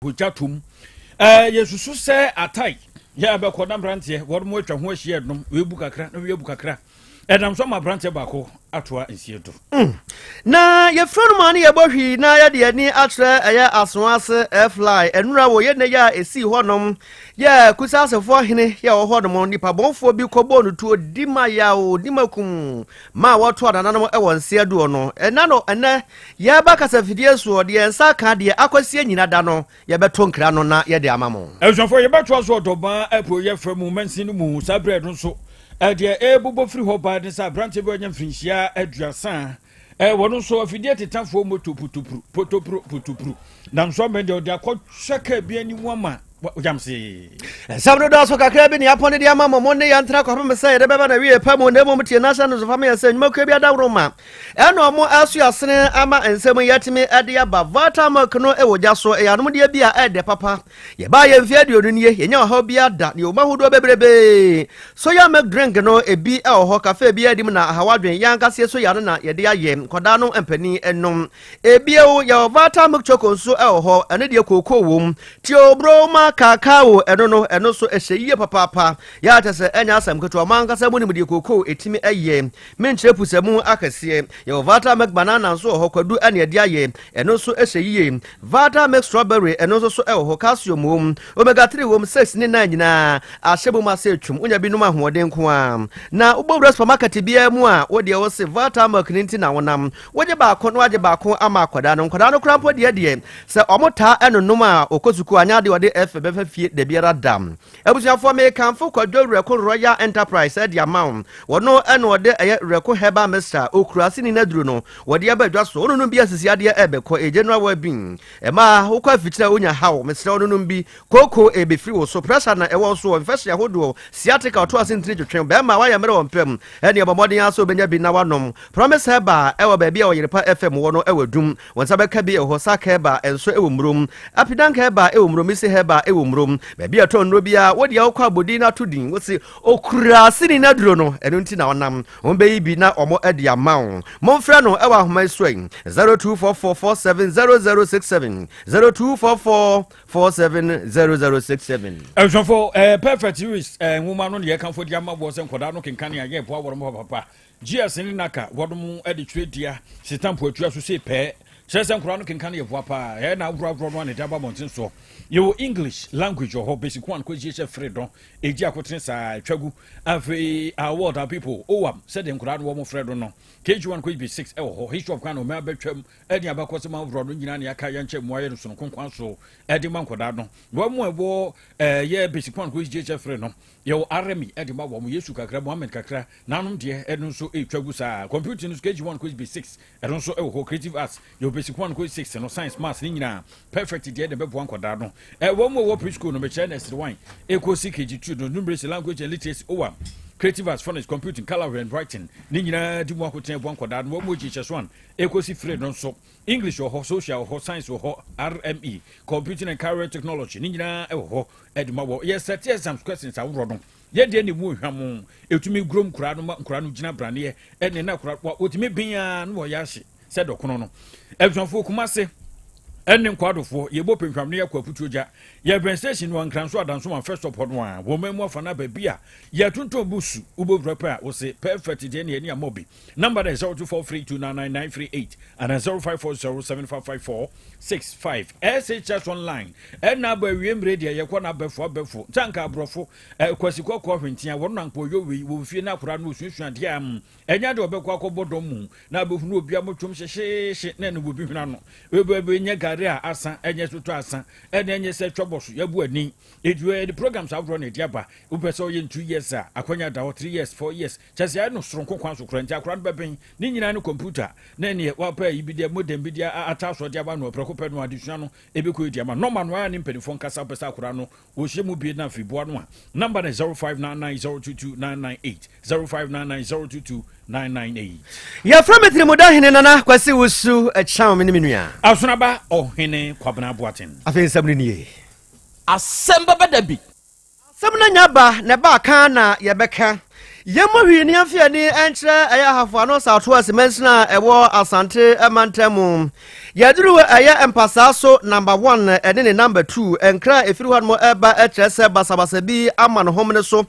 Hogya tom. Ɛɛ yɛsusu sɛ atae yɛ abɛkɔ na mmeranteɛ wɔn mo atwa ho ahyia ɛnom webu kakra na webu kakra ɛnam so ama aberanteɛ baako atoa nsie do. Na yɛfrɛ no ma no yɛbɔ hwii na yɛde ani akyerɛ ɛyɛ asoase fly ɛnura wɔ yɛ nnɛ yɛ a ɛsii hɔnom yɛ kusasefoɔ hene yɛ wɔ hɔnom nipa bɔnfoɔ bi kɔbɔɔ no tuo di ma yaw di ma kum ma wɔto anananom ɛwɔ nseɛ doɔ no ɛna no ɛnɛ Yɛreba kasafidie soɔ, deɛ yɛn nsa aka deɛ akɔsie nyina da no, yɛbɛto nkra no na yɛde ama mo. Abusuafoɔ, yɛbɛtoa so Ɔdɔmaa apueeɛ fa mu mansin no mu. Saa berɛ no nso, deɛ ɛrebobɔ firi hɔ ba ne sɛ aberanteɛ bi a wanya mfirinhyia 30, wɔno nso afidie tetafoɔ moto putupru, potopro, putupru, nam so amɛn deɛ ɔde akɔhyɛ kaa bi anim ama yamsee. Nsɛm no dɔɔso kakra bi ne apɔn de ama mo, mo ne yɛn ntena kɔpem sɛ yɛde bɛba na wie pa mu, na mmom tie n'ahyɛ no so fa ma yɛn sɛ nnwumakuo bi adaworo ma Ɛna ɔmo aso asene ama nsɛm yi atumi de aba. Volta milk no wɔ gya so, ɛyɛ anomdeɛ bi a ɛdɛ papa. Yɛbaa yɛ mfeɛ 20 nie, yɛnya ɔhaw biara da, na yɛwɔ mu ahodoɔ bebrebee. Soya milk drink no ebi wɔ hɔ, cafe biara di mu na ahaw adwen, yɛn ankasa yɛ soya no na yɛde ayɛ, nkwadaa no mpanin nom. Ebio, yɛwɔ Volta milk choco nso wɔ hɔ, ɛno deɛ kookoo wom. Theobroma cacao, ɛno no, ɛno nso ɛhyɛ yie papaapa. Yɛ a kyerɛ sɛ ɛnyɛ asɛm ketewa, mo ankasa monim deɛ kookoo ɛtumi yɛ. Menkyerɛ pusamu akɛseɛ. Yɛwɔ Vata Milk Banana nso wɔ hɔ, kwadu na yɛde ayɛ, ɛno nso hyɛ yie. Vata Milk Strawberry, ɛno nso so wɔ hɔ, calcium wom, omega 3 wom, 6 ne 9 nyinaa ahyɛ mu ma sɛ twum. Wonya bi nom ahoɔden nko ara. Na wobɔ wura supermarket biara mu a, wo deɛ wo se Vata Milk no nti na wonam. Wogye baako na wagye baako ama akwadaa no. Nkwadaa no koraa mpo deɛ deɛ, sɛ wɔtaa nonom a, wɔkɔ sukuu a, anyɛ adeɛ wɔde ɛfɛ bɛfa fie dabiara da. Abusuafoɔ mekamfo Kwadwo Werɛko Royal Enterprise de ama wo. Wɔno na ɔde ɛyɛ Werɛko Herbal Mixture, okura sini no aduro no, wɔde aba dwa so. Wononom bi a sisi adeɛ ɛbɛkɔ, ɛyɛ general well being. Ɛma wokɔ afikyire a wonya haw, mesrɛ wo nonom bi. Kooko ɛbɛfiri wo so, pressure na ɛwɔ wo soɔ, infection ahodoɔ, sciatica, ɔto ase ntini twetwe, bɛrima woayɛ mmerɛ wɔ mpam, ɛneɛ bɔ mmɔden ara sɛ wobɛnya bi na woanom. Promise Herbal ɛwɔ baabi a Ɔyerepa FM wɔ no ɛwɔ Adum. Wo nsa bɛka bi wɔ hɔ, Sack Herbal nso wɔ Murom, Apidank Herbal wɔ Murom, Mise Herbal wɔ Murom. Baabi a ɛtɔn nnuro biara, wo deɛ wokɔ abɔdin no ato din, wose okura sini no aduro no, ɛno nti na ɔnam. Wɔbɛyi bi na wɔde ama wo. Momfrɛ no wɔ ahoma yi so yi, 0244470067, 0244470067. Abusuafo, eh, Perfect Risk eh, nwoma no ne yɛkamfo de ama boɔ sɛ nkwadaa no kenkane a yɛboa wɔn papapa. GS ne NACA wɔnom de twerɛ dua sitampo atua so sei pɛɛ. Kyerɛ sɛ nkwadaa no kenkan yɛ boa paa. Ɛyɛ na aworɔ aworɔ no a na ɛde aba abɔnten soɔ. Yɛwɔ English language wɔ hɔ, basic one kɔ GHF free dɔn, ɛgyi akotene saa, ɛtwa gu. Afei our world, our people, OWAM, sɛdeɛ nkwadaa no wɔn frɛ no no, KG1 kɔ GB6 ɛwɔ hɔ. History of Ghana, ɔmɛ abɛtwam, ɛne abakɔsɛm aworɔ no nyinaa na yɛaka yɛnkyɛ mmoa yɛ no sononko kwan so ɛde ma nkwadaa no. Wɔn a ɛwɔ ɛyɛ basic one kɔ GHF free no, yɛwɔ RME ɛde ma wɔn, Yesu kakra, Mohammed kakra, Nanom deɛ ɛno nso ɛretwa gu saa. Computing no nso KG1 kɔsi B6 ɛno nso ɛwɔ hɔ. Creative arts yɛwɔ basic 1 kɔsi 6 no, science, maths ne nyinaa perfect deɛ na ɛbɛboa nkwadaa no. Ɛwɔ mu ɛwɔ preschool no mekyerɛ nursery 1 ɛkɔsi KG2 no, numeracy, language and literacy, OWAM, creative arts, phonics, computing, colour and writing ne nyinaa di mu akotene ɛboa nkwadaa no. Wɔn mu GHS 1 ɛkɔsi 3 no nso English wɔ hɔ, social wɔ hɔ, science wɔ hɔ, RME, computing and career technology ne nyinaa ɛwɔ hɔ ɛde ma wɔ. Yɛ set exams questions aworɔ no. Yɛ deɛ na emu hwa mo. Etumi gurom nkoraa no ma nkoraa no gyina braneɛ ɛne na koraa wɔtumi ben ara na wɔyɛ ahye sɛ dɔkono no. Abusuafoɔ Kumase ɛne nkwadofoɔ yɛbɔ pemhwam ne yɛkɔ aputuo gya. Yɛbɛn station no Ankranso Adansoman first stop hɔ no a wɔn man mu afa no baabi a yɛtontɔn busu wobɔ wura pɛ a wose perfect deɛ ne yɛne amɔ bi. Number no yɛ 0243299938 anaa 0540755465. SHS online ɛna aba awie mmere deɛ yɛkɔ no abɛfo abɛfo nti anka aborɔfo Kwasi kɔkɔɔ hwentia wɔn na nka ɔyɔ wei wɔ fie na akwadaa no ɔsuasua adeɛ a ɛnyɛ adeɛ ɔbɛkɔ akɔbɔ dɔm mu na abɛhunu obi a motwom hyehyeehye na ɛne obi hwena no ɛbɛbɛ nyɛ gari a asa ɛnyɛ sotɔ asa ɛne ɛnyɛ sɛ twɛ bɔ so yɛbu ani ɛdi ɛde programs ahodoɔ na ɛde aba wopɛ sɛ ɔyɛ 2 years a akwanya da hɔ 3 years 4 years kyɛ sɛ ɛno soronko kwan so kora nti akwadaa no bɛbɛn ne nyinaa ne kɔmputa na ɛneɛ wapɛ ayi bi deɛ modem bi deɛ ata so de aba no prɛko pɛ no adesua no ɛbɛkɔ ɛdi ama nɔma no ara ne mpanimfoɔ nkasa wopɛ sɛ akwadaa no Wɔhyɛ mu bie na afei boa no a number no 0599022998 0599022998. Yɛfrɛ me Tirimuda Hene Nana Kwasi Wusu Ɛkyɛn me ne me nua. Asonaba Ɔhene Kwabena Boateng. Afei nsɛm no nie. Asɛm bɛba da bi. Asɛm no nya ba na ɛba a ka na yɛbɛka. Yɛmmɔ hwii ne yɛmfa yɛn ani nkyerɛ ɛyɛ Ahafo Ano South West mansini a ɛwɔ Asante mantam mu. Yɛduru ɛyɛ mpasaa so number one ɛne ne number two nkra a ɛfiri hɔ nom ɛba ɛkyerɛ sɛ basabasa bi ama no homene so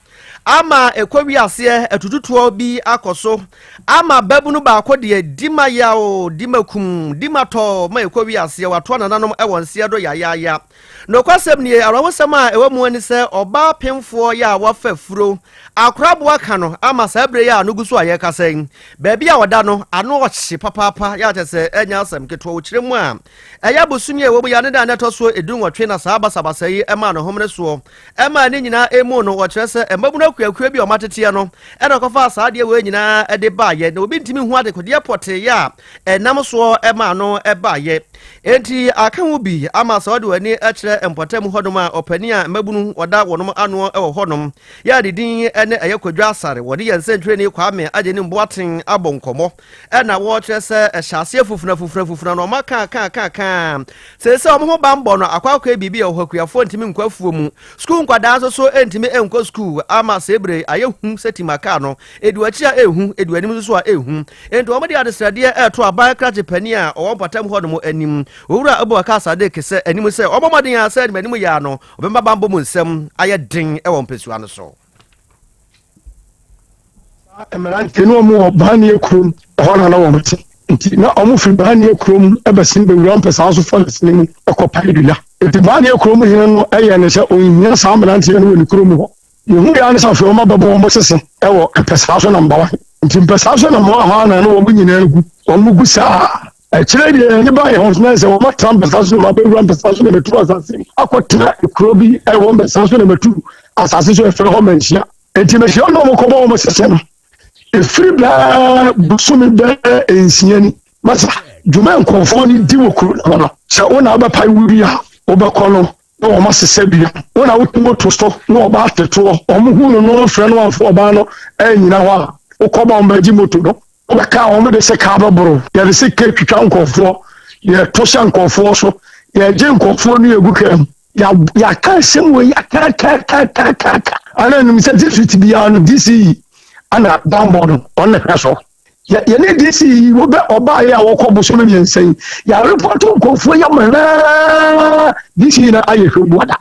ama ɛkɔ wiaseɛ atututoɔ bi akɔ so ama babunu baako deɛ di ma yaw di ma kum di ma tɔ ma ɛkɔ wiaseɛ watoa nananom ɛwɔ nseɛ do yayaaya. Nokwasɛm nie, awerɛhosɛm a ɛwɔ mu ne sɛ ɔbaa pemfoɔ yɛ a wafa furo akoraboa ka no ama saa berɛ yi a no gu so a yɛrekasa yi, baabi a ɔda no ano ɔhye papaapa yɛ a kyerɛ sɛ ɛnyɛ asɛm ketewa. Wɔkyerɛ mu a, ɛyɛ bosome a ɛwɔ mu yi a ne da a na ɛtɔ soɔ 18 na saa basabasa yi maa no homene soɔ ɛmaa ne nyinaa emu no. Wɔkyerɛ sɛ mmabunu akuakuo bi a wɔateteɛ no ɛna ɔkɔfaa saa adeɛ wei nyinaa de baeɛ, na obi ntumi hu adekodeɛ pɔtee a ɛnam soɔ maa no baeɛ. Enti aka ho bi ama sɛ ɔde w'ani kyerɛ mpɔtam hɔnom a ɔpanin a mmabunu wɔda wɔnom ano wɔ hɔnom yɛ a ne din ne ɛyɛ Kwadwo Asare, wɔne yɛn nsɛntwerɛni Kwame Agyenim Boateng abɔ nkɔmmɔ na wɔkyerɛ sɛ ɛhyɛ aseɛ fufuna fufuna fufuna na ɔma kaa kaa kaa kaa seesei wɔn ho banbɔ no akɔ akɔyɛ biribi a ɛwɔ hɔ. Akuafoɔ ntumi nkɔ afuo mu, sukuu nkwadaa nso so ntumi nkɔ sukuu ama sɛ ebire ayɛ hu sɛ tima kaa no ɛdi w'akyi a ɛhu, ɛdi w'anim nso so a ɛhu. Enti wɔde adesrɛdeɛ reto aban krakye panin a ɔwɔ mpɔtam hɔnom anim, Owura Abubakar Sadiq sɛ anim sɛ ɔmmɔ mmɔden ara sɛ anim yɛ ara no ɔbɛma bammɔ mu nsɛm ayɛ den wɔ mpasua no so. Saa mmeranteɛ no wɔn wɔ Baanie kurom ɛhɔ na na wɔn te nti na wɔn firi Baanie kurom bɛsen bɛwura mpɛsaa so forest no mu kɔpae dua. Nti Baanie kurom hene no yɛɛ ne sɛ ɔnhia saa mmeranteɛ no wɔ ne kurom hɔ. Yehu yɛ ara ne sɛ afei wɔabɛbɔ wɔn sese wɔ mpɛsaa so namba one. Nti mpɛsaa so namba one hɔ ara na na wɔn nyinaa gu. Wɔn gu saa. Akyire deɛ yɛn ani baa yɛn ho so na sɛ wɔn atra mpɛsaa so na wɔabɛwura mpɛsaa so na mɛtu asase mu akɔtena kuro bi ɛwɔ mpɛsaa so na mɛtu asase so ɛfrɛ hɔ Manhyia. Nti Manhyia na wɔkɔbɔ wɔn sese no. Ɛfiri bɛɛ bosome bɛɛ nsia ni. Masa dwuma nkurɔfoɔ no di wɔ kuro no ho no, sɛ wo na wobɛpae wo dua a wobɛkɔ no na wɔn asesa dua. Wo na wote moto so na ɔbaa tetoɔ. Wɔn hu no no frɛ no amfa ɔbaa no annyina hɔ a, wokɔba wɔn bɛgye moto no. Wobɛka a wɔn de sekaa bɛboro. Yɛde sika twitwa nkurɔfoɔ, yɛto hyɛ nkurɔfoɔ so, yɛgye nkurɔfoɔ no yɛgu kaa mu. Yɛaka asɛm wei yɛakakakakaka. Ana nim sɛ district biara no DCE ana bammɔ no ɔno na hwɛ so. Yɛne DC yi wobɛ ɔbaeɛ a wɔkɔ bosome mmiɛnsa yi yɛarepɔto nkurɔfoɔ yi ama naa DC yi na ayɛ hwɛ buada.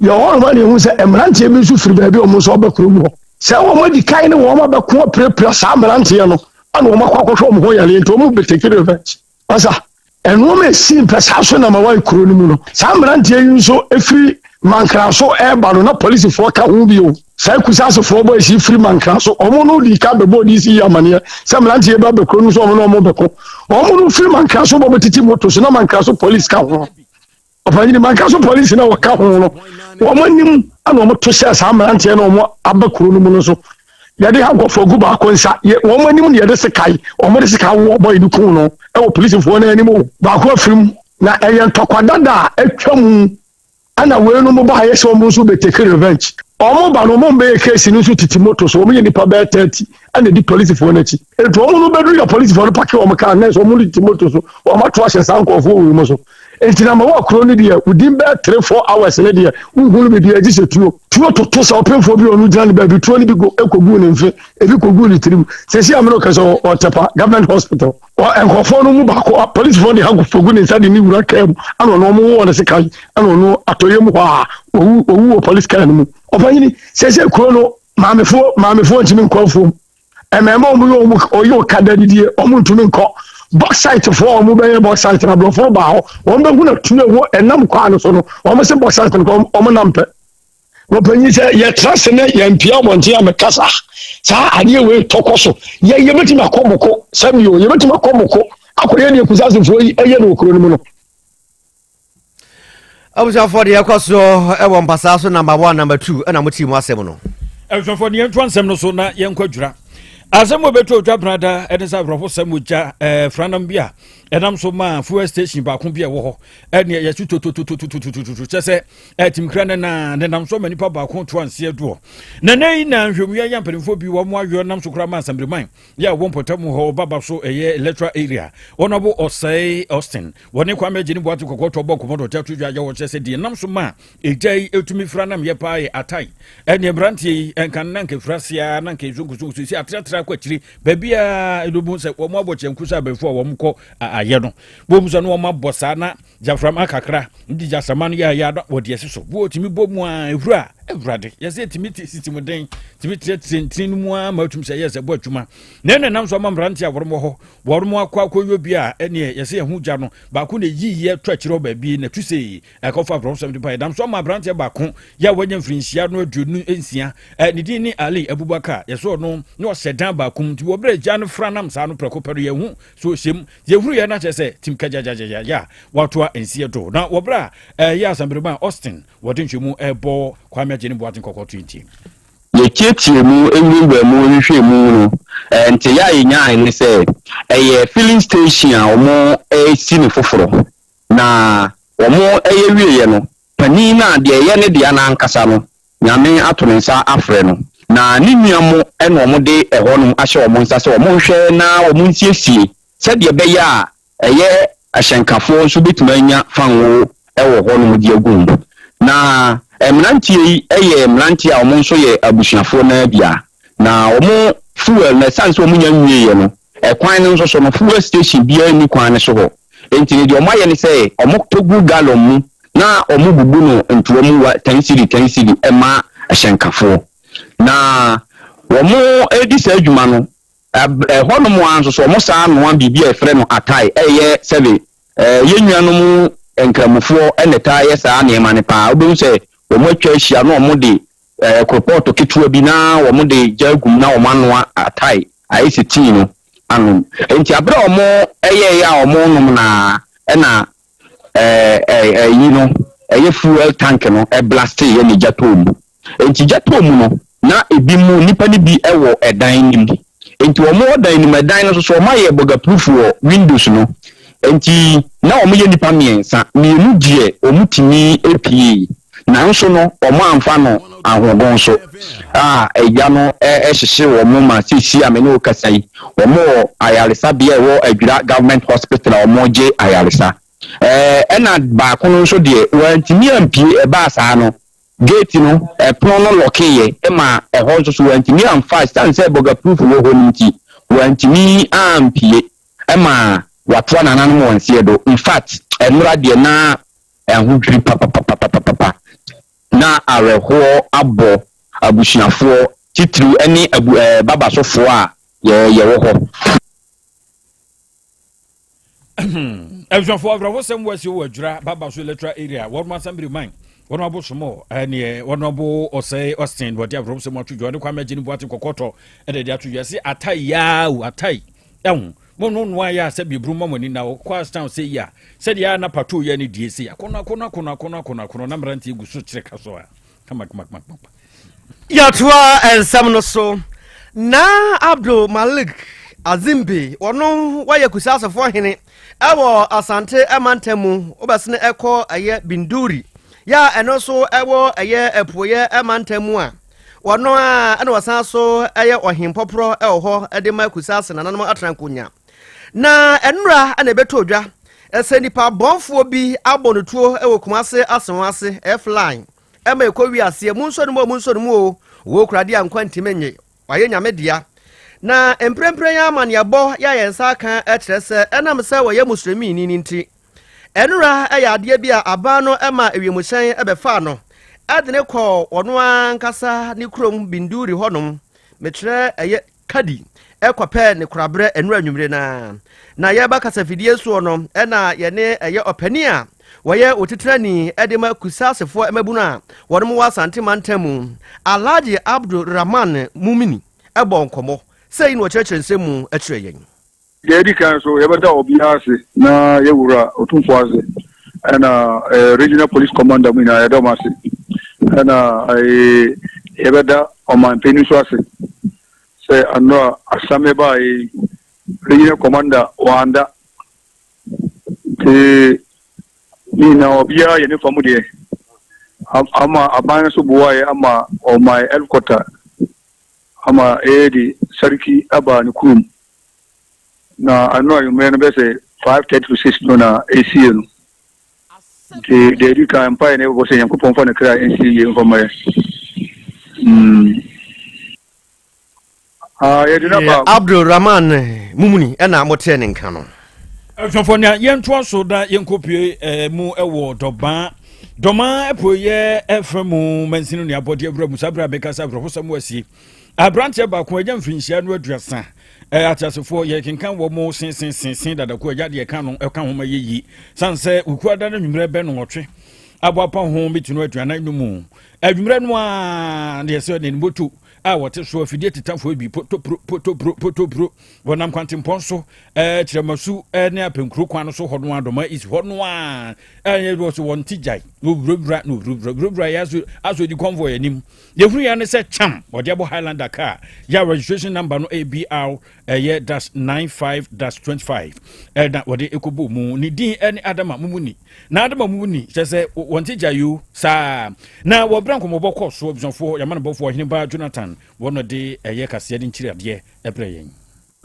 Yɛwɔ hɔ noma na ɛhu sɛ mmeranteɛ bi nso firi baabi a wɔn nso ɔbɛ kurom hɔ sɛ wɔn adi kan ne wɔn abɛko apirapira saa mmeranteɛ no ana wɔn akɔ akɔhwɛ wɔn ho yareɛ nti wɔn bɛtake revenge. Ɔsa, nnoɔma a ɛsii mpɛsaa so na ma wɔayɛ kuro no mu no, saa mmeranteɛ yi nso firi Mankraso reba no, na polisifoɔ ka ho bio. Saa Kusasefoɔ boys yi firi Mankraso, wɔn no dii kan bɛbɔɔ DC yi amaneɛ sɛ mmeranteɛ yi ba bɛ kuro no so, wɔn ne wɔn bɛko. Wɔn no firi Mankraso bɔ bɛtete moto so, na Mankraso polisi ka ho. Ɔpanyin manka so polisi na wɔka ho no, wɔn anim na wɔn to hyɛ saa mmeranteɛ na wɔn aba kuro no mu no so. Yɛde ankɔfo gu baako nsa, wɔn anim na yɛde sekae, wɔn de sika wɔ bɔyi no kun no wɔ polisifoɔ no anim o. Baako afiri mu, na ɛyɛ ntɔkwa dada a atwa mu ɛna weinom baayɛ sɛ wɔn nso bɛ take revenge. Wɔn ba no wɔn bɛyɛ case no nso tete moto so, wɔn yɛ nipa bɛyɛ 30 ɛna di polisifoɔ no akyi. Nti wɔn no bɛduru yɛ polisifoɔ no pake wɔn kaa nɛɛsɛ wɔn tete moto so, wɔn ato ahyɛ saa nkurɔfoɔ wei mu so. Nti na ma wɔ kuro no deɛ within bɛyɛ 3-4 hours no deɛ wohu no biribi agye sɛ tuo. Tuo toto sɛ ɔpemfoɔ bi ɔno gyina ne baabi tuo no bi go ɛkɔguu ne mfe, ebi kɔguu ne tirim. Sɛsi a mene kɛsɛ ɔtɛpa government hospital. Nkurɔfoɔ no mu baako polisifoɔ de handcuff gu ne nsa de ne wura kaa mu ɛna ɔno ɔmo wɔ ne sekan ɛna ɔno atɔyɛ mu hɔ a owu owu wɔ polisi kaa no mu. Ɔpanyini sɛsɛ kuro no maamefoɔ maamefoɔ ntumi nkɔ afuom, mmarima ɔmo yɛ ɔmo ɔyɛ ɔkada didie ɔmo ntumi nkɔ. Bauxite foɔ ɔmo bɛyɛ bauxite na aborɔfo no baa hɔ wɔn bɛhu na tuo ɛwɔ ɛnam kwan no so no wɔn se bauxite no kɔ ɔmo nam pɛ. Wɔpanyin sɛ yɛtra se ne yɛmpia abɔnten a mɛkasa saa adeɛ wei tɔkɔ so yɛ yɛbɛtumi akɔ moko sɛbio yɛbɛtumi akɔ moko akɔyɛ deɛ kusasefoɔ yi ɛyɛ no wɔ kuro no mu no. Abusuafoɔ deɛ ɛkɔ soɔ ɛwɔ mpasaa so number one number two ɛna mo tii mu asɛm no. Abusuafoɔ deɛ yɛntoa nsɛm no so na yɛnkɔ adwira. Asɛm a ɛbɛtɔ otwa benada ɛne sɛ awerɛho sɛm ogya ɛɛ franam bi a ɛnam so maa fuel station baako bi a ɛwɔ hɔ ɛne yɛsi totototototototo kyɛ sɛ ɛtimkira ne na nenam so ma nipa baako to anseɛ doɔ. Na nɛ yi na nhwɛmuya yɛ mpanimfoɔ bi wɔn ayɔ nam so koraa ma asɛmbriman yɛ a wɔn mpɔtam hɔ baba so ɛyɛ electoral area wɔn abo ɔsɛe Austin wɔne Kwame Agyeni Boate kɔkɔɔ tɔ bɔ nkɔmɔ dɔte ato dwa yɛ wɔkyerɛ sɛ deɛ nam so ma egya yi etumi fira nam yɛ paa yɛ atae ɛne mmeranteɛ yi ɛnka na nka fira sea na nka esunkusunkusu si atratra. tra kɔ akyiri baabiara ɛdɔbu sɛ wɔn abɔ kyɛnku sɛ abɛnfo a wɔn kɔ ayɛ no bomu sɛ no wɔn abɔ saa na gyaframa kakra nti gyasama no yɛ ayɛ na wɔde asi so bo tumi bɔ mu a ehuru a awurade yɛsɛ tumi ti sisi mu den tumi tiratira ntini no mu a ma atumi sɛ yɛ sɛ bɔ adwuma na ɛna nam so ama mmerante a wɔn wɔ hɔ wɔn akɔ akɔyɔ bi a ɛneɛ yɛsɛ yɛn ho gya no baako na eyi yɛ to akyerɛ hɔ baabi na tu sei ɛkɔfa aborɔfosɛm de baeɛ. Nam so ama aberanteɛ baako yɛ a wanya mfirinhyia no 26, ne din ne Ali Abubakar. Yɛsɔɔ no na ɔhyɛ dan baako mu, nti wɔ berɛ a gya no fra nam saa no prɛko pɛ no yɛhu so ɔhyɛ mu. Yɛhuru yɛ no akyerɛ sɛ tim kagyagyagyagyagya a watoa nsiɛ do. Na wɔ berɛ a ɛyɛ Asamberema Austin wɔde nhwɛmu ɛrebɔ Kwame Agyeni Boateng kɔkɔ to nti. Yɛtiatiaa mu, nwurawuraa mu, hwehwɛɛ mu no, nteeɛ a yɛnyaae ne sɛ ɛyɛ filling station a wɔresi no foforɔ. Na wɔyɛ wieeɛ no, panin no a deɛ ɛyɛ ne dea no ankasa no, Nyame ato ne nsa afrɛ no, na ne nua mo na wɔde ɛhɔ nom ahyɛ wɔn nsa sɛ wɔnhwɛ na wɔnsiesie sɛdeɛ ɛbɛyɛ a ɛyɛ ahyɛnkafoɔ nso bɛtumi anya fango wɔ hɔ nom de agu mu. Na mmeranteɛ yi yɛ mmeranteɛ a wɔn nso yɛ abusuafoɔ no ara bi a, na wɔn fuel no ɛsiane sɛ wɔnnya nwieeɛ no, ɛkwan no nso so no, fuel station biara nni kwan no so hɔ. Enti no deɛ wɔayɛ ne sɛ wɔtɔ gu gallon mu na wɔbubu no ntoa mu wa ten cedi ten cedi ma hyɛnkafoɔ. Na wɔredi saa adwuma no, ɛhɔnom ara nso so wɔsan noa biribi a yɛfrɛ no atai, ɛyɛ sɛbe yɛn nuanom Nkramofoɔ na ɛtaa yɛ saa nneɛma no paa. Wobɛhu sɛ wɔatwa ahyia na wɔde koropɔɔto ketewa bi na wɔde gya agu mu na wɔanoa atai ayɛ sɛ tii no anom. Enti bere a wɔyɛe a wɔrenom no ara na ɛyi no, ɛyɛ fuel tank no blasteeɛ na gya tɔɔ mu. Enti gya tɔɔ mu no, na ebinom, nnipa no bi wɔ ɛdan no mu. Enti wɔwɔ dan no mu, ɛdan no nso so wɔayɛ bɔgaproof wɔ windows no. Enti na wɔyɛ nnipa mmiɛnsa, mmienu deɛ wɔtumi puei, nanso no wɔamfa no ahoɔgon so a egya no hyehye wɔn ma seesei a me ne wo kasa yi, wɔwɔ ayaresabea a ɛwɔ Adwira Government Hospital a wɔregye ayaresa. Ɛna baako no nso deɛ wantumi ampue, ɛbaa saa no Gate no, ɛpono no lɔkeeɛ ma ɛhɔ nso so wɔantumi amfa, ɛsiane sɛ bɔgaproof wɔ hɔ no nti, wɔantumi ampue ma wɔatoa nananom wɔn nseɛ do. In fact, ɛnora deɛ na ahodwiri papapapapapa. Na awerɛhoɔ abɔ abusuafoɔ, titiriw ne abu ɛɛ babasofoɔ a yɛ yɛwɔ hɔ. Abusuafoɔ awerɛhosɛm wɔ asi wɔ adwira baba so electoral area wɔn assembly man wɔn abosom ɛneɛ wɔn abo ɔsɛe Austin wɔde awerɛhosɛm ato dwa ɔde kwame agye ne buate kɔkɔtɔ ɛde de ato dwa sɛ atai yaa o atai ɛho mo no noa yɛ a sɛ biburu ma mo ani na ɔkɔ astown sɛ yi a sɛdeɛ a na pato yɛ ne die sɛ akɔnɔ akɔnɔ akɔnɔ akɔnɔ akɔnɔ akɔnɔ na mmeranteɛ gu so kyerɛ ka so a kama kama kama. Yɛtoa nsɛm no so. Na Abdul Malik Azimbi, ɔno wayɛ Kusasefoɔ hene ɛwɔ Asante mantam mu, wobɛsene ɛkɔ ɛyɛ Binduri, yɛ a ɛno nso ɛwɔ ɛyɛ Apueɛ mantam mu a, ɔno a ɛna ɔsan so ɛyɛ ɔhempɔporɔ ɛwɔ hɔ ɛde ma Kusase nananom atena nkonya. Na ɛnora ɛna ɛbɛtɔ dwa ɛsɛ nipa bɔnfoɔ bi abɔ no tuo ɛwɔ Kumase Asenwase F-line Ɛma ɛkɔ wi aseɛ, Monsɔ no mu o, monsɔ no mu o, Owuo kura adeɛ a nkwa ntimi nnye, Wayɛ Nyame dea. Na mprempren yi amanneɛbɔ yɛ a yɛn nsa aka kyerɛ sɛ ɛnam sɛ wɔyɛ Muslimini no nti, ɛnora yɛ adeɛ bi a aban no ma wiemhyɛn bɛfaa no de no kɔɔ ɔno ankasa ne kurom Binduri hɔnom, mekyerɛ ɛyɛ Kadi kɔpɛɛ ne koraberɛ nnora anwummere no ara. Na yɛreba kasafidie soɔ no, ɛna yɛne ɛyɛ ɔpanin a wɔyɛ otitenani de ma Kusasefoɔ mmabunu a wɔnom wɔ Asante mantam mu, Alhaji Abdul Rahman Mumini bɔɔ nkɔmmɔ. Sei na ɔkyerɛkyerɛ nsɛm mu kyerɛɛ yɛn. Deɛ edi kan nso, yɛbɛda obiara ase na yɛn Wura Otumfoɔ ase, ɛna Regional Police Commander mu nyinaa yɛda wɔn ase, ɛna yɛbɛda ɔmanpanin nso ase sɛ ano a asɛm baeɛ yi, Regional Commander wanda. Nti ne nyinaa obiara yɛ ne fa mu deɛ ama aban no nso boaeɛ ama ɔman helicopter ama yɛde Sarki aba ne kurom. Na ɛno anwummerɛ no bɛyɛ sɛ 5:30 to 6 no na ɛsie no. Nti deɛ ɛdi kan mpaeɛ na yɛbɛbɔ sɛ Nyankopɔn mfa ne kra nsie yie mfa mma yɛn. Mm. Ah, yɛde no aba. Abdul Rahman Mumuni ɛna motee ne nka no. Abusuafoɔ nea yɛntoa so na yɛnkɔpue eh, mu wɔ Dɔbaa. Dɔmaa apueɛ ɛfa mu mansini ne abɔdeɛ wura mu saa berɛ a mekasa awerɛhosɛm asie. Aberanteɛ baako anya mfirinhyia no 30. Eh, ateasefoɔ yɛkenkan wɔ mo sensensesen dadako agya deɛ ɛka no ɛka ho ma yɛyi. Sane sɛ wukuada no nwummerɛ bɛ no wɔtwe aboapa ho mitino 45 mu. Adwummerɛ no a deɛ sɛ ne moto a wɔte so afidie tetafoɔ bi potopro potopro potopro wɔnam kwantempɔn so ɛɛ kyerɛmasu ne apɛnkuro kwan no so hɔ no adɔma isi hɔ no a ɛyɛ wɔ so wɔn ti gyae na owurawura na owurawura wurawura yɛ aso aso di convoy anim yɛhunu yɛn ne sɛ kyam wɔde abɔ Highlander car yɛ registration number no ABR ɛyɛ dash 95 dash 25 ɛna wɔde ɛkɔbɔ mu ne din ɛne Adama Mumuni Na adama mu ni, kyerɛ sɛ wɔn ti gya yoo saa. Na wɔ berɛ a nkɔmmɔbɔ kɔɔ so, abusuafoɔ, yɛn amanebɔfoɔ, Ɔheneba Jonathan, wɔn na ɔde ɛyɛ kaseɛ de nkyiri adeɛ brɛɛ yɛn.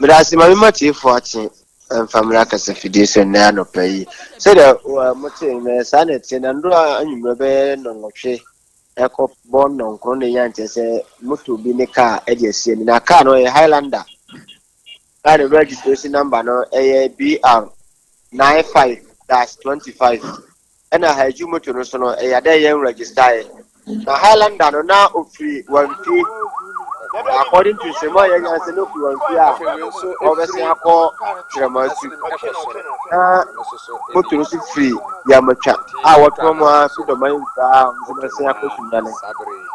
Medase ma mema tiefoɔ akye mfa mmra kasafidie so nnɛ anɔpa yi. Sɛdeɛ motee no, saa na ɛteɛ. Na nnora anwummerɛ bɛyɛ nnɔnwɔtwe ɛkɔ bɔ nnɔnkron na ɛnya nkyɛ sɛ moto bi ne kaa de asi ani. Na kaa no ɛyɛ Highlander a ne registration number no ɛyɛ BR 95 dash 25 ɛna Haiju moto no so no ɛyɛ adɛ yɛn register na Highlander no na ofiri Wamfi according to nsɛm a yɛnya sɛ na ofiri Wamfi a ɔbɛsen akɔ Kyerɛmasu na moto no so firi Yamatwa a wɔtɔn mu ara so dɔman nkuraa a wɔn nso bɛsen akɔ Sunyani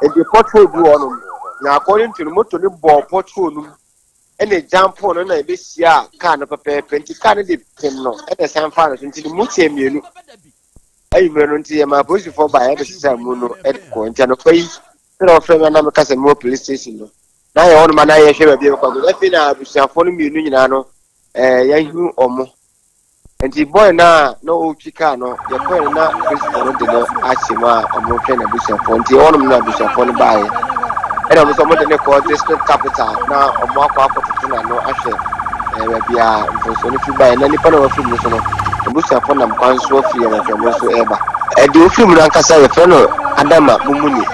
nti pothole bi wɔ hɔnom na according to no moto no bɔɔ pothole no mu ɛna egyampoo no na ebehyiaa kaa no pɛpɛɛpɛ nti kaa no de pem no ɛna ɛsan faa no so nti ne mu kyɛɛ mmienu anwummerɛ no nti yɛmaa polisifoɔ baa yɛbɛsesaa mu no ɛde kɔ nti anɔpa yi sɛdeɛ wɔfrɛ me a na meka sɛ mewɔ police station no na yɛ hɔnom a na yɛhwɛ baabi a yɛbɛkɔ akɔdu afei na abusuafoɔ no mmienu nyinaa no ɛɛ yɛahu wɔn Nti boy no a na ɔretwi kaa no, yɛkɔe no na polisifo no de no ahyɛ mu a wɔrehwɛ n'abusuafoɔ. Nti ɛhɔnom na abusuafoɔ no baeɛ. Ɛna wɔn nso wɔde no kɔ district capital na wɔn akɔ akɔtoto n'ano ahwɛ eh, baabi a mfomsoɔ no firi baeɛ. Na nipa no a wafiri mu nso no, abusuafoɔ nam kwan so afiri yɛn ahwɛ wɔn nso ɛreba. Deɛ ɔfiri mu no ankasa yɛfrɛ no Adama Mumuni.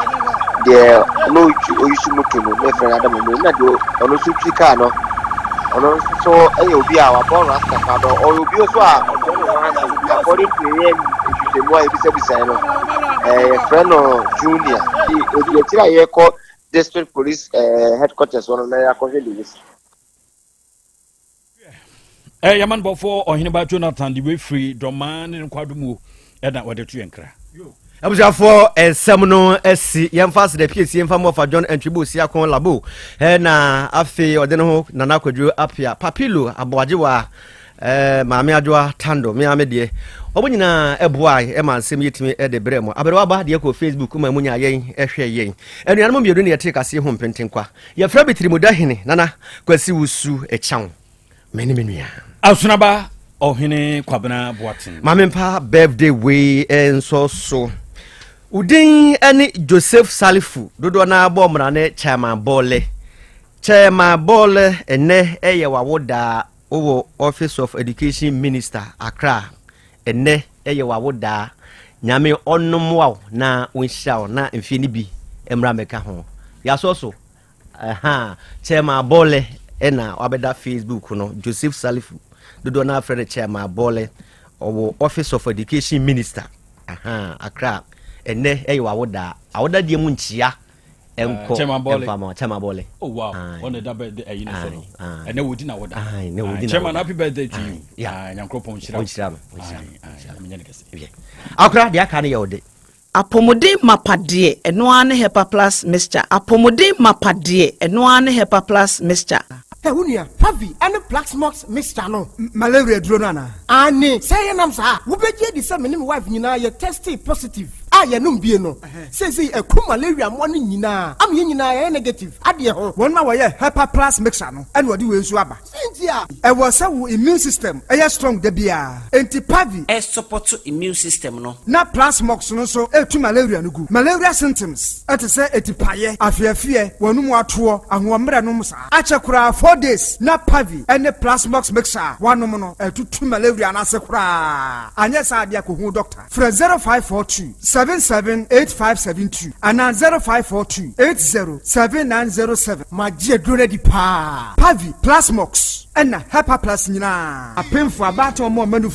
Deɛ na ɔretwi ɔyusu moto no na yɛfrɛ no Adama Mumuni. Na deɛ ɔno nso twi kaa no ɔno nso so yɛ obi a wabɔ rasta paa bɛ ɔyɛ obi nso a ɔbrɛ ne ho ase according to yɛn nhwehwɛmu a yɛbisabisae no ɛɛ yɛfrɛ no junior nti edi akyire a yɛkɔ district police ɛɛ headquarters hɔ no na yɛakɔhwɛ deɛ ɛsi. Eh, yɛma no bɔfoɔ ɔheneba Jonathan de wei firi dɔmaa ne nkwadomuo ɛna wɔde to yɛn kra. Abusuafoɔ nsɛm no asi yɛmfa aseda piesie mfa mmɔfa John Antwibu Siako Labo na afei ɔde ne ho Nana Kwadwo Apia Papilo Aboagyewa Maame Adwoa Tando me ame deɛ wɔn nyinaa ɛboa ɛma nsɛm yɛtumi de brɛ mu aberewa ba deɛ kɔ Facebook ma mu nya yɛn ɛhwɛ yɛn anuanom mmienu ne yɛte kaseɛ ho mpentenkwa yɛfrɛ bitirimuda hene Nana Kwasi Wusu Ɛkyaw Me ne me nua. Asunaba Ɔhene Kwabena Boateng. Ma mempa birthday wei nso so. Wo din ne Joseph Salifu, dodoɔ no ara bɔ mmara ne Chairman Bɔle. Chairman Bɔle, ɛnnɛ yɛ w'awodaa, wowɔ Office of Education Minister, Accra. Ɛnnɛ yɛ w'awodaa. Nyame ɔnnomoa wo na ɔnhyira wo na mfeɛ no bi mmra mmɛka ho. Yɛasɔ so. Ahaa, Chairman Bole na wabɛda Facebook no, Joseph Salifu, dodoɔ no afrɛ no Chairman Bole, ɔwɔ Office of Education Minister, ahaa, Accra. Ɛnɛ ɛyɛ w'awoda, awoda deɛ mu nkyia ɛnkɔ ɛmfa Chairman Bole. Oh wow, ɔna ɛda bɛ ɛyi ne so no. Ɛnɛ wodi na woda. Ɛnɛ wodi na Chairman, happy birthday to you. Yeah. Nyankoropɔn nhyira. Ɔnhyira no, ɔnhyira no. Akora deɛ aka no yɛ ɔde. Apɔmuden mapa deɛ, ɛno ara ne Hepa Plus Mixture. Apɔmuden mapa deɛ, ɛno ara ne Hepa Plus Mixture. Hɛ wo nua, Pavi ne Plaxmox mixture no. Malaria aduro no anaa? Aane, sɛ ɛyɛ nam saa a, wobɛgye adi sɛ me ne me wife nyinaa yɛ testee positive a yɛnom bie no. Seesei aku malaria mmoa no nyinaa ama yɛn nyinaa yɛayɛ negative adeɛ ho. Wɔn a wɔyɛ Hepa Plus mixture no na wɔde wei nso aba. Sɛn nti a? Ɛwɔ sɛ wo immune system yɛ strong da biara, enti Pavi. Ɛsupɔto immune system no. Na Plasmox no nso tu malaria no gu. Malaria symptoms te sɛ atipaeɛ, afeafeɛ, w'anum atoɔ, ahoɔmmerɛ nom saa. Akyɛ koraa 4 days na Pavi ne Plasmox mixture a woanom no atutu malaria no ase koraa. Anyɛ saa deɛ kɔhu doctor. Frɛ 0542 7. 77 8572 anaa 0542 80 7907. Magye aduro no adi paa. Pavi, Plasmox, ɛna Hepaplus nyinaa. Apemfo, abaatan, ɔmo a ɔma ne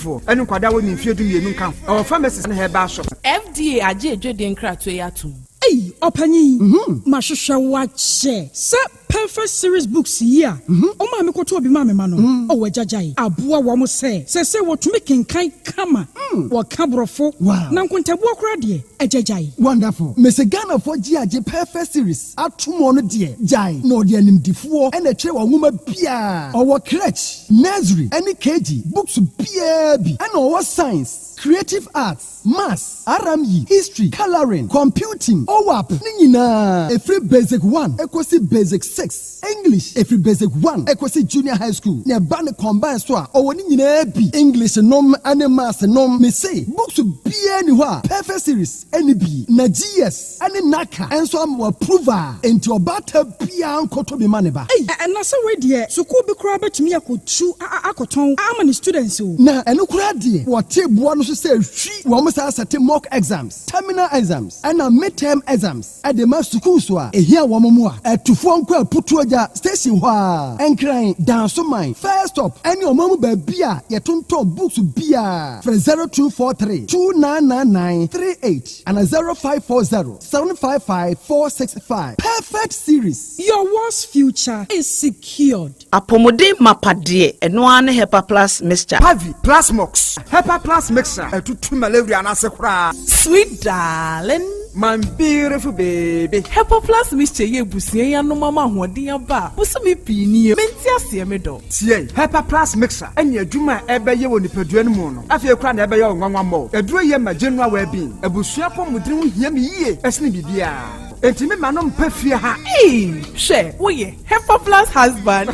nkwadaa a wɔnni mfeɛ 12 nka ho. Ɛwɔ pharmacies ne herbal shops. FDA agye edwede nkratoɔ yi atom. Ei, ɔpanyin, mahwehwɛ wo akyɛ sɛ Perfect Series books yi a ɔma me kɔtɔ obi ma me ma no. Ɔwɔ agyagyae aboa wɔ mo sɛ wɔtumi kenkan kama, wɔka borɔfo na nkontabuo koraa deɛ, agyagyae. Wonderful. Mese Ghanafoɔ gye agye Perfect Series atom no deɛ, gyae na ɔde animdifoɔ ɛna ɛkyerɛ wɔn nwoma biara. Ɔwɔ crèche, nursery ɛne KG books biara bi, ɛna ɔwɔ science, creative arts, maths, RME, history, colouring, computing, OWAP ne nyinaa, ɛfiri basic 1 ɛkɔsi basic 6, English ɛfiri basic 1 ɛkɔsi junior high school, na ɛba ne combine so a, ɔwɔ ne nyinaa bi, English nom ne maths nom. Mese books biara ni hɔ a Perfect Series ɛne bi, na GS ɛne NaCCA ɛnso ama approve a, enti ɔbaata biara nkɔtɔ bi ma ne ba. Ei, ɛna sɛ wei deɛ, sukuu bi koraa bɛtumi akɔtu akɔtɔn ama ne students o. Na ɛno koraa deɛ, wɔte boa no so sɛ hwi wɔn saa sɛte mock exams, terminal exams ɛna midterm exams ɛde ma sukuu so a ehia wɔn mu a ɛtufoɔ nkɔ Aputuo Gya station hɔ a Nkran Dansoman first stop ɛne ɔman mu baabi a yɛtontɔn books biara. Frɛ 0243 299938 ana 0540 755 465. Perfect Series. Your world's future is secured. Apɔmuden mapadeɛ, ɛno ara ne Hepa Plus mixture. Pavi, Plasmox, Hepaplus mixture ɛtutu malaria n'ase koraa. Sweet darling. My beautiful baby. Hepa Plus mixture yɛ ebusua yi anom ama ahoɔden aba a bosome pii nie. Mente aseɛ, me dɔ. Tie, Hepaplus mixture ɛne adwuma a ɛbɛyɛ wɔ nipadua no mu no, afei koraa na ɛbɛyɛ wɔ nwanwa mmɔ. Aduro yɛ ma general well-being. Abusua pɔmuden ho hia me yie ɛsene biribiara, enti me ma no mpɛ fie ha. Ee, hwɛ, woyɛ Hepa Plus husband.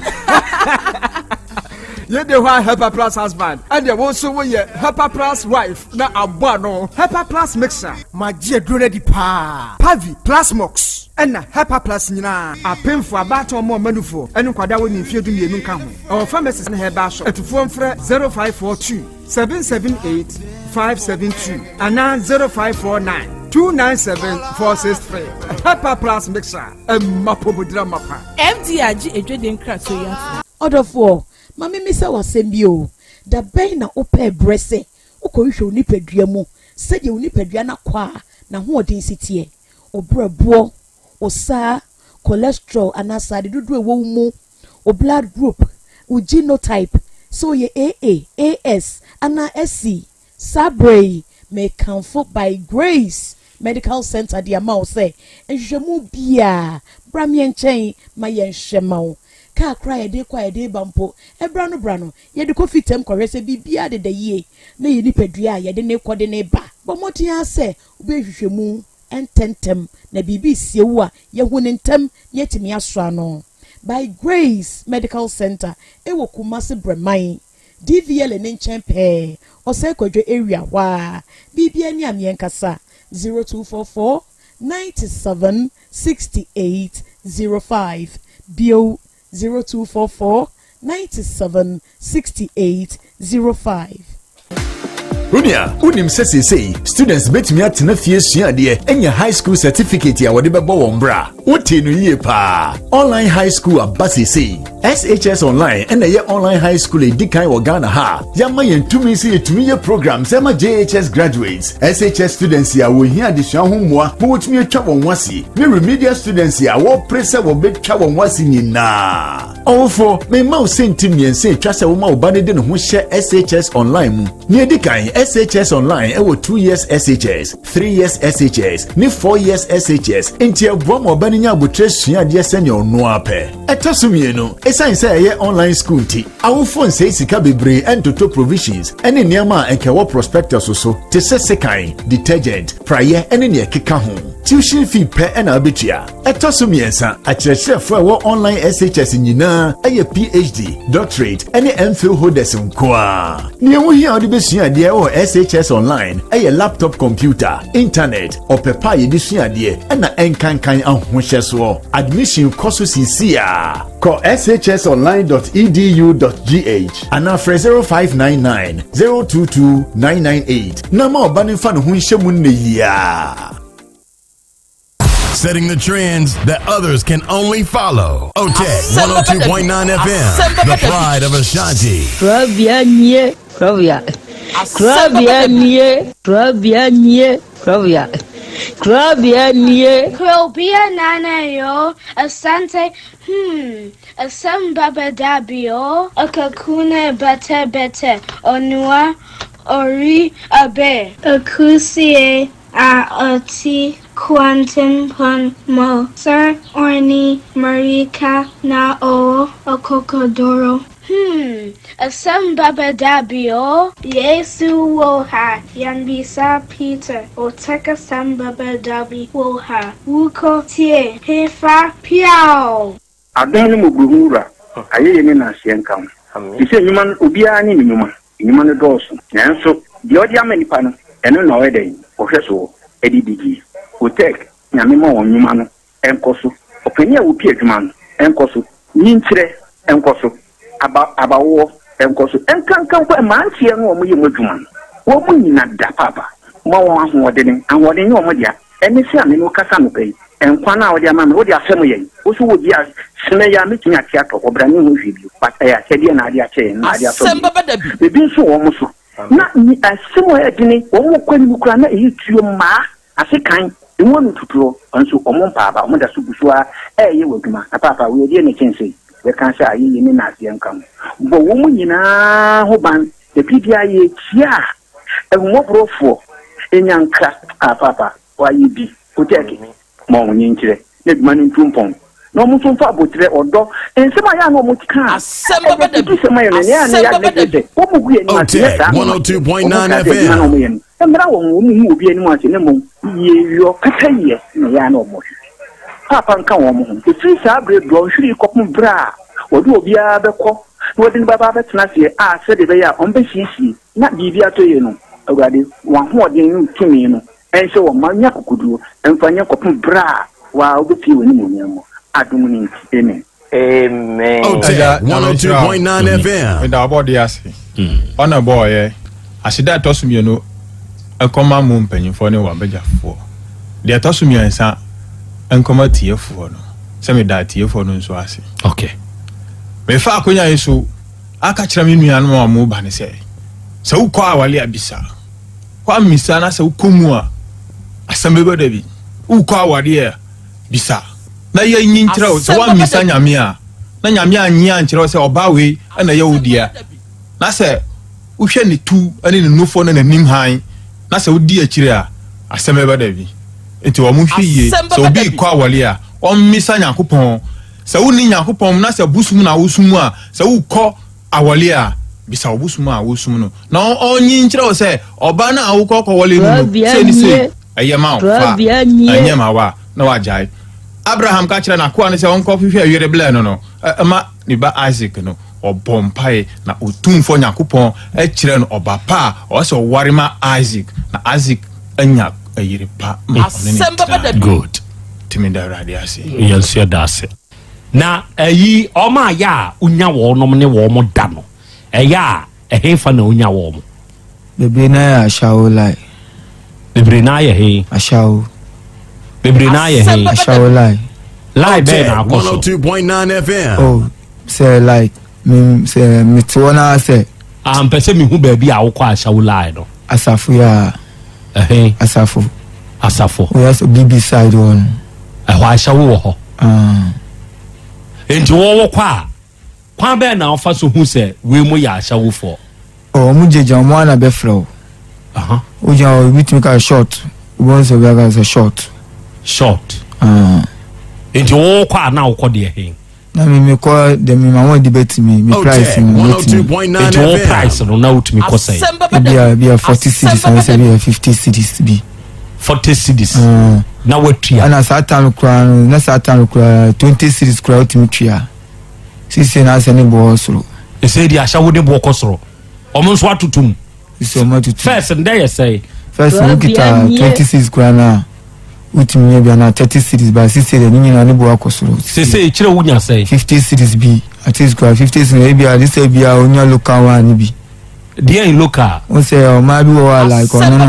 Yɛde hɔ a, Hepa Plus husband, ɛdeɛ wo nso woyɛ Hepa Plus wife na abɔ ano. Hepa Plus mixture. Magye aduro no adi paa. Pavi, Plasmox, ɛna Hepaplus nyinaa. Apemfo, abaatan, ɔmo a ɔma nufoɔ ɛne nkwadaa wɔ ne mfeɛ 12 nka ho. Ɛwɔ pharmacies ne herbal shop. Atufoɔ mfrɛ 0542 778 572 anaa 0549 297 463. Hepaplus mixture, ɛmma pomodira mapa. FDA agye edwede nkratoɔ yi atom. Ɔdɔfoɔ, ma memisa w'asɛm bi o. Da bɛn na wopɛ berɛ sɛ wokɔhwehwɛ wo nipadua mu sɛdeɛ wo nipadua no akɔ a n'ahoɔden si teɛ, wo brɛboɔ, wo saa cholesterol anaa sade dodoɔ ɛwɔ wo mu, wo blood group, wo genotype, sɛ woyɛ AA, AS anaa SC? Saa berɛ yi, mekamfo By Grace Medical Center de ama wo sɛ nhwehwɛmu biaa, bra meɛ nkyɛn ma yɛnhwɛ ma wo. Kaa kora yɛde kɔ a yɛde ba mpo, ɛbra no bra no, yɛde kɔ fitam kɔhwɛ sɛ biribiara deda yie na yɛ nipadua a yɛde ne kɔ de ne ba. Bɔ mmɔden ara sɛ wobɛhwehwɛ mu ntɛntɛm na biribi sie wo a, yɛhu ne ntɛm na yɛtumi asɔ ano. By Grace Medical Center ɛwɔ Kumase Brɛman, DVL ne nkyɛn pɛɛ, Ɔsɛ Kwadwo area hɔ a. Biribiara ni a meɛnkasa 0244 97 68 05 bio, 0244 97 68 05. Onua, wonim sɛ seesei students bɛtumi atena fie sua adeɛ anya high school certificate a wɔde bɛbɔ wɔn bra? Wote no yie paa. Online high school aba seesei. SHS Online ɛna ɛyɛ online high school a ɛdi kan wɔ Ghana ha. Yɛama yɛn tumi sɛ yɛtumi yɛ programs ɛma JHS graduates, SHS students a wɔhia adesua ho mmoa ma wɔtumi atwa wɔn ho ase, ne remedial students a wɔpere sɛ wɔbɛtwa wɔn ho ase nyinaa. Ɔwofo, mema wo sɛnti mmiɛnsa atwa sɛ woma wo ba no de ne ho hyɛ SHS Online mu. Nea ɛdi kan, SHS Online ɛwɔ 2 years SHS, 3 years SHS ne 4 years SHS, nti ɛboa ma ɔba no nya abotire sua adeɛ sɛnea ɔno apɛ. Ɛtɔ so mmienu, ɛsiane sɛ ɛyɛ online school nti, awofoɔ nsɛe sika bebree ɛntoto provisions ɛne nneɛma a ɛnkɛwɔ prospectus so te sɛ sekan, detergent, praeɛ ɛne nea ɛkeka ho. Tuition fee pɛ ɛna wobɛtua. Ɛtɔ so mmiɛnsa, akyerɛkyerɛfoɔ a ɛwɔ online SHS nyinaa ɛyɛ PhD, doctorate ɛne MPhil holders nko a. Nea ɛho hia a wode bɛsua adeɛ wɔ SHS Online ɛyɛ laptop computer, internet, ɔpɛpa a yɛde sua adeɛ, ɛna ɛnkankan ahohyɛsoɔ. Admission kɔ so sisi a. koraa. Kɔ shsonline.edu.gh anaa frɛ 0599 022 998 na ma ɔba no mfa ne ho nhyɛ mu nnɛ yi ara. Setting the trends that others can only follow. OTEC 102.9 FM, the pride of Ashanti. Kurabea nie, kurabea. Kurabea nie, kurabea nie, kurabea. Kurabea nie. Kurabea nana yo, asante, hmm, asem baba dabi o, akakuna bete bete, onua, ori abe. Akusie a ɔte kwantempɔn mu sɛ ɔne mmirika na ɔwɔ akokoduru. Hmm, asɛm bɛba da bi o. Yesu wɔ ha, yɛmmisa Peter, Otec asɛm bɛba da bi wɔ ha, wokɔ tie, hefa, piaw! Adom ne mmɔborɔhunu Wura, ayɛyie ne nnaaseɛ nka wo. Te sɛ nnwuma no, obiara ne ne nnwuma. Nnwuma no dɔɔso, nanso deɛ ɔde ama nnipa no, ɛno na ɔyɛ dɛn? Ɔhwɛ soɔ de di die. Otec, Nyame ma wɔn nnwuma no nkɔ so. Ɔpanin a ɔpi adwuma no nkɔ so. Nyinkyerɛ nkɔ so. Aba, abawoɔ nkɔ so. Ɛnkanka mpo mmeranteɛ no a wɔyɛ mu adwuma no, wɔn nyina da paapa. Ma wɔn ahoɔdene. Ahoɔden nyɛ wɔn dea. Ɛne sɛ a me ne wo kasa anɔpa yi, nkwa no a wode ama me, wode afɛm yɛn. Wo nso wɔ bi a, sene yi a mɛtumi ate atɔ, ɔbra ne ho hwee bio. But ɛyɛ akyɛdeɛ na ade akyɛ yɛn, na ade afɛm Asɛm yɛn. bɛba da bi. Ebi nso wɔ wɔn so. Na ni asɛm a ɛyɛ dene, wɔn kɔ anim koraa na ɛyɛ tuo mmaa, ase kan, emu ano tutuo, nso wɔn mpa aba, wɔn da so gu so ara ɛreyɛ wɔ adwuma. Na paapa, wei ɛdeɛn na ɛkyɛn sei? Yɛka sɛ ayɛyie ne naaseɛ nka ho. Bɔ wɔn nyinaa ho ban, na biribiara yɛretia a, Ahummɔborɔfoɔ nya nkra a paapa wayɛ bi kotɛɛke ma wɔn nkyerɛ na adwuma no ntu mpɔn na wɔn nso mfa aboterɛ, ɔdɔ, nsɛm a ɛyɛ a na wɔn ka a Asɛm ɛyɛ bɛba da bi. afutusɛm ayɛ no nea ɛyɛ a na Asɛm ɛyɛ bɛba adwene da kyerɛ bi. sɛ wɔn gu yɛn anim ase nyɛ Otec saa na wɔn akyerɛ wɔn 102.9 kaa sɛ adwuma no a FM. wɔyɛ no mmra wɔn ho wɔn nhu obi anim ase na mmom yieyɔ pɛpɛyɛ na ɛyɛ a na wɔhwehwɛ paapa nka wɔn ho ɛfiri saa berɛ dɔnhwere yi kɔpem berɛ a wɔde obiara bɛkɔ na wɔde no bɛba abɛtena aseɛ a sɛdeɛ ɛbɛyɛ a wɔbɛsiesie Na biribi atɔ yie no, Awurade, w'ahoɔden ne wo tumi no nhyɛ wɔn ma nya akokoduro mfa nyɛ kɔpem berɛ a wo ara wobɛpue w'animuonyam mu, adom no nti, amen. Amen. Agya Nyame nhyira wo. Meda w'abɔdeɛ ase. Ɔna bɔɔyɛ. Aseda a ɛtɔ so mienu nkɔma mo mpanyinfoɔ ne w'abagyafoɔ. Deɛ ɛtɔ so miɛnsa nkɔma atiefoɔ no. Sɛ meda atiefoɔ no nso ase. Okay. Mefa akonya yi so aka kyerɛ me nuanom a wɔreba no sɛ, sɛ wokɔ awale a bisa. Woammisa na sɛ wokɔ mu a, asɛm bɛba da bi. Wokɔ awadeɛ a, bisa. Na yɛnyi nkyerɛ wo sɛ woammisa Nyame a, na Nyame annye ankyerɛ wo sɛ ɔbaa wei na ɛyɛ wo dea. Na sɛ wohwɛ ne tu ne ne nufoɔ ne n'anim hann, na sɛ wodi akyire a, asɛm bɛba da bi. Nti wɔn hwɛ yie, sɛ obi rekɔ awale a, ɔmmisa Nyankopɔn. Sɛ wonni Nyankopɔn mu na sɛ bosom na wosom a, sɛ wokɔ awɔle a, bisa wo bosom a wosom no na ɔnyi nkyerɛ wo sɛ ɔbaa no a wokɔ kɔwɔle no no sei ne sei, ɛyɛ ma wo fa, ɛnyɛ ma wo a, na wagyae. Abraham ka kyerɛ n'akoa no sɛ ɔnkɔ hwehwɛ yere blɛ no no ma ne ba Isak no, ɔbɔ mpae na Otumfoɔ Nyankopɔn kyerɛ no ɔba pa a ɔwɔ sɛ ɔware ma Isak, na Isak anya yere pa ma ɔne no tena. Good. Nti meda Awurade ase. Yɛn nso yɛda ase. Na ayi wɔn a yɛ a wonya wɔnom ne wɔn da no, ɛyɛ a ɛhefa na wonya wɔn? Bebree naa yɛ ashawo lie. Bebree naa yɛ he? Ashawo. Bebree naa yɛ he? Ashawo lie. Lie bɛyɛ na akɔ so. 102.9 FM. Oh, sɛ like me sɛ mete hɔ naa sɛ. Ah, mpɛ sɛ mehu baabi a wokɔ ashawo lie no. Asafo yɛ a. Ɛhe? Asafo. Asafo. Oyɛ sɛ BB side hɔ no. Ɛhɔ ahyɛwo wɔ hɔ. Ah. Nti wɔwɔ kɔ a, kwan bɛn na wɔfa so hu sɛ wei mu yɛ ahyɛwofoɔ? Oh, wɔn gyegya wɔn ara na bɛfrɛ wo. Aha. Wogyina hɔ, obi tumi ka short. Wobɛhu sɛ obi aka sɛ short. Short. Ah. Nti wɔwɔ kɔ a na wokɔ deɛ he? Na me me kɔ de me ma wɔn de bɛti mi mi price no mɛtumi. Nti wo price no na wotumi kɔ sɛn? Ebi a ebi a 40 cedis anasɛ ebi a 50 cedis bi. 40 cedis ah. na watua. Ɛna saa time koraa no na saa time koraa 20 cedis koraa wotumi tua. Sisi na asɛ ne boɔ soro. Ɛsɛ di ahyɛ wo de boɔ kɔ soro. Wɔn nso atoto mu. Sisi wɔn atoto. First ndɛ yɛ sɛn? First no kita 20 cedis koraa na. Wotumi nya bi anaa 30 cedis but sesei deɛ ne nyinaa ne bo akɔ soro. Sesei kyerɛ wonya sɛn? 50 cedis bi at least koraa 50 cedis ebi a de sɛ bi a wonya local one no bi. Deɛn local? Wo sɛ ɔmaa bi wɔ hɔ a like ɔno no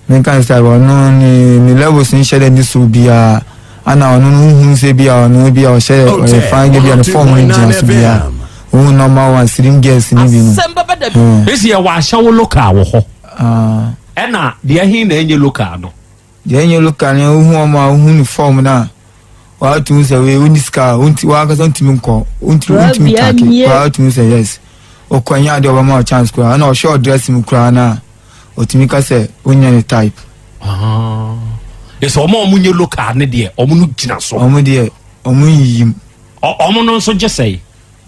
menka ne sɛ ɔno ne ne levels nhyɛ dɛ ne so biara ana ɔno no wohu sɛ bi a ɔno bi a ɔhyɛ ɔyɛ fine bi a ne fɔm no gyina so biara wohu normal one slim girls ne bi no. Esi yɛ wɔ ahyɛwo local wɔ hɔ. Ɛna deɛ he na ɛnyɛ local no? Deɛ ɛnyɛ local no wohu wɔn a wohu ne fɔm no a wɔatumi sɛ wei wonni sika a wonti wankasa wontumi nkɔ wontumi wontumi take koraa wotumi sɛ yes ɔkɔ nyɛ adeɛ ɔbɛma wo chance koraa ɛna ɔhwɛ ɔdress mu koraa no a ɔtumi ka sɛ wonyɛ ne type. Ɛsɛ ɔmo a ɔmo nyɛ local ne deɛ ɔmo no gyina so. Ɔmo deɛ ɔmo nyiyim. Ɔmo no nso gye sɛe.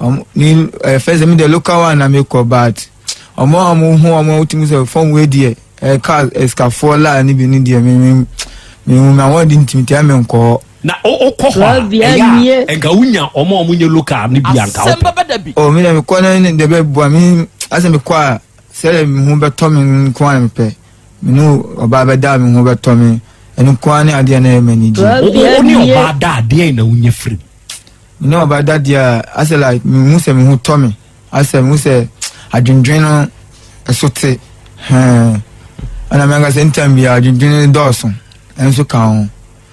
Ɔmo ni ɛɛ fɛsɛ mi deɛ local one na mi kɔ but ɔmo a ɔmo hu ɔmo wotumi sɛ fɔm wei deɛ ɛka ɛsikafoɔ laa ne bi ne deɛ mi mi mi hu mi àwọn de ntumi tia mi nkɔ hɔ. Na o kɔ hɔ a ɛyɛ a nka wonya ɔmo a ɔmo nyɛ local ne bi a nka wopɛ. O mi deɛ mi kɔ ne deɛ bɛ bua mi asɛ mi kɔ a sɛdeɛ mi ho bɛtɔ mi nko ara na mi pɛ mi ne ɔbaa bɛ da mi ho bɛtɔ mi ɛno nko ara ne adeɛ na ɛyɛ m'ani gye. Wo ne ɔbaa da a deɛn na wonya firi mu? Me ne ɔbaa da deɛ a asɛ like mehu sɛ me ho tɔ me asɛ mehu sɛ adwendwen no ɛso te hɛn ɛna me ankasa ntam bi adwendwen no dɔɔso ɛnso ka ho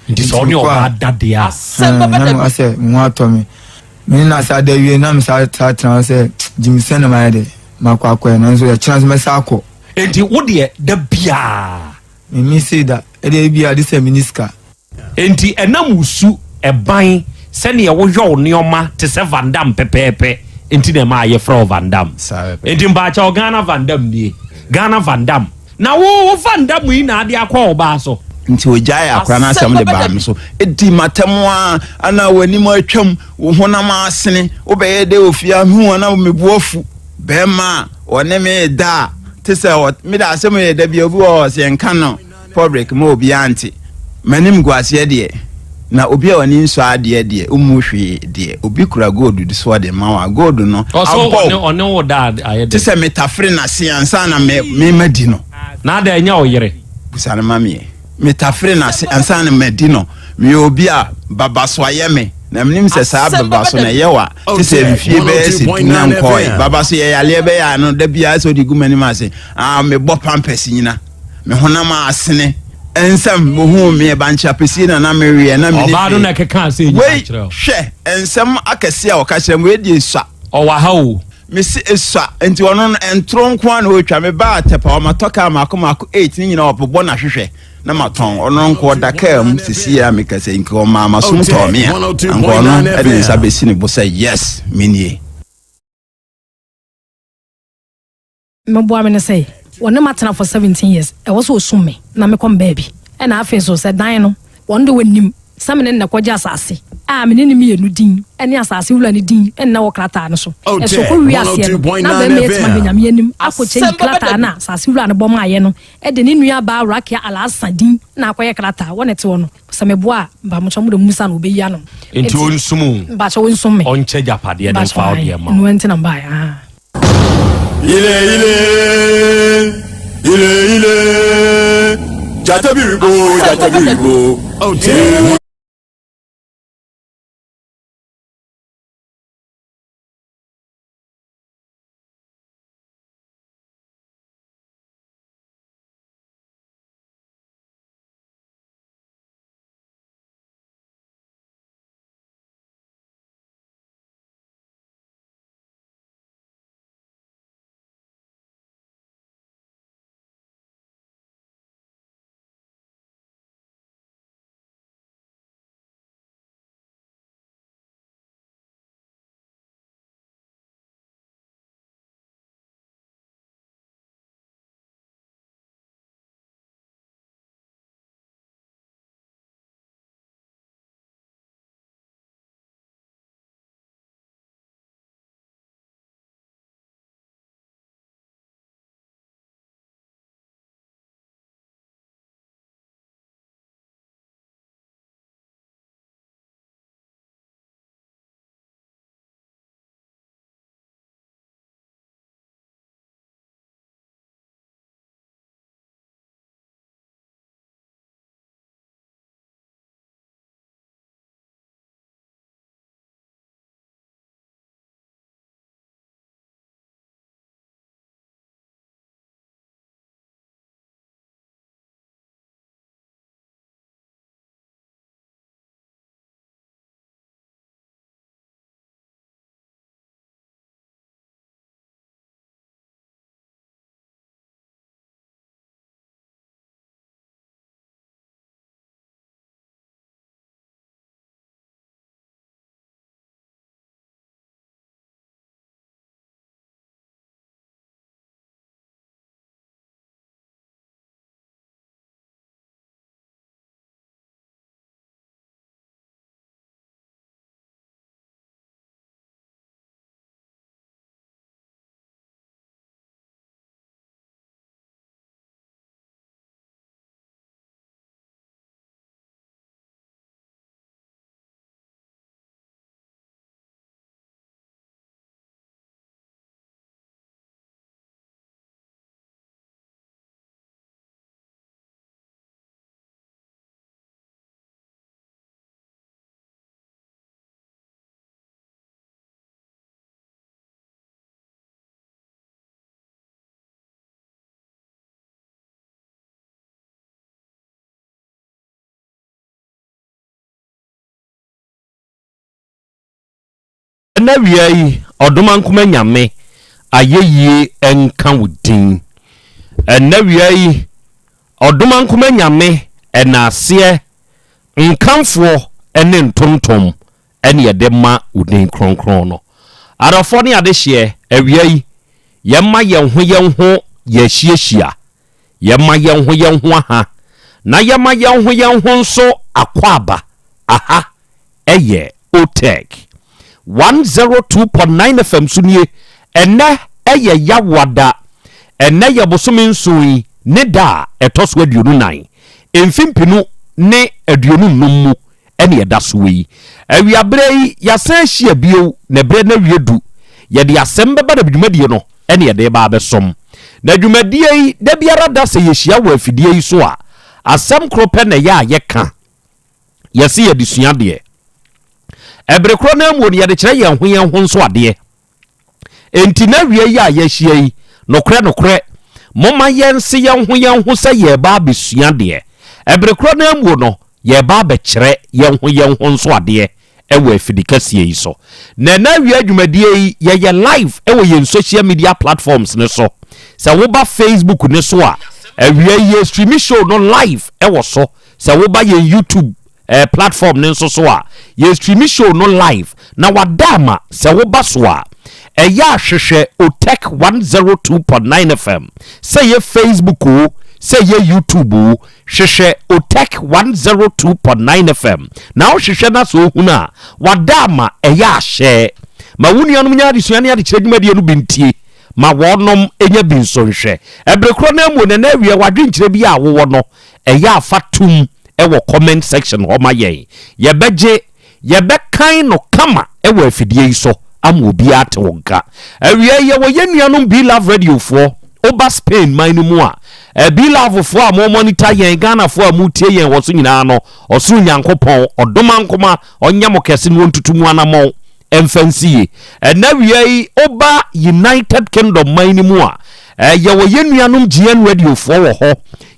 nti sɛ ɔne ɔbaa da deɛ a na asɛ me ho atɔ me me ne no asa da wie na me saa saa tena hɔ sɛ gyimisɛn na mayɛ dɛ makɔ akɔɛ nanso ɛkyena nso mɛsa akɔ. Nti wo deɛ da biaa. Me me sei da ɛdeɛ ebi a de sɛ me ni sika. Enti ɛnam wo su, ɛban, sɛdeɛ woyɔ wo nneɛma te sɛ Van Damme pɛpɛɛpɛ nti na ɛmaa yɛfrɛ wo Van Damme. Enti mpaakyɛw Ghana Van Damme nie. Ghana Van Damme. Na wo wo Van Damme yi na ade akɔ wo baa so. Nti ogyaee akora no asɛm de baa me so. Edi m'atɛm ara, ana w'anim atwam, wo honam asene, wobɛyɛ dɛ wɔ fie a, mehu ana me bo afu. Bɛrima a ɔne me reda a, te sɛ me da asɛm yɛ da bi obi wɔ hɔ sɛ yɛnka no public ma obiara nte. M'anim gu aseɛ deɛ, na obi a ɔne nsɔ adeɛ deɛ, ɔmmu hwee deɛ. Obi kura gold de so ɔde ma wo a, gold no abɔ wo te sɛ metafere n'ase ansa na me madi no. Na adɛn, ɛnyɛ wo yere? Busa no ma me ɛ. Metafere n'ase ansa na madi no. Meyɛ obi a babaso ayɛ me, na menim sɛ saa babaso no ɛyɛ wa te sɛ mfie bɛyɛ sɛ du na nkɔe. Babaso yɛ yareɛ bɛyɛ a no da biara sɛ ɔde gu m'anim ase. Ah, mebɔ pampers nyina. Me honam asene. Nsɛm ohuu me bankye apɛsie na na meweɛ na mene Ɔbaa no na ɛkeka asɛ nyina Wei, kyerɛ wo. hwɛ, nsɛm akɛseɛ a ɔka kyerɛ me, wei deɛ esua. Ɔwɔ ha o. Mese esua, nti ɔno no ntoro nko ara na ɔretwa. Mebaa Atepa, ɔmatɔ kaa mmaako mmaako eight, ne nyinaa ɔbobɔ n'ahwehwɛ na matɔn. Ɔno nko ɔda kaa mu seesei a mekasa yi, nka ɔmaa m'asom tɔɔ me a, anka ɔno de ne nsa bɛsi ne bo sɛ yes, menie. Meboa me ne sɛ wɔne matena for 17 years ɛwɔ sɛ ɔsum me na mekɔ me baabi ɛna afei nso sɛ dan no wɔn de wɔnim sɛ me ne no na ɛkɔgye asase a me ne no mmienu din ne asase wura no din nna wɔ krataa no so ɛso kɔ wie aseɛ no na bɛrima yi atumi ahwɛ Nyame anim akɔ kyɛyi krataa no a asase wura no bɔ maayɛ no de ne nua baa Rakia Alhassan din na akɔyɛ krataa wɔ ne te hɔ no sɛ meboa a mpamokyɛ mo de musa na ɔbɛyi ano Nti ɔnsum wo? Mpakyɛ ɔnsum me. Ɔnkyɛ agyapadeɛ no mfa wo deɛ ma wo. Ɛno nti na mbaeɛ ah. Ile ile ile ile jata biribo jata biribo. Ɛnnɛ awia yi, Ɔdomankoma Nyame ayɛyie nka wo din. Ɛnnɛ awia yi, Ɔdomankoma Nyame ɛnaaseɛ, nkamfoɔ ne ntontom ɛne yɛde ma wo din kronkron no. Adɔfoɔ ne adehyeɛ, awia yi, yɛmma yɛn ho yɛn ho yɛahyiahyia, yɛmma yɛn ho yɛn ho aha, na yɛma yɛn ho yɛn ho nso akwaaba aha ɛyɛ Otec 102.9 FM so nie. Ɛnnɛ ɛyɛ Yawoada. Ɛnnɛ yɛ bosome nson yi ne da a ɛtɔ so 24, mfe 2025 mu ɛne ɛda so yi. Awiaberɛ yi yɛasan ahyia bio na ɛberɛ no awie du. Yɛde asɛm bɛba na dwumadie no ɛne yɛde reba abɛsom. Na dwumadie yi da biara da sɛ yɛhyia wɔ afidie yi so a, asɛm koro pɛ na ɛyɛ a yɛka. Yɛse yɛde sua adeɛ. Ɛbere korɔ no ara mu no yɛde kyerɛ yɛn ho yɛn ho nso adeɛ. Enti na awia yi a yɛahyia yi, nokorɛ nokorɛ, momma yɛnse yɛn ho yɛn ho sɛ yɛreba abɛsua adeɛ. Ɛbere korɔ no ara mu no, yɛreba abɛkyerɛ yɛn ho yɛn ho nso adeɛ wɔ afidi kɛseɛ yi so. Na ɛna awia dwumadie yi, yɛyɛ live wɔ yɛn social media platforms no so. Sɛ woba Facebook no so a, awia yi yɛ stream show no live wɔ so. Sɛ woba yɛn YouTube eh, platform no nso so a, yɛ stream show no live. Na wada ama sɛ woba so a, ɛyɛ a hwehwɛ Otech 102.9 FM. Sɛ yɛ Facebook o, sɛ yɛ YouTube o, Hwehwɛ Otech 102.9 FM na wohwehwɛ na sɛ ohunu a, wada ama ɛyɛ ahyɛ. Ma wo nuanom nya adesua ne adekyerɛ dwumadie no bi ntie. Ma wɔnom nya bi nso nhwɛ. Ɛbere korɔ no ara mu no, ɛnɛ awia w'adwenkyerɛ bi a wowɔ no, ɛyɛ a fa tom wɔ comment section hɔ ma yɛn. Yɛbɛgye. Yɛbɛkan no kama wɔ afidie yi so ama obiara ate wo nka. Awia yi yɛwɔ yɛn nuanom B-Love Radio foɔ, woba Spain man no mu a, eh, B-Love foɔ a mo monitor yɛn, Ghana foɔ a motie yɛn wɔ so nyinaa no, Ɔsoro Nyankopɔn, Ɔdomankoma, Ɔnyɛ mo kɛse na Ɔntutu mo anamɔn mfa nsi yie. Ɛnɛ awia yi woba United Kingdom man no mu a, eh, yɛwɔ yɛn nuanom GN Radio foɔ wɔ hɔ,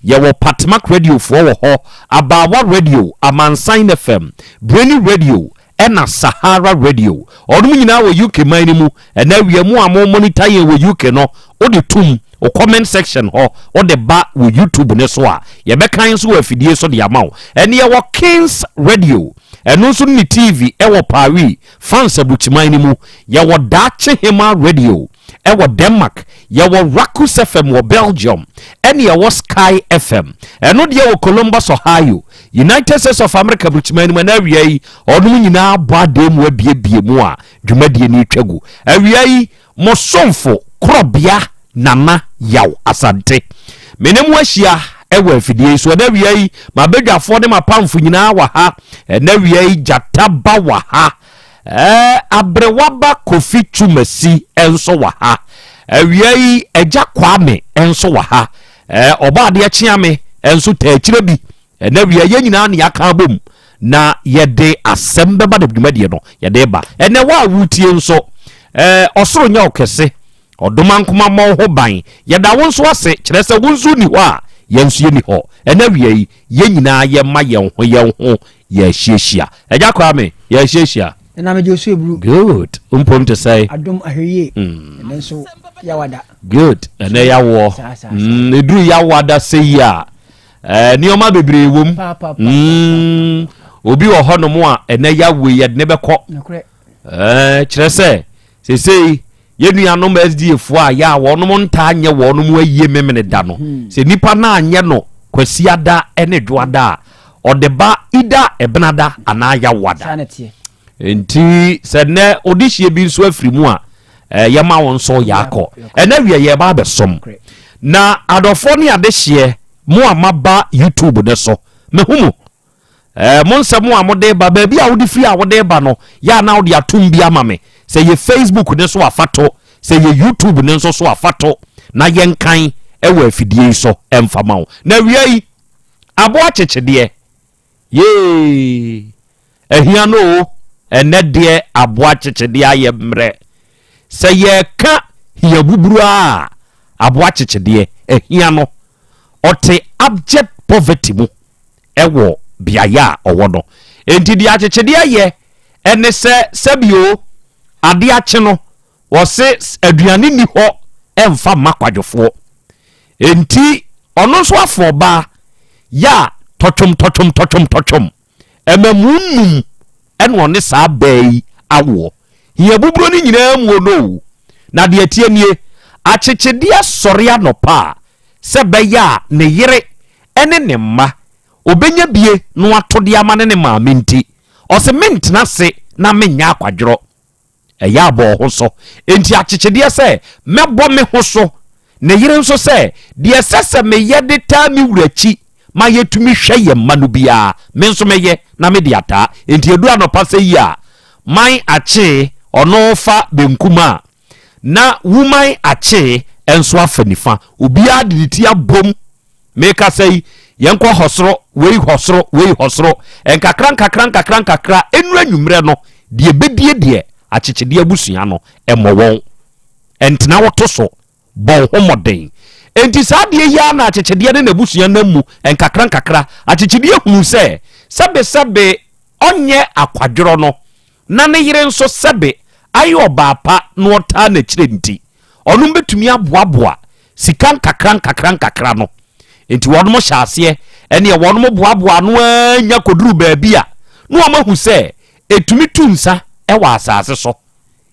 Yɛwɔ Patmak Radio foɔ wɔ hɔ, Abaawa Radio, Amansan FM, Breni Radio ɛna Sahara Radio. Ɔnom nyinaa wɔ UK man no mu. Ɛnɛ awia mu a mo monitor yɛn wɔ UK no, wode tom wo comment section hɔ, wode ba wɔ YouTube no so a, yɛbɛkan nso wɔ afidie so de ama wo. Ɛne yɛwɔ Kings Radio, ɛno nso ne TV ɛwɔ Paris, France aburukyiman no mu. Yɛwɔ Daakye Hema Radio. Ɛwɔ Denmark, yɛwɔ Rakus FM wɔ Belgium, ɛne yɛwɔ Sky FM. Ɛno deɛ wɔ Columbus, Ohio, United States of America burukyiman no mu. Ɛna awia yi, ɔnom nyinaa bɔ adeɛ mu abiebie mu a dwumadie no retwa gu. Awia yi, mo somfo Korɔbea Nana Yaw Asante. Me ne mo ahyia ɛwɔ afidie yi so. Ɛna awia yi, m'abadwafoɔ ne m'apamfo nyinaa wɔ ha. Ɛna awia yi, gyata ba wɔ ha. Ɛɛ Aberewaba Kofi Twumasi nso wɔ ha. Awia yi Agya Kwame nso wɔ ha. Ɛɛ Ɔbɔadeɛ Kyeame nso taa akyire bi. Ɛnɛ awia yɛn nyinaa ne yɛaka abom na yɛde asɛm bɛba na dwumadie no yɛde ba. Ɛnɛ wo a wotie nso ɛɛ ɔsoro nyɛ wo kɛse. Ɔdomankoma mmɔ wo ho ban. Yɛda wo nso ase kyerɛ sɛ wo nso nni hɔ a yɛn nso yɛnni hɔ. Ɛnɛ awia yi yɛn nyinaa yɛma yɛn ho yɛn ho Yɛahyiahyia. Agya Kwame, yɛahyiahyia. Nana megye osu eburu. Good. Mpom te sɛe. Adom ahwɛyie. Mm. Ɛnɛ nso yawada. Good. Ɛnɛ yawoɔ. Saa saa. Mm, eduru yawada sɛ yi a, eh, nneɛma bebree wom. Pa pa pa. Mm, obi wɔ hɔnom a ɛnɛ yawoɔ yi yɛde ne bɛkɔ. Nokorɛ. Eh, kyerɛ sɛ seesei Yɛn nuanom SDA foɔ a yɛ a wɔnom ntaa nyɛ wɔnom ayie memene da no, hmm. sɛ nipa no anyɛ no Kwasiada ne Dwoada a, ɔde ba ida Ɛbenada anaa Yawoada. Nti sɛ nnɛ ɔde hyie bi nso afiri mu a, eh, yɛma wo nso yɛakɔ. Ɛnɛ wiɛ yɛba abɛsom. Na adɔfoɔ ne adehyeɛ mo a maba YouTube ne so, mehu mo. Eh, mo nsɛm a mode ba, baabi a wode firi a wode ba no, yɛ a na wode atom bi ama me. Sɛ yɛ Facebook ne so afa to, sɛ yɛ YouTube ne nso so afa to, na yɛnkan wɔ afidie yi so ɛmfa ma wo. Na awia yi, aboa kyekyedeɛ, yee, ahia no o, ɛnɛ deɛ aboa kyekyedeɛ ayɛ mmerɛ. Sɛ yɛka hia buburu a, aboa kyekyedeɛ, ahia no, ɔte abject poverty mu. wɔ beaeɛ a ɔwɔ no. Enti deɛ akyekyedeɛ yɛ ne sɛ sɛbio Adeɛ akye no, wɔse aduane nni hɔ mfa mma kwadwofoɔ. Enti ɔno nso afo ɔbaa yɛ a tɔtwom tɔtwom tɔtwom tɔtwom. Ɛmamu num ɛna ɔne saa baa yi awoɔ. Hia buburo no nyinaa mu ono o. Na deɛ ɛteɛ nie, akyekyedeɛ sɔre anɔpa a sɛ ɛbɛyɛ a ne yere ne ne mma ɔbɛnya bie na wato de ama ne ne maame nti, ɔse mentena ase na menyɛ akwadworɔ. Ɛyɛ a bɔ wo ho so. Enti akyekyedeɛ sɛ mɛbɔ me ho so, ne yere nso sɛ deɛ ɛsɛ sɛ meyɛ de taa me wura akyi ma yɛtumi hwɛ yɛn mma no biara, me nso mɛyɛ na mede ataa. Enti ɛduru anɔpa sɛ yi a, man akyee, ɔno fa benkum a, na wuman akyee nso afa nifa. Obiara de ne ti abom. Mekasa yi, yɛnkɔ hɔ soro, wei hɔ soro, wei hɔ soro. Nkakra nkakra nkakra nkakra, ɛnuru anwummerɛ no, deɛ ɛbɛdie deɛ, akyekyedeɛ abusua no, ɛmmɔ wɔn. Ɛntena wo to so, bɔ wo ho mmɔden. Enti saa adeɛ yi ara na akyekyedeɛ ne n'abusua nam mu nkakra nkakra. Akyekyedeɛ hunuu sɛ, sɛbesɛbe ɔnyɛ akwadworɔ no, na ne yere nso sɛbe ayɛ ɔbaa pa na ɔtaa n'akyire nti, ɔnom bɛtumi aboaboa sika nkakra nkakra nkakra no. Nti wɔnom hyɛ aseɛ, ɛneɛ wɔnom boaboa ano ara nya kɔduru baabi a, na wɔn ahu sɛ ɛtumi tu nsa wɔ asase so.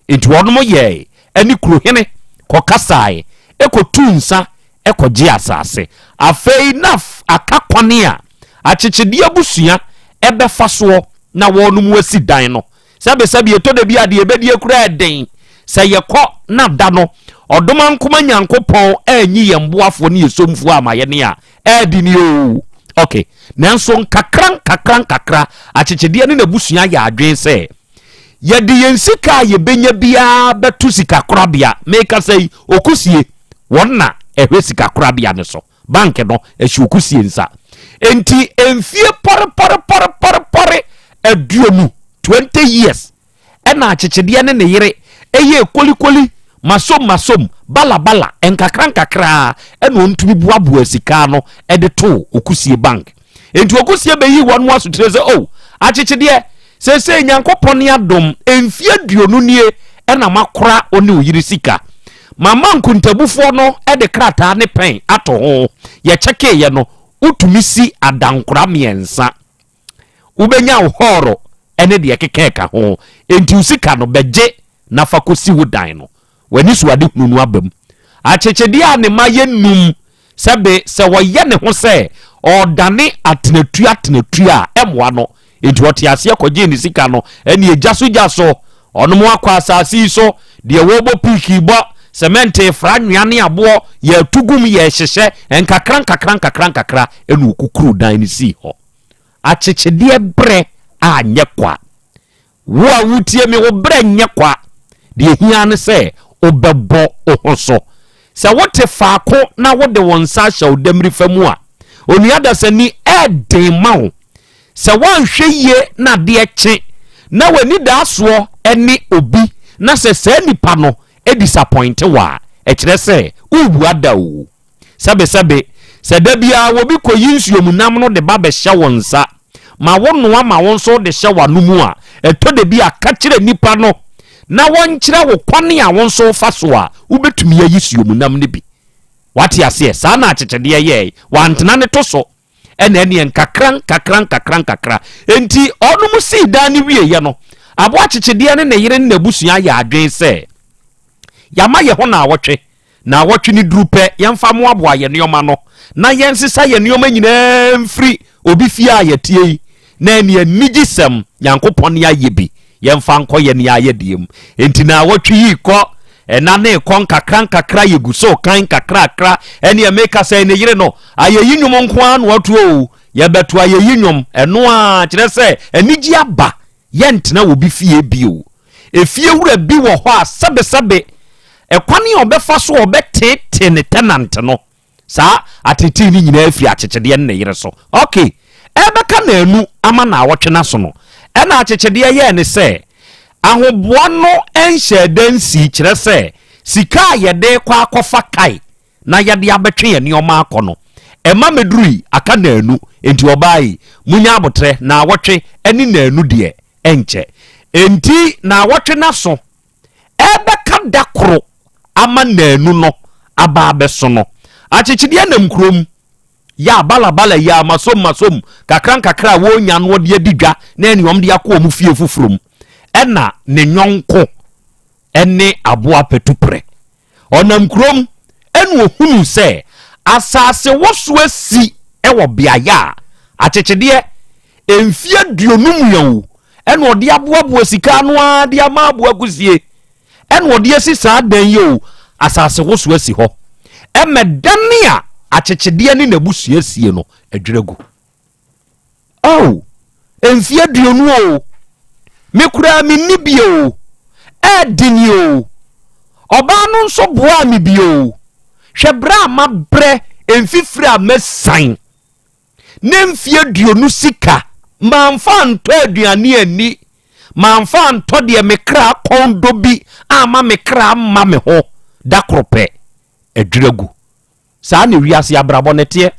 Enti wɔnom yɛɛe ne kurohene kɔkasaeɛ kɔtuu nsa kɔgyee asase. Afei na aka kwane a akyekyedeɛ abusua bɛfa soɔ na wɔnom asi dan no. Sɛbesɛbe ɛtɔ da bi a deɛ yɛbɛdie koraa ɛden. Sɛ yɛkɔ na da no Ɔdomankoma Nyankopɔn anyi yɛn boafoɔ ne yɛn somfoɔ ama yɛne a, ɛɛden oo. Ok, nanso nkakra nkakra nkakra akyekyedeɛ ne n'abusua yɛ adwene sɛ Yɛde yɛn sika a yɛbɛnya biara bɛto sikakorabea. Mekasa yi, Okusie, wɔn na ɛhwɛ sikakorabea no so. Bank no, ɛhyɛ Okusie nsa. Enti mfie pɔrepɔrepɔrepɔrepɔre 20, 20 years, ɛna Akyekyedeɛ ne ne yere ɛyɛɛ kolikoli, masom masom, bala bala, nkakra nkakra ɛna wɔn boaboa sika ano de too Okusie Bank. Enti Okusie bɛyii wɔn asotire sɛ, oh, Akyekyedeɛ, Seesei Nyankopɔn adom, mfeɛ 20 nie na makora wo ne wo yere sika. Mama nkontabufoɔ no de krataa ne pɛn ato ho. Yɛkyɛkeeɛ no, wotumi si adankora mmiɛnsa. Wobɛnya wo hɔɔro ne deɛ ɛkeka ɛka ho. Enti wo sika no, bɛgye na fa kɔsi wo dan no. W'anisoadehunu no aba mu. Akyekyedeɛ a ne mma yɛ num sɛbe sɛ ɔyɛ ne ho sɛ ɔredane atenatua atenatua a, ɛmmoa no. Enti ɔte aseɛ kɔgyee ne sika no, ɛnneɛ gya so gya so. Ɔnom akɔ asase yi so, deɛ wɔrebɔ piiki bɔ, sɛmɛnte fra anwea ne aboɔ, yɛreto gum, yɛrehyehyɛ, nkakra nkakra nkakra nkakra, ɛna ɔkukuruu dan no sii hɔ. Akyekyedeɛ berɛ anyɛ kwa. Wo a woretie me, wo berɛ nyɛ kwa. Deɛ ɛhia ne sɛ wobɛbɔ wo ho so. Sɛ wote faako na wode wo nsa ahyɛ wo damirifa mu a, onua dasani, ɛyɛ den ma wo. Sɛ woanhwɛ yie na adeɛ kye na w'anidaasoɔ ne obi na sɛ saa nipa no disappointe wo a, ɛkyerɛ sɛ worebu ada o. Sɛbesɛbe, sɛ da biara obi koyi nsuomnam no de ba bɛhyɛ wo nsa ma wonoa ma wo nso wode hyɛ w'ano mu a, ɛtɔ da bi a ka kyerɛ nnipa no na wɔnkyerɛ wo kwan a wo nso wofa so a wubetumi ayi suomnam no bi. Woate aseɛ? Saa na akyekyedeɛ yɛe. Wantena ne to so. Ɛna ɛneɛ nkakra nkakra nkakra nkakra. Enti ɔnom sii dan no wieeɛ no, aboa akyekyedeɛ ne ne yere ne n'abusua yɛɛ adwene sɛ, Yɛama yɛn ho naawɔtwe. Naawɔtwe no duru pɛ, yɛmfa mmoaboa yɛn nneɛma ano na yɛnsesa yɛn nneɛma nyinaa mfiri obi fie a yɛteɛ yi, na ɛne anigyesɛm Nyankopɔn ne ayɛ bi, yɛmfa nkɔ yɛn ayɛdeɛ mu. Enti naawɔtwe yi rekɔ, ɛna no rekɔ nkakra nkakra, yɛgu so kan nkakrakra, ɛneɛ meka sɛ ne yere no, ayɛyi nnwom nko ara na ɔto o, yɛbɛto ayɛyi nnwom, ɛno ara kyerɛ sɛ anigye aba, yɛntena obi fie bio. Efiewura bi wɔ hɔ a sɛbesɛbe ɛkwan a ɔbɛfa so a ɔbɛteetee ne tenant no, saa ateetee no nyinaa firi akyekyedeɛ ne ne yere so. Ok, ɛrebɛka naanu ama naawɔtwe no aso no, ɛna akyekyedeɛ yɛɛ ne sɛ ahoboa no nhyɛɛ da nsii, kyerɛ sɛ sika a yɛde rekɔ akɔfa kae na yɛde abɛtwe yɛn nneɛma akɔ no, ɛma medurui aka naanu, enti ɔbaa yi, munya aboterɛ, naawɔtwe ne naanu deɛ, ɛnkyɛ. Enti naawɔtwe no aso. Ɛrebɛka da koro ama nnaanu no aba abɛso no, akyekyedeɛ nam kurom. Yɛ a balabala yi a masom masom kakra nkakra a wɔrenya no wɔde adi dwa na ɛne wɔn de akɔ wɔn fie foforɔ mu. Ɛna ne yɔnko ne aboa patuprɛ. Ɔnam kurom ɛna ɔhunuu sɛ asase woso asi wɔ beaeɛ a akyekyedeɛ mfeɛ 50 o ɛna ɔde aboaboa sika ano ara de ama aboa kusie ɛna ɔde asi saa dan yi o asase woso asi hɔ ɛmɛ dane a akyekyedeɛ ne n'abusua sie no adwira gu. Oh, mfeɛ 20 o, me koraa menni bi o, ɛɛdene o, ɔbaa no nso boaa me bi o, hwɛ berɛ a mabrɛ mfifire a masian ne mfeɛ 20 sika mamfa antɔ aduane anni, mamfa antɔ deɛ me kra kɔn dɔ bi amma me kra amma me ho da koro pɛ, adwira gu. Saa na wiase abrabɔ no teɛ.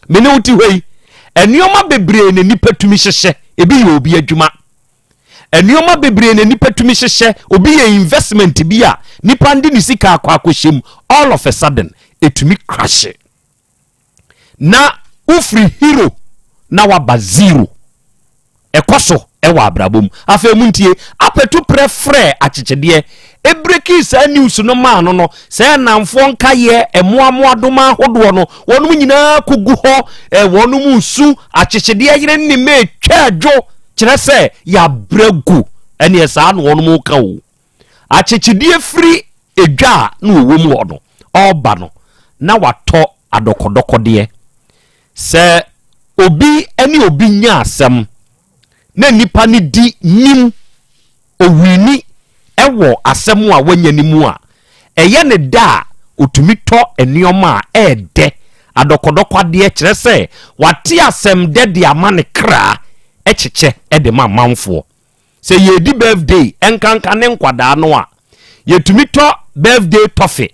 Me ne wo te hɔ yi, nneɛma bebree na nnipa tumi hyehyɛ. Ebi yɛ obi adwuma. Nneɛma bebree na nnipa tumi hyehyɛ. Obi yɛ investment bi a nipa de ne sika akɔ akɔhyɛ mu. All of a sudden, etumi crash. Na wofiri hero na waba zero. Ɛkɔ so wɔ abrabɔ mu. Afei montie, Apetu prɛ frɛɛ akyekyedeɛ, ɛbrekii saa news no maa no no, sɛ nnamfoɔ nkaeɛ, mmoammoadoma ahodoɔ no, wɔnom nyinaa kɔgu hɔ, eh, wɔnom resu, akyekyedeɛ yere ne mma ɛtwa adwo, kyerɛ sɛ yɛabrɛ gu, ɛneɛ saa na wɔnom reka o. Akyekyedeɛ firi edwa a na ɔwɔ mu hɔ no, ɔreba no, na watɔ adɔkɔdɔkɔdeɛ. Sɛ obi ne obi nya asɛm na nipa no di nim, owini wɔ asɛm a wanya no mu a, ɛyɛ ne dɛ a otumi tɔ nneɛma a ɛyɛ dɛ, adɔkɔdɔkɔadeɛ, kyerɛ sɛ wate asɛm dɛ de ama ne kra kyekyɛ de ma amanfoɔ. Sɛ yɛredi birthday nkanka ne nkwadaa no a, yɛtumi tɔ birthday tɔfe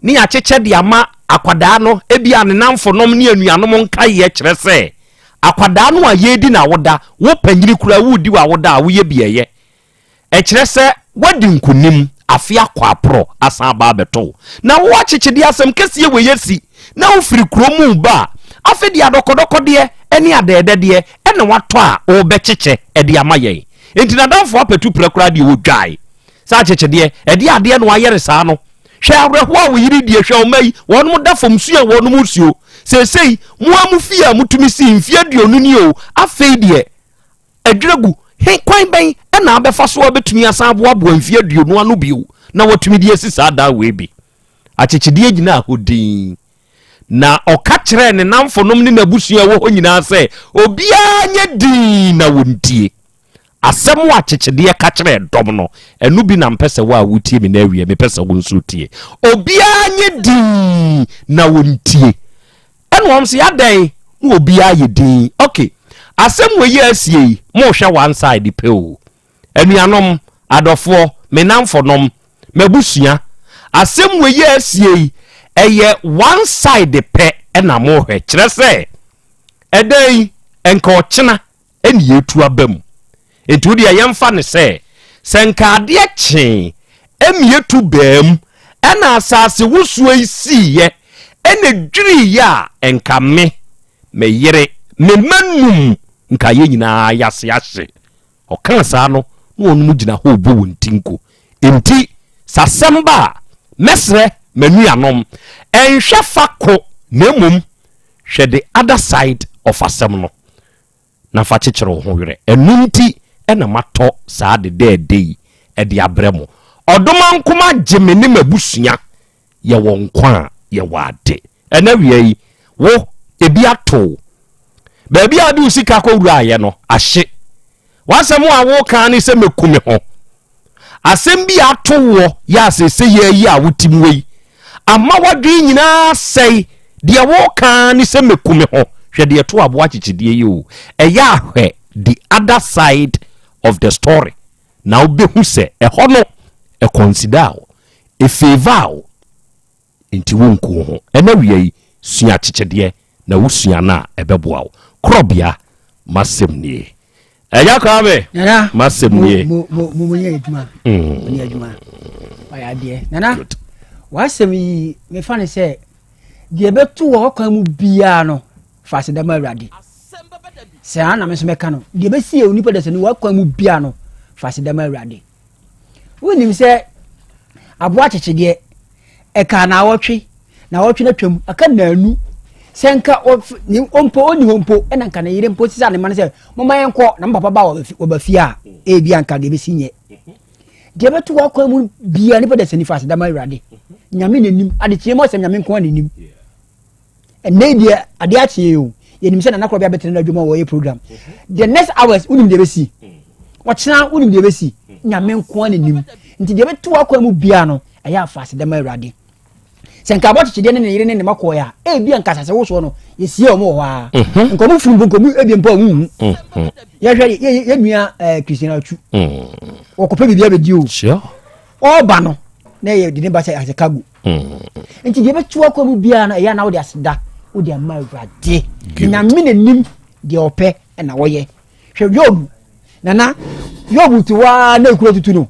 ne yɛakyekyɛ de ama akwadaa no, ebia ne namfonom ne anuanom nkaeɛ kyerɛ sɛ akwadaa no a yɛredi n'awoda, wo panyini koraa woredi w'awoda a woyɛ bi ɛyɛ. Ɛkyerɛ sɛ woadi nkonim, afe akɔ aporɔ asan aba abɛto wo. Na wo akyekyedeɛ asɛm kɛseɛ wei asi na wofiri kuro mu reba a, afei deɛ adɔkɔdɔkɔdeɛ ne adɛɛdɛdeɛ na watɔ a ɔrebɛkyekyɛ de ama yɛn. Enti n'adamfo apatu prɛ koraa deɛ ɔdwae sɛ akyekyedeɛ, ɛdeɛ adeɛ na wayɛ no saa no. Hwɛ awerɛhoɔ a wo yere die, hwɛ ɔma yi, wɔnom da fam su a wɔnom resuo. Seesei, mo ara mo fie a motumi sii mfeɛ 20 nie o, afei deɛ adwira gu. He kwan bɛn na abɛfa so a bɛtumi asan aboaboa mfeɛ 20 ano bio na watumi de asi saa dan wei bi? Akyekyedeɛ gyinaa hɔ dinn, na ɔka kyerɛɛ ne nnamfonom ne n'abusua a ɛwɔ hɔ nyinaa sɛ obiara nyɛ dinn na wɔntie. Asɛm a akyekyedeɛ ka kyerɛɛ dɔm no, ɛno bi na mpɛ sɛ wo a wotie me no awie, mepɛ sɛ wo nso tie. Obiara nyɛ dinn na wɔntie. Ɛna wɔn sɛ adɛn na obiara yɛ dinn? Ok, asɛm wei a asie yi, mohwɛ one side pɛ o. Anuanom, adɔfoɔ, me nnamfonom, m'abusua, asɛm wei a asie yi, ɛyɛ one side pɛ na mohwɛ. Kyerɛ sɛ, ɛda yi, nka ɔkyena na yɛretu aba mu. Enti wo deɛ yɛmfa no sɛ, sɛ nka adeɛ kyee ɛna yɛtu baa mu, ɛna asase wosoɔ yi siiɛ, ɛna ɛdwiriiɛ a, nka me, me yere, me mma num, nka yɛn nyinaa yɛase ahye. Ɔkaa saa no, na wɔnom gyina hɔ rebɔ wɔn ti nko. Enti, sɛ asɛm ba a, mɛsrɛ m'anuanom, ɛnhwɛ fa ko na mmom hwɛ the other side of asɛm no na fa kyekyere wo ho werɛ. Ɛno nti na matɔ saa dedɛɛdɛ yi de abrɛ mo. Ɔdomankoma gye me ne m'abusua Yɛwɔ nkwa a, yɛwɔ ade. Ɛnɛ awia yi, wo, ebi ato wo. Baabi a wode wo sika kɔwuraeɛ no, ahye. W'asɛm a woka ne sɛ mɛku me ho. Asɛm bi a ato woɔ yɛ a seesei yɛ yi a wote mu yi, ama w'adwene nyinaa asɛe. Deɛ woka ne sɛ mɛku me ho. Hwɛ deɛ ɛto aboa kyekyedeɛ yi o. Ɛyɛ a hwɛ the other side of the story. Na wobɛhu sɛ ɛhɔ no, ɛkɔnsidaa wo, ɛfeevaa wo, nti wonku wo ho. Ɛnɛ awia yi, sua akyekyedeɛ, na wosua no a, ɛbɛboa wo. Korɔbea, m'asɛm nie. Agya Kwame, Nana, m'asɛm mo nie. mo mo mo nyɛ adwuma. Mo nyɛ adwuma. Ɔyɛ adeɛ. Nana, w'asɛm yi mefa no sɛ deɛ ɛbɛto wɔ ɔkwan mu biara no fa aseda ma Awurade. Saa na me nso mɛka no. Deɛ ɛbɛsi yɛ onipa dasani w'akwan mu biara no fa aseda ma Awurade. Wonim sɛ aboa kyekyedeɛ ɛkaa naawɔtwe naawɔtwe no atwam aka nnaanu sɛ nka ɔmpo ɔnni hɔ mpo ɛna nka ne yere mpo sisa ne ma no sɛ momma yɛnkɔ na mo papa ba wɔba fie a ebi anka deɛ ɛbɛsi nyɛ deɛ ɛbɛto w'akwan mu bia nipa da sɛ nifa aseda ma awurade nyame n'anim adekyeɛ mu asɛm nyame nko a n'anim ɛnɛ yi deɛ adeɛ akye yɛ o yɛnim sɛ nana korɔ bi abɛtena no adwuma wɔyɛ program the next hours wonim deɛ ɛbɛsi ɔkyena wonim deɛ ɛbɛsi nyame nko a n'anim nti deɛ ɛbɛto w'akwan mu bia no ɛyɛ afa aseda ma awurade sɛ nka abɔ kyekyedeɛ ne ne yere ne ne ma kɔɛ a ebi anka asase wosoɔ no yɛsie wɔn wɔ hɔ a mhm. nka wɔn funu mpo nka wɔn ebi mpo a wɔn nhu mhm. yɛhwɛ yɛ yɛ nua ɛɛ eh, Christian Atsu mhm. wɔkɔpɛ biribi abɛdi o ɔɔba no na yɛ de ne ba sɛ asɛ cargo nti deɛ ɛbɛto akɔ mu biara no ɛyɛ ana wode aseda wode ama awurade nyame n'anim deɛ ɔpɛ ɛna wɔyɛ hwɛ yobu nana yobu te hɔ a na ekuro tutu no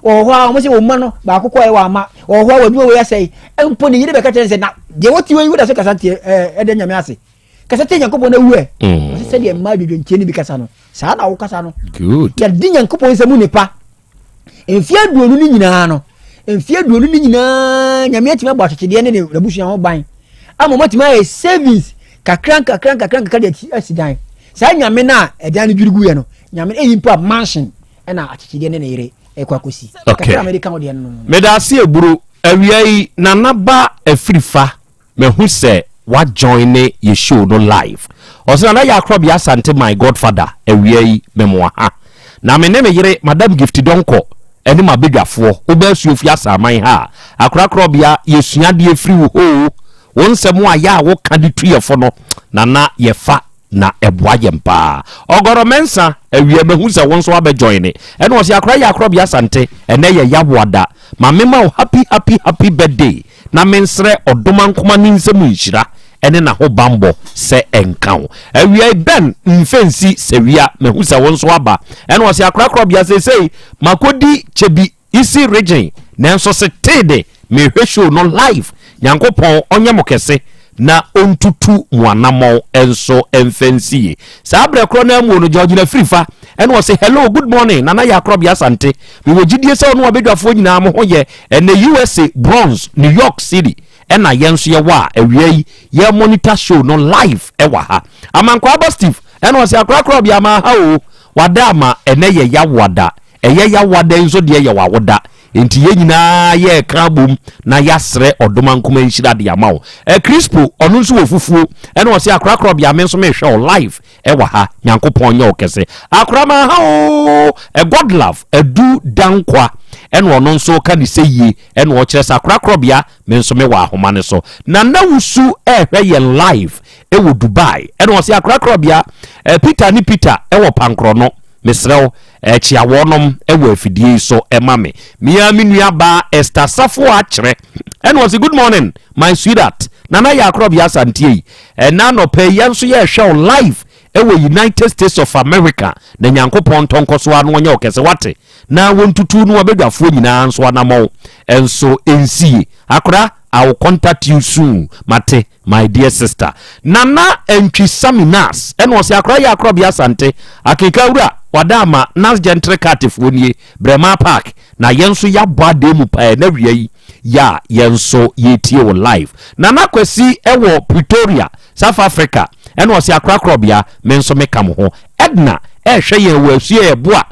Wɔwɔ hɔ a, wɔn sɛ wɔn mma no baako kɔɛ wɔ ama. Wɔwɔ hɔ a, wɔn adwuma wei asɛe. Mpo ne yere bɛka kyerɛ no sɛ, na deɛ wɔte wei woda so kasa tie ɛɛ ɛdɛ nyame ase. Kasa tie Nyankopɔn na wu ɛ. Mm. Ɔsɛ sɛdeɛ mmaa dwodwontie no bi kasa no, saa na wokasa no. Good. Yɛde Nyankopɔn nsɛm nipa. Mfeɛ aduonu no nyinaa no, mfeɛ aduonu no nyinaa nyame atumi abɔ akyekyedeɛ ne n'abusua ho ban ama wɔatumi ayɛ savings kakra nkakra nkakra nkakra de asi dan. Saa nyame no a ɛdan no dwiri guiɛ no, nyame ɛyi mpo a mansion ɛna akyekyedeɛ ne ne yere ɛkɔ akɔsi. Okay. Kakra a mede ka wo deɛ no. Meda ase eburu awia yi Nana ba afirifa mahu sɛ wa joine yɛ show no live ɔse Nana yɛ akorɔbea Asante my godfather awia yi memoa ha na me ne me yere Madam Gifty Donkor ɛne mabadwafoɔ woba asuofi Asaman ha a akorakorɔbea yɛsua adeɛ firi wo hoo wo nsɛm a yɛ a woka de tu yɛ fo no Nana yɛfa na ɛboa yɛn paa. Ɔgɔrɔ Mensah, awia mahu sɛ wo nso abɛ joine. Ɛna ɔse akora yɛ akorɔbea Asante, ɛnɛ yɛ Yawoa da. Ma me ma wo happy happy happy birthday na me nsrɛ Ɔdomankoma ne nsam nhyira ɛne n'ahobanbɔ sɛ ɛnka wo. Awia yi Ben Mfensi Sawia mahu sɛ wo nso aba. Ɛna ɔse akora korɔbea seesei makɔdi kyɛbi Isi region nanso setee de mehwɛ show no live Nyankopɔn ɔnyɛ mo kɛse na ɔntutu mo anamɔn nso mfa nsie saa berɛ korɔ no ara muo no Georgina Firifa ɛna ɔse hello good morning Nana Yaa Korɔbea Asante mewɔ gyidie sɛ ɔne wabadwafoɔ nyinaa mo ho yɛ ɛnɛ USA Bronx New York City ɛna yɛn nso yɛwɔ a awia yi yɛ monitor show no live ɛwɔ ha Amankwaa Aba Steve ɛna ɔse akora korɔbea ma ha o wada ama ɛnɛ yɛ yawoada Ɛyɛ yawoada yi nso deɛ yɛ w'awoda, enti yɛn nyinaa yɛreka abom na yɛasrɛ Ɔdomankoma nhyira de ama wo. Ɛ Crispo, ɔno nso wɔ fufuo, ɛna ɔse Akora Korɔbea me nso mehwɛ wo live ɛwɔ ha, Nyankopɔn nyɛ wo kɛse. Akora maha oo, ɛ Godlove Adu Dankwa, ɛna ɔno nso ka ne sɛ yie, ɛna ɔkyerɛ sɛ Akora Korɔbea me nso mewɔ ahoma no so. Nana Wusu ɛrehwɛ yɛn live ɛwɔ Dubai, ɛna ɔse Akora Korɔbea, ɛ Peter ne Peter ɛwɔ Pankorɔno, mesrɛ wo, Kyea wɔnom wɔ afidie yi so ma me. Me ara me nua baa Esther Safoa Kyerɛ ɛna ɔse good morning my sweetheart Nana Yaa Korɔbea Asante ei ɛnɛ anɔpa yi yɛn nso yɛrehwɛ wo live ɛwɔ United States of America na Nyankopɔn ntɔ nkɔ so ara na ɔnyɛ wo kɛse wate na wɔntutu no abadwafoɔ nyinaa nso anamɔn nso nsie akora I will contact you soon mate My dear sister Nana Antwi Sammy Nas ɛna ɔse akora yɛ akorɔbea Asante Akenka wura wada ama Nas Gentry Cart foɔ nie Brɛmaa Park na yɛn nso yɛabɔ adee mu paa ɛna wia yi yɛ a yɛn nso yɛretie wo live Nana Kwasi ɛwɔ Pretoria South Africa ɛna ɔse akora korɔbea me nso meka mo ho Edna ɛrehwɛ yɛn wɔ Asua Ɛboa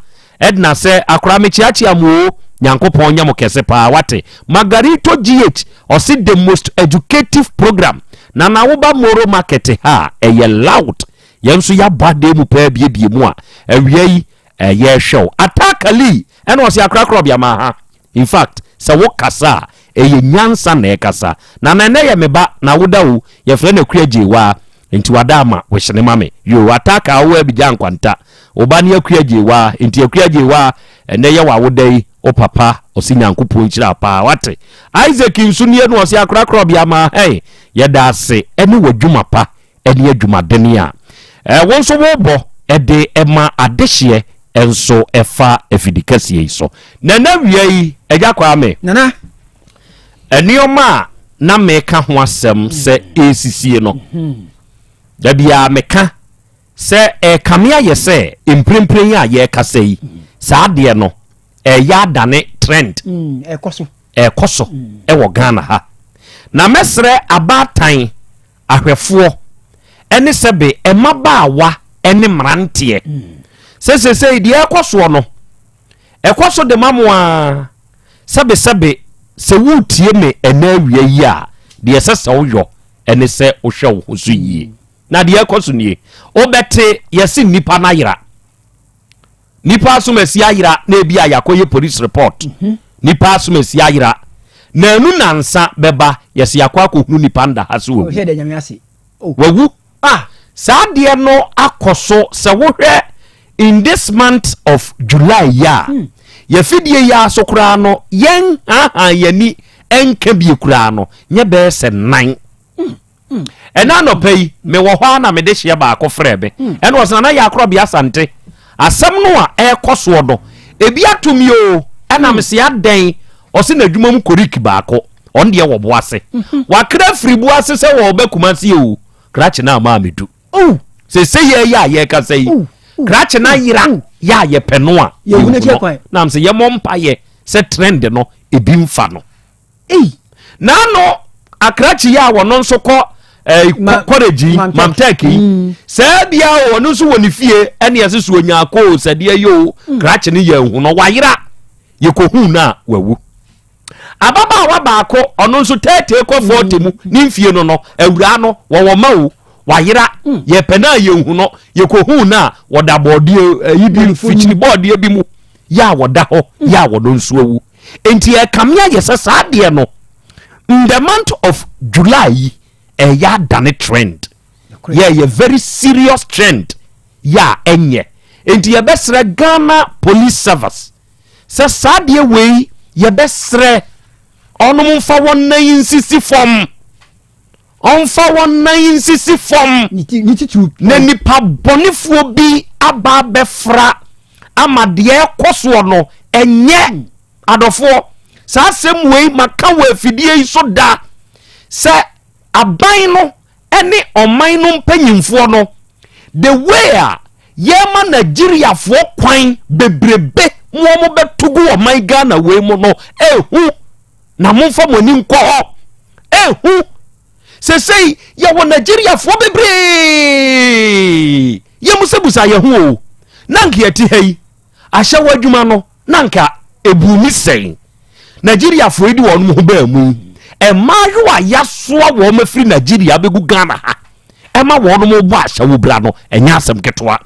Edna sɛ akora mekyeakyea mo oo Nyankopɔn nyɛ mo kɛse paa wate Margarito GH ɔse the most educative program Nana woba Moro market ha a ɛyɛ loud yɛn nso yɛabɔ adeɛ mu paa biebie mu a awia yi yɛrehwɛ wo Attack Lee ɛna ɔse akora korɔbea ma ha in fact sɛ wo kasa a ɛyɛ nyansa na ɛkasa Nana ɛnɛ yɛ me ba na woda o yɛfrɛ no Akua Gyewaa Nti wada ama wehyene ma me yoo Attack a wo abigya nkwanta wo ba ne Akua Gyewaa Nti Akua Gyewaa ɛnɛ yɛ w'awoda yi wo papa ɔse Nyankopɔn nhyira wo paa wate Isaac nso nie no ɔse akora korɔbea ma hɛn yɛda ase ɛne w'adwuma pa ɛne adwumadene a wo nso wobɔ ɛde ɛma adehyeɛ. nso ɛfa afidi kɛseɛ yi so. Na na wia yi, Agya Kwame, Nana. Nneɛma a na meka ho asɛm sɛ ɛresisie no, da biara meka sɛ ɛrekame ayɛ sɛ mprempren yi a yɛrekasa yi, saa adeɛ no ɛreyɛ adane trend. Ɛrekɔ so. Ɛrekɔ so wɔ Ghana ha. Na mɛsrɛ abaatan ahwɛfoɔ ne sɛbe mmabaawa ne mmeranteɛ sɛ seesei deɛ ɛrekɔ soɔ no, ɛkɔ so de ma mo ara. Sɛbesɛbe sɛ woretie me ɛnɛ awia yi a, deɛ ɛsɛ sɛ woyɔ ne sɛ wohwɛ wo ho so yie. Na deɛ ɛrekɔ so nie, wobɛte yɛse nnipa no ayera. Nipa asomasi ayera na ebi a yɛakɔyɛ police report. Mhm. Nipa asomasi ayera. Na anu nansa bɛba yɛsɛ yɛakɔ akɔhunu nipa nda ha so wawu. Oh. Wawu. Ah, saa adeɛ no akɔ so sɛ wohwɛ in this month of July yi a hmm. yɛfidie yi ara so koraa no yɛn hahan yɛni nka bie koraa no nyɛ bɛyɛ sɛ nan. Hmm. Ɛna anɔpa yi, mewɔ hɔ ara na mede hyeɛ baako frɛɛ me. Hmm. Ɛna ɔsɛ Nana Yaa Korɔbea Asante. Asɛm no a ɛrekɔ soɔ no, ebi ato mi o. Ɛna hmm. mese adɛn? Ɔse n'adwuma mu korik baako. Ɔno deɛ wɔ Boase. Hmm. Wakra firi Boase sɛ wɔɔbɛ Kumasi o. Krakye no ama amedu. Oh. Sese yɛ yɛ a yɛrekasa yi. Krakye no ayera yɛ a yɛpɛ no a. Yɛhunu no. Na mese yɛmmɔ mpayɛ sɛ trend no ebi mfa no. Ei! N'ano akrakye yi a wɔno nso kɔ eh, kɔrɛgyi yi mamtɛk yi mm. saa bia ɔno nso wɔ ne fie ɛne ɛse so onya koo sɛdeɛ yɛ o mm. krakye no yɛ nhu no wayera yɛkɔhu no a wawu ababaawa baako ɔno nso tɛɛtɛɛ kɔ fɔɔte mu ne mfie no no awuraa no wɔwɔ ma o wayera yɛpɛ no a yɛnhu no yɛkɔhu no a wɔda bɔɔdeɛ ayi bi fikyiri bɔɔdeɛ bi mu yɛ a wɔda hɔ yɛ a wɔno nso awu Enti ɛkame ayɛ sɛ saa adeɛ no in the month of July yi ɛyɛ adane trend. Yɛyɛ very serious trend yɛ a ɛnyɛ. Enti yɛbɛsrɛ Ghana Police Service sɛ saa adeɛ wei yɛbɛsrɛ ɔnom mfa wɔn nan nsisi fam. Ɔmfa wɔn nan nsisi fam. Na nipa bɔnefoɔ bi aba abɛfra ama deɛ ɛkɔ soɔ no ɛnyɛ hmm. adɔfoɔ saa asɛm wei maka wɔ afidie yi so da sɛ aban no ne ɔman no mpanyimfoɔ no the way a yɛma Nigeriafoɔ kwan bebrebe mu wɔn bɛto gu ɔman Ghana wei mu no ehu na momfa mo ani nkɔ hɔ ehu sesei yɛwɔ Nigeriafoɔ bebree yɛmusabusa yɛn ho o na nka yɛte ha yi ahyɛwɔ adwuma no na nka ebu mi sɛn Nigeriafoɔ yi de wɔn ho baa mu yi mmaayewa a yɛasoa wɔn afiri Nigeria abɛgu Ghana ha ɛma wɔn bɔ ahyɛwo bra no ɛnyɛ asɛm ketewa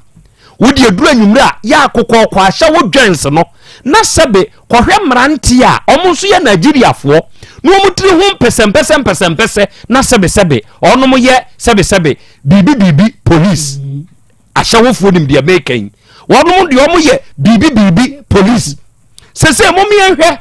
wode aduru anwummerɛ a yɛ akokɔɔkɔ ahyɛwo dwɛns no na sɛbe kɔhwɛ mmeranteɛ a wɔn nso yɛ Nigeriafoɔ na wɔn tiri ho mpɛsɛmpɛsɛmpɛsɛmpɛsɛ na sɛbesɛbe wɔn yɛ sɛbesɛbe biribi biribi police ahyɛwofoɔ nim deɛ meka yi wɔn deɛ wɔn yɛ biribi biribi police sese mo mmiɛnhwɛ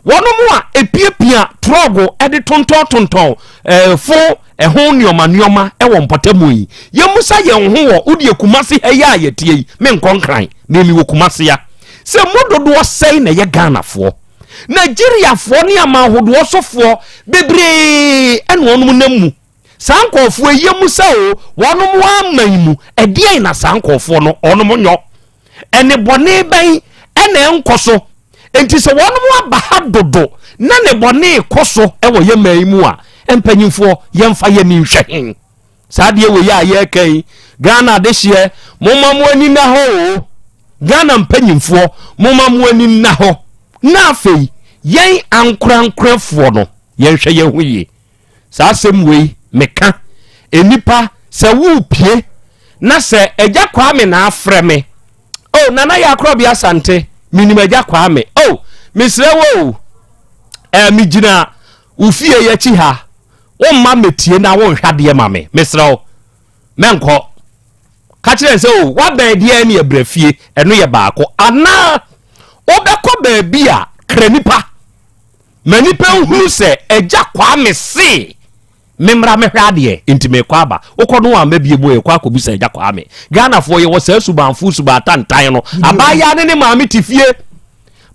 wɔn a epiapia trɔgo de tontɔntontɔn ɛɛ fo ɛho nneɛma nneɛma ɛwɔ mpɔtamu yi yɛmusa yɛn ho wɔ wodeɛ kumase ha yi a yɛtie yi menkɔ nkran memi wɔ kumase ya sɛ mo dodoɔ sɛn na ɛyɛ ghanafoɔ nigeriafoɔ ne aman ahodoɔ sofoɔ bebree ɛna wɔn nam mu Saa nkurɔfoɔ yi yɛmu sɛ o wɔnom aman mu ɛdeɛn na saa nkurɔfoɔ no wɔnom nyɔ ɛne bɔne bɛn ɛna ɛnkɔ so nti sɛ wɔnom aba ha dodo na ne bɔne kɔ so ɛwɔ yɛ man yi mu a mpanyinfoɔ yɛmfa yɛ ni nhwɛ he saa deɛ wei a yɛreka yi Ghana adehyeɛ momma mo ani nna hɔ o Ghana mpanyinfoɔ momma mo ani nna hɔ na afei yɛn ankorankorafoɔ no yɛnhwɛ yɛn ho yie Saa asɛm wei meka nnipa sɛ worepie na sɛ Agya Kwame na afrɛ me oh Nana Yakorɔbea Asante menim Agya Kwame oh mesrɛ wo o eh, megyina wo fie yi akyi ha womma mɛtie na wonhwɛ adeɛ ma me mesrɛ wo mɛnkɔ ka kyerɛ sɛ o wabɛn deɛ ne ɛbrɛ fie ɛno yɛ baako anaa wobɛkɔ baabi a kra nipa Ma nnipa nhunu sɛ Agya Kwame se Memmra mɛhwɛ adeɛ nti mekɔ aba. Wokɔ no wamma bie mu yɛkɔ akɔbisa agya Kwame. Ghanafoɔ yɛwɔ saa subanfo subatantan no. Abaayaa ne ne maame te fie.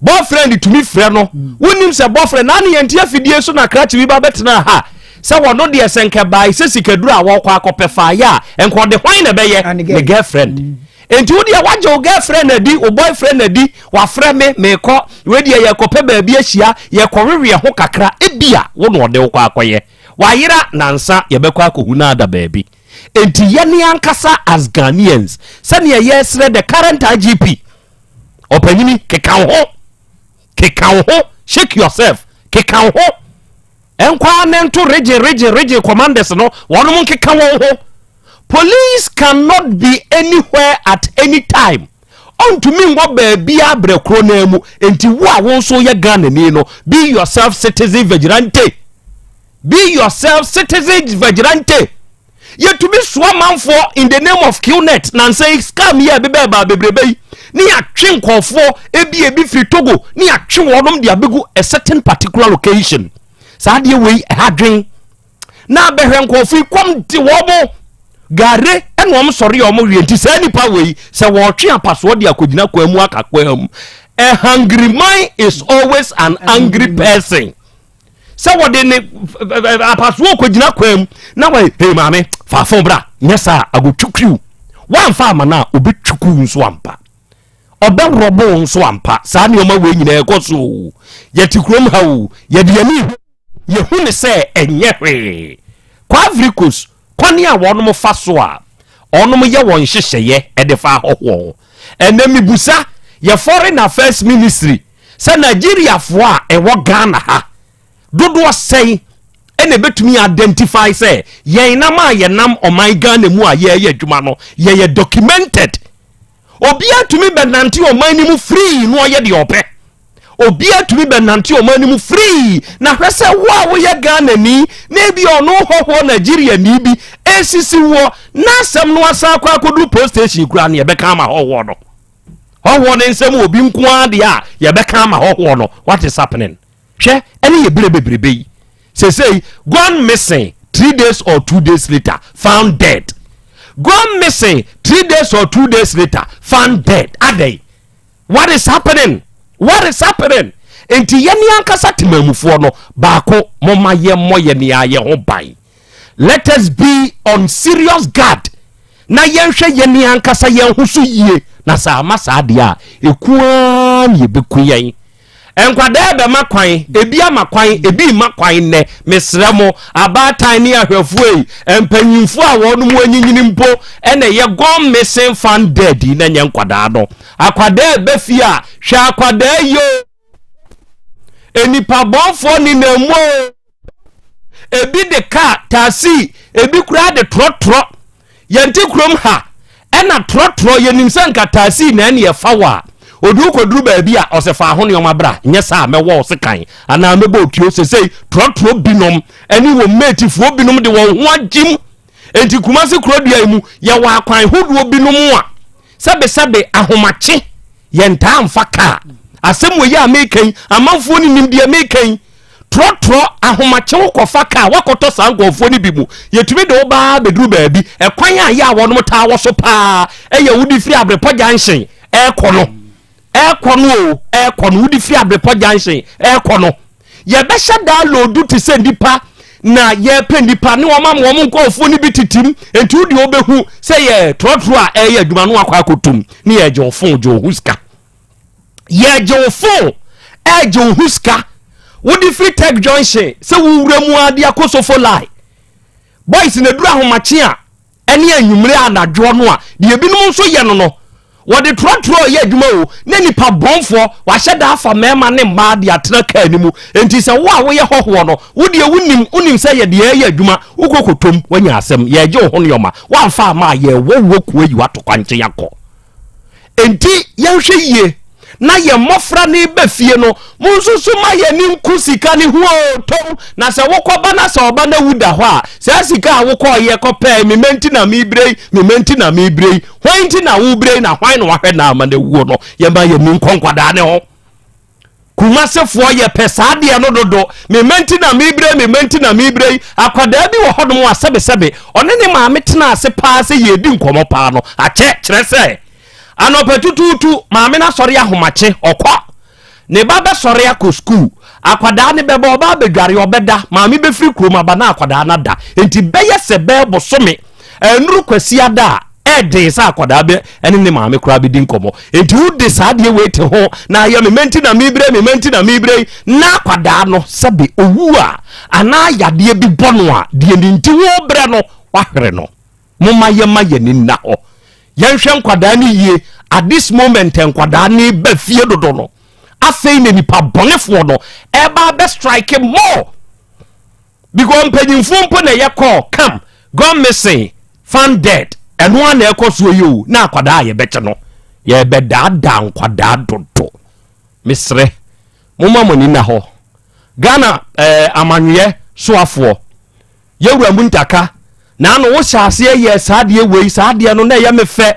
Boyfriend tumi frɛ no. Wonim sɛ boyfriend na ne yɛnte afidie so na krakye bi ba bɛtena ha. Sɛ wɔno deɛ sɛ nka bae sɛ sikaduro a wɔkɔ akɔpɛ faeɛ a nka ɔde hwan na ɛbɛyɛ? Ne girlfriend. Enti wo deɛ wagye wo girlfriend adi, wo boyfriend adi, wafrɛ me, mekɔ, wei deɛ yɛkɔpɛ baabi ahyia, yɛkɔweweɛ ho kakra, ebia wo na ɔde wo kɔ akɔyɛ. Wayera nansa yɛbɛkɔ akɔhu no ada baabi. Enti yɛne ankasa as Ghanaians, sɛdeɛ yɛresrɛ the current IGP, ɔpanyini, keka wo ho, keka wo ho, shake yourself, keka wo ho. Ɛnkɔ ara ne nto region region region commanders no, wɔnom nkeka wɔn ho. Police cannot be anywhere at any time. Ɔntumi nwɔ baabiara berɛ korɔ no ara mu. Enti wo a wo nso yɛ Ghanani no, be yourself citizen vigilante. Be yourself citizen vigilante. Yɛtumi soa manfoɔ in the name of QNet nansa yi scam yi a ɛbebɛɛ baa bebrebe yi ne yɛatwe nkɔɔfoɔ ebi ebi firi Togo ne yɛatwe wɔnom de abɛgu a certain particular location. Saa adeɛ wei ɛha dwen. Na abɛhwɛ nkɔɔfoɔ yi kɔm de wɔn gare ɛna wɔn sɔre a wɔn wie nti saa nipa wei sɛ wɔretwe apasoɔ de akɔgyina kwan mu aka kwan mu. A hungry man is always an angry person. sɛ wɔde ne apasoɔ kɔgyina kwan mu na wɔ hei maame fa fon bra nyɛ saa agotwikwiw woamfa ama no a ɔbɛtwikuw nso ampa ɔbɛworɔbo nso ampa saa nneɛma wei nyinaa ɛkɔ so o yɛte kurom ha o yɛde ani yɛhu ne sɛ ɛnyɛ hwee kɔ Ivory Coast kwane a wɔnom fa so a wɔnom yɛ wɔn nhyehyɛeɛ de fa ahɔhoɔ ho ɛnɛ mebusa yɛ foreign affairs ministry sɛ Nigeriafoɔ a ɛwɔ Ghana ha dodoɔ sɛn ɛna ɛbɛtumi identify sɛ yɛn nam a yɛnam ɔman Ghana mu a yɛreyɛ adwuma no yɛyɛ documented. Obiara tumi bɛnante ɔman no mu free na ɔyɛ deɛ ɔpɛ. Obiara tumi bɛnante ɔman no mu free na hwɛ sɛ wo a woyɛ Ghanani na ebi ɔno hɔhoɔ Nigeriani bi esisi woɔ na asɛm no asan akɔ akɔduru post station koraa no yɛbɛka ama hɔhoɔ no. Hɔhoɔ no nsɛm obi nko ara deɛ a yɛbɛka ama hɔhoɔ no what is happening hwɛ ɛne yɛ berɛ bebrebe yi sesei gone missing three days or 2 days later found dead, gone missing 3 days or 2 days later found dead. Adɛn? What is happening? What is happening? Nti yɛne ankasa temamufoɔ no baako moma yɛmmɔ yɛne a yɛ ho ban. Let us be on serious guard na yɛnhwɛ yɛne ankasa yɛn ho so yie na sɛ ama saa deɛ a ɛku ara ne yɛbɛku yɛn. Nkwadaa bɛma kwan, ebi ama kwan, ebi mma kwan nnɛ. Mesrɛ mo, abaatan ne ahwɛfoɔ yi, mpanyinfoɔ a wɔn mu anyinyini mpo ɛna ɛyɛ gone missing found dead yi na nyɛ nkwadaa no. Akwadaa ɛbɛ fie a, hwɛ akwadaa yi o. Nnipa bɔnfoɔ nenam mu o. Ebi de kaa, taxi, ebi koraa de trɔtrɔ. Yɛnte kurom ha, ɛna trɔtrɔ yɛnim sɛ nka taxi na ɛne ɛfa wɔ a, ɔde wo kɔduru baabi a ɔsɛ fa ho nneɛma bra, nyɛ saa a mɛwɔ wo sekan anaa mɛbɔ otuo. Sesei trɔtrɔ binom ɛne wɔn matefoɔ binom de wɔn ho agyim. Enti Kumasi kurodua yi mu yɛwɔ akwan hodoɔ binom a sɛbesɛbe ahomakye yɛntaa mfa kaa. Asɛm wei a meka yi, amanfoɔ no nim deɛ meka yi. Trɔtrɔ ahomakye wo kɔfa kaa, woakɔtɔ saa nkurɔfoɔ no bi mu. Yɛtumi de wo baa bɛduru baabi. Ɛkwan a yɛ a wɔnom taa wɔ so paa ɛyɛ wode firi Abrepɔ junction ɛrekɔ no. Ɛrekɔ no o, ɛrekɔ no, wode firi Abrepɔ junction ɛrekɔ no. Yɛbɛhyɛ da loodu te sɛ nnipa na yɛpɛ nnipa ne wɔn ama wɔn nkurɔfoɔ no bi titim. Nti wo deɛ wobɛhu sɛ yɛ trɔtrɔ a ɛreyɛ adwuma no akɔ akɔtum ne yɛgye wo fon gye wo ho sika. Yɛgye wo fon ɛgye wo ho sika. Wode firi Tech Junction sɛ wowura mu ade akɔ Sofo Line. Boys na duru ahomakye a ɛne anwummere anadwoɔ no a, deɛ ebinom nso yɛ no no, wɔde trɔtrɔ yɛ adwuma o, na nipa bɔnfoɔ wahyɛ da afa mmarima ne mmaa de atena kaa no mu. Enti sɛ wo a woyɛ hɔhoɔ no, wo deɛ wonim, wonim sɛ yɛde ɛyɛ adwuma, wokɔ kɔtɔm, woanya asɛm, yɛregye wo ho nneɛma, woamfa amma a, yɛrewɔ wo akuo ayi wo ato kwankyɛn akɔ. Enti yɛnhwɛ yie na yɛn mmɔfra no reba fie no, monsusu ma yɛn ani nku sika no ho o, tom. Na sɛ wokɔba na sɛ ɔba no awu da hɔ a, saa sika a wokɔɔyɛ kɔpɛɛ, me mma nti na merebrɛ yi, me mma nti na merebrɛ yi, hwan nti na worebrɛ yi na hwan na wahwɛ no ama no awuo no, yɛma yɛn ani nkɔ nkwadaa no ho. Kumasefoɔ yɛpɛ saa adeɛ no dodo. Me mma nti na mebrɛ, me mma nti na mebrɛ yi. Akwadaa bi wɔ hɔnom a sɛbesɛbe ɔne ne maame tena ase paa sɛ yɛredi nkɔmmɔ paa no, akyɛ, kyerɛ sɛ anɔpa tutuutu maame no asɔre ahomakye, ɔkɔ. Ne ba bɛsɔre akɔ sukuu. Akwadaa no bɛba, ɔba abɛdware, ɔbɛda. Maame bɛfiri kurom aba na akwadaa no ada. Enti bɛyɛ sɛ bɛyɛ bosome ɛnuru Kwasiada a, ɛden sɛ akwadaa bɛ ɛne ne maame koraa bɛdi nkɔmmɔ. Enti wode saa adeɛ wei te ho na ayɛ me mma nti na mebrɛ, me mma nti na mebrɛ yi, na akwadaa no sɛbe owu a anaa yadeɛ bi bɔ no a, deɛ ne nti wobrɛ no, wahwere no. Momma yɛma yɛn ani nna hɔ. Yɛnhwɛ nkwadaa no yie. At this moment nkwadaa no ba fie dodo no, afei na nipa bɔnefoɔ no ɛba abɛ strike more. Because mpanyinfoɔ mpo na ɛyɛ call come gone missing found dead. Ɛno ara na ɛkɔ soɔ yi o, na akwadaa a yɛbɛkye no, yɛbɛdaadaa nkwadaa dodo. Mesrɛ, momma mo ani nna hɔ. Ghana eh, amanweɛ soafoɔ. Yɛwura Muntaka, na ano wo hyɛ aseɛ yɛɛ saa adeɛ wei, saa adeɛ no na ɛyɛ me fɛ.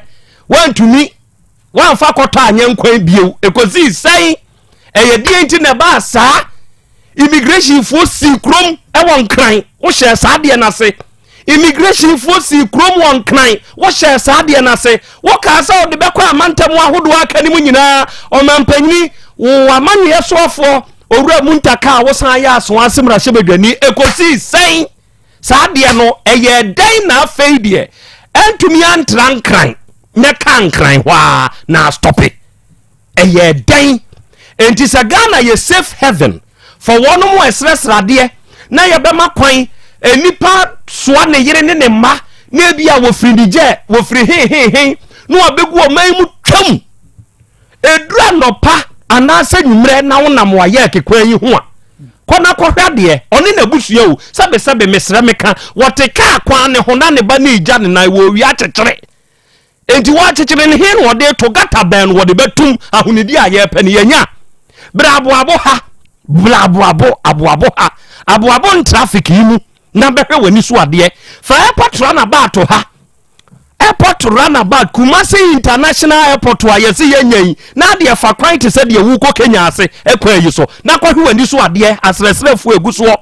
Woantumi, woamfa kɔtɔ anyɛ nkwan bio. Ɛkɔsii sɛn? Ɛyɛ deɛ nti na ɛbaa saa? Immigrationfoɔ sii kurom wɔ Nkran, wohyɛɛ saa adeɛ no ase. Immigrationfoɔ sii kurom wɔ Nkran, wohyɛɛ saa adeɛ no ase. Wokaa sɛ wode bɛkɔ amantam ahodoɔ aka no mu nyinaa. Ɔmampanyini, wo amanneɛ soafoɔ, Owura Muntaka a wosan yɛ Asoase mmarahyɛbadwani, ɛkɔsii sɛn? Saa adeɛ no, ɛyɛɛ dɛn na afei deɛ ɛntumi antra Nkran na ɛkaa Nkran hɔ ara na astɔpe? Ɛyɛɛ dɛn? Enti sɛ Ghana yɛ safe heaven for wɔnom a ɛsrɛsrɛ adeɛ na yɛbɛma kwan nnipa soa ne yere ne ne mma na ebi a wɔfiri Niger, wɔfiri hehehe na wɔabɛgu ɔman mu twam. Ɛduru anɔpa anaasɛ nwummerɛ na wonam wayɛɛke kwan yi ho a, kɔ na kɔhwɛ adeɛ. Ɔne n'abusua o, sɛbesɛbe mesrɛ meka, wɔte kaa kwan ne ho na ne ba no regya ne nan, wɔrewia akyekyere. Enti wɔakyekyere no he na wɔde reto, gata bɛn no wɔde bɛtom, ahonidie a yɛrepɛ no yɛnya. Bra aboabo ha, bra aboabo, aboabo ha, aboabo ntrafik yi mu na bɛhwɛ w'ani so adeɛ. Fa airport runabout ha. Airport runabout, Kumasi International Airport a yɛse yɛnya yi, na adeɛ fa kwan te sɛ deɛ wokɔ Kenya ase kwan yi so, na kɔhwe w'ani so adeɛ, asrɛsrɛfoɔ egu soɔ.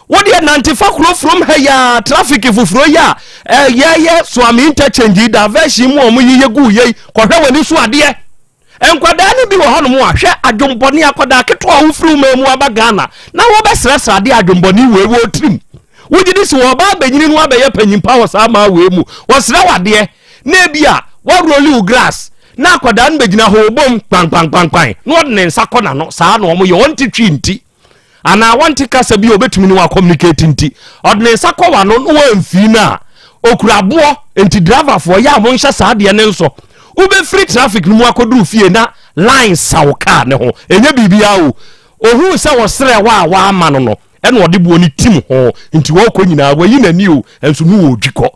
Wo deɛ nante fa kuro from ha yi a, traffic foforɔ yi a yɛyɛ Suame interchange yi, diversion mu a wɔn yeyɛ gu yei, kɔhwɛ w'ani so adeɛ. Nkwadaa no bi wɔ hɔnom a, hwɛ adwombɔne, akwadaa ketewa a wofiri wo man mu aba Ghana na wɔbɛsrɛsrɛ adeɛ adwombɔne wei wɔ tirim. Wogye di sɛ wɔba abɛnyini no abɛyɛ panyin pa wɔ saa maa wei mu. Wɔsrɛ wo adeɛ na ebi a wɔaroli wo grass na akwadaa no bɛgyina hɔ ɔbom kpankpankpankpan na ɔde ne nsa kɔ n'ano. Saa na wɔyɛ, wɔnte twi nti. anaa wɔnte kasa bi a obetumi ne wɔn akɔmunikati nti ɔde ne nsa kɔ wano na wɔamfii no a okura aboɔ nti driverfoɔ yɛ a monhyɛ saa adeɛ ne nso wobɛfiri traffic no mu akɔduru fie na line saw kaa ne ho ɛnyɛ biribiara o ohuu sɛ wɔsrɛ hɔ a wɔama no no ɛna ɔde boɔ no tim ho nti wɔkɔ nyinaa wɔyi n'ani o nso no wɔdwi kɔ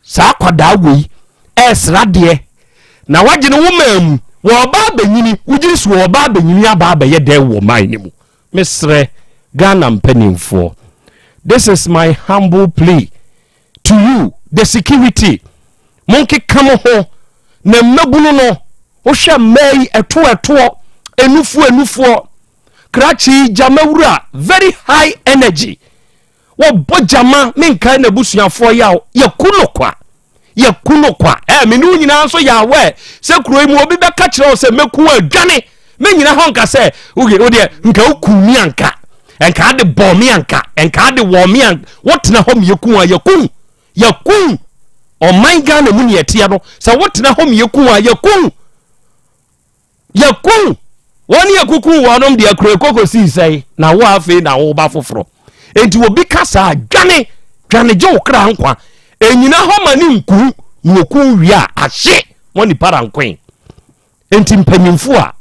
Saa akwadaa wei ɛresra adeɛ na wagye ne wo man mu wɔ ɔbaa bɛnyini wogyiri so wɔ ɔbaa bɛnyini aba abɛyɛ dɛn wɔ man no mu mesrɛ Ghana mpanimfoɔ this is my humble plea to you the security monkeka mo ho na mmabunu no wohwɛ mmaa yi ɛto ɛtoɔ enufoɔ enufoɔ krakye gyama wura very high energy Wɔbɔ gyama menkae n'abusuafoɔ yaw yɛku no kwa yɛku no kwa ɛ me ne wo nyinaa nso yɛ aware sɛ kuro yi mu obi bɛka kyerɛ wo sɛ mɛku wo adwane mɛnyina hɔ nka sɛ wodeɛ wodeɛ nka woku me anka nka ade bɔɔ me anka nka ade wɔɔ me anka wotena hɔ meyɛku a yɛku yɛku ɔman Ghana mu ne yɛteɛ no sɛ wotena hɔ meyɛku a yɛku Yɛkum wɔn ne yɛkukum wɔnom deɛ kuro koko sii sɛe na wo afei na woba foforɔ. Enti obi ka saa dwane dwane gye wo kra nkwa. Ɛnyina hɔ ma ne nku na wɔku wie a ahye mo nipa rankoe. Enti mpanyimfo a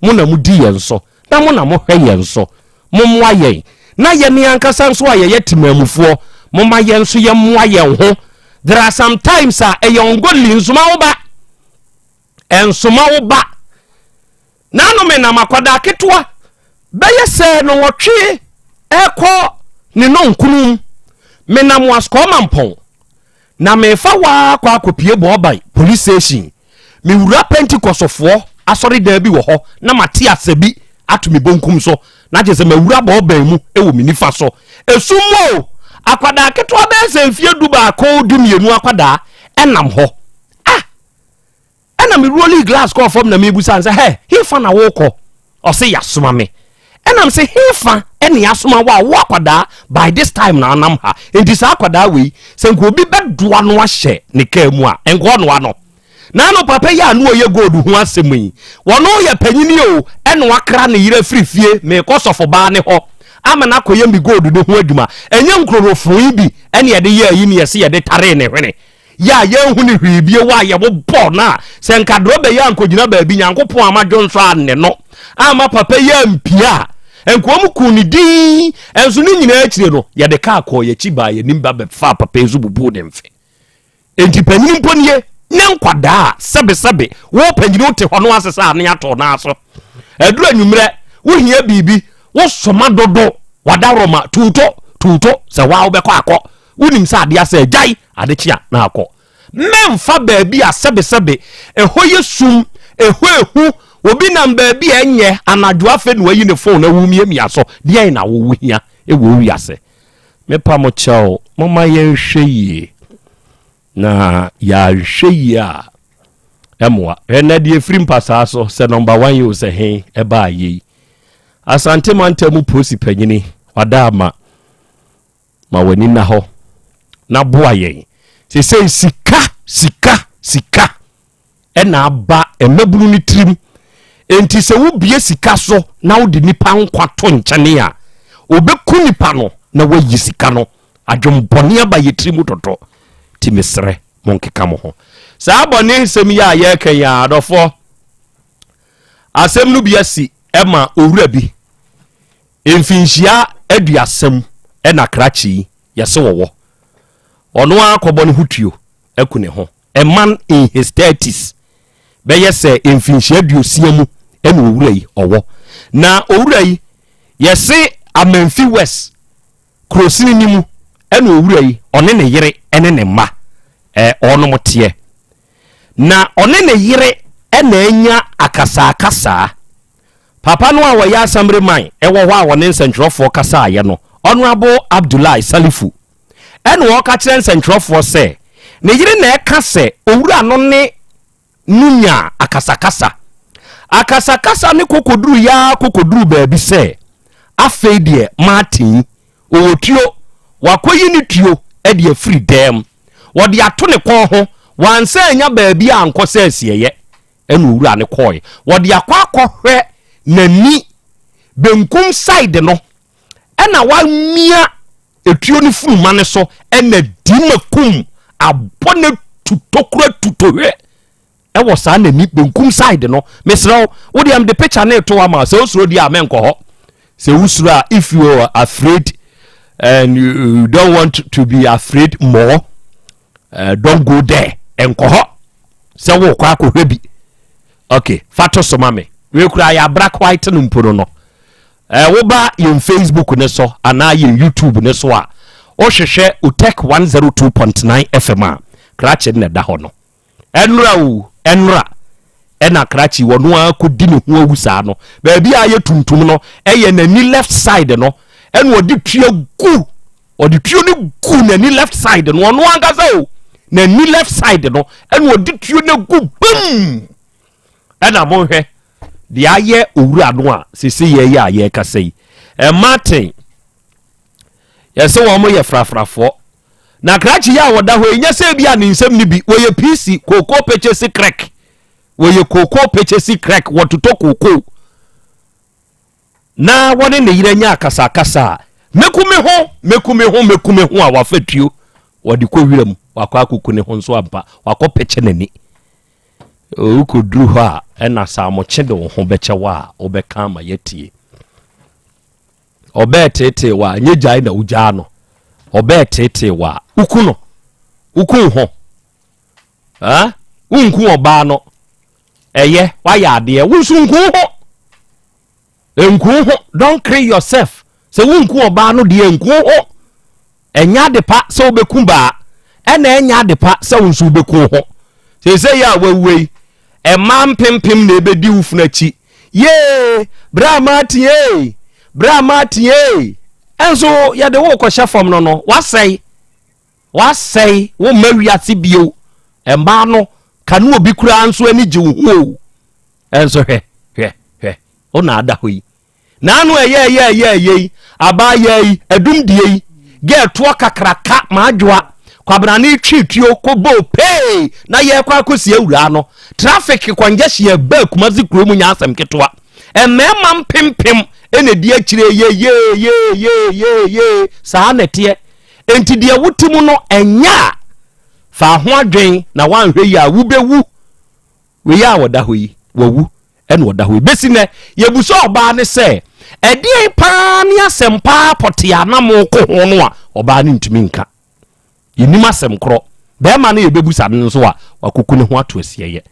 mo na modi yɛn so na mo na mohwɛ yɛn so mommoa yɛn na yɛne ankasa nso a yɛyɛ temammufoɔ momma yɛn nso yɛmmoa yɛn ho. There are some times a ɛyɛ ungodly nsoma wo ba. Ɛnsoma wo ba. N'ano menam akwadaa ketewa bɛyɛ sɛ nnɔnwɔtwe ɛrekɔ ne nnɔnkron mu. Menam Waskɔɔ Mampɔn na merefa waa akɔ akɔpie Bɔɔban police station. Mewura Pentikɔsɔfoɔ asɔredan bi wɔ hɔ na mate asɛ bi. ato me bonkum so na kyerɛ sɛ mawura bɔɔbɛn mu wɔ me nifa so. Esum mu o, akwadaa ketewa bɛyɛ sɛ mfeɛ 11, 12 akwadaa ɛnam hɔ. Ah! Ɛna me rolling glass kɔɔ fam na mebusa no sɛ, hɛ, hefa na wokɔ? Ɔse yasoma me. Ɛna me se hefa ɛne yasoma wo a wo akwadaa by this time na anam ha. Enti saa akwadaa wei, sɛ nka obi bɛdoa no ahyɛ ne kaa mu a, nka ɔnoa no. Naano papa yi a na ɔyɛ gold ho asɛm yi, ɔno yɛ panyini o, ɛna wakra ne yere afiri fie, meekɔ sɔfobaa ne hɔ ama no akɔyɛ me gold no ho adwuma. Ɛnyɛ nkurorofoɔ yi bi ɛne yɛde yɛɛ yi ne yɛse yɛde taree ne hwene. Yɛ a yɛnhu ne hwee bio a yɛbobɔ no a, sɛ nka drɔba yi ankɔgyina baabi, Nyankopɔn amma dwonsɔ anne no, amma papa yi ampia a, nka wɔn kuu ne din. Ɛnso ne nyinaa akyire no, yɛde kaa kɔɔ yɛakyi baa yɛnim ba bɛfaa papa yi nso bubuu ne mfe. Enti panyin mpo nie, ne nkwadaa a sɛbesɛbe wo panyin wote hɔ no asesa ne ato naa so. Ɛduru anwummerɛ, wohia biribi, wosoma dodo, wadaworoma, tuuto, tuuto, sɛ waa wobɛkɔ akɔ. Wonim sɛ adeɛ asɛ agyae, ade kye a na akɔ. Mɛmfa baabi a sɛbesɛbe ɛhɔ yɛ sum, ɛhɔ ehu, obi nam baabi a ɛnyɛ anadwo afei na wayi ne fon na womiamia so. Deɛn na wo hia wɔ wiase? Mepa mo kyɛw, momma yɛnhwɛ yie. Na yɛanhwɛ yie a, ɛmmoa. Hwɛ nnɛ deɛ ɛfiri mpasaa so sɛ nɔmba one yi o sɛ he ɛbaa yei. Asante mantam mu polisi panyini, wada ama. Ma w'ani nna hɔ na boa yɛn. Seesei sika, sika, sika ɛna aba mmabunu no tirim. Enti sɛ wobie sika so na wode nipa nkwa to nkyɛne a, obeku nipa no na wayi sika no. Adwembɔne aba yɛ tirim dodo. Ti mesrɛ monkeka mo ho. Saa bɔne nsɛm yi a yɛreka yi a, adɔfoɔ, asɛm no bi asi ɛma owura bi Mfinhyia aduasa mu na krakye yi yɛse wɔwɔ. Ɔno ara kɔbɔ ne ho tuo aku ne ho. A man in his thirties, bɛyɛ sɛ mfinhyia 60 mu na owura yi ɔwɔ. Na owura yi yɛse Amanfi West kurosini no mu na owura yi ɔne ne yere ne ne mma ɔnom teɛ. Na ɔne ne yere na anya akasaakasaa. Papa no a ɔyɛ Asamire man wɔ hɔ a ɔne nsɛntwerɛfoɔ kasaeɛ no, Honourable Abdullahi Salifu, ɛna ɔreka kyerɛ nsɛntwerɛfoɔ sɛ ne yere na ɛka sɛ owura no ne no nyaa akasakasa. Akasakasa no kɔkɔduruiɛ ara kɔkɔduruu baabi sɛ afei deɛ Martin ɔwɔ tuo, wakɔyi ne tuo de afiri dɛm, wɔde ato ne kɔn ho, wansan annya baabi ankɔ sɛ asieeɛ. Ɛna owura no kɔɔe. Wɔde akɔ akɔhwɛ n'ani benkum side no, ɛna wamia etuo no funuma no so, ɛna dima kum abɔ no tu tokura tu tohwɛ ɛwɔ saa n'ani benkum side no. Mesrɛ wo, wo deɛ mede picture no eto ama sɛ osuro deɛ a mɛnkɔ hɔ. Sɛ wosuro a, if you are afraid and you don't want to be afraid more, uh, don't go there nkɔ hɔ sɛ wokɔ akɔhwɛ bi ok fa to so ma me wei koraa yɛ abra quite no mpo no no eh, woba yɛn facebook ne so anaa yɛn youtube ne so a wohwehwɛ otek 102.9 fm a krakye na ɛda hɔ no ɛnora o ɛnora ɛna krakye wɔno ara kɔdi ne ho awu saa no baabi a ayɛ tuntum no ɛyɛ n'ani left side no ɛna ɔde tua gu ɔde tuo no gu n'ani left side no ɔno ankasa o n'ani left side no ɛna ɔde tuo no gu bum ɛna monhwɛ deɛ ayɛ owura no a sese yɛyɛ a yɛrekasa yi ɛmartin yɛsɛ wɔn yɛ frafrafoɔ na krakye yi a wɔda hɔ yi nyɛ sɛ bi a ne nsɛm no bi wɔyɛ pc kooko pɛkyɛsi krɛk wɔyɛ kooko pɛkyɛsi krɛk wɔtotɔ kooko na wɔne ne yere anya akasakasa a mɛku me ho mɛku me ho mɛku me ho a wafa tuo wɔde kɔ wira mu wakɔ akɔku ne ho nso ampa wakɔ pɛkyɛ n'ani wokɔduru hɔ a ɛna saamokye de wo ho bɛkyɛ wo a wobɛka ama yɛatie Ɔbɛɛ teetee wo a, nyɛ gyae na wogyaa no. Ɔbɛɛ teetee wo a, woku no. Woku wo ho. Ah? Wonku ɔbaa no. Ɛyɛ, woayɛ adeɛ. Wo nso nku wo ho. Nku wo ho. Don't kill yourself. Sɛ wonku ɔbaa no deɛ, nku wo ho. Ɛnyɛ ade pa sɛ wobɛku baa, ɛna ɛnyɛ ade pa sɛ wo nso wobɛku wo ho. Seesei yi a woawue yi, mmaa mpempem na ɛbɛdi wo funu akyi. Yee, bra Martin ee, bra Martin ee. Ɛnso yɛde wo kɔhyɛ fam no no, wasɛe. Wasɛe, wo mma wiase bio. Mmaa no, ka ne obi koraa nso ani gye wo ho o. Ɛnso hwɛ, hwɛ, hwɛ, wo na ada hɔ yi. Naano ɛyɛ ɛyɛ ɛyɛ ɛyɛ yi, abaayaa yi, adum die yi, gɛɛ toɔ kakraka maadwoa, kwabrane twi tuo kɔ boo pee na yɛrekɔ akɔsi awuraa no. Traffic congestion ɛbaa Kumasi kuro mu nyɛ asɛm ketewa. Mmarima mpempem ɛna ɛdi akyire yeyeyeyeyeye saa na ɛteɛ. Enti deɛ wote mu no ɛnyɛ a fa ho adwen na woanhwɛ yi a wobɛwu. Wei a ɔda hɔ yi, wawu ɛna ɔda hɔ yi. Bɛsi nnɛ, yɛbusa ɔbaa no sɛ, ɛdeɛn paa ne asɛm paa pɔtee a na moko ho no a ɔbaa no ntumi nka. Yɛnim asɛm korɔ. Bɛrima no yɛbɛbusa no nso a, wakuku ne ho ato asieeɛ.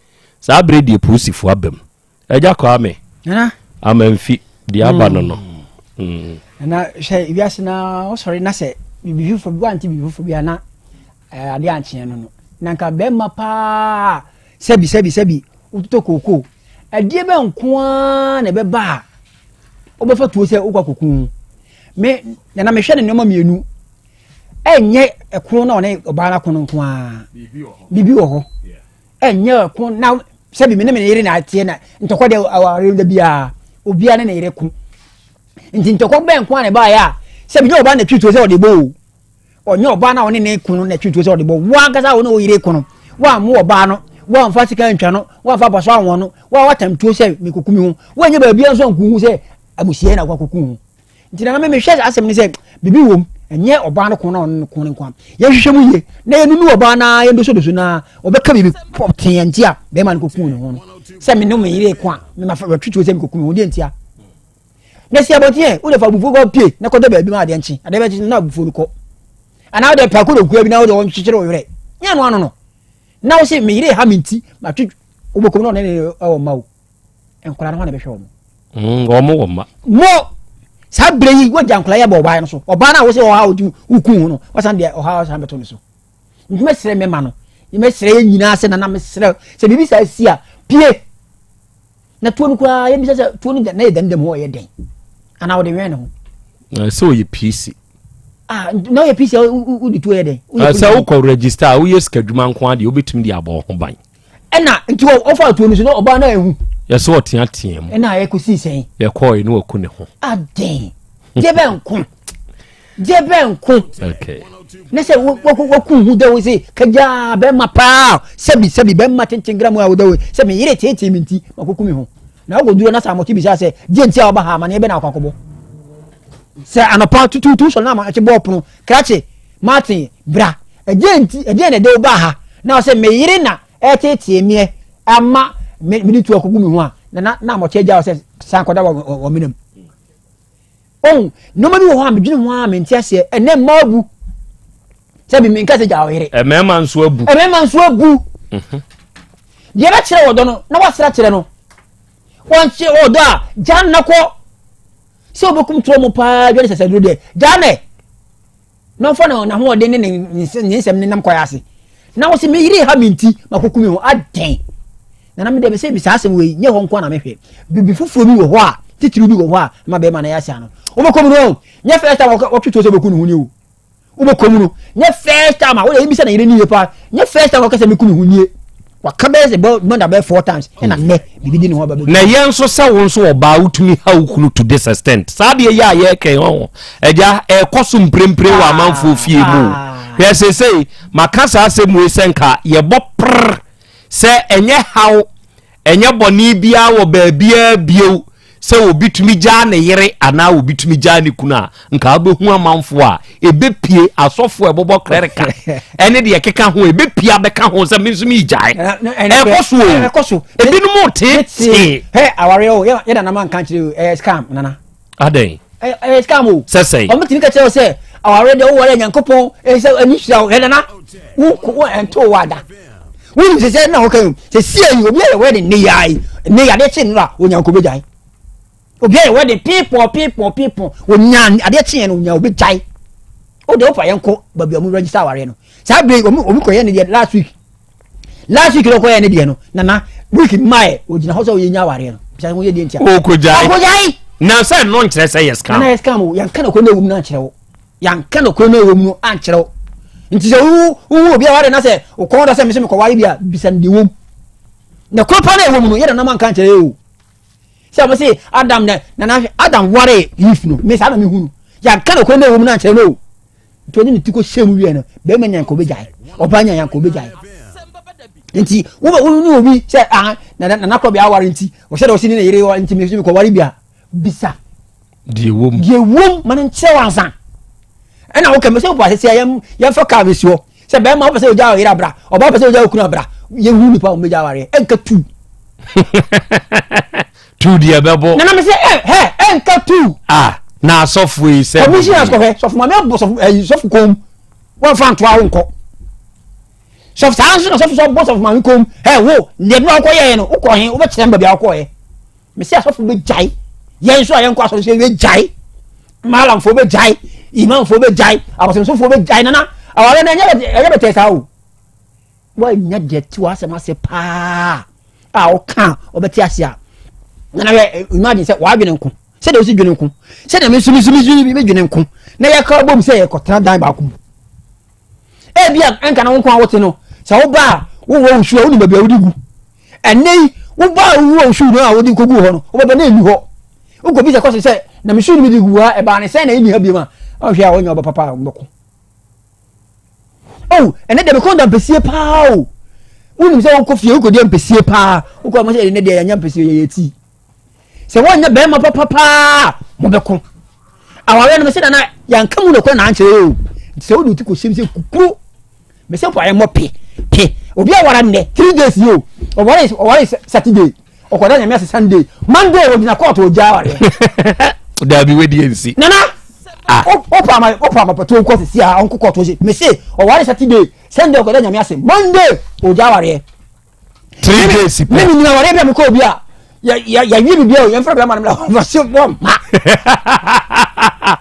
Saa berɛ deɛ polisifoɔ aba mu. Agya Kwame, Amanfi, deɛ aba no no. Mm. Nana, hwɛ wiase na wosɔre na sɛ biribi foforɔ bi wante biribi foforɔ bi a na eh, adeɛ ankyeɛ no no. Na nka bɛrima paa sɛbi sɛbi sɛbi wototɔ kookoo ɛdeɛ bɛ nko ara na ɛbɛba a wobɛfa tuo sɛ wokɔ akɔku ho me nana mehwɛ ne nneɛma mmienu ɛnyɛ ɛko na ɔne ɔbaa no ako no nko ara biribi wɔ hɔ ɛnyɛ ɛko na sɛbi me ne me yere na ateɛ na ntɔkwa deɛ aware da biara obiara ne ne yere ko nti ntɔkwa bɛn nko ara na ɛbaeɛ a sɛbi nyɛ ɔbaa na twi tuo sɛ ɔde bɔ o Ɔnyɛ ɔbaa no a ɔne ne kunu na ɛtwe tuo sɛ ɔde bɔ. Wo ankasa a wo ne wo yere ko no, woammo ɔbaa no, woamfa sika antwa no, woamfa abɔso anwɔ no, wo a woatam tuo sɛ mekoku me ho. Woanyɛ baabiara nso anku ho sɛ amusiɛ na woakɔku ho. Nti nana me mehwɛ saa asɛm no sɛ biribi wom, ɛnyɛ ɔbaa no ko na ɔne no ko no nko a. Yɛnhwehwɛ mu yie na yɛnunu ɔbaa no ara, yɛndosodoso no ara, ɔbɛka biribi pɔtee nti a bɛrima no kɔkuu ne ho no. Sɛ me ne me yere ko a, me mafa matwe tuo sɛ mekoku me ho, deɛ ntia? Na si abɔnten ɛ, wode fa abufuo kɔ pie na kɔda baabi ma adeɛ nkye, adeɛ bɛkye na abufuo no kɔ. Anaa wode pɛ akodokua bi na wode ɔnkyekyere wo werɛ. Nyɛ no ano no. Na wo se me yere ha me nti, matwe wobɛkɔm na ɔne ne ɛwɔ mma o. Nkwadaa no hɔ na bɛhwɛ wɔn. Mm, wɔn wɔ mma. Mo saa berɛ yi wagya nkwadaa yi abɔ ɔbaa no so. Ɔbaa no a wo se ɔha wo woku ho no, wasan deɛ ɔha wasan bɛto ne so. Nti mɛsrɛ mɛma no, mɛsrɛ yɛn nyinaa sɛ nana mesrɛ sɛ biribi saa si a pie. Na tuo no koraa yɛbisa sɛ tuo no na yɛ dɛm dɛm hɔ ɔyɛ dɛn anaa ɔde wɛn ne ho. Na sɛ ɔyɛ PC. Ah, na ɔyɛ PC a wode tuo yɛ dɛn. Sɛ wokɔ register a woyɛ sikadwuma nko adeɛ wobɛtumi de abɔ ho ban. Ɛna nti ɔfa tuo no so na ɔbaa no ahu. Yɛsɛ ɔteatea mu. Ɛna ɛkɔsii sɛn. Yɛkɔɔ ne waku ne ho. Adɛn deɛ bɛ nko. Deɛ bɛn nko ne sɛ waku ho dɛ wo se kagyaa bɛma paa sɛbi sɛbi bɛma tenten gra mu a wodɛ wo sɛ me yere teetee me nti makɔku me ho na wokɔduro na sɛ amɔkye bisa sɛ deɛ nti a wɔba ha amaneɛ bɛ na akɔ akɔbɔ sɛ anɔpa tututu sɔre na amakye bɔɔ pono krakye Martin bra ɛdeɛ nti ɛdeɛ na ɛde wo baa ha na ɔsɛ me yere na ɛteetee meɛ ama mede tu akɔgu me ho a na na amɔkye agya wɔ sɛ san kɔda wɔ menam. Ɔhu, nneɛma bi wɔ hɔ a medwene ho a mente aseɛ. Ɛnɛ mmaa abu. Sɛ bi menka sɛ gya ɔyere. Mmarima nso abu. Mmarima nso abu. Mhm. Deɛ bɛkyerɛ wɔ dɔ no na wasra kyerɛ no. Wɔnkyerɛ wɔ dɔ a gya nna kɔ. Sɛ wobɛkum torɔ mu paa dwane sɛsɛduro deɛ gya nɛ. Na ɔmfa ne n'ahoɔden ne ne nsɛm ne nam kwan ase. Na wɔsi me yere ha me nti makɔku me ho adɛn? Na na me deɛ mesɛ saa asɛm wei nyɛ hɔ nko na mehwɛ. Biribi foforɔ bi wɔ hɔ a titiriw bi wɔ hɔ a ma bɛrima no yɛ asia no. Wobɛkɔ mu no nyɛ first time wɔtwe tuo sɛ wobɛku ne ho ni o. Wobɛkɔ mu no nyɛ first time a wode ebisa na yere ne yie paa nyɛ first time wɔkɛ sɛ meku me ho nie. Waka bɛyɛ sɛ more than bɛyɛ four times ɛna nnɛ biribi di ne ho aba bɛdu. Na ɛyɛ nso sɛ wo nso ɔbaa wotumi ha wo kunu to this extent. Saa adeɛ yi a yɛreka yi ɔho agya ɛrekɔ so mprempren wɔ amanfoɔ fie mu. Hwɛ seesei maka saa asɛm wei sɛ nka yɛbɔ prr sɛ ɛnyɛ haw ɛnyɛ bɔne biara wɔ baabiara bio sɛ obi tumi gyaa ne yere anaa obi tumi gyaa ne kunu a, nka wobɛhu amanfoɔ a ɛbɛpie, asɔfoɔ a ɛbɔbɔ krɛreka ɛne deɛ ɛkeka ho ɛbɛpie abɛka ho sɛ me nso meregyae. Ɛkɔ so o. Ɛkɔ so. Ebinom teetee. Hɛ awareɛ o, yɛ nana ma nka nkyerɛ o, ɛyɛ scam nana. Adɛn? Ɛyɛ scam o. Sɛ sɛn? Wɔn tumi ka kyerɛ wo sɛ awareɛ deɛ woware Nyankopɔn sɛ ani hyira wo. Hɛ nana, wo wo ɛnto wo ada. Wonim sɛ sɛ na wɔka yi sɛ sie yi obi ayɛ wedding ne yɛ yi ne yɛ adeɛ kye nnora onyanko bɛgyae. Obi ayɛ wedding piipɔn piipɔn piipɔn onya adeɛ kye yɛn no onya obi gyae. O deɛ wofa yɛn kɔ baabi a wɔn register awareɛ no saa bere yi wɔn kɔ yɛ ne deɛ last week last week na ɔkɔ yɛ ne deɛ no nana week mmaa yɛ ogyina hɔ sɛ ɔyɛ nya awareɛ no. Bisa ho yɛ deɛ ntia. Ɔkɔgyae. Ɔkɔgyae. Na sɛ ɛno nkyerɛ sɛ yɛ scam. Nana yɛ scam o. Yɛnka nokorɛ no ɛwɔ mu no ankyerɛ wo. Yɛnka nokorɛ no ɛwɔ mu no ankyerɛ wo. Nti sɛ wo wo obi aware na sɛ wo kɔn dɔ sɛ mese mekɔware bi a bisa no deɛ ɛwɔ mu. Na koro pa no ɛwɔ mu no yɛ nana manka ankyerɛ yɛ o. Sɛ mo se Adam na nana Adam ware Eve no me saa na mehu no. Yɛnka nokorɛ no ɛwɔ mu no ankyerɛ no o. Nti ɔde ne ti kɔ hyɛ mu wie no bɛrima nya nka ɔbɛgyae ɔbaa nya nka ɔbɛgyae nti wobɛ wo ne obi sɛ ah na nana korɔ bi aware nti ɔhyɛ dɛ ɔsi ne ne yere nti mi kɔ ware bi a bisa deɛ wom deɛ wom ma no nkyerɛ wansa ɛna wokɛ mɛ sɛ wopɔ asese a yɛmfa kaa bɛsi hɔ sɛ bɛrima wopɛ sɛ ogya ɔyere abra ɔbaa wopɛ sɛ ogya okunu abra yɛhu nipa wɔn bɛgya awareɛ ɛnka tu tu deɛ bɛbɔ. Nana mi sɛ ɛ hɛ ɛnka tu. Ah na asɔfo yi sɛ. Commissioners kɔhwɛ sɔfo maame abɔ sɔfo ɛyi sɔfo kɔn mu wɔn fa ntoa wo nkɔ sɔfo saa nso na sɔfo sɔ bɔ sɔfo maame kɔn mu ɛ wo deɛ bi wakɔ yɛ no wokɔ he wobɛkyerɛ mu baabi a wakɔ yɛ mesi asɔfo bɛ gyae yɛn nso a yɛn kɔ asɔfo sɛ bɛ gyae maalamfoɔ bɛ gyae imamfoɔ bɛ gyae abosomsomfoɔ bɛ gyae nana aware no ɛnyɛ bɛtɛ saa o. Woannya deɛ te w'asɛm ase paa a woka a wɔbɛte ase a na hwɛ imagine sɛ w'adwene nko sɛdeɛ wosi dwene nko sɛdeɛ me nso me nso me dwene nko na yɛka bom sɛ yɛkɔtena dan baako mu ebi a ɛnka na wo nko a wote no sɛ woba a wowɔ wo su a wonim baabi a wode gu ɛnɛ yi woba a wowɔ wo su no a wode kɔgu hɔ no wobɛba na ɛnni hɔ wokɔbisa kɔse sɛ na me su no mede gu ha ɛbaa ne sɛn na ɛnni ha biom a ɔhwɛ a wɔnyɛ ɔba papa a wɔbɛko Oh, ɛnɛ deɛ mekɔn da mpɛsie paa o. Wonim sɛ wokɔ fie wokɔdi mpɛsie paa. Wokɔ mo sɛ ɛnɛ deɛ yɛnyɛ mpɛsie yɛyɛ tii. Sɛ wɔnyɛ bɛrima papa paa mobɛko. Awareɛ no mesɛ nana yɛnka mu nɔkorɛ na ankyerɛ o. Nti sɛ wode wo ti kɔhyɛm sɛ kukuro mesɛ mpo ayɛ mmɔ pe pe. Obi awara nnɛ 3 days yi o. Ɔware ɔware Saturday. Ɔkɔda nyame ase Sunday. Monday ɔgyina court ɔgya awareɛ. Dabi wedi nsi. Nana ah. Wopa ama wopa ama pɛtɛ nkɔ sisi a ɔnkɔ court ɔgye. Mese ɔware Saturday Sunday ɔkɔda nyame ase Monday ɔgya awareɛ. 3 days pɛ. Me nyina awareɛ bi a mekɔ obi a yɛwie biribi a yɛmfrɛ bɛrima no mla ɔse wɔmma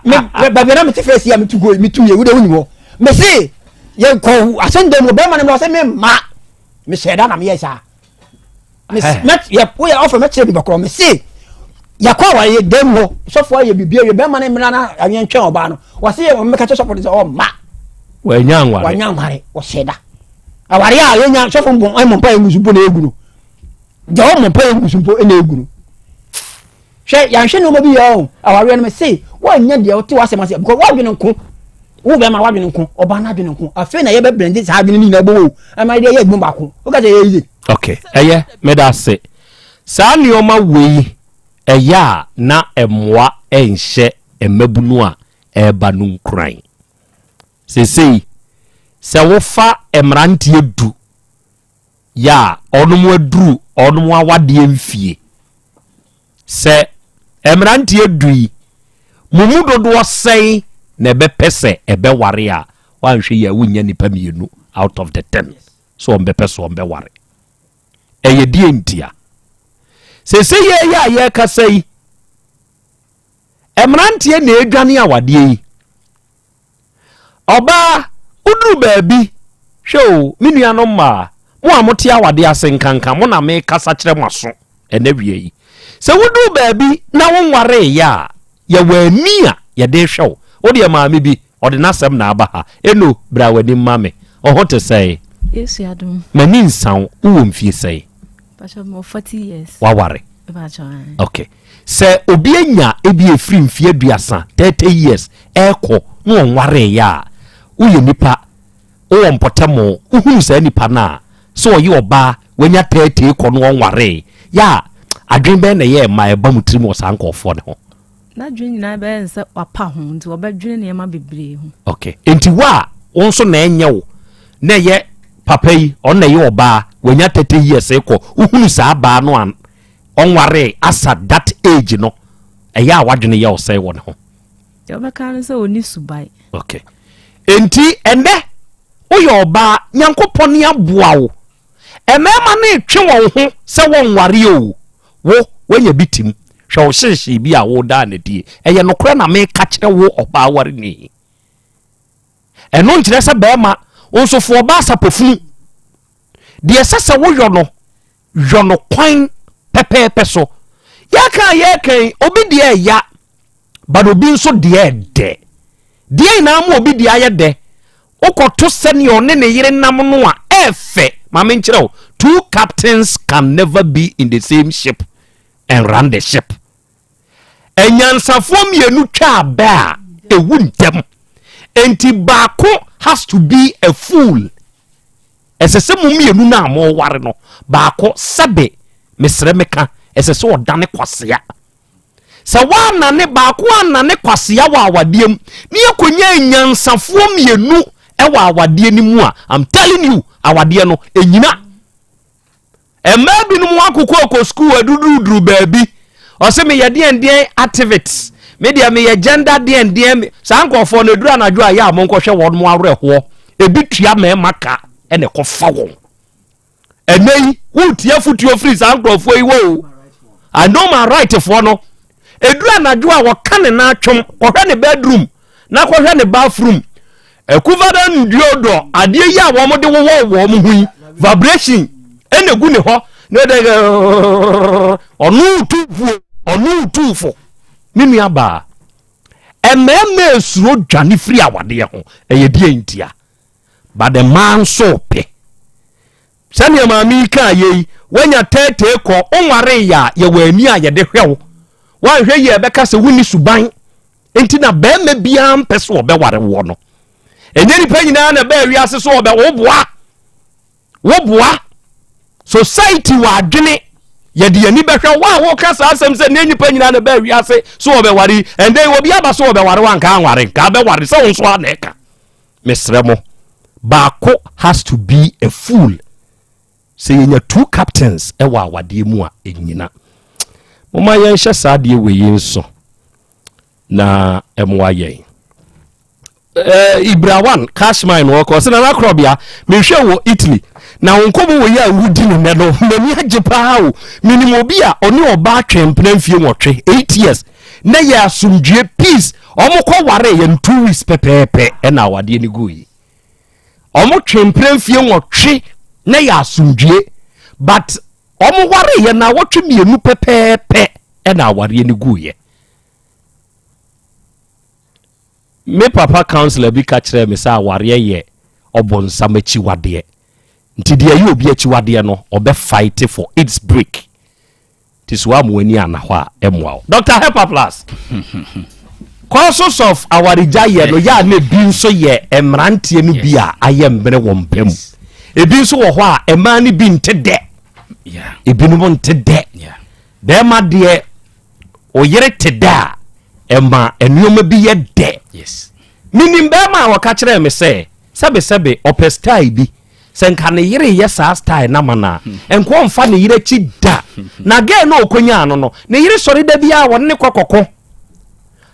me baabi na mete fɛsi a metu go metu yɛ wode wonim hɔ mese yɛkɔ asɛndam mu bɛrima no mla ɔsɛ memma mehyɛ da na meyɛ saa woyɛ ɔfrɛ mɛkyerɛ bi bɛkorɔ mese yɛkɔ awareɛ dam hɔ sɔfoɔ ayɛ biribi awie bɛrima no mmra na yɛntwɛn ɔbaa no wɔse yɛ mɛka kyɛ sɔfo no sɛ ɔmma wanya nware wanya nware wɔhyɛ da awareɛ a yɛnya sɔfo mbɔ mpa yɛ ngusu mpo na ɛgu no deɛ ɔmmɔ mpa yɛ ngusu mpo na ɛgu no hwɛ yɛanhwɛ nneɛma bi yɛ o awareɛ no mese woanya deɛ wote w'asɛm ase because woadwene nko wo bɛma woadwene nko ɔbaa no adwene nko afei na yɛbɛ blende saa adwene no nyinaa bɔ wo ama yɛde yɛ adwuma baako woka sɛ yɛ yiye ok ɛyɛ meda ase saa nneɛma wei ɛyɛ a na ɛmmoa ɛnhyɛ mmabunu a ɛreba no nkuran sesei sɛ wofa mmeranteɛ du yɛ a ɔnom aduru ɔnom awadeɛ mfie. Sɛ mmeranteɛ du yi, mo mu dodoɔ sɛn na ɛbɛpɛ sɛ ɛbɛware a, woanhwɛ yie a wonnya nnipa mmienu out of the ten sɛ wɔbɛpɛ sɛ wɔbɛware. Ɛyɛ deɛ ntia? Seesei yɛyɛ a yɛrekasa yi, mmeranteɛ na ɛredwane awadeɛ yi. Ɔbaa, woduru baabi, hwɛ o, me nuanom mmaa, mo a mote awadeɛ ase nkanka, mo na mekasa kyerɛ mo aso ɛnɛ wia yi. Sɛ woduru baabi na wonwareeɛ a, yɛwɔ ani a yɛde rehwɛ wo. Wo deɛ maame bi, ɔde n'asɛm na aba ha. Eno, bra w'anim ma me. Wo ho te sɛn? Yesu adom. M'ani nsa wo. Wowɔ mfie sɛn? Pacho, mewɔ 40 years. Waware? Pacho, ae. Okay. Sɛ obi anya ebia ɛfiri mfeɛ aduasa, 30 years, ɛrekɔ na ɔnwareeɛ a, woyɛ nipa, wowɔ mpɔtam, wohunu saa nipa no a, sɛ ɔyɛ ɔbaa, wanya 30 rekɔ na ɔnwaree, yɛ a, adwene bɛn na ɛyɛ ɛma ɛba mo tirim wɔ saa nkurɔfoɔ no ho? N'adwene nyinaa bɛyɛ no sɛ wapa ho, nti ɔbɛdwene nneɛma bebree ho. Okay, nti wo a, wo nso na ɛnyɛ wo, na ɛyɛ papa yi, ɔno na ɛyɛ ɔbaa, wanya 30 years rekɔ, wohunu saa baa no a, ɔnwaree asa that age no ɛyɛ a wadwene yɛ ɔsɛe wɔ ne ho. Deɛ ɔbɛka no sɛ ɔni suban. Okay. Enti ɛndɛ woyɛ ɔbaa Nyankopɔn aboa wo mmarima no retwe wɔn ho sɛ wɔnware o wo woanya bi tim hwɛ wo hyehyee bi a wodaa no adie ɛyɛ nokorɛ na meka kyerɛ wo ɔbaa wareni ɛno nkyerɛ sɛ bɛrima wo nso fo ɔbaa sapɔfunu deɛ ɛsɛ sɛ woyɔ no Yɔ no kwan pɛpɛɛpɛ so. Yɛka a yɛka yi, obi deɛ ɛya, but obi nso deɛ ɛdɛ. Deɛ nyinaa mu obi deɛ ayɛ dɛ. Wokɔto sɛnea ɔne ne yere nam no a, ɛɛfɛ. Ma menkyerɛ wo, two captains can never be in the same ship and run the ship. Anyansafoɔ mmienu twa abɛ a, ɛwu ntɛm. Enti baako has to be a fool. Ɛsɛ sɛ mo mmienu no a moware no, baako sɛbe, mesrɛ meka, ɛsɛ sɛ ɔdane kwasea. Sɛ woanane baako annane kwasea wɔ awadeɛ mu ne yɛkɔnya anyansafoɔ mmienu wɔ awadeɛ no mu a, I'm telling you, awadeɛ no ɛnyina. Mmaa binom akokɔ kɔ sukuu aduduruduru baabi, ɔsɛ meyɛ deɛndeɛn activities, me deɛ meyɛ gender deɛndeɛn. Saa nkurɔfoɔ no ɛduru anadwo a yɛ a monkɔhwɛ wɔn mo awerɛhoɔ, ebi tua mmarima ka ɛna ɛkɔfa wɔn. Ɛnɛ yi woretie afotuo firi saa nkurɔfoɔ yi wɔ o. I know my right foɔ no, ɛduru anadwo a wɔka ne nan atwom kɔhwɛ ne bedroom na kɔhwɛ ne bathroom. Ɛkuva no nduo dɔ adeɛ yi a wɔn de wowɔ wɔn ho yi, vibration ɛna egu ne hɔ na ɛdɛ ɔno tuufo, ɔno tuufo. Me nua baa, mmarima esuro dwane firi awadeɛ ho, ɛyɛ deɛ ntia? But mmaa nso pɛ. Sɛnea maame yi kaa yɛ yi, woanya tɛɛtɛɛ kɔ, wonwaree yɛ a, yɛwɔ ani a yɛde hwɛ wo. Woanhwɛ yie a ɛbɛka sɛ wonni suban. Nti na barima biara mpɛ sɛ ɔbɛware woɔ no. Ɛnyɛ nipa nyinaa na ɛbaa wiase so ɔbɛ woboa. Woboa. Society wɔ adwene. Yɛde yɛn ani bɛhwɛ wo a woka saa asɛm sɛ ne nipa nyinaa na ɛbaa wiase so ɔbɛware yi. Ɛndɛ yi obi aba so ɔbɛware wo anka anware. Nka abɛware sɛ wo nso a na ɛka. Mesrɛ mo, baako has to be a fool. Sɛ yɛnya two captains wɔ awadeɛ mu a, ɛnyina. Momma yɛnhyɛ saa adeɛ wei yi nso na ɛmoa yɛn. Uh, Ibra one cash mine wɔ kɔ sɛ nana korɔbea mehwɛ wɔ Italy na wo nkɔmmɔ wɔ yi a wodi no nɛ no m'ani agye paa o. Menim obi a ɔne ɔbaa twɛn mpena mfie 8, 8 years na yɛ asomdwie peace. Ɔmo kɔ ware yɛ no 2 weeks pɛpɛɛpɛ ɛna awadeɛ no gu yi. Ɔmo twe mpena mfie 8 na yɛ asomdwie, but ɔmo ware yɛ na wɔtwe 2 pɛpɛɛpɛ ɛna awadeɛ no gu yɛ. Me papa counselor bi ka kyerɛɛ me sɛ awareɛ yɛ ɔbonsam akyiwadeɛ, nti deɛ ɛyɛ obi akyiwadeɛ no ɔbɛ fight for its break. Nti so woamma w'ani anna hɔ a ɛmmoa wo. Doctor Hepaplus, causes of awaregyaeɛ no yɛ a na ebi nso yɛ mmeranteɛ no bi a ayɛ mmere wɔ mpa mu. Ebi nso wɔ hɔ a mmaa no bi nte dɛ. Ebinom nte dɛ. Bɛrima deɛ oyere te dɛ a ɛma nneɛma bi yɛ dɛ. Menim bɛrima a wɔka kyerɛɛ me sɛ sɛbesɛbe ɔpɛ style bi. Sɛ nka ne yere yɛ saa style no ama no a, nka ɔmfa ne yere akyi da. Na girl no a ɔkɔnyaa no no, ne yere sɔre da biara wɔne ne kɔ kɔko.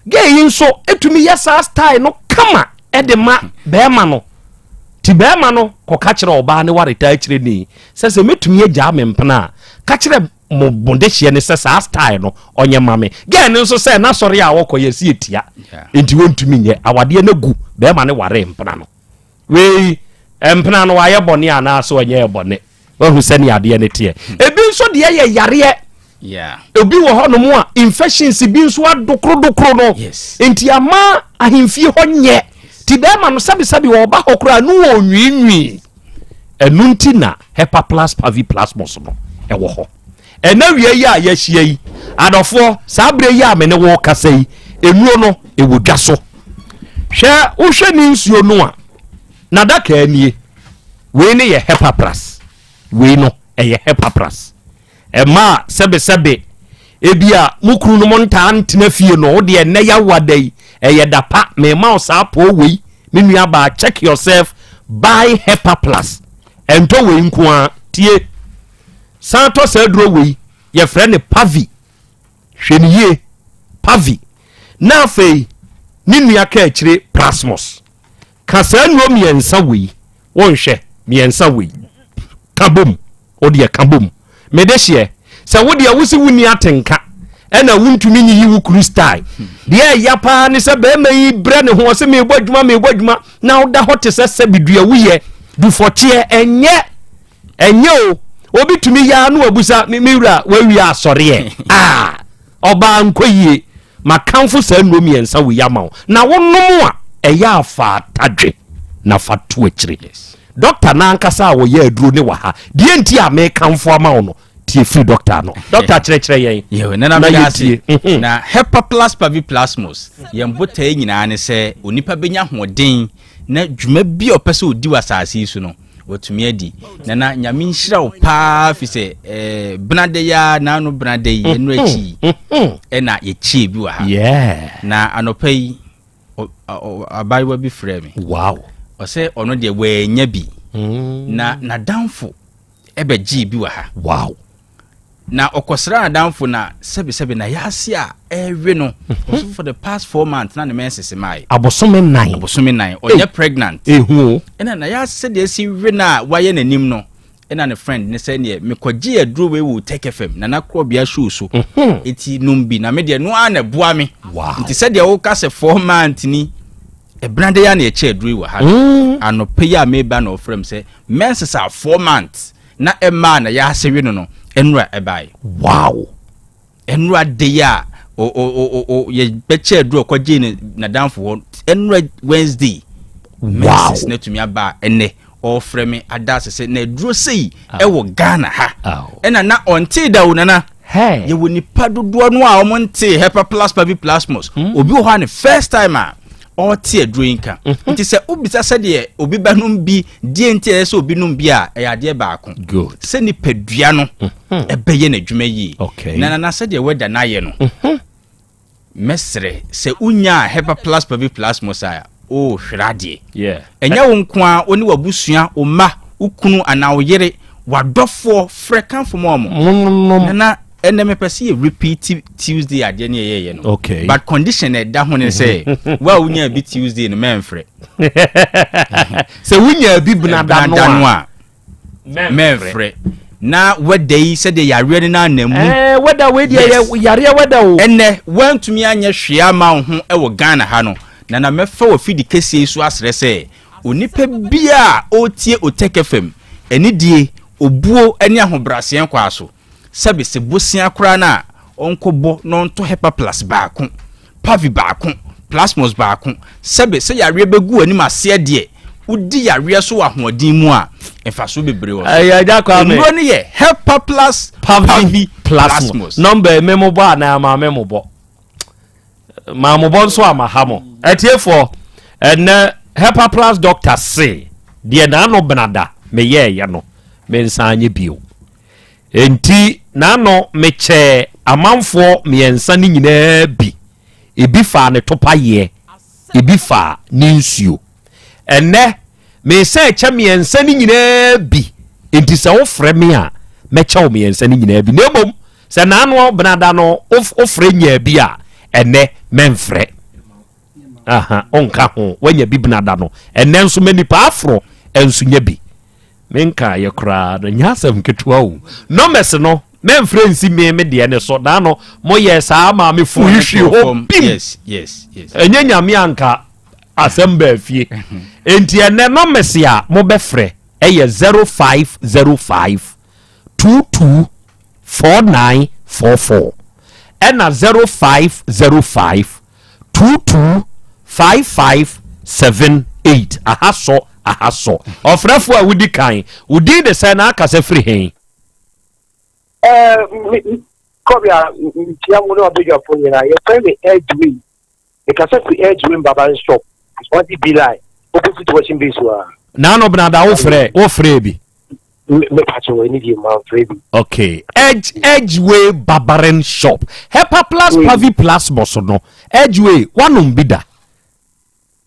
Girl yi nso tumi yɛ saa style no kama de ma bɛrima no. Ti bɛrima no kɔka kyerɛ ɔbaa ne ware taa akyire ni sɛ sɛ mɛtumi agyaa me mpena a, ka kyerɛ mo mo dehyeɛ ne sɛ saa style no ɔnyɛ ma me. Girl no nso sɛ n'asɔre a ɔkɔ yɛ si etia, nti wɔntumi nyɛ. Awadeɛ no agu, bɛrima no waree mpena no. Wei mpena no wayɛ bɔne anaasɛ ɔnyɛɛ bɔne? Wahu sɛnea adeɛ no teɛ. Ebi nso deɛ yɛ yareɛ. Obi wɔ hɔnom a infections bi nso adokorodokoro no. Nti ama ahemfie hɔ nyɛ. Ti bɛrima no sɛbesɛbe ɔba hɔ koraa no wɔ nwiinwii. Ɛno nti na Hepaplas Paviplasmos no ɛwɔ hɔ. Ɛna wia yi a yɛahyia yi, adɔfoɔ, saa berɛ yi a me ne wo kasa yi, nnuro no ɛwɔ dwa so. Hwɛ, wohwɛ ne nsuo no a, n'adaka nie. Wei no yɛ Hepapras. Wei no ɛyɛ Hepapras. Ɛma sɛbesɛbe ebi a mo kunu no mo ntaa ntena fie no, wo deɛ nnɛ yawa da yi, ɛyɛ da pa, mema wo saa pɔɔ wei, me nua baa, check yourself, buy Hepaplas. Ɛntɔ wei nko ara, tie. San tɔ saa aduro wei, yɛfrɛ no Pavi. Hwɛ no yie, Pavi. Na afei ne nua ka akyire Prasmos. Ka saa nnuro mmiɛnsa wei, wonhwɛ, mmiɛnsa wei, ka bom, wo deɛ ka bom. Mede hyeɛ, sɛ wo deɛ wosi wonni atenka, ɛna wontumi nyiyi wo kunu style. Deɛ ɛya paa ne sɛ bɛrima yi brɛ ne ho, ɔse meebɔ adwuma, meebɔ adwuma, na woda hɔ te sɛ sɛbi dua wuyɛ, dufɔkyeɛ, ɛnyɛ. Ɛnyɛ o, obi tumi yaa no abusa me wura wawie asɔreɛ. Ah! Ɔbaa nkɔ yie. Makamfo saa nnuro mmiɛnsa wei ama wo na wonom a ɛyɛ a fa atadwe na fa to akyire. Dɔkta no ankasa a ɔyɛ aduro ne wɔ ha. Deɛ nti a mekamfo ama wo no, tie firi dɔkta no. Dɔkta kyerɛkyerɛ yɛn Yɛwɔ nana na meda ase. yɛntie. Mhm. Na Hepaplus paviplasmus, yɛn botaeɛ nyinaa ne sɛ onipa bɛnya ahoɔden na dwuma bi a ɔpɛ sɛ ɔdi wɔ asase yi so no, watumi adi. Nana, Nyame nhyira wo paa fi sɛ eh, benada yi ara, naano benada yi, ɛno akyi yi, ɛna yɛkyie bi wɔ ha. Yeah. Na anɔpa yi, abayewa bi frɛɛ me. Wow. Ɔsɛ ɔno deɛ wannya bi. Na n'adamfo ɛbɛgyee bi wɔ ha. Wow. Na ɔkɔsra n'adamfo na sɛbesɛbe na yaase a ɛrewe no. Ɔso for the past four months na ne menses mae. Abosome nan. Abosome nan. Ɔnyɛ pregnant. Ehu o. Ɛna na yaase sɛdeɛ asi we no a wayɛ n'anim no. Ɛna ne friend ne sɛ neɛ mekɔgye aduro wei wɔ Tech FM Nana Korɔbea show so. Eti nom bi na me deɛ no ara na ɛboa me. Wow. Nti sɛdeɛ woka sɛ four months ni ɛbena de ya na ɛkyɛ aduro yi wɔ ha. Anɔpa yi a meba na ɔfrɛ me sɛ menses a four months na ɛmaa na yɛase we no no ɛnura ɛbae. Wow. Ɛnura de yi a o o o o yɛbɛkyɛ aduro ɔkɔgye ne n'adamfo hɔ ɛnura Wednesday. Wow. Menses na tumi aba a ɛnɛ ɔfrɛ me ada ase sɛ na aduro sei ɛwɔ Ghana ha. Ɛna na ɔntee da o nana. Yɛwɔ nipa dodoɔ no a wɔn ntee Hepaplus paviplasmus. Obi wɔ hɔ a ne first time a ɔte aduro yi nka. Nti sɛ wobisa sɛdeɛ obi bɛnom bi deɛ nti ɛyɛ sɛ obi nom bi a ɛyɛ adeɛ baako. Good. Sɛ nipadua no ɛbɛyɛ n'adwuma yie. Okay. Na nana sɛdeɛ wɛda no ayɛ no. Mɛsrɛ sɛ wonyaa Hepaplus paviplasmus a wohwere adeɛ. Yeah. Ɛnyɛ wo nko ara, wo ne w'abusua, wo mma, wo kunu anaa wo yere, w'adɔfoɔ, frɛ kamfo ma wɔn. Mononom. Nana, ɛnɛ mepɛ sɛ yɛ repeat Tuesday adeɛ ne yɛyɛyɛ no. Okay. But condition na ɛda ho ne sɛ, wo a wonyaa bi Tuesday no mɛmfrɛ. Sɛ wonyaa bi benada no a, mɛmfrɛ. Na wɛda yi sɛdeɛ yareɛ no n'anan mu. Ɛɛ wɛda wei deɛ yɛ yareɛ wɛda o. Ɛnɛ wantumi anyɛ hwee ama wo ho wɔ Ghana ha no, Nana mɛfa w'afidi kɛseɛ yi so asrɛ sɛ onipa biara a ɔretie Otec FM, anidie, obuo ne ahobrɛaseɛ nkwaa so, sɛbe se bosea koraa no a, ɔnkɔbɔ na ɔntɔ Hepaplus baako, Pavi baako, Plasmos baako, sɛbe sɛ yareɛ bɛgu w'anim aseɛ deɛ, wodi yareɛ so wɔ ahoɔden mu a, mfasoɔ bebree wɔ so. Ɛyɛ Agya Kwame. Nnuro no yɛ Hepaplus, Pavi, Plasmos. Nɔmba yi, me mo bɔ anaa maame mo bɔ? Maa mo bɔ nso a ma ha mo. Atiefoɔ, ɛnɛ Hepaplus doctor se, deɛ n'ano benada meyɛɛyɛ no, mensan nyɛ bio. Enti n'ano mekyɛɛ amanfoɔ mmiɛnsa no nyinaa bi, ebi faa ne topayeɛ, ebi faa ne nsuo. Ɛnnɛ, meresan kyɛ mmiɛnsa no nyinaa bi, enti sɛ wofrɛ me a, mɛkyɛ wo mmiɛnsa no nyinaa bi. Na mmom, sɛ n'ano benada no wofrɛ nyaa bi a, ɛnnɛ mɛmfrɛ. Aha, ɔnka ho, woanya bi benada no, ɛnnɛ nso ma nipa aforo nso nya bi. Menkaeɛ koraa no nyɛ asɛm ketewa o. Numbers no mɛmfrɛ nsi me me deɛ ne so na no moyɛ saa maa me fo hwehwee hɔ bim. Yes, yes, yes. Ɛnyɛ nyame anka asɛm baa fie. Enti ɛnɛ numbers a mobɛfrɛ ɛyɛ 0505 22 4944 ɛna 0505 22 5578 aha sɔ aha sɔ ɔfrɛfoɔ a wodi kan wo din de sɛn na akasa firi he? Kɔbea mekyia mo ne wabadwafoɔ nyinaa yɛfrɛ me Edwin mekasa firi Edwin Baba shop Ashanti B line opposite washing base wa. Naano benada wofrɛ wofrɛ bi. Mepakyɛ wɔ ɛne deɛ mamfrɛ bi. Okay Edge Edgeway Barbering Shop Hepa Plus Pavi Plus bɔ so no Edgeway wanom bi da.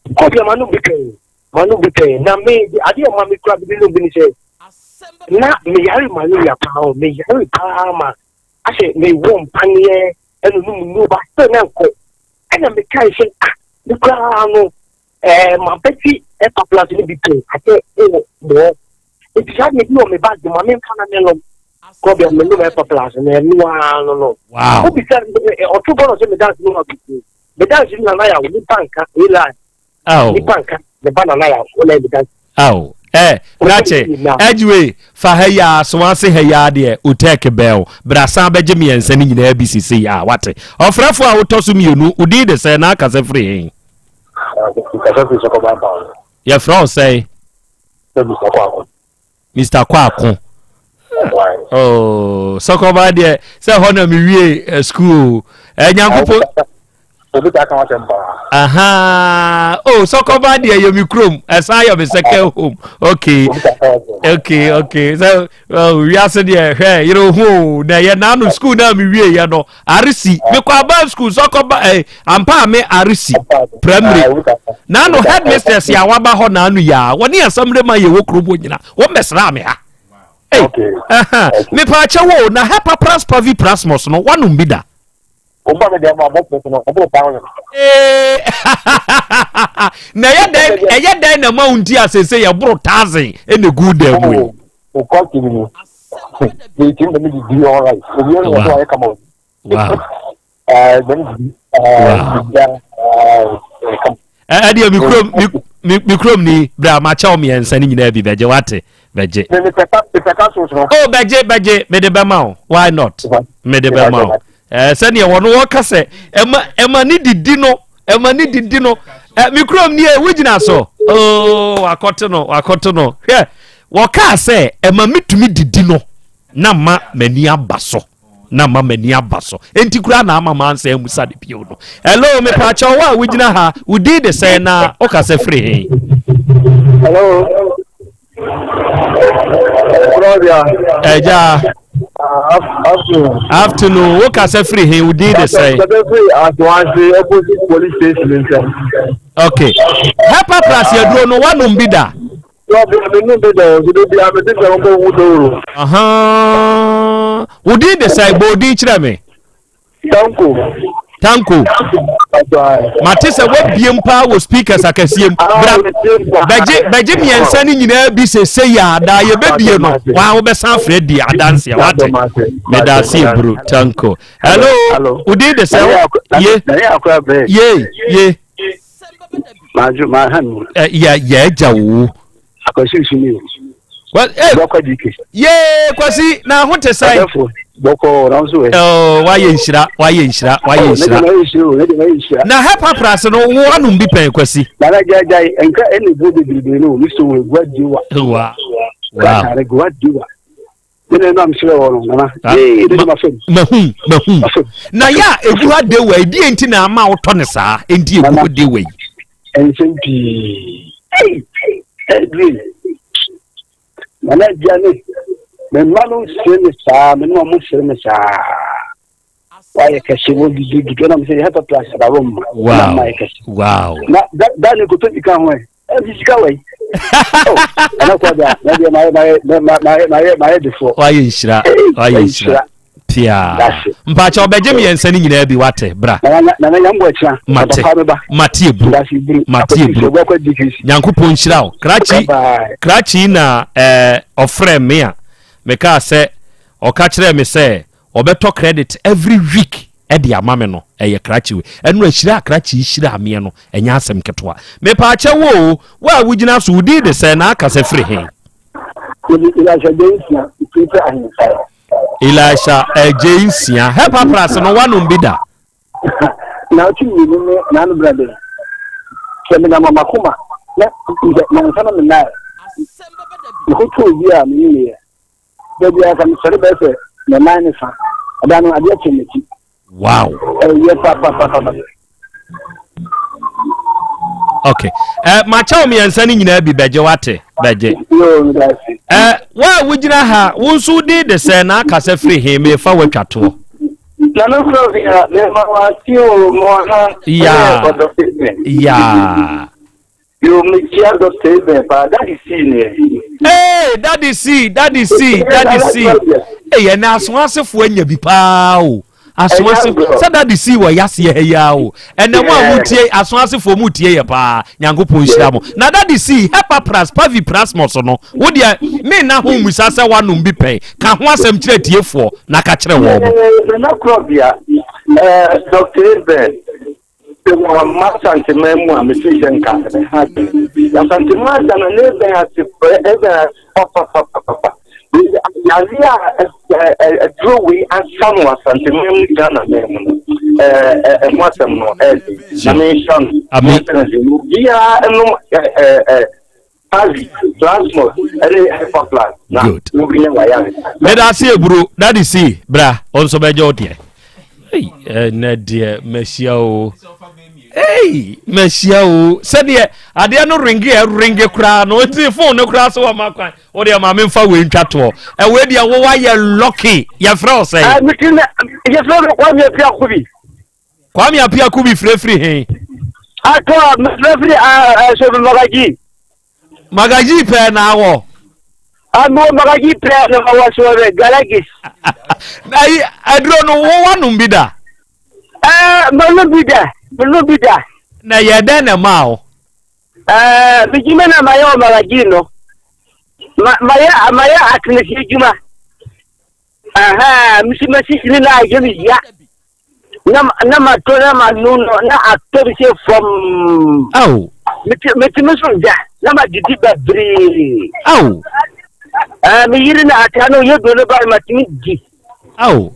Kɔbea manom bi pɛn manom bi pɛn na me adeɛ ɔma me kura bi nom bi ne sɛ na meyare malaria paa o meyare paa ma asɛ mewɔ mpaneɛ ɛna no mu no ba sɛ na nkɔ ɛna mekae sɛ ah me koraa no ɛɛ mabɛti Hepa Plus no bi pɛn asɛ ɛwɔ mɔɔ nti saa deɛ bi wɔ me bag ma memfa na menom kɔbea menom Hepa Plus no ɛno ara no no wow wobisa ɔto bɔ no sɛ medanse no abɛtie medanse no nana yɛ wo nipa nka eli oh. nipa nka ne ba nana yɛ wo na medanse oh. Ɛ krakye ɛgyewe fa ha yi a so ase ha yi a deɛ otɛk bɛl bra san bɛgye mmiɛnsa no nyinaa bi sisi yi a wate. Ɔfrɛfo a wotɔ so mmienu wodin de sɛ na akasa firi he? Yɛfrɛ wo sɛn? Mr. Kwako. Oh, Sɔkɔba deɛ sɛ hɔ na mewie eh, school o. Eh, Nyankopɔn. Obi ta ka wasɛm paa. Aha. Oh, Sɔkɔba deɛ yɛ me kurom. Ɛsan yɛ me second home. Okay. Okay, okay. So, oh, wiase deɛ hwɛ yere ho o. Na yɛ naano school na mewie yɛ no. Aresi. Mekɔ aba school Sɔkɔba eh, ampa a me Aresi primary. Naano headmistress yɛ a waba hɔ naano yɛ a wɔne asɛmre ma yɛ wɔ kurom hɔ nyina. Wɔn bɛsraa me ha. Hey, aha. Mepaakyɛ wo na Hepapras paviprasmus no wanom bi da. Oba mi deɛ ma bɔ pɛtɛ no ɔbɔ thousand. Ee na ɛyɛ dɛn ɛyɛ dɛn na ma nti asese yɛ boro thousand ɛna egu dan mu yi. O kɔ ti mi ni ti mi di di all right obi ɛna wɔn ayɛ kama o. Wow. Ɛɛ bɛn di ɛɛ di ɛɛ kama. Ɛdeɛ mi kurom mi mi kurom ni bra ma kyɛw mmiɛnsa ne nyinaa bi bɛgye wate bɛgye. Mi mi pɛ ka mi pɛ ka soso. O bɛgye bɛgye mi de bɛma o why not mi de bɛma o ɛɛ sɛdeɛ wɔn wɔka sɛ ɛma ɛma ne didi no ɛma ne didi no ɛ mi kurom nie wogyina so ooo wakɔto no wakɔto no hwɛ wɔkaa sɛ ɛma mi tumi didi no na ma m'ani aba so. na ma m'ani aba so enti koraa na ama mansa amusa de bio no hello mepaakyɛ wo a wogyina ha wo din de sɛn na wokasa firi he hello ɛgya afternoon wo kasa firi he wo din de sɛn okay hepa plus aduro no woanom bi da Wo din de sɛn? Bɔ odin kyerɛ me. Tanko. Tanko. Mate sɛ woabiem paa wɔ speakers akɛseɛ mu. Bra bɛgye bɛgye mmiɛnsa no nyinaa bi sese yɛ adaa yɛbɛbie no waa wobɛsan afrɛ di adanseɛ wate. Meda ase eburu Tanko. Hello. Wo din de sɛn? Ye. Ye ye. Majo ma ha no. Eh, ya ya agya wo. Akwasi nsu ni o. Well, eh, Bɔkɔ DK. Yee, Kwasi, na ho te sɛn? Ɔdɛfo, bɔkɔ na nso ɛ. Oh, wayɛ nhyira, wayɛ nhyira, wayɛ oh, nhyira. Ne nhyira o, ne de nhyira. Na hɛpa prase no, wo anom bi pɛn, Kwasi. Nana gya gya, nka ɛna ebu bebrebe no, mi so wɔ egua diwa. Wa. Wow. Egua diwa. Ne na ɛnam srɛ wɔ no nana. Ah, Ee ne ma fam. Mahum mahum. Na yɛ a egu ha dewa yi deɛ nti na ama wotɔ ne saa nti egu ha dewa yi. Nsɛm pii. Ɛdure. Nana agya ne me mma no sere me saa me ne wɔn sere me saa. Wayɛ kɛse wɔ didi didi ɛna mo sɛ yɛ hɛpɛ plus adawɔ mma. Wow wow. Na da da ne koto bi ka ho ɛ. Ɛnti sika wɔ yi. Ɛna kɔ da na deɛ mayɛ mayɛ mayɛ mayɛ mayɛ defoɔ. Wayɛ nhyira wayɛ nhyira piaa. Mpakyɛ ɔbɛgye mmiɛnsa no nyinaa bi wate bra. Nana nyambɔ ɛkyina. Mate mate eburu mate eburu. Nyankopɔn nhyira wo. Krakye krakye na ɛɛ ɔfrɛ me a mekaa sɛ ɔka kyerɛɛ me sɛ Ɔbɛtɔ credit every week de ama me no, ɛyɛ krakye wei. Ɛno ahyira a krakye yi hyiraa meɛ no, ɛnyɛ asɛm ketewa. Mepaakyɛ wo o, wo a wogyina so, wo din de sɛn na aka sɛ firi he? Mede Elisha Agyeyi-Nsia, mefiri sɛ Ahensae. Elisha Agyeyi-Nsia, hɛ papras no woanom bi da? Naawɔtwe mmienu ne naano berɛ de, sɛ menam a makoma na nansa na menae, mekɔtoo obi a menyiniiɛ. Da biara sɛ mesɔre bɛyɛ sɛ nnɔnnan ne fa. Ɛda no adeɛ kye m'akyi. Wow. Ɛyɛ papapapa. Okay. Eh, makyɛ wo mmiɛnsa no nyinaa bi bɛgye wate bɛgye. Eh, wo a wogyina ha wo nso wodin de sɛ na aka sɛ firi he mefa woatwa toɔ. Nana Sylvia, mema wase o, mewɔ ha. Ya. Ya. Yo, mekyia Dr. Eben paa, Daddy C ne. Hey, Daddy C, Daddy C, Daddy C. Hey, ɛnna asoasefoɔ anya bi paa o. Asoase sɛ Daddy C wɔ yaseɛ ha yi ara o. Ɛnna mo a motie asoasefoɔ mo tie yɛ paa. Nyankopɔn nhyira mo. Na Daddy C, Hepapras, Paviprasmos no, wo deɛ me nna ho mmusa sɛ woanom bi pɛn. Ka ho asɛm kyerɛ tiefoɔ na ka kyerɛ wɔn. Nana Korɔbea, eh, Dr. Eben. Sɛ Wei wamma Asanteman mu a mefiri sɛ nka ɛbɛha adwene. Asanteman ada no na ɛbɛn ase ɛbɛn ase papapapapa. Yare a aduro wei asa no Asanteman mu Ghana man mu no ɛho asɛm no ɛɛden. Na menhyira no. Amen. Obiara nom Pavi, Plasmos, ɛne Hyperplas na wobɛnya wayare. Meda ase eburo, daddy si bra, ɔnso bɛgye wo deɛ. Ei, ɛnɛ deɛ mahyia o. Ei, mahyia o. Sɛdeɛ adeɛ no ringe ɛ ringe koraa no, nti phone no koraa so wɔ ma kwan. Wo deɛ ma memfa wei ntwa toɔ. Ɛwei deɛ wo wayɛ lucky. Yɛfrɛ wo sɛn? Yɛfrɛ me Kwame Apia Kubi. Kwame Apia Kubi firefiri he? Atɔ mefirefiri ɛsɛ Magaji. Magaji pɛɛ na awɔ. Amo Magaji pɛɛ na awɔ sɔrɔ Galagis. Ayi aduro no wo wanom bi da? Ɛɛ mɛnom bi da mɛnom bi da. Na yɛ dɛn na ɛmaa wo? Ɛɛ medwuma na mayɛ wɔ Magaji no ma mayɛ mayɛ atenesi adwuma. Ɛhɛn mesi masi na ayɛ me ya. na na ma to na ma nu no na atɔ bi sɛ fam. Awo. Metumi so da na ma didi bebree. Awo. Ɛɛ me yiri na ata no yɛ duro no ba ma tumi di. Awo.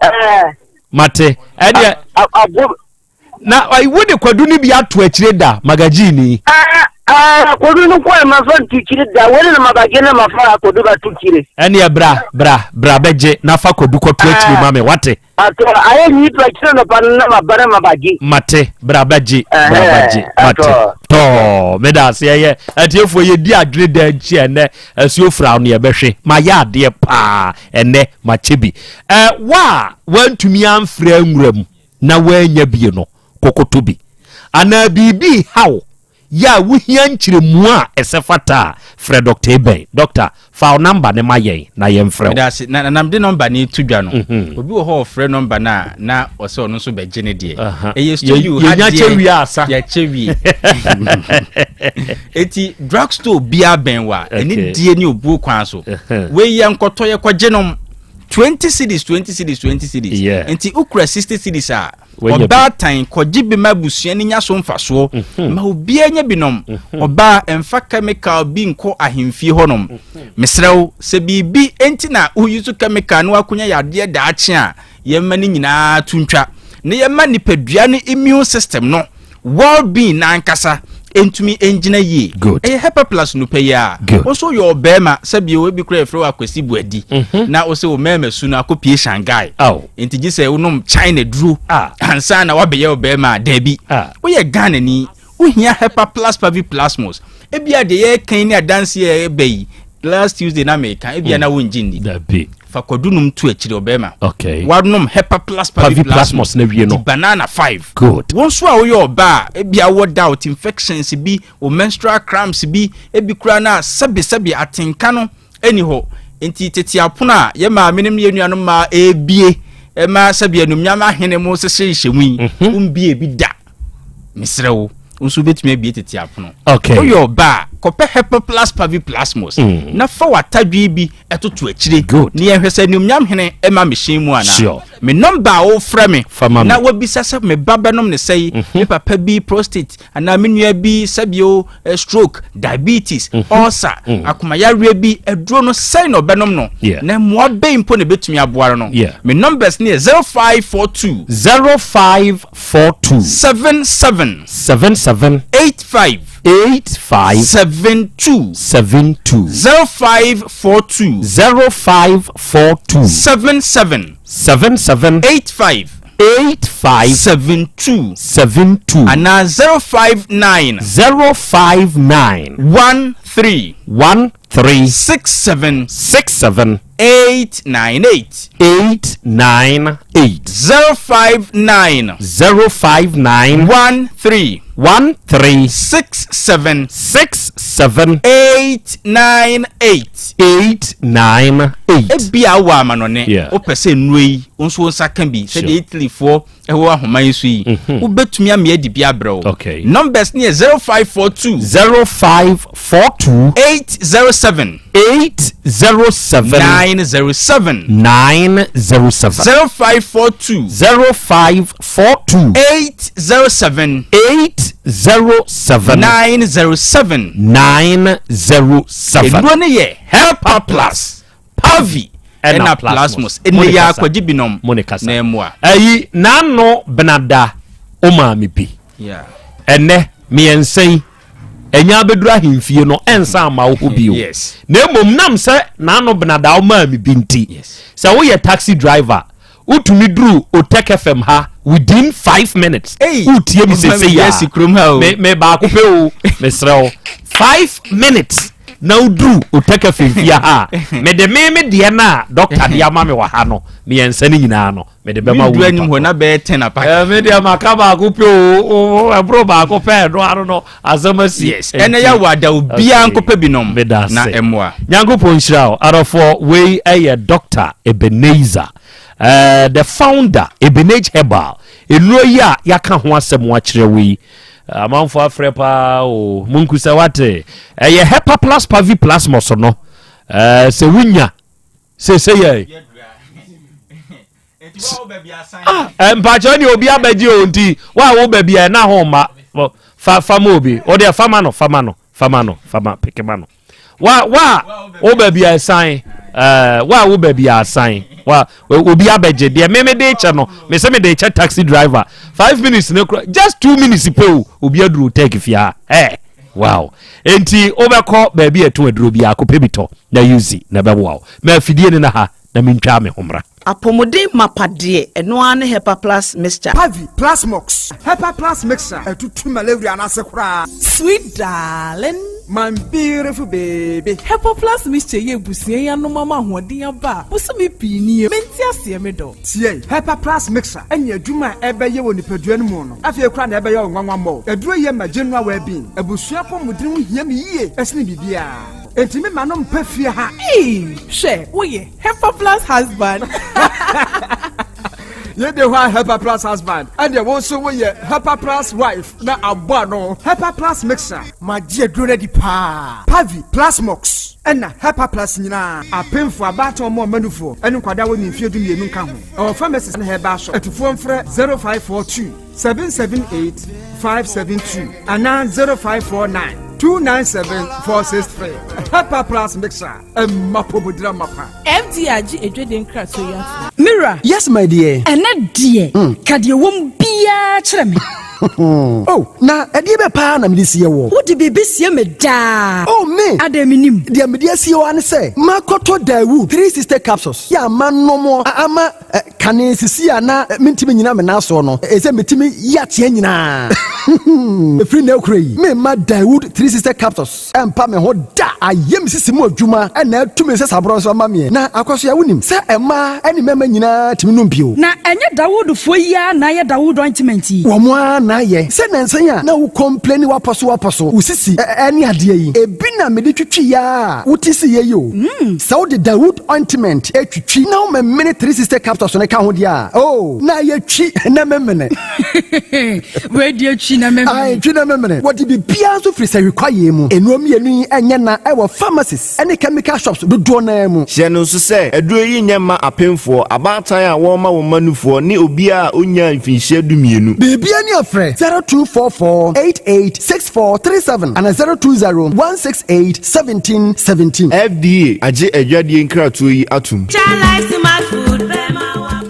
Ɛɛ. Mate ɛdeɛ. Abo. Na wo de kwadu no bi ato akyire da magazine. Ɛɛ kwadu no kɔ ma fa nto akyire da wei na magazine na ma fa kwadu ba to akyire. Ɛneɛ bra bra bra bɛgye na fa kwadu kɔto akyire ma me wate. Ato ayɛ nyi to akyire no pa no na ma ba na ma ba gye. Mate bra bɛgye bra bɛgye mate tɔɔ meda ase ɛyɛ atiefoɔ yɛdi adwene da nkyi ɛnɛ asuo fra no yɛbɛhwe mayɛ adeɛ paa ɛnɛ makyɛ bi ɛ wa a wantumi amfrɛ nwura mu na woannya bie no, kɔkɔtɔ bi. Anaa biribi reha wo yɛ a wohia nkyerɛmu a ɛsɛ fata a, frɛ Dɔkta Ebɛn. Dɔkta, fa wo namba no ma yɛn na yɛmfrɛ wo. Meda ase. Na na mede nɔmba no reto dwa no, obi wɔ hɔ a ɔfrɛ nɔmba no a na ɔsɛ ɔno nso bɛgye ne deɛ. Ɛyɛ studio ha Yɛnya deɛ. kyɛ wie asa. Yɛkyɛ wie. Eti drugstore biara bɛn wo a, ɛne die ne obuo kwan so. Wei yɛnkɔtɔ yɛkɔgye nom. 20 cedis 20 cedis 20 cedis Yeah. nti wokura 60 cedis a Wanya bi. ɔbaatan kɔgye bi ma abusua no nya so mfasoɔ Mhm. ma obiara nya binom ɔbaa ɛmfa chemical bi nkɔ ahemfie hɔnom Mhm. mesrɛ wo sɛ biribi nti na woyi so chemical na wakonya yadeɛ daakye a yɛmma no nyinaa to ntwa na yɛma nipadua no immune system no Well being n'ankasa ntumi ngyina yie. Good. Ɛyɛ Hepa Plus no pɛ yi a. Good. Wo nso yɛ ɔbarima sɛbi o ebi kura yɛfrɛ wo Akwasi Buadi. Mhm. Na wo sɛ wo mmarima su no akɔpie Shanghai. Aw. Nti gye sɛ wonom China duro. Ah. Ansa na wabɛyɛ ɔbarima a daabi. Ah. Woyɛ Ghanani wohia Hepa Plus Pavi Plasmos. Ebia deɛ yɛreka yi ne adanseɛ a ɛreba yi last Tuesday na meka ebia na wongye nni. Dabi. Fa kwadu nom to akyiri ɔbɛrima. Okay. Wanom Hepa Plus Pavi Plasmos na wie no. Di banana 5. Good. Wo nso a woyɛ ɔbaa a ebia wɔ doubt infections bi, wo menstrual cramps bi, ebi koraa na sɛbe sɛbe atenka no ɛni hɔ. Nti tete apono a yɛ maame nom ne yɛ nuanom mmaa ebie ɛma sɛbe anumnyam ahene mo sese nhyɛmu yi, Mhm. wombie bi da. Mesrɛ wo, wo nso wobɛtumi abie tete apono. Okay. Woyɛ ɔbaa a, kɔpɛ Hepa Plus Pavi Plasmos Mm. na fa w'atadwee bi ɛtoto akyire. Good. Ne yɛhwɛ sɛ anuonyam hene ɛma me hyɛn mu anaa. Sure. Me nɔmba a wofrɛ me Fa ma me. na wabisa sɛ me ba bɛnom ne sɛe, Mhm. me papa bi prostate anaa me nua bi sɛbio eh, stroke, diabetes, ulcer, Mm. akomayareɛ bi aduro no sɛn na ɔbɛnom no Yeah. na mmoa bɛn mpo na ɛbɛtumi aboa no no. Yeah. Me numbers ne yɛ 0542 0542 77 77 85 85 72 72 0542 0542 77 77 85 85 72 72 anaa 059 059 13 13 67 67 898 898 059 059 13 1 3 6 7 6 7 8 9 8 8 9 8. Ebia wowɔ amanɔne, Yeah. wopɛ sɛ nnuro yi wo nso wo nsa ka bi sɛdeɛ Italyfoɔ ɛwɔ ahoma yi so yi, wobɛtumi ama yɛadi bi abrɛ wo. Mhm. Okay. Numbers no yɛ 0542 0542 807 807 907 907 0542 0542 807 807 907 907. Nnuro no yɛ Helper Plus, Pavi ɛna Plasmos. Ɛnɛ yi ara kɔgye binom Mo ne kasa. na ɛmmoa. Ayi n'ano benada o maame bi. Yeah. Ɛnɛ mmiɛnsa yi ɛnya abɛduru ahemfie no ɛnsa ama wo hɔ bio. Yes. Na mmom nam sɛ n'ano benada o maame bi nti sɛ woyɛ taxi driver wotumi duru Otec FM ha within 5 minutes. Wotie mi sese Ɔma me ya. asi kurom ha o. Me me baako pɛ o mesrɛ wo 5 minutes na woduru Otec FM fie ha a mede me me deɛ no a doctor de ama me wɔ ha no mmiɛnsa no nyinaa no mede bɛma wo Medu anim nipa hɔ na bɛyɛ 10 apa. Eh, me deɛ maka baako pɛ o ɛboro baako pɛ ɛno ano no asɛm asi. Yes. Ɛnɛ yɛ wɔ ada obiara nkɔpɛ binom Meda na ase. ɛmmoa. Nyankopɔn nhyira wo. Adɔfoɔ, wei ɛyɛ Dr. Ebenezer, eh, the founder, Ebenage Herbal. Nnuro yi a yɛaka ho asɛm akyerɛ wo yi, amanfoɔ afrɛ paa o, munku sɛ wate. Ɛyɛ Hepa Plus Pavi Plasmos no, eh, sɛ wonya, sese yɛ. Ah, eh, mpakyɛ ne obi abɛgye o nti, wo a wo baabi a ɛna ho mma, fa, fa ma obi, wo deɛ fa ma no, fa ma no, fa ma no, fa ma, peke ma no. Wa wa wo baabi a ɛsan ɛɛ wa wo baabi a asan wa obi abɛgye deɛ me me de kyɛ no me sɛ me de kyɛ taxi driver 5 minutes ne kura just 2 minutes pɛ o obi aduru tech fia ɛ wow enti wobɛkɔ baabi a ɛto aduro bi akɔpɛ bi tɔ na use na ɛbɛboa wo ma afidie ne na ha na mentwa me ho mmra. Apɔmuden mapa deɛ, ɛno ara ne Hepa Plus Mixture. Pavi, Plasmox, Hepa Plus Mixture, ɛtutu malaria no ase koraa. Sweet darling. My beautiful baby. Hepa Plus Mixture yi abusua yi anom ama ahoɔden aba a bosome pii nie. Mente aseɛ me dɔ. Tie, Hepa Plus Mixture ne adwuma a ɛbɛyɛ wɔ nipadua no mu no, afei koraa na ɛbɛyɛ wo nwanwa mmɔ. Aduro yi ma general well-being. Abusua apɔmuden ho hia me yie sene biribiara. Enti me ma no mpa fie ha. Eii hwɛ woyɛ Hepa plus husband. Yɛ de hɔ a Hepa plus husband ɛdeɛ wo nso woyɛ Hepa plus wife na abɔ ano. Hepa plus mixer. Magye aduro no adi paa. Pavi, Plasmox ɛna Hepa plus nyinaa. Apemfoɔ, abaatan ɔmo ɔma nufoɔ ɛne nkwadaa a wɔnni mfeɛ 12 nka ho. Ɛwɔ pharmacies ne herbal shop. Atufoɔ mfrɛ 0542 778 572 anaa 0549 297 463. Hepa Plus Mixer, ɛma pomodira mapa. FDA agye adwadie nkratoɔ yi atom. Me wura. Yes my dear. Ɛnɛ deɛ, ka deɛ ɛwɔ mu biara kyerɛ me. Oh, na ɛdeɛ bɛ paa na mede sie woɔ? Wode biribi sie me daa. Oh, me! Adɛn mennim? Deɛ mede asie wo ara ne sɛ, makɔtɔ Daewoo 360 capsules yɛ a manom a ama Kane sisi a na mentumi nnyina me nan soɔ no, ɛsɛ metumi yi ateɛ nyinaa. Ɛfiri nnɛ rekora yi, meremma Daewoo 360 Capsules mpa me ho da. Ayɛ me sisi mu adwuma na atu me nsasaborɔ nso ama meɛ. Na Akwasoa, wonim sɛ mmaa ne mmarima nyinaa tumi nom bio. Na ɛnyɛ Dawoodfoɔ yi ara na ayɛ Dawood ointment yi? Wɔn ara na ayɛ. Sɛ nnansa yi a na wo complaini w'apɔso w'apɔso, wo sisi ne adeɛ yi, ebi na mede twitwiiɛ ara a wote siiɛ yi o. Sɛ wode Dawood ointment twitwi na womemene 360 capsules no ka ho deɛ a, oh, na ayɛ twi na memene. Wei deɛ twi na memene. Ae, twi na memene. Wɔde biribiara nso firi sahwi kwaeɛ mu. Nnuro mmienu yi nyɛ na ɛwɔ pharmacies ne chemical shops dodoɔ no ara mu. Hyɛ no nso sɛ, aduro yi nyɛ mma apemfoɔ, abaatan a wɔrema wɔn mma nufoɔ, ne obiara a ɔnnyaa mfinhyia dumienu. Biribiara ni a frɛ 0244 88 6437 anaa 020 168 1717. FDA agye adwadie nkratoɔ yi atom.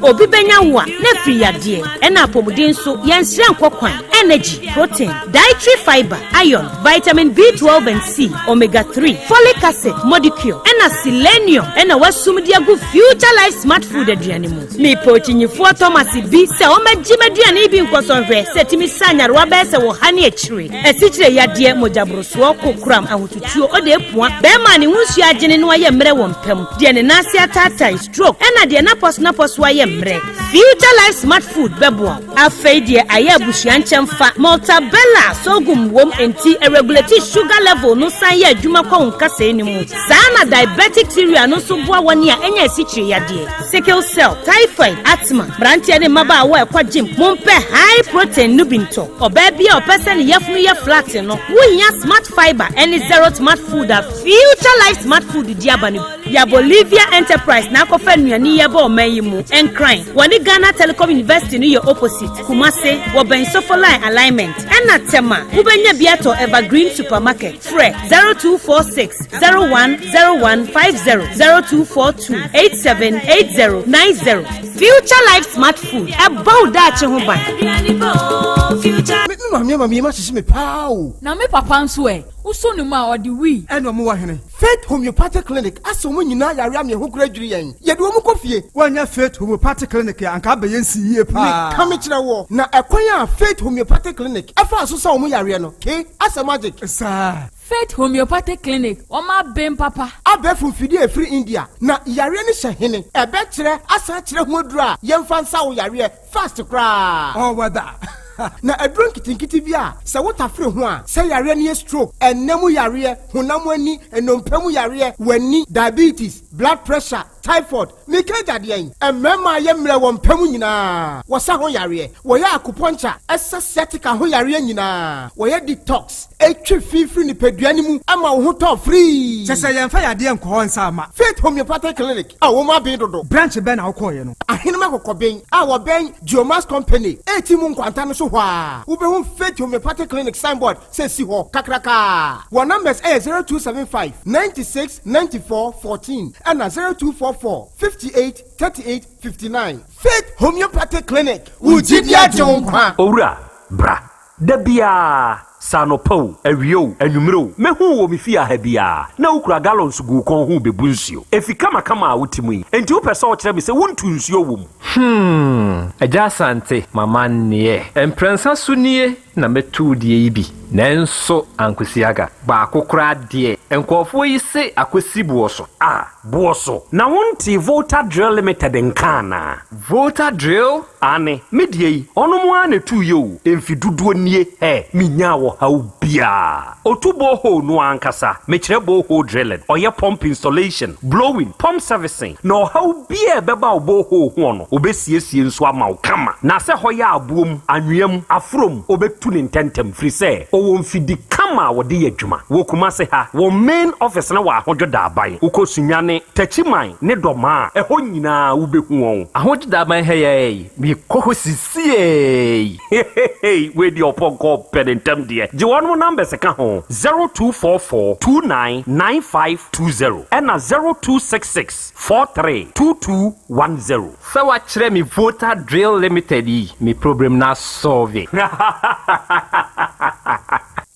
Obi bɛnya wo a, na afiri yadeɛ, ɛna apɔmuden nso, yɛnsrɛ nkɔ kwan, energy, protein, dietary fiber, iron, vitamin B12 and C, omega 3, folic acid, modicure, ɛna selenium ɛna wasum de agu Future Life Smart Food aduane mu. Mepɛ okyinyifoɔ Thomas bi sɛ ɔmmɛgye m'aduane yi bi nkɔsɔ nhwɛ sɛ ɛtumi sa nyarewa bɛyɛ sɛ wɔ ha ne akyire. Asikyire yadeɛ, mogyaborosoɔ, kokoram, ahotutuo, ɔde apua, bɛrima a ne ho nsuo agyene na wayɛ mmerɛ wɔ mpa mu, deɛ ne nan ase ataatae, stroke, ɛna deɛ n'apɔso n'apɔso ayɛ. mmerɛ. Future Life Smart Food bɛboa wo. Afei deɛ ayɛ abusua nkyɛmfa. Maltabella sorghum wom enti ɛregulate sugar level no san yɛ adwuma kɔ wo nkasɛɛ no mu. Saa na diabetic cereal no nso boa wɔn a anya asikyire yadeɛ, sickle cell, typhoid, asthma. Mmeranteɛ ne mmabaawa a ɛkɔ gym, mompɛ high protein no bi ntɔ. Ɔbaa bi a ɔpɛ sɛ ne yafunu yɛ flat no, wohia Smart Fibre ne Zero Smart Food a Future Life Smart Food de aba no bi. Ya Bolivia Enterprise na akɔfa nnuane yi aba ɔman yi mu. Nkran, wɔne Ghana Telecom University no yɛ opposite. Kumase, wɔbɛn Sofoline Alignment. Ɛna Tema, wobɛnya bi atɔ Evergreen Supermarket. Frɛ 0246 010150, 0242 878090. Future Life Smart Food, ɛbɔ wo daakye ho ban. Me maame ama me yam ahyehye me paa o. Na me papa nso ɛ? Wosɔ ne mu a, ɔde wii. Ɛna ɔmo wɔ hene? Faith Homeopathic Clinic asɛ ɔmo nyinaa yare ama yɛn ho kora dwiri yɛn. Yɛde ɔmo kɔ fie. Woannya Faith Homeopathic Clinic a, anka abɛyɛ nsi yie paa. Meka mekyerɛ woɔ, na ɛkwan a Faith Homeopathic Clinic ɛfaa so sa ɔmo yareɛ no, ke, asɛ magic. Saa. Faith Homeopathic Clinic, wɔn aben papa. Abɛɛfo mfidie a ɛfiri India, na yareɛ no hyɛ hene? Ɛbɛkyerɛ asan akyerɛ ho aduro a yɛmfa nsa wo yareɛ fast koraa. All weather. Na aduro nketenkete bi a sɛ wotafere ho a, sɛ yareɛ no yɛ stroke, ɛnna mu yareɛ, honam ani, nnompe mu yareɛ, w'ani, diabetes, blood pressure, typhoid, meka agya deɛn? Mmarima a yɛ mmerɛ wɔ mpa mu nyinaa, wɔsa ho yareɛ, wɔyɛ acupuncture, ɛsa sciatica ho yareɛ nyinaa, wɔyɛ detox, ɛtwe fi firi nipadua no mu ma wo ho tɔ firii. Kyɛ sɛ yɛmfa yadeɛ nkɔ hɔ nsa mma. Faith Homeopathic Clinic a wɔn aben dodo. Branch bɛn na wokɔeɛ no? Ahenem Akokɔben a wɔbɛn Geomax Company a mu nkwanta no so hɔ a, wobɛhu Faith Homeopathic Clinic signboard sɛ si hɔ kakrakaa. Wɔn numbers yɛ 0275 96 94 14 ɛna 0244 58 38 59. Faith Homeopathic Clinic, wo gyidi agye wo nkwa. Owura, bra. Da biara, sɛ anɔpa o, awia o, anwummere o, mɛhu wo wɔ me fie ha biara, na wokura gallons gu wo kɔn ho rebebu nsuo. Efi kamakama a wote mu yi, enti wopɛ sɛ wokyerɛ me sɛ wontu nsuo wɔ mu? Hmm, Agya Asante, m'amanneɛ. Mprɛnsa so nie na mɛtu wo deɛ yi bi, nanso ankosi aga. Baako koraa deɛ, nkurɔfoɔ yi se akɔsi boɔ so. Ah, boɔ so. Na wontee Volta Drill Limited nka anaa? Volta Drill? Aane, me deɛ yi, ɔnom ara na ɛtuiɛ o, mfe dodoɔ nie, hɛ, menyaa ɔhaw biara. Ɔtu borehole no ara ankasa, mekyerɛ borehole drilling, ɔyɛ pump installation, blowing, pump servicing, na ɔhaw biara a ɛbɛba wo borehole hoɔ no, ɔbɛsiesie nso ama wo kama. Na sɛ hɔ yɛ aboɔ mu, anwea mu, aforɔ mu, ɔbɛtu no ntɛntɛm, firi sɛ ɔwɔ mfidi kama a wɔde yɛ adwuma. Wɔ Kumasi ha, wɔn main office no wɔ Ahodwo Daaban. Wokɔ Sunyani, Techiman ne Dɔmaa a, ɛhɔ nyinaa wobɛhu wɔn. Ahodwo Daaban ha yi ara yi, mekɔ hɔ sisiei. Hehehe wei deɛ ɔpɔnkɔ pɛ ne ntɛm deɛ. Gye wɔnom numbers ka ho, 0244 29 9520 ɛna 0266 43 2210. Sɛ wakyerɛ me Volta Drill Limited yi, me problem no asɔlve.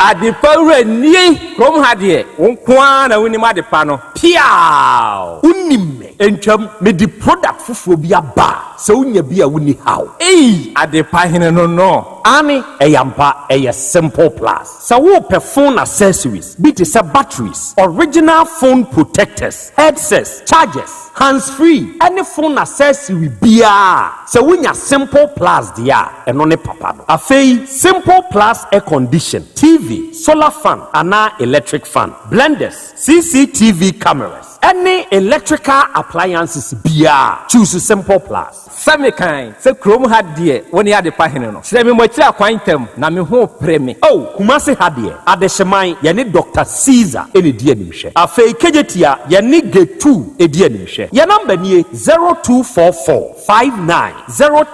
Adepa wura nie! Kurom ha deɛ, wo nko ara na wonim adepa no. Piaaw! Wonim me. Ntwam, mede product foforɔ bi aba a, sɛ wonya bi a wonni haw. Ei! Adepa hene no no. Aane, ɛyɛ ampa, ɛyɛ Simple Plus. Sɛ worepɛ phone accessories bi te sɛ batteries, original phone protectors, headsets, chargers, hands free ne phone accessory biara a, sɛ wonya Simple Plus deɛ a, ɛno ne papa no. Afei, Simple Plus air condition, TV, solar fan anaa electric fan, blenders, CCTV cameras, ne electrical appliances biara, choose Simple Plus. Sɛ mekan sɛ kurom ha deɛ wo ne adepa hene no, kyerɛ me mo akyiri akwan ntɛm na me ho repere me. Oh, Kumasi ha deɛ, Adehyeman, yɛne Doctor Caesar na ɛdi animhwɛ. Afei Kejetia, yɛne Gate 2 di animhwɛ. Yɛn number nie, 0244 59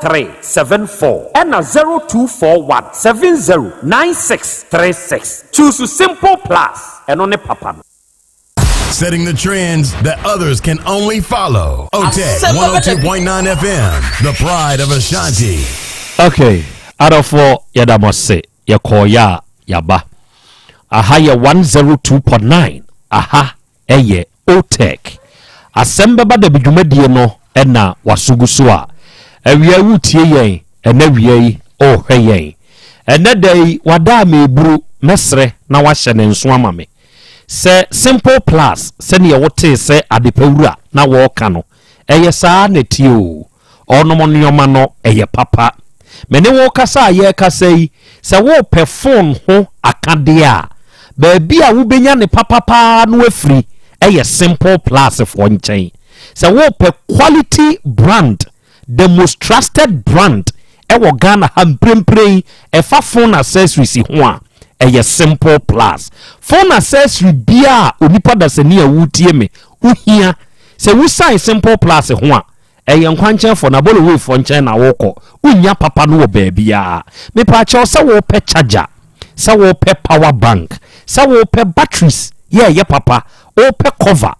03 74 ɛna 0241 70 96 36. Choose Simple Plus, ɛno ne papa no. Setting the trends that others can only follow. OTEC 102.9 FM, the pride of Ashanti. Okay, adɔfoɔ yɛda mo ase yɛkɔɔyɛ a yɛaba. Aha yɛ 102.9 aha ɛyɛ OTEC. Asɛm bɛba dabi dwumadie no ɛna waso gu so a awia yi wotie yɛn ɛnɛ wia yi ɔrehwɛ yɛn. Ɛnɛ da yi wada a meburu mɛsrɛ na wahyɛ ne nso ama me. Sɛ Simple Plus sɛdeɛ wotee sɛ adepa wura na wɔreka no, ɛyɛ saa na ɛteɛ oo. Ɔnom nneɛma no ɛyɛ papa. Me ne wo kasa a yɛrekasa yi, sɛ wopɛ phone ho akadeɛ a, baabi a wobɛnya ne papa paa no afiri ɛyɛ Simple Plus foɔ nkyɛn. Sɛ wopɛ quality brand, the most trusted brand ɛwɔ Ghana ha mprempren yi, ɛfa phone accessories ho a, ɛyɛ Simple Plus. Phone accessory biara a onipa dasani a wotie me wohia, sɛ wosan Simple Plus ho a, ɛyɛ nkwankyɛnfoɔ na abɔlɔweifoɔ nkyɛn na wokɔ. Wonnya papa no wɔ baabiara. Mepaakyɛw, sɛ wopɛ charger, sɛ wopɛ power bank, sɛ wopɛ batteries yɛ ɛyɛ papa, wopɛ cover,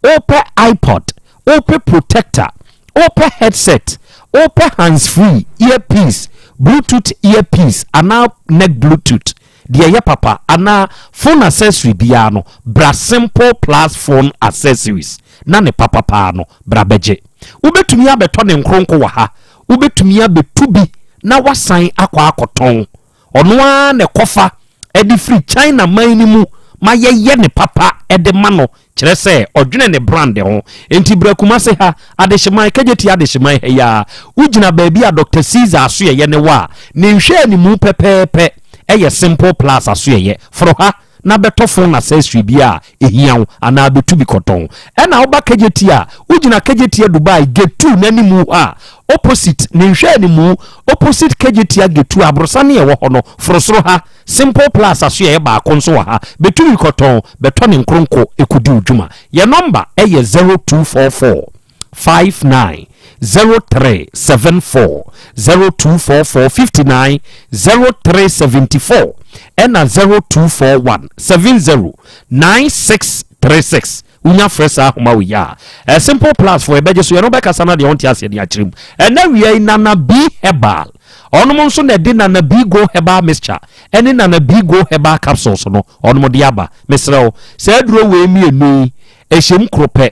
wopɛ iPod, wopɛ protector, wopɛ headset, wopɛ hands free earpiece, Bluetooth earpiece anaa neck Bluetooth deɛ ɛyɛ papa, anaa phone accessory biara no, bra Simple Plus Phone Accessories na ne papa paa no bra bɛgye. Wobɛtumi abɛtɔ ne nkronko wɔ ha, wobɛtumi abɛtu bi na wasan akɔ akɔtɔn. Ɔno ara na ɛkɔfa ɛde firi China man no mu ma yɛyɛ ne papa ɛde ma no, kyerɛ sɛ ɔdwene ne brand ho. Enti brɛ Kumase ha, Adehyeman, Kagye Adehyeman ha yi a, wogyina baabi a Dr Caesar asoɛyɛ ne wɔ a, ne nhwɛ animu pɛpɛɛpɛ ɛyɛ Simple Plus asoɛyɛ. Foro ha na bɛtɔ phone accessory bi a ɛhia wo anaa bɛtu bi kɔtɔn. Ɛna woba Kagye a, wogyina Kagye Dubai gate 2 n'animu hɔ a, opposite ne nhwɛ animu, opposite Kagye gate 2, aborosa ne ɛwɔ hɔ no, foro soro ha. Simple Plus asoɛyɛ baako nso wɔ ha. Bɛtu bi kɔtɔn, bɛtɔ ne nkronko ɛkɔdi wo dwuma. Yɛ nɔmba ɛyɛ 0244 59 0374, 0244 59 0374, ɛna 0241 70 9636. Wonya frɛ saa ahoma wo yi a, Simple Plus fo ɛbɛgye so. Yɛno bɛkasa no deɛ wonte aseɛ de akyerɛ mu. Ɛnɛ wia yi, Nana B Herbal, ɔnom nso na ɛde Nana B Go Herbal Mixture ɛne Nana B Go Herbal Capsules no ɔnom de aba. Mesrɛ wo, saa aduro wei mmienu yi ɛhyɛm koro pɛ.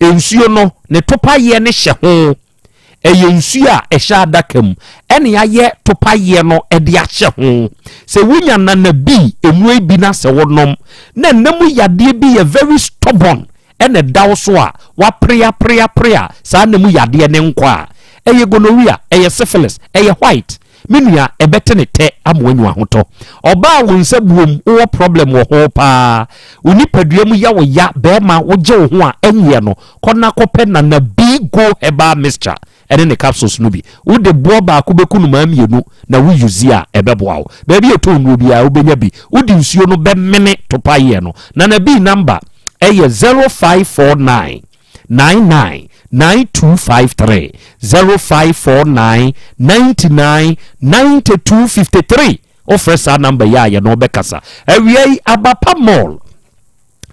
Nsuo no ne topayɛ ne hyɛ ho, ɛyɛ nsuo a ɛhyɛ adaka mu ɛne ayɛ topayɛ no ɛde ahyɛ ho. Sɛ wonya Nana B nnuro yi bi na sɛ wonom na nna mu yadeɛ bi yɛ very stubborn ɛna ɛda wo so a, wapreapreaprea saa nna mu yadeɛ ne nkɔ a, ɛyɛ gonorrhea, ɛyɛ syphilis, ɛyɛ white, me nua, ɛbɛte ne tɛ ama wanyu ahotɔ. Ɔbaa wo nsa buom, wowɔ problem wɔ ho paa, wo nipadua mu yɛ wo ya, bɛrima wogye wo ho a ɛnyɛ no, kɔ na kɔpɛ Nana B Go Herbal Mixture ɛne ne capsules no bi. Wode boɔ baako bɛku nomaa mmienu na wo use a, ɛbɛboa wo. Baabi a ɛtɔ nnuro biara wobɛnya bi. Wode nsuo no bɛmene topayɛ no. Nana B number ɛyɛ 0549 99 9253, 0549 99 9253. Wofrɛ saa number yi a, yɛne wobɛkasa. Awia yi, Abapa Mall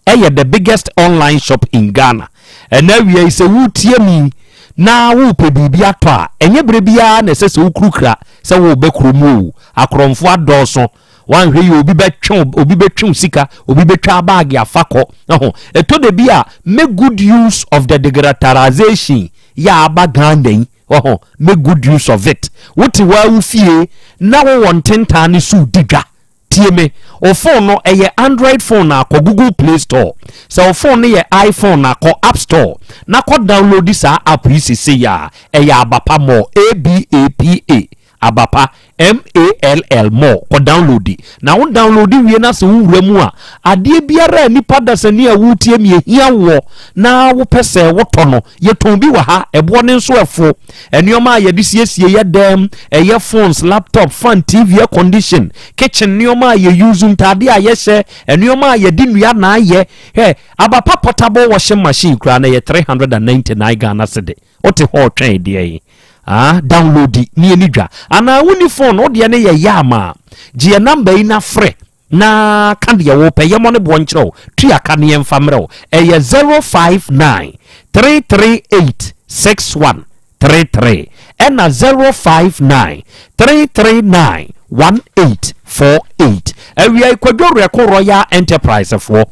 ɛyɛ the biggest online shop in Ghana. Ɛna awia yi, sɛ wotie mi na wopɛ biribi atɔ a, ɛnyɛ berɛ biara na ɛsɛ sɛ wokurukura sɛ wobɛ kurom o. Akorɔmfoɔ adɔɔso, wanhwɛ yi obi bɛtwe, obi bɛtwe sika, obi bɛtwa baage afa kɔ ɛho. Ɛtɔ da bi a, make good use of the digitalization yɛ aba Ghana yi ɔho. Make good use of it. Wote waa wo fie na wowɔ ntentan ne so di dwa. Tie me, o phone no ɛyɛ Android phone na akɔ Google Play Store, sɛ o phone no yɛ iPhone na akɔ App Store na kɔ download saa app yi sese yi a ɛyɛ Abapa Mall, ABAPA, Abapa MALL Mall. Kɔ download na wo download wie na sɛ wowura mu a, adeɛ biara a nipa dasani a wotie mi ehia wɔ na wopɛ sɛ wotɔ no, yɛtɔn bi wɔ ha. Ɛboɔ ne nso ɛfo. Nneɛma a yɛde siesie yɛ dɛm, ɛyɛ phones, laptop, fan, TV, air condition, kitchen nneɛma a yɛ use, ntaade a yɛhyɛ, nneɛma a yɛde nnua na ayɛ. Hɛ, Abapa portable washing machine koraa na yɛ 399 Ghana cedi. Wote hɔ ɔtwɛn deɛ yi, ah, download ne ani dwa. Anaa woni phone, wodeɛ no yɛ yɛ ama gye yɛ number yi na frɛ na ka deɛ wopɛ, yɛmmɔ ne boɔ nkyerɛ wo, tua ka ne yɛmfa mmerɛ wo. Ɛyɛ 059 338 6133 ɛna 059 339 1848. Awia yi, Kwadwo Rɛko Royal Enterprise foɔ,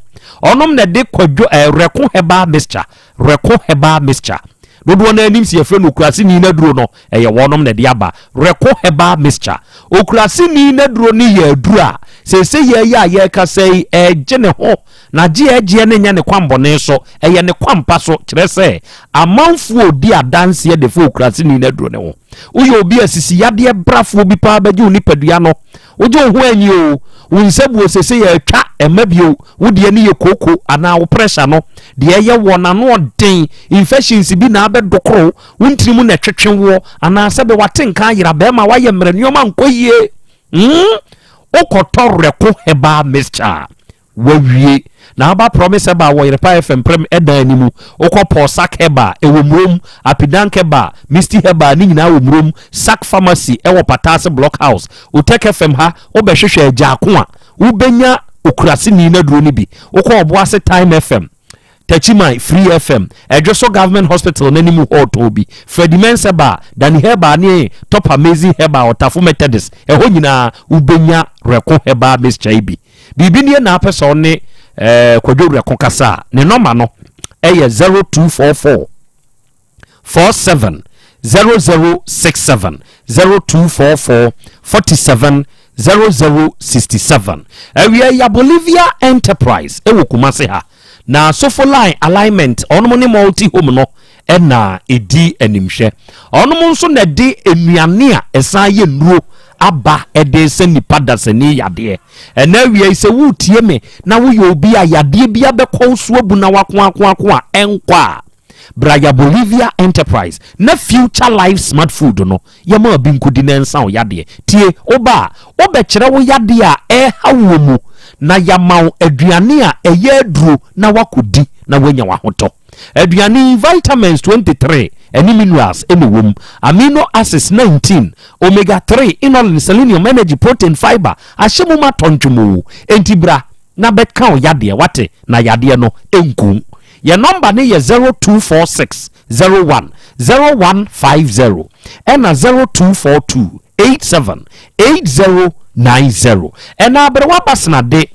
ɔnom na ɛde Kwadwo Rɛko Herbal Mixture. Rɛko Herbal Mixture dodoɔ no anim sɛ yɛfrɛ no okuraseni n'aduro no, ɛyɛ wɔnom na ɛde aba. Rɛko Herbal Mixture, okuraseni n'aduro no yɛ aduro a seesei yɛyɛ a yɛrekasa yi ɛregye ne ho. Na gye a ɛgyeɛ no nyɛ ne kwanbɔne so, ɛyɛ ne kwampa so, kyerɛ sɛ, amanfoɔ redi adanseɛ de fa okuraseni no aduro no ho. Woyɛ obi a sisi yadeɛ brafoɔ bi paa bɛgye wo nipadua no, wogye wo ho anyi o, wo nsa buo sese yɛ atwa, ɛmma bio, wo deɛ no yɛ kooko anaa wo pressure no, deɛ ɛyɛ wɔ n'ano ɔden, infections bi na abɛdokoro wo ntini mu na ɛtwetwe woɔ, anaa sɛbe wate nka ayera bɛrima, woayɛ mmerɛ, nneɛma nkɔ yie. Hmm? Wokɔtɔ Rɛko herbal mixture a, wawie. Na aba Promise Herbal wɔ Yerepa FM prɛm ɛdan no mu. Wokɔ Paul Sack Herbal, ɛwɔ Murom. Apidank Herbal, Misty Herbal, ne nyinaa wɔ Murom. Sack Pharmacy ɛwɔ Pataase Block House. Otec FM ha, wobɛhwehwɛ Agyaako a, wobɛnya Okuraseni no aduro no bi. Wokɔ Ɔboase Time FM. Techiman, Free FM, Ɛdwoso Government Hospital n'anim hɔ tɔn bi, Freddie Mensah Herbal, Danny Herbal ne Top Amazing Herbal, Ɔtafo Methodist, ɛhɔ nyinaa wobɛnya Rɛko Herbal Mixture yi bi. Biribi nie na apɛ sɛ ɔne eh, Kwadwo Rɛko kasa a, ne nɔma no ɛyɛ 0244 47 0067 0244 47 0067. Awia ya Bolivia Enterprise ɛwɔ Kumase ha na Sofo Line Alignment ɔnom ne Multi Home no ɛna ɛdi animhwɛ. Ɔnom nso na ɛde nnuane a ɛsan yɛ nnuro aba ɛde sɛ nipa dasani yadeɛ. Ɛna awia yi sɛ woretie me na woyɛ obi a yadeɛ bi abɛkɔ wo so abu na wakoakoako a ɛnkɔ a, Bra ya Bolivia Enterprise na Future Life Smart Food no yɛma bi nkodi na ɛnsa wo yadeɛ. Tie, woba a, wobɛkyerɛ wo yadeɛ a ɛreha woɔ mu na yɛama wo aduane a ɛyɛ aduro na woakɔdi na woanya w'ahotɔ. Aduane yi, vitamins 23 ɛne minerals na ɛwɔ mu, amino acids 19, omega 3, inulin, selenium, energy, protein, fiber ahyɛ mu ma tɔntwom oo. Enti bra na bɛka wo yadeɛ, wate, na yadeɛ no nku wo. Yɛn nɔmba no yɛ 0246 01 0150 ɛna 0242 87 8090. Ɛna Aberewa Basenade,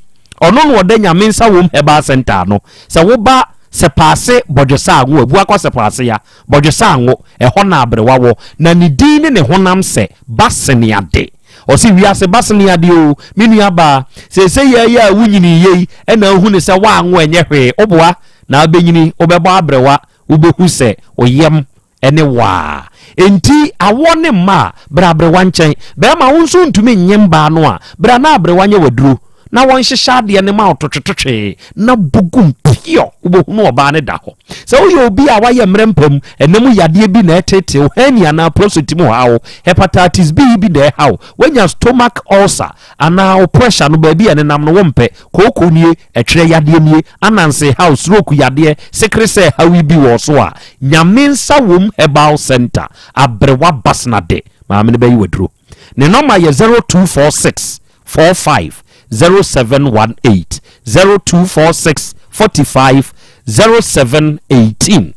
ɔno na ɔda Nyame Nsa Wom Herbal Centre ano. Sɛ woba Sɛpaase Bɔdwesaango, Abuakwa Sɛpaase ya, Bɔdwesaango, ɛhɔ na Aberewa wɔ. Na ne din ne ne honam sɛ Baseneade. Ɔse wiase ba sene adeɛ oo, me nua baa, seesei yɛ yɛ a wo nyinii yɛ yi ɛna wohu ne sɛ woanwo ɛnyɛ hwee, woboa na wobɛnyini, wobɛbɔ abrɛwa, wobɛhu sɛ wo yam ɛne waa. Enti awoɔ ne mma a, bra abrɛwa nkyɛn. Bɛɛma wo nso wontumi nnye mbaa no a, bra na abrɛwa nyɛ w'aduro na wɔnhyehyɛ adeɛ no ma wo totwetotwee na bɔ gum pure, wobɛhunu ɔbaa no da hɔ. Sɛ woyɛ obi a wayɛ mmerɛ mpa mu, ɛna mu yadeɛ bi na ɛtetee wo, hernia anaa prostate mu haw, hepatitis B bi na ɛha wo, woanya stomach ulcer anaa wo pressure no baabi a ɛnenam no wompɛ, kooko nie, ɛtwerɛ yadeɛ nie, ananse haw, stroke yadeɛ, sekere sɛ haw yi bi wɔ so a, Nyame nsa wom herbal center, aberewa basnade, maame no bɛyi waduro. Ne nɔma yɛ 0246 45 0718, 0246 45 0718.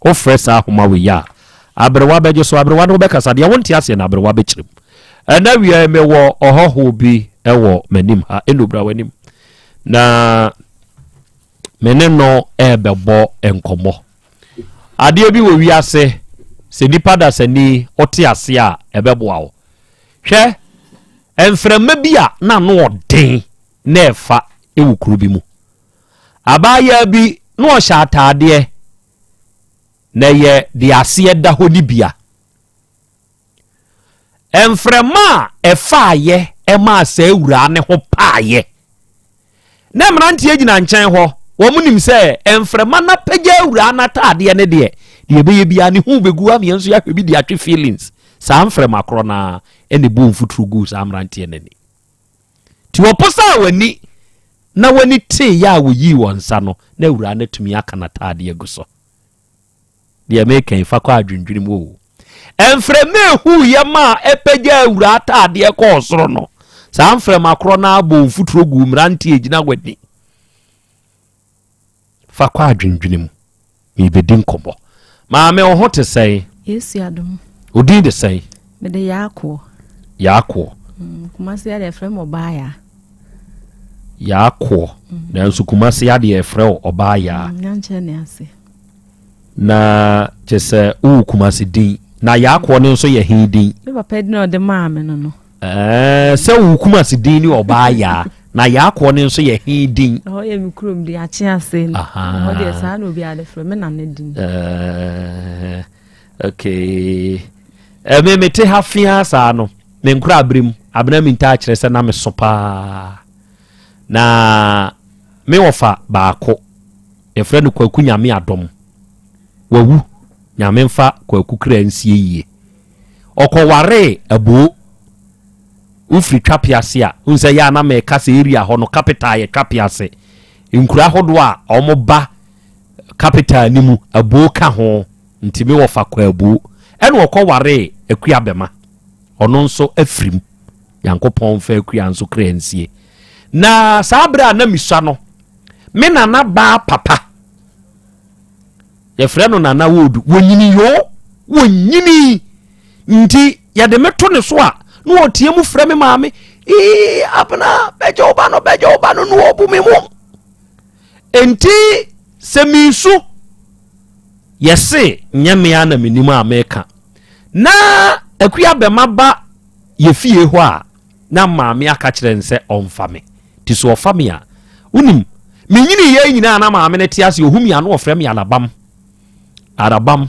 Wofrɛ saa ahoma wei a, aberewa bɛgye so, aberewa ne wobɛkasa, deɛ wonte aseɛ no aberewa bɛkyerɛ mu. Ɛna wia yi mewɔ ɔhɔhoɔ bi wɔ m'anim ha, ɛnu bra w'anim na me ne no ɛrebɛbɔ nkɔmmɔ. Adeɛ bi wɔ wiase, sɛ nipa dasani wote ase a ɛbɛboa wo. Hwɛ, mframa bi a na ano ɔden na ɛfa wɔ kuro bi mu. Abaayaa bi na ɔhyɛ ataadeɛ na ɛyɛ deɛ aseɛ da hɔ no bia. Mframa a ɛfaeɛ ɛmaa saa awuraa ne ho paeɛ. Na mmeranteɛ gyina nkyɛn hɔ, wɔn nim sɛ mframa no apagya awuraa no ataadeɛ no deɛ, deɛ ɛbɛyɛ biara ne ho bɛgu ama yɛn nso yɛahwɛ bi de atwe feelings. Saa mframa korɔ no ara na ɛbɔɔ mfuturo guu saa mmeranteɛ no ani. Nti wɔposaa wɔn ani na wɔn ani teeɛ a wɔyii wɔn nsa no, na awuraa no atumi aka n'ataadeɛ agu so. Deɛ meka yi, fa kɔ adwendwene mu o. Mframa ehuiɛ ma a ɛpagya awura ataadeɛ kɔɔ soro no, saa mframa korɔ no abɔ mfuturo guu mmeranteɛ gyina w'ani. Fa kɔ adwendwene mu. Merebɛdi nkɔmmɔ. Maame, wo ho te sɛn? Yesu adom. Wo din de sɛn? Mede Yaakoɔ. Yaakoɔ. Kumasi adeɛ ɛfrɛ me ɔbaa yaa. Yaakoɔ. Nanso Kumasi adeɛ ɛfrɛ wo ɔbaa yaa. Nyankyerɛ ne ase. Na kyɛ sɛ wowɔ Kumasi din. Na Yaakoɔ no nso yɛ he din? Me papa din a ɔde maa me no no. Ɛɛ sɛ wo Kumasi din ne ɔbaa yaa. Na Yaakoɔ no nso yɛ he din? Ɛhɔ yɛ me kurom de akye ase. Ɛhɔ deɛ saa na obiara de frɛ me nana din. Okay. Me mete ha fia saa no, me nkora abere mu, abena mi ntaa kyerɛ sɛ na me so paa. Na me wɔfa baako, yɛfrɛ no Kwaku Nyame Adom. Wawu, Nyame mfa Kwaku kra nsie yie. Ɔkɔwaree Aboo. Wofiri Twapease a, wohu sɛ yɛ a na meka sɛ area hɔ no capital yɛ Twapease. Nkuro ahodoɔ a wɔba capital no mu, Aboo ka ho. Nti me wɔfa kɔ Aboo. Ɛna ɔkɔwaree Akua Bɛma. Ɔno nso afiri mu. Nyankopɔn mfa Akua nso kra nsie. Na saa berɛ a na mesua no, me nana baa papa, yɛfrɛ no Nana Woodu, wɔnyini yoo, wɔnyini nti yɛde me to ne so a na ɔteɛ mu frɛ me maame, ii Abena bɛgye wo ba no, bɛgye wo ba no, na ɔbu me mu. Nti sɛ mesu yɛse nyɛ me a na menim a meka. Na Akua bɛma ba yɛ fie hɔ a na maame aka kyerɛ no sɛ ɔmfa me. Nti so ɔfa me a, wonim, menyini yɛ nyinaa na maame no te ase, ɔhu me a na ɔfrɛ me Alabam. Arabam.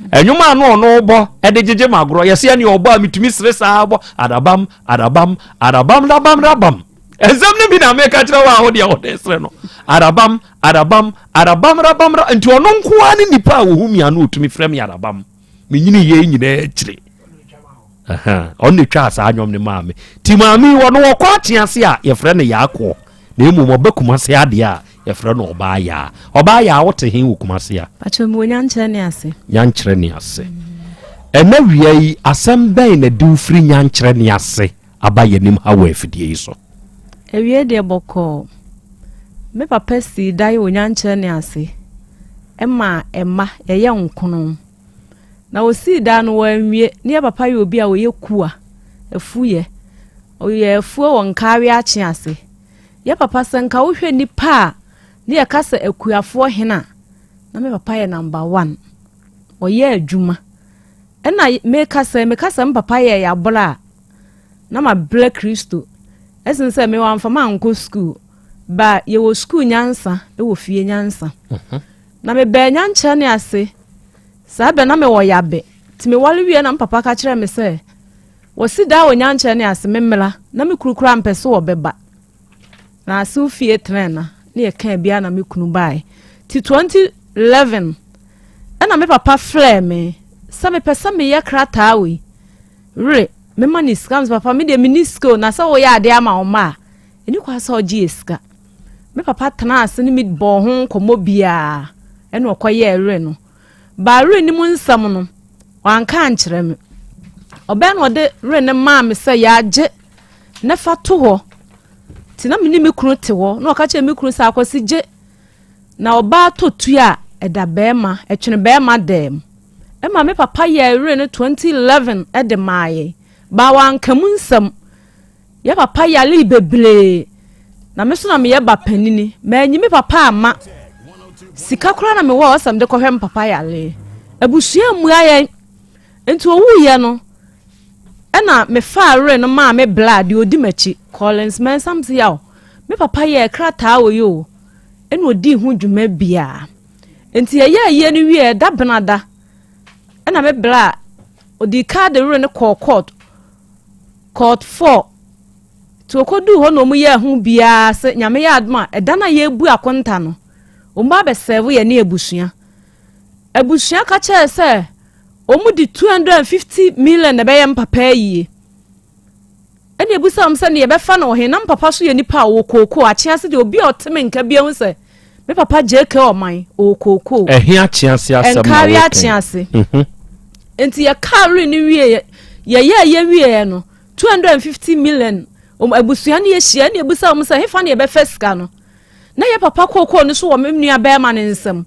Ɛnwom a na ɔno bɔ de gyegye m agorɔ, yɛsɛ ɛne ɔbɔ a metumi sere saa bɔ Arabam, Arabam, Arabam, Rabam, Rabam. Ɛnsɛm no bi na meka kyerɛ wo a wo deɛ wode sere no. Arabam, Arabam, Arabam, Rabam, Rabam. Nti ɔno nko ara ne nipa a ɔhu me a na ɔtumi frɛ me Arabam. Menyini yɛ nyinaa akyire. Ɔno na ɛtwaa saa nnwom no maa me. Nti maame yi ɔno ɔkɔ akyease a yɛfrɛ no Yaakoɔ, na mmom ɔba Kumase adeɛ a yɛfrɛ no Ɔbaa Yaa. Ɔbaa Yaa wote he wɔ Kumase a? Pakyɛ mewɔ Nyankyerɛ ne ase. Nyankyerɛ ne ase. Ɛnɛ wia yi asɛm bɛn na de wo firi Nyankyerɛ ne ase aba yɛnim ha wɔ afidie yi so? Awie deɛ bɔkɔɔ. Me papa sii dan wɔ Nyankyerɛ ne ase maa mma yɛyɛ nkono. Na osii dan no wanwie. Ne yɛ papa yɛ obi a ɔyɛ kua, afuyɛ. Ɔyɛ afuo wɔ Nkaawe Akye ase. Yɛ papa sɛ nka wohwɛ nipa a ne yɛka sɛ akuafoɔ hene a, na me papa yɛ number one. Ɔyɛ adwuma. Ɛna meka sɛ, meka sɛ me papa yɛ yɛabora a, na mabrɛ Kristo. Ɛsen sɛ me wamfa mankɔ sukuu. Ba yɛwɔ sukuu nyansa, ɛwɔ fie nyansa. Mhm. Na mebaa nyankyerɛ ne ase. Saa bɛ na mewɔ yabe. Nti meware wie na me papa ka kyerɛɛ me sɛ wɔsi daa wɔ nyankyerɛ ne ase memmra. Na me kunu koraa mpɛ sɛ ɔbɛba. Na asew fie tenaa na ne yɛkaa biara na me kunu baeɛ. Nti 2011 ɛna me papa frɛɛ me sɛ mepɛ sɛ meyɛ krataa wei. Were, mema ne sika. Mesɛ papa me deɛ menni sika o, na sɛ woyɛ adeɛ ama wo mma a, ɛni kwan sɛ ɔgye yɛ sika. Me papa tenaa ase ne me bɔɔ ho nkɔmmɔ biara ɛna ɔkɔyɛɛ were no. Baa were no mu nsɛm no, wanka ankyerɛ me. Ɔbɛn na ɔde were no maa me sɛ yɛagye na fa to hɔ. Nti na me ne me kunu te hɔ na ɔka kyerɛ me kunu sɛ Akwasi gye na ɔbaa tɔ tua a ɛda bɛrima, ɛtwene bɛrima dɛm. Ɛma me papa yɛɛ were no 2011 de maa yɛn. Baa wanka mu nsɛm. Yɛ papa yaree bebree, na me nso na meyɛ ba panini. Manyi me papa amma. Sika koraa na mewɔ a ɔsɛ mede kɔhwɛ me papa yaree. Abusua mmua yɛn. Nti owuiɛ no, ɛna mefaa werɛ no maa me bla deɛ ɔdi m'akyi, Collins Mensah. Mese yaw, me papa yɛɛ krataa wɔ yi o, ɛna ɔdii ho dwuma biara. Nti yɛyɛɛ ayie no wieɛ, da benada, ɛna me bla ɔdii kaa de werɛ no kɔɔ court. Court 4 Nti wɔkɔduu hɔ na wɔn yɛɛ ho biara sɛ Nyame yɛ adom a ɛda no a yɛrebu akonta no wɔn ba abɛsɛɛvo yɛne abusua. Abusua ka kyerɛɛ sɛ wɔn de 250 million na ɛbɛyɛ mpapa ayie. Ɛna ebusa wɔn sɛ ne yɛbɛfa no wɔ he na mpapa so yɛ nipa a ɔwɔ kookoo akyease deɛ obi a ɔte me nka bi ahu sɛ me papa JK Ɔman ɔwɔ kookoo. Ɛhe akyease asɛm na wɔka yi? Nkaare akyease. Mhm. Nti yɛkaa were no wie yɛyɛɛ yɛ wieɛ no 250 million wɔn abusua no yɛhyia ɛna ebusa wɔn sɛ hefa na yɛbɛfa sika no na yɛ papa kookoo no so wɔ me nua bɛrima no nsam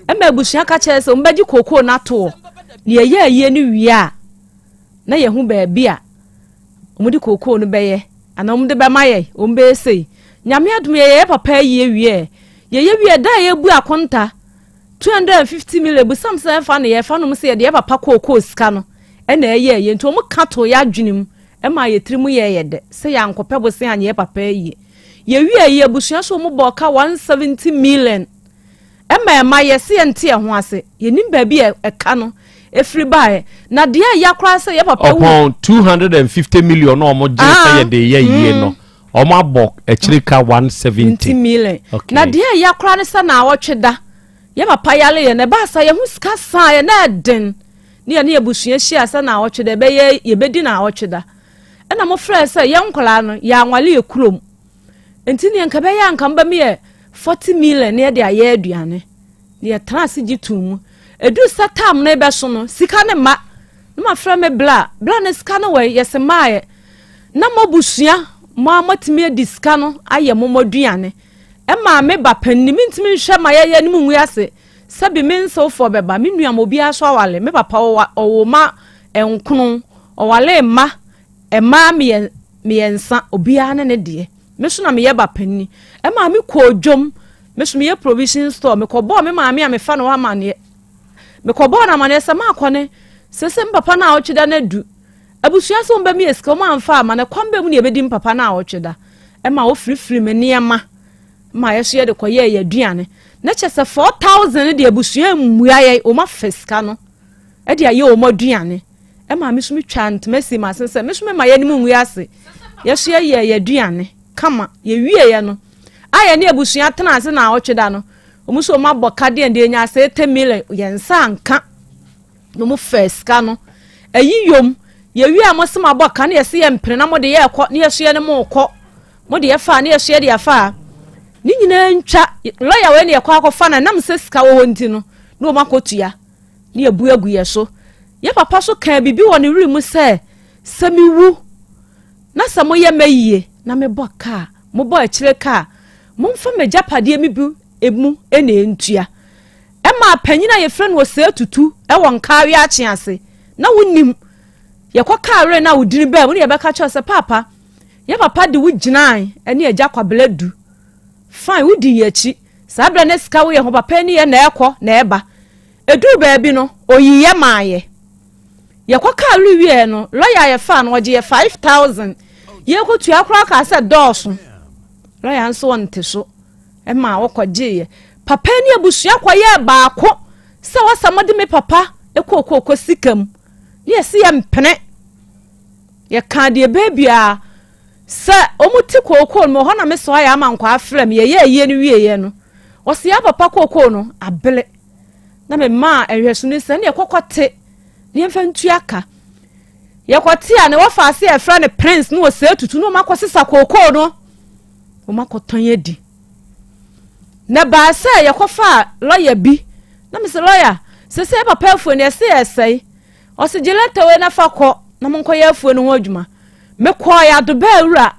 ɛma abusua ka kyerɛ sɛ wɔn bɛgye kookoo no atoɔ na yɛyɛ ayie no wie a na yɛho baabi a wɔde kookoo no bɛyɛ anaa wɔde bɛma yɛ wɔn bɛyɛ sei nyame adom yɛyɛ papa ayie wie yɛyɛ wie da a yɛbu akonta 250 million busam sɛ ɛfa no yɛfa nom sɛ yɛde yɛ papa kookoo sika no ɛna ɛyɛ yɛ nti wɔn ka to yɛ adwene mu ɛma yɛ tiri mu yɛ yɛ dɛ sɛ yɛankɔpɛ bose anyɛ papa ayie. Yɛwie yi abusua so wɔn bɔɔ ka 170 million. Ɛma ɛma yɛse yɛnte yɛn ho ase. Yɛnim baabi a ɛka no ɛfiri baeɛ. Na deɛ ɛya koraa sɛ yɛ papa wu. Ɔpɔn 250 million na wɔn gye sɛ Ah, yɛde yɛ yie no, wɔn abɔ akyiri ka 170 million. Okay. Na deɛ ɛya koraa ne sɛ naawɔtwe da yɛ papa yare yɛ na ɛbaa sa yɛn ho sika saa yɛ na ɛden ne yɛne yɛ abusua hyia sɛ naawɔtwe da ɛbɛyɛ yɛbɛdi naawɔtwe da. Ɛna mo frɛ sɛ yɛn nkwadaa no yɛ anwale yɛ kurom. Nti neɛ nka bɛyɛ anka mba mi yɛ 40 million ne yɛde ayɛ aduane. Ne yɛtena ase gye too mu. Ɛduru sɛ tam no bɛso no, sika no mma. Na mafrɛ me bla, bla no sika no wɔ yɛse maayɛ. Na mo abusua, mo a moatumi adi sika no ayɛ mo aduane. Ɛmaa me ba panini, mentumi nhwɛ ma yɛyɛ no mu ngu ase. Sɛbi me nsewfoɔ bɛba, me nua ma obiara so awale. Me papa ɔwɔ ma nkono, ɔwale mma, mmaa mmiɛnsa, obiara ne ne deɛ. Me so na meyɛ ba panini. Ɛmaa me kɔɔ dwom, me so meyɛ provision store, mekɔbɔɔ me maame a mefa no amaneɛ. Mekɔbɔɔ no amaneɛ sɛ maakɔ ne, sese me papa no a ɔtwe da no adu. Abusua sɛ wɔn bɛmi sika wɔn amfa ama no kwan bɛ mu na yɛbɛdi me papa no a ɔtwe da. Ɛma wɔfirifiri me nneɛma ma yɛ so yɛde kɔyɛɛ yɛ aduane. Na kyɛ sɛ 4,000 de abusua mmua yɛ, wɔn afa sika no ɛde ayɛ wɔn aduane. Ɛma me so metwa ntoma si ma asen sɛ me so mema yɛn anim ngu ase. Yɛ so yɛyɛ yɛ aduane kama. Yɛwie yɛ no a yɛne abusua tena ase na ɔtwe da no, wɔn nso wɔn abɔ kadeɛ deɛ nya ase 10 million yɛn nsa anka. Na wɔn fɛ sika no ɛyi yom. Yɛwie a mo se mo abɔ ka na yɛse yɛ mpene na mo de yɛ kɔ na yɛso yɛ ne mo kɔ. Mo de yɛ fa na yɛso yɛ de afa a. Ne nyinaa ntwa lɔya wei na yɛkɔ akɔfa na nam sɛ sika wɔ hɔ nti no na wɔn akɔtua na yɛbu agu yɛ so. Yɛ papa so kaa biribi wɔ ne were mu sɛ sɛ mewu na sɛ moyɛ mɛyie na mebɔ kaa mobɔ akyire kaa momfa m'agyapadeɛ mi bi mu na ɛntua. Ɛma panyin a yɛfrɛ no Osei Tutu ɛwɔ Nkaawe akye ase na wonim yɛkɔ kaa were na wodini baa mu na yɛbɛka kyerɛ sɛ paapa yɛ papa de wo gyinae ɛne agya Kwabena du fine wodi yɛ akyi saa berɛ ne sika woyɛ ho papa ni yɛ na ɛkɔ na ɛba. Ɛduru baabi no oyi yɛ maa yɛ. Yɛkɔ kaa were wie no lɔya a yɛfaa no ɔgye yɛ 5,000 yɛkɔtua koraa kaa sɛ dɔɔso. Lɔya nso ɔnte so ɛma wɔkɔgyeeɛ. Papa ne abusua kɔyɛɛ baako sɛ wɔsɛ mode me papa ɛkɔɔkɔɔkɔ sika mu ne yɛse yɛ mpene. Yɛkaa deɛ ɛbɛɛ biara sɛ ɔmo te kookoo no hɔ na me so ayɛ ama nkɔ afrɛ me yɛyɛ ayie no wieɛ no ɔse yɛ papa kookoo no abele na me maa nhwɛso no sɛ ne yɛkɔkɔ te ne yɛmfa ntua ka. Yɛkɔte a ne wɔfa ase yɛfrɛ no Prince ne wɔsɛe tutu ne wɔn akɔsesa kookoo no wɔn akɔtɔn adi. Na baa sɛ yɛkɔfaa lɔya bi na mesɛ lɔya sɛ sɛ papa afuo no yɛse yɛsɛe ɔse gye lɛta wei na fa kɔ na monkɔyɛ afuo no ho adwuma. Mekɔɔ yɛ adobaa awura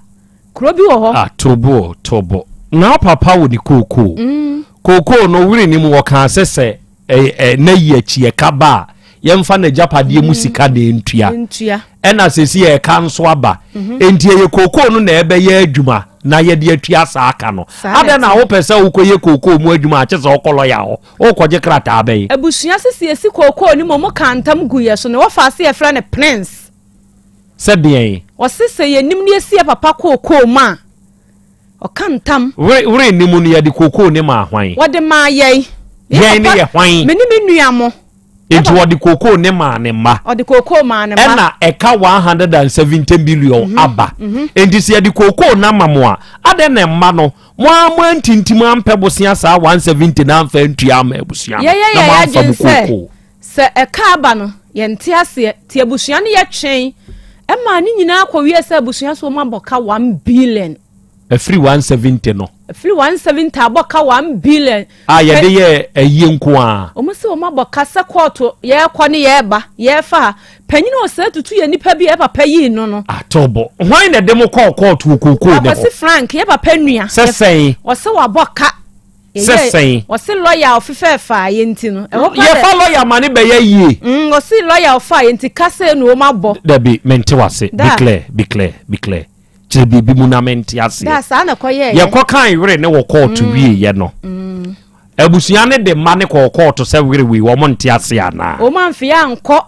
kuro bi wɔ hɔ. Ah, tobo tobo na papa wɔ ne kookoo. Kookoo no were ne mu wɔkaa sɛ sɛ ɛ na yi akyi ɛka ba a yɛmfa n'agyapadeɛ mu sika na ɛntua. Ɛna sɛsi ɛka nso aba. Enti ɛyɛ kookoo no na ɛbɛyɛ adwuma na yɛde atua saa aka no. Adɛn na wopɛ sɛ wokɔyɛ kookoo mu adwuma akyɛ sɛ wokɔ lɔya hɔ wokɔgye krataa bɛyi? Abusua sisi esi kookoo no mu ɔmo ka ntam gu yɛ so na wɔfa ase yɛfrɛ no Prince. Sɛ deɛn? Ɔse sɛ yɛnim ne yɛsi yɛ papa kookoo mu a ɔka ntam. Were ne mu no yɛde kookoo ne maa hwan? Wɔde maa yɛn. Yɛn ne yɛ hwan? Me ne me nua mo. Nti wɔde kookoo ne maa ne mma. Ɔde kookoo maa ne mma. Ɛna ɛka 170 million aba. Nti sɛ yɛde kookoo no ama mo a, adɛn na mma no mo a mo antintim ampɛ bosea saa 170 na amfa ntua ama abusua no na mo amfa mo kookoo? Sɛ ɛka aba no yɛnte aseɛ ti abusua no yɛtwɛn ɛma ne nyinaa kɔwie sɛ abusua so wɔn abɔ ka 1 billion. Ɛfiri 170 no. Ɛfiri 170 abɔ ka 1 billion. A yɛde yɛ ɛyie nko a. Wɔn sɛ wɔn abɔ ka sɛ kɔɔto yɛrekɔ ne yɛreba yɛrefa ha panyin a ɔsɛ tutu yɛ nipa bi a yɛ papa yii no no. Atɔbɔ hwan na ɛde mo kɔɔ kɔɔto kookoo ne hɔ? Akwasi Frank yɛ papa nua. Sɛ sɛn? Ɔsɛ wabɔ ka. Sɛ sɛn? Ɔsɛ lɔya ɔfefɛɛfɛ a yɛ nti no. Ɛhɔ kora Yɛfa lɔya ma ne bɛyɛ yie. Ɔsɛ lɔya ɔfa yɛ nti kasa nu wɔn abɔ. Dabi mente wase. Be clear be clear be clear. Kyerɛ biribi mu na mente aseɛ. Da saa na kɔyɛɛ. Yɛkɔ kan were ne wɔ kɔɔto wie yɛ no. Abusua ne de mma ne kɔɔ kɔɔto sɛ were wei wɔn nte ase anaa? Wɔn amfe ankɔ.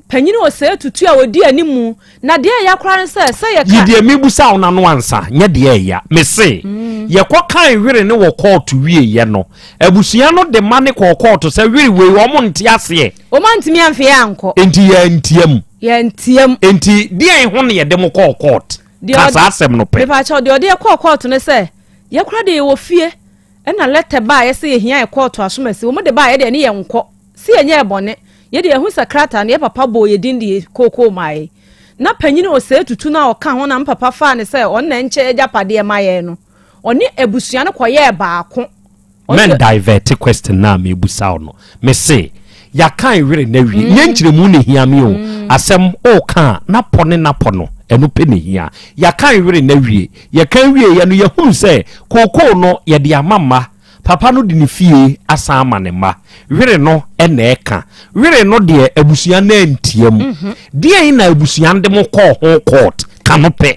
Panyin Osei Tutu a ɔdi animu, na deɛ ɛya koraa ne sɛ, sɛ yɛka. Yi deɛ mebusa wo no ano ansa, nyɛ deɛ ɛya. Mese, yɛkɔ kan were no wɔ kɔɔto wieɛ no, abusua no de ma no kɔɔ kɔɔto sɛ were wei wɔn nte aseɛ. Wɔn antumi amfe yɛn ankɔ. Enti yɛantia mu. Yɛantia mu. Enti deɛn ho na yɛde mo kɔɔ kɔɔt? Ka saa asɛm no pɛ. Mepakyɛw, deɛ ɔde yɛ kɔɔ kɔɔto ne sɛ, yɛ koraa deɛ yɛwɔ fie, ɛna lɛtɛ baeɛ sɛ yɛhia yɛ kɔɔto asomasi, wɔn de baeɛ deɛ ne yɛnkɔ. Se yɛnyɛɛ bɔne, yɛ deɛ yɛahu sɛ krataa no yɛ papa bɔɔ yɛ din de yɛ kookoo maa yɛn. Na panyini Osei Tutu no a ɔka ho na me papa faa no sɛ ɔno na ɛnkyɛ agyapadeɛ ma yɛn no, ɔne abusua no kɔyɛɛ baako. Ɔno Mɛn deɛ. divert question no a mebusa wo no. Mese, yɛakan were no awie. Nyɛ nkyerɛmu na ɛhia me o. Asɛm woka a, n'apɔ ne n'apɔ no, ɛno pɛ na ɛhia. Yɛakan were no awie. Yɛkan wieeɛ no, yɛhunu sɛ kookoo no yɛde ama mma. Papa no de ne fie asan ama ne mma. Were no na ɛka. Were no deɛ abusua no antia mu. Deɛn na abusua no de mo kɔɔ ho court? Ka no pɛ.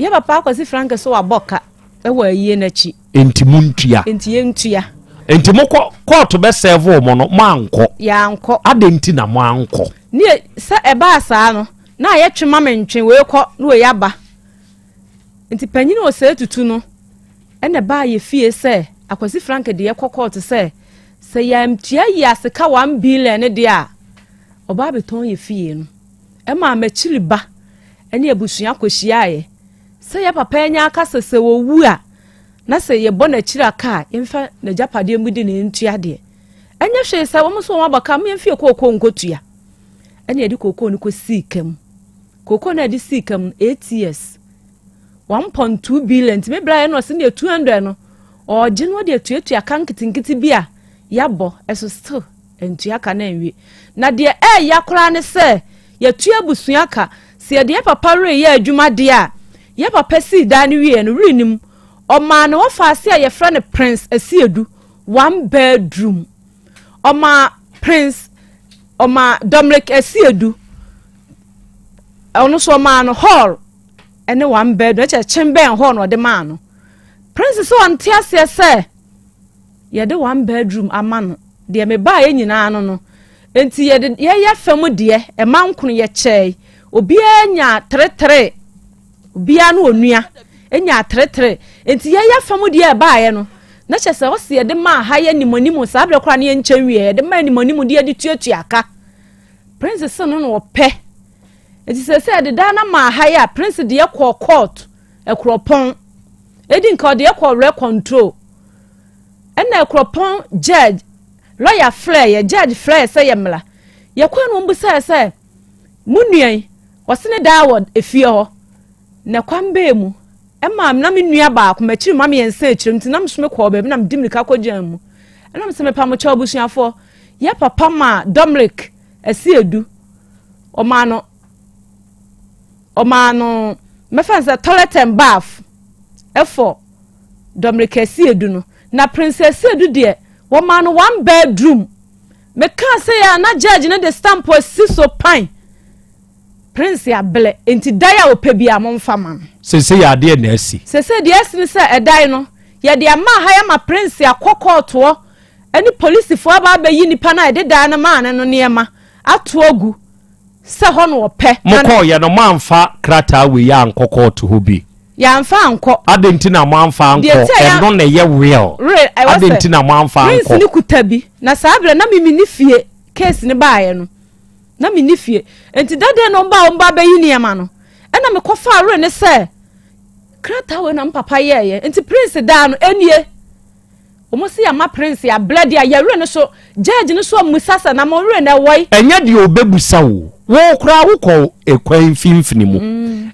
Yɛ papa Akwasi Frank so wabɔ ka wɔ ayie no akyi. Enti montua. Enti yɛntua. Enti mokɔ court bɛ serve mo no moankɔ. Yɛankɔ. Adɛn nti na moankɔ? Ne sɛ ɛbaa saa no na ayɛ twe ma mentwe, wei kɔ na wei aba. Nti panyin Osei Tutu no na ɛbaa yɛ fie sɛ Akwasi Frank de yɛ kɔ kɔɔto sɛ sɛ yɛantua yiase ka 1 billion no deɛ a, ɔba abɛtɔn yɛ fie no. Ɛmaa m'akyiri ba ne abusua kɔhyiaeɛ sɛ yɛ papa anya aka sɛ sɛ ɔwu a na sɛ yɛbɔ n'akyiri aka a yɛmfa n'agyapadeɛ mu di ne ntua deɛ. Ɛnyɛ hwee sɛ wɔn nso wɔn abɔ ka, mo yɛmfa yɛ kookoo nkɔtua. Ɛna yɛde kookoo no kɔsii ka mu. Kookoo no a yɛde sii ka mu no, 8 years. 1.2 billion nti me bra yɛ no ɔse deɛ 200 no ɔgye no ɔde atuatua ka nketenkete bi a yɛabɔ ɛso still ntua ka na nwie na deɛ ɛɛya koraa ne sɛ yɛtua abusua ka sɛ yɛde yɛ papa reyɛ adwuma deɛ a yɛ papa sii dan no wieɛ no renim ɔmaa ne wɔfa ase a yɛfrɛ no Prince Asiedu one bedroom ɔmaa Prince ɔmaa Dominic Asiedu ɔno nso ɔmaa no hall ne one bedroom ɛkyɛ kyen bɛn hall na ɔde maa no prince sɛ ɔnte aseɛ sɛ yɛde one bedroom ama no deɛ mebaeɛ nyinaa no no nti yɛde yɛyɛ fam deɛ ɛma nkono yɛkyɛe obiara nya teretere obiara no onua nya teretere nti yɛyɛ fam deɛ ɛbaeɛ no na kyɛ sɛ ɔsi yɛde maa ha yɛ nimonimu saa berɛ koraa ne yɛnkyɛn wie yɛde maa nimonimu de yɛde tuatua ka prince sɛ no na ɔpɛ Enti seesei ɛde daa na maa ha yi a Prince deɛ kɔɔ court Akuropɔn. Edi nka ɔdeɛ kɔɔ rɛ control. Ɛna Akuropɔn judge, lawyer frɛ yɛ, judge frɛ yɛ sɛ yɛ mmra. Yɛkɔɛ no wɔn bisaɛ sɛ, mo nua yi, ɔse ne daa wɔ efie hɔ. Na kwan bɛɛ mu, ɛma na me nua baako, m'akyiri ma mmiɛnsa akyire nti na me so me kɔɔ baabi na me di mirika kɔ gyina mu. Ɛna me sɛ mepa mo kyɛw abusuafoɔ, yɛ papa maa Dominic Asiedu ɔmaa no ɔmaa no mɛfa no sɛ toilet and bath ɛfɔ Dominic Asiedu no na Prince Asiedu deɛ wɔmaa no one bedroom mekaa sɛ yɛ a na judge no de stamp asi so pan Prince ablɛ nti dan a ɔpɛ bi a momfa ma no. Sese yɛ adeɛ na asi. Sese deɛ asi ne sɛ ɛdan no yɛde ama ha yɛ ma Prince akɔ kɔɔtoɔ ne polisifoɔ aba abɛyi nipa no a yɛde dan no maa no no nneɛma ato agu sɛ hɔ na ɔpɛ. Mokɔɔyɛ no moamfa krataa wei ankɔ kɔɔto hɔ bi? Yɛamfa ankɔ. Adɛn nti na moamfa ankɔ? Ɛno na ɛyɛ will. Adɛn nti na moamfa ankɔ? Prince no kuta bi na saa berɛ na me menni fie case no baeɛ no na menni fie nti da dɛn na ɔmba a ɔmba abɛyi nneɛma no ɛna mekɔfaa werɛ ne sɛ krataa wei na me papa yɛɛyɛ nti Prince daa no ɛnie. Wɔn se yɛama prince ablɛ deɛ yɛ werɛ no so judge no so amusa sɛ na mo werɛ no ɛwɔ yi. Ɛnyɛ deɛ ɔbɛbusa wo, wo koraa wokɔ ɛkwan mfimfini mu.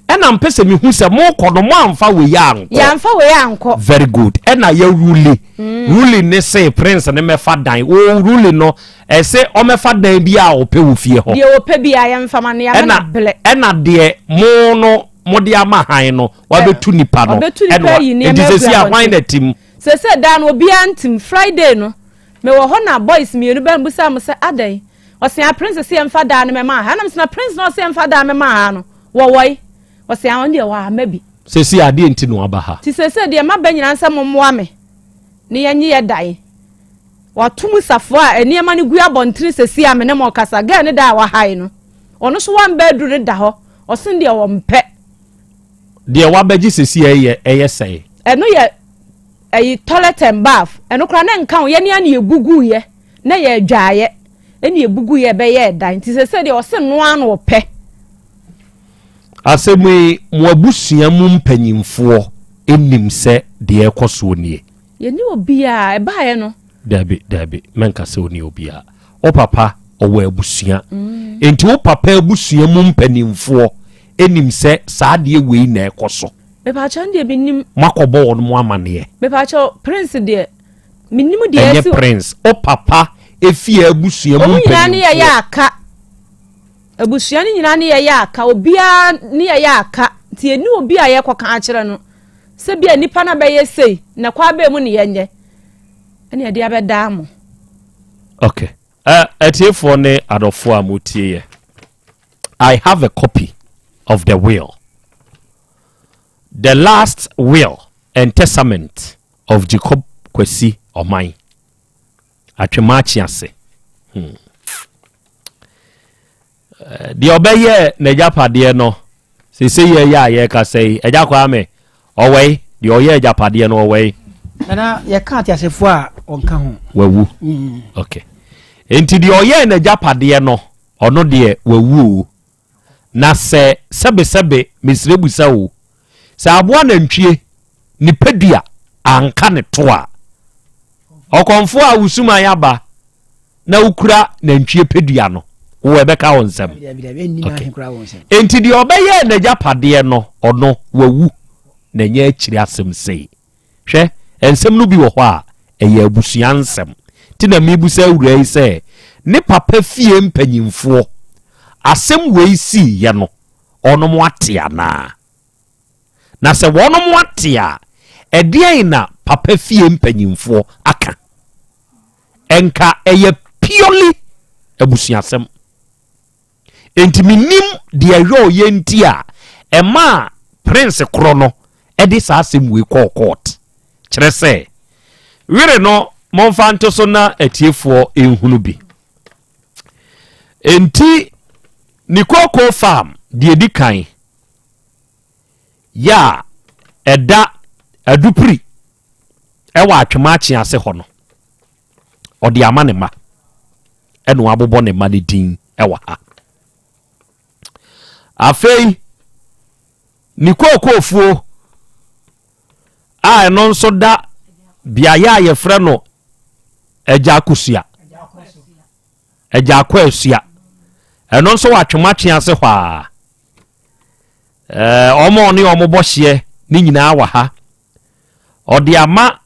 Ɛna mpɛ sɛ mehu sɛ mokɔ no moamfa wei ankɔ. Yɛamfa wei ankɔ. Very good. Ɛna yɛ rule. Ruling ne se prince no mɛfa dan. Wo ruling no ɛse ɔmɛfa dan bi a ɔpɛ wɔ fie hɔ. Deɛ ɔpɛ biara yɛmfa ma no, yɛama no ablɛ. Ɛna deɛ mo no mode ama han no wabɛtu nipa no. Ɔbɛtu nipa ayi nneɛma Nti agu sɛsi a hwan abɔnten. na tim? Sesei daa no obiara ntem. Friday no, mewɔ hɔ na boys mienu bɛ bisaa mo sɛ adɛn? Ɔse ah Prince se yɛmfa daa no mɛma ha. Ɛna mese na Prince na ɔse yɛmfa daa mɛma ha no, wɔwɔ he? Ɔse ah ɔno deɛ wamma bi. Sesei adeɛ nti na waba ha? Nti sesei deɛ maba nyinaa ne sɛ mommoa me na yɛnye yɛ dan. Wato mu safoa a nneɛma no gu abɔntene sesei a me ne mo rekasa. Girl no da a wahae no. Ɔno nso one bedroom no da hɔ. Ɔsen deɛ ɔmpɛ. Deɛ wabɛgye sɛsi ɛyɛ ɛyɛ sɛn? Ɛno yɛ ɛyi toilet and bath. Ɛno koraa na nka ho yɛne ana yɛbugu yɛ na yɛ adwaayɛ ɛna yɛbugu yɛ ɛbɛyɛ ɛdan nti sɛ sɛ deɛ ɔse noa na ɔpɛ. Asɛm yi mo abusua mu mpanyinfoɔ nim sɛ deɛ ɛkɔ soɔ nie? Yɛnni obiara, ɛbaeɛ no. Dabi, dabi, mɛnka sɛ ɔni obiara. Wo papa ɔwɔ abusua. Enti wo papa abusua mu mpanimfoɔ nim sɛ saa adeɛ wei na ɛkɔ so. Mepaakyɛw deɛ menim. Moakɔbɔ wɔn mo amaneɛ. Mepaakyɛw Prince deɛ menim deɛ ɛsi. Ɛnyɛ Prince, wo papa efie abusua mu mpanimfoɔ. Wɔn nyinaa ne yɛyɛ aka. Abusua no nyinaa ne yɛyɛ aka. Obiara ne yɛyɛ aka. Nti yɛnni obi a yɛkɔka akyerɛ no. Sɛ bia nipa no abɛyɛ sei na kwan bɛn mu ne yɛnyɛ ɛne yɛde abɛdaa mo. Okay. Uh, atiefoɔ ne adɔfoɔ a motie yɛ I have a copy of the will. The last will and testament of Jacob Kwesi Oman. Atwemaakye ase. Hmm. Eh, deɛ ɔbɛyɛ n'agyapadeɛ no sese yɛ yɛ a yɛrekasa yi agya Kwame ɔwɛe deɛ ɔyɛ agyapadeɛ no ɔwɛe. Nana yɛka ateasefoɔ a ɔnka ho. Wawu. Ok. Nti deɛ ɔyɛɛ n'agyapadeɛ no ɔno deɛ wawu o. Na sɛ sɛbesɛbe mesrɛ busa o, sɛ aboa nantwie ne padua anka ne to a, ɔkɔmfoɔ a wo suman aba na wokura nantwie padua no, wo ɛbɛka wo nsam. Okay. Enti deɛ ɔbɛyɛɛ n'agyapadeɛ no, ɔno wawu na ɛnyɛ akyiri asɛm sei. Hwɛ, nsɛm no bi wɔ hɔ a, ɛyɛ abusua nsɛm. Nti na mebisa awuraa yi sɛ, ne papa fie mpanyimfoɔ, asɛm wei siiɛ no, wɔnom ate anaa? Na sɛ wɔnom ate a, ɛdeɛn na papa fie mpanyimfoɔ aka? Ɛnka ɛyɛ purely abusuasɛm. Enti mennim deɛ ɛyɔɔyɛ nti a ɛmaa Prince korɔ no de saa asɛm wei kɔɔ court. Kyerɛ sɛ, were no momfa nto so na atiefoɔ nhunu bi. Enti ne cocoa farm deɛ ɛdi kan yɛ a ɛda Adupiri ɛwɔ Atwemaakye ase hɔ no, ɔde ama ne mma ɛna wabobɔ ne mma no din ɛwɔ ha. Afei ne kookoofuo a ɛno nso da beaeɛ a yɛfrɛ no Agya Akosua, Agya Akɔ Asua, ɛno nso wɔ Atwemakye ase hɔ a. Wɔn a ɔne wɔn bɔ hyeɛ ne nyinaa wɔ ha. Ɔde ama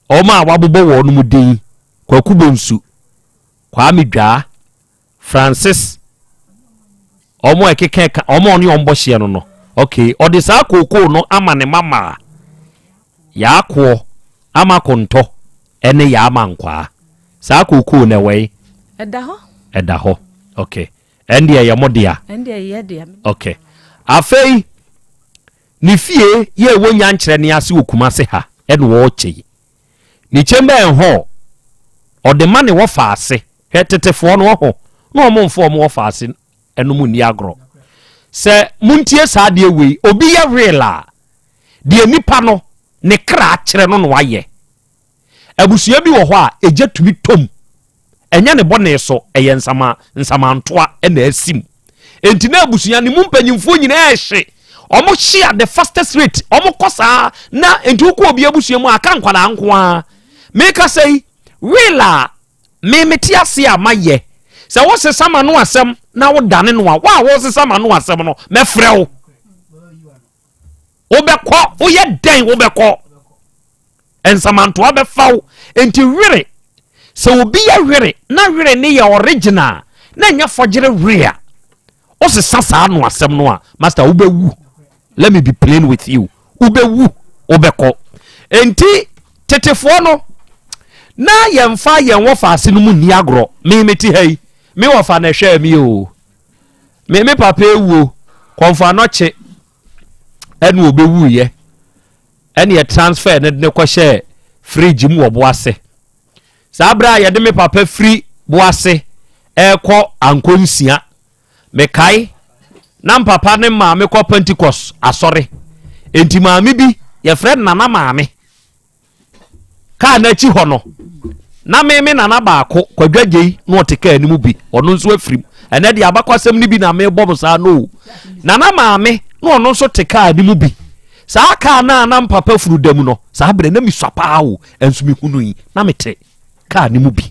Wɔn a wɔabobɔ wɔn din, Kwaku Bonsu, Kwame Dwaa, Francis, wɔn a ɛkeka ɛka, wɔn a ɔne wɔn bɔ hyeɛ no no. Okay, ɔde saa kookoo no ama ne mma Yaa Koɔ, Ama Kontɔ, ɛne Yaa Mankwaa. Saa kookoo no ɛwɔ he? Ɛda hɔ. Ɛda hɔ. Okay. Ɛndeɛ ɛyɛ mo dea. Ɛndeɛ ɛyɛ dea. Okay. Afei, Ne fie yɛ ɛwɔ Nyankyerɛ ase wɔ Kumase ha ɛna ɔɔkyɛ yi. Ne chamber and hall ɔde ma ne wɔfaase. Hwɛ tetefoɔ no ɔho na ɔmo nfa ɔmo wɔfaase ɛnom nni agorɔ. Sɛ montie saa adeɛ wei obi yɛ real a deɛ nipa no ne kra kyerɛ no na wayɛ. Abusua bi wɔ hɔ a, egya tumi tɔ mu. Ɛnyɛ ne bɔne so, ɛyɛ nsama nsamantoa na asi mu. Enti na abusua no mu mpanyimfoɔ nyinaa rehye. Wɔhye at the fastest rate. Wɔkɔ saa na enti wokɔ obi abusua mu a, aka nkwadaa nko ara. Meka sɛ yi, will a me mete ase a mayɛ, sɛ wosesa m'ano asɛm na wodane no a, wo a wosesa m'ano asɛm no, mɛfrɛ wo. Wobɛkɔ, woyɛ dɛn wobɛkɔ. Nsamantoa bɛfa wo. Enti were, sɛ obi yɛ were na were ne yɛ original na ɛnyɛ fɔgyere were a, wosesa saa ano asɛm no a, master wobɛwu. Let me be plain with you. Wobɛwu, wobɛkɔ. Enti tetefoɔ no, na yɛmfa yɛn wɔfaase no mu nni agorɔ. Me mete ha yi, me wɔfa na ɛhwɛɛ me o. Me me papa ewuo, kɔmfo anɔkye ɛna ɔbɛwuiɛ. Ɛne yɛ transfer no de no kɔhyɛɛ fridge mu wɔ Boase. Saa berɛ a yɛde me papa firi Boase ɛrekɔ Ankonsia. Mekae na mpapa ne maame kɔ Pentecost asɔre. Enti maame bi yɛfrɛ no Nana Maame. Kaa n'akyi hɔ no, na me me nana baako Kwadwo Agyei na ɔte kaa no mu bi, ɔno nso afirim. Ɛnɛ deɛ abakwasɛm no bi na mebɔ mo saa no o. Nana maame na ɔno nso te kaa no mu bi. Saa kaa no a na mpapa funu da mu no, saa berɛ na mesua paa o, ɛnso mehunu yi na mete kaa no mu bi.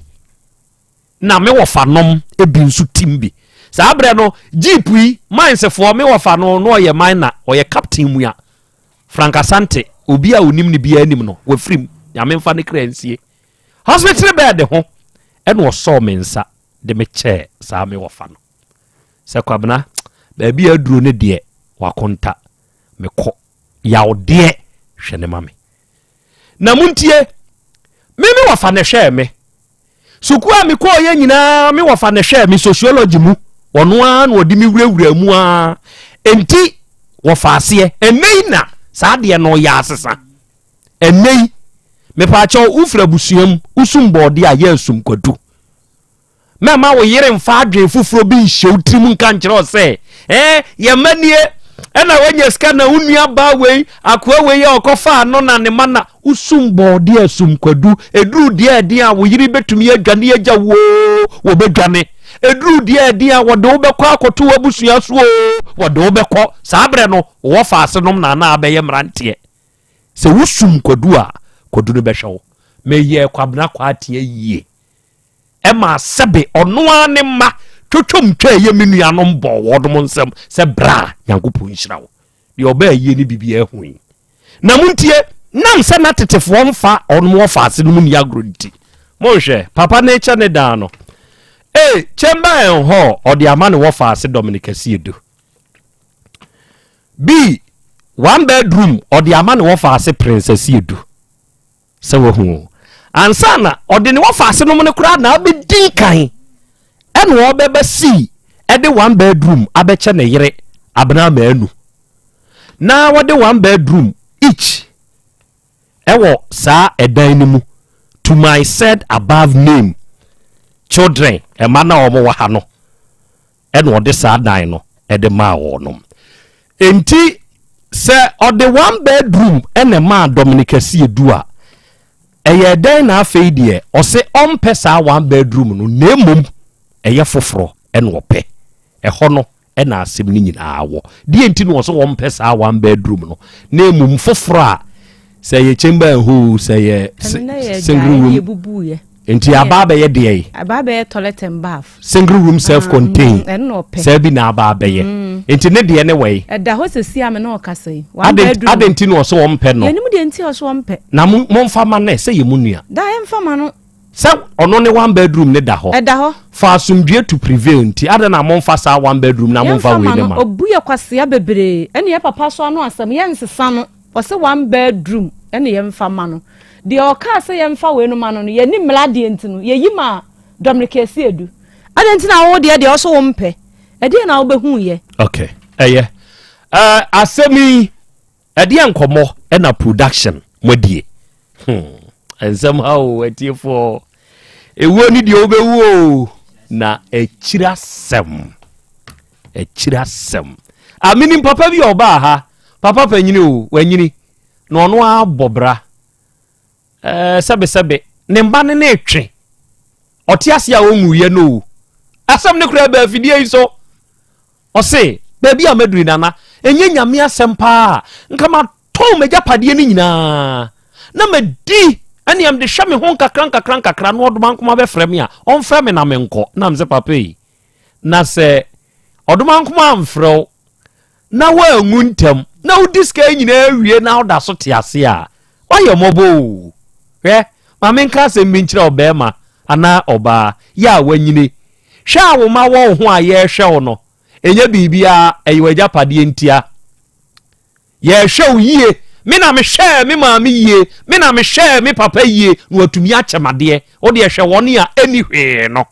Na me wɔfanom bi nso tim bi. Saa berɛ no, jeep yi, minesfoɔ, me wɔfa no, na ɔyɛ miner, ɔyɛ captain mua. Frank Asante, obi a onim no biara nim no, wafirim, Nyame mfa ne kra nsie. Hospital bed ho, ɛna ɔsɔɔ me nsa de me kyɛɛ saa me wɔfa no. Sɛ Kwabena, baabi a aduro no deɛ, wakonta, mekɔ, yawdeɛ, hwɛ ne ma me. Na montie, me me wɔfa na ɛhwɛɛ me. Sukuu a mekɔɔyɛ nyinaa me wɔfa na ɛhwɛɛ me sociology mu. Ɔno ara na ɔde me wurawura mu ara. Enti wɔfa aseɛ. Ɛnnɛ yi na saa adeɛ no yɛ asesa. Ɛnnɛ yi, mepaakyɛw wofiri abusua mu, wosum bɔɔdeɛ a yɛ asum kwadu. Mɛmma wo yere mfa adwene foforɔ bi nhyɛ wo tirim nka nkyerɛ wo sɛ, ɛɛ yɛn mma nie, ɛna wanya sika na wo nua baa wei, akoa wei a ɔkɔfaa no na ne ma na wosum bɔɔdeɛ asum kwadu. Ɛduru deɛ ɛden a wo yere bɛtumi adwane agya wo oo, wɔbɛdwane. Ɛduru deɛ ɛden a wɔde wo bɛkɔ akɔto w'abusua so oo, wɔde wo bɛkɔ. Saa berɛ no, wowɔ faase nom na na abɛyɛ mmeranteɛ. Sɛ wosum kwadu a, kwadu no bɛhwɛ wo. Meyɛɛ Kwabena Kwaatea yie. ɛmaa sɛbe ɔno ara ne mma twotwom twa ɛyɛ me nuanom bɔɔ wɔnom nsam sɛ bra Nyankopɔn nhyira wo deɛ ɔbaa yie ne biribi ahu yi na montie nam sɛ na tetefoɔ mfa ɔnom wɔfa ase no mu ni agorɔ nti monhwɛ papa ne kyɛ ne dan no ee chamber and hall ɔde ama ne wɔfa ase Dominic Asiedu B one bedroom ɔde ama ne wɔfa ase Prince Asiedu Sɛ wahu o. Ansa na ɔde ne wɔfaase nom no koraa na abɛdi kan ɛna ɔbɛba sii ɛde one bedroom abɛkyɛ ne yere Abena Manu. Na wɔde one bedroom each ɛwɔ saa ɛdan no mu to my said above name children ɛma na wɔn wɔ ha no. ɛna ɔde saa dan no ɛde maa wɔnom. Enti sɛ ɔde one bedroom ɛna ɛmaa Dominic Asiedu a, ɛyɛ dɛn na afei deɛ ɔse ɔmpɛ saa one bedroom no na mmom ɛyɛ foforɔ ɛna ɔpɛ. Ɛhɔ no ɛna asɛm no nyinaa wɔ. Deɛ nti na ɔse ɔmpɛ saa one bedroom no na mmom foforɔ a sɛ ɛyɛ chamber and hall sɛ ɛyɛ single room nti aba abɛyɛ deɛ yi aba abɛyɛ toilet and bath single room self ah, contained mm, sɛ bi na aba abɛyɛ mm. nti ne deɛ ne wɔ yi ɛda hɔ sɛ si ame na ɔkasa yi ade nti na ɔsɛ wɔn pɛ no yɛnim deɛ nti ɔsɛ wɔn pɛ na mo mfa ma no sɛ yɛ mu nua da yɛmfa ma no Sɛ ɔno ne one bedroom ne da hɔ. Ɛda hɔ. For asomdwie to prevail nti adɛn na momfa saa one bedroom na momfa wei ne ma. Obu yɛ kwasea bebree ɛne yɛ papa so ano asɛm yɛ nsesa no ɔse one bedroom ɛne yɛ nfa ma no deɛ ɔkaa sɛ yɛ nfa wei no ma no no yɛ ni mmla deɛ nti no yɛ yi ma Dominic Asiedu adɛn nti na wo deɛ deɛ ɔso wo mpɛ ɛdeɛ na wobɛhu yɛ. Okay ɛyɛ ɛɛ asɛm yi. Ɛdeɛn nkɔmmɔ na production moadie? Hmm, nsɛm ha o, atiefoɔ. Ewuo ne deɛ wobɛwu o, na akyiri asɛm. Akyiri asɛm. A menim papa bi a ɔbaa ha, papa panyini o, wanyini, na ɔno ara bɔ bra. Ɛɛ sɛbesɛbe, ne mba no ne twe. Ɔte ase a ɔnwuiɛ no o. Asɛm no koraa baa afidie yi so. Ɔse, baabi a maduru yi nana, ɛnyɛ Nyame asɛm paa a, nka matɔn m'agyapadeɛ no nyinaa na madi ɛnea mede hwɛ me ho nkakra nkakra nkakra na ɔdomankoma bɛfrɛ me a, ɔmfrɛ me na menkɔ. Na mesɛ, papa yi, na sɛ ɔdomankoma amfrɛ wo na woanwu ntɛm na wodi sika yi nyinaa wie na woda so te ase a, woayɛ mmɔbɔ o. Hwɛ, ma menka asɛm bi nkyerɛ ɔbarima anaa ɔbaa yɛ a wanyini Hwɛ a wo mma wɔ wo ho a yɛrehwɛ wo no, ɛnyɛ biribiara, ɛyɛ w'agyapadeɛ ntia. Yɛrehwɛ wo yie. Me na mehwɛɛ me maame yie, me na mehwɛɛ me papa yie na watumi akyɛ m'adeɛ. Wo deɛ hwɛ wɔn a ɛnni hwee no,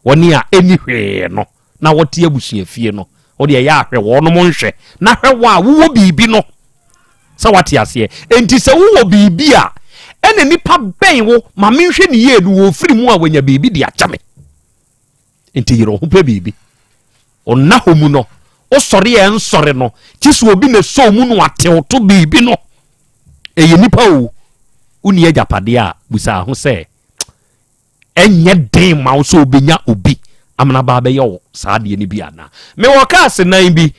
wɔn a ɛnni hwee no na wɔte abusuafie no, wo deɛ yɛ ahwɛ wɔnom nhwɛ na hwɛ wo a wowɔ biribi no. Sɛ wate aseɛ? Enti sɛ wowɔ biribi a, ɛna nipa bɛn wo ma menhwɛ ne yie no wɔfiri mu a wanya biribi de akyɛ me. Enti yere wo ho pɛ biribi. Ɔnna hɔ mu no, wosɔre a ɛnsɔre no, kye sɛ obi na ɛsɔ mu no atew to biribi no. Ɛyɛ nipa o, wonni agyapadeɛ a, busa ho sɛ, ɛnyɛ den ma wo sɛ wobɛnya obi amena ba abɛyɛ wo saa adeɛ no bi anaa? Mewɔ cars nan bi,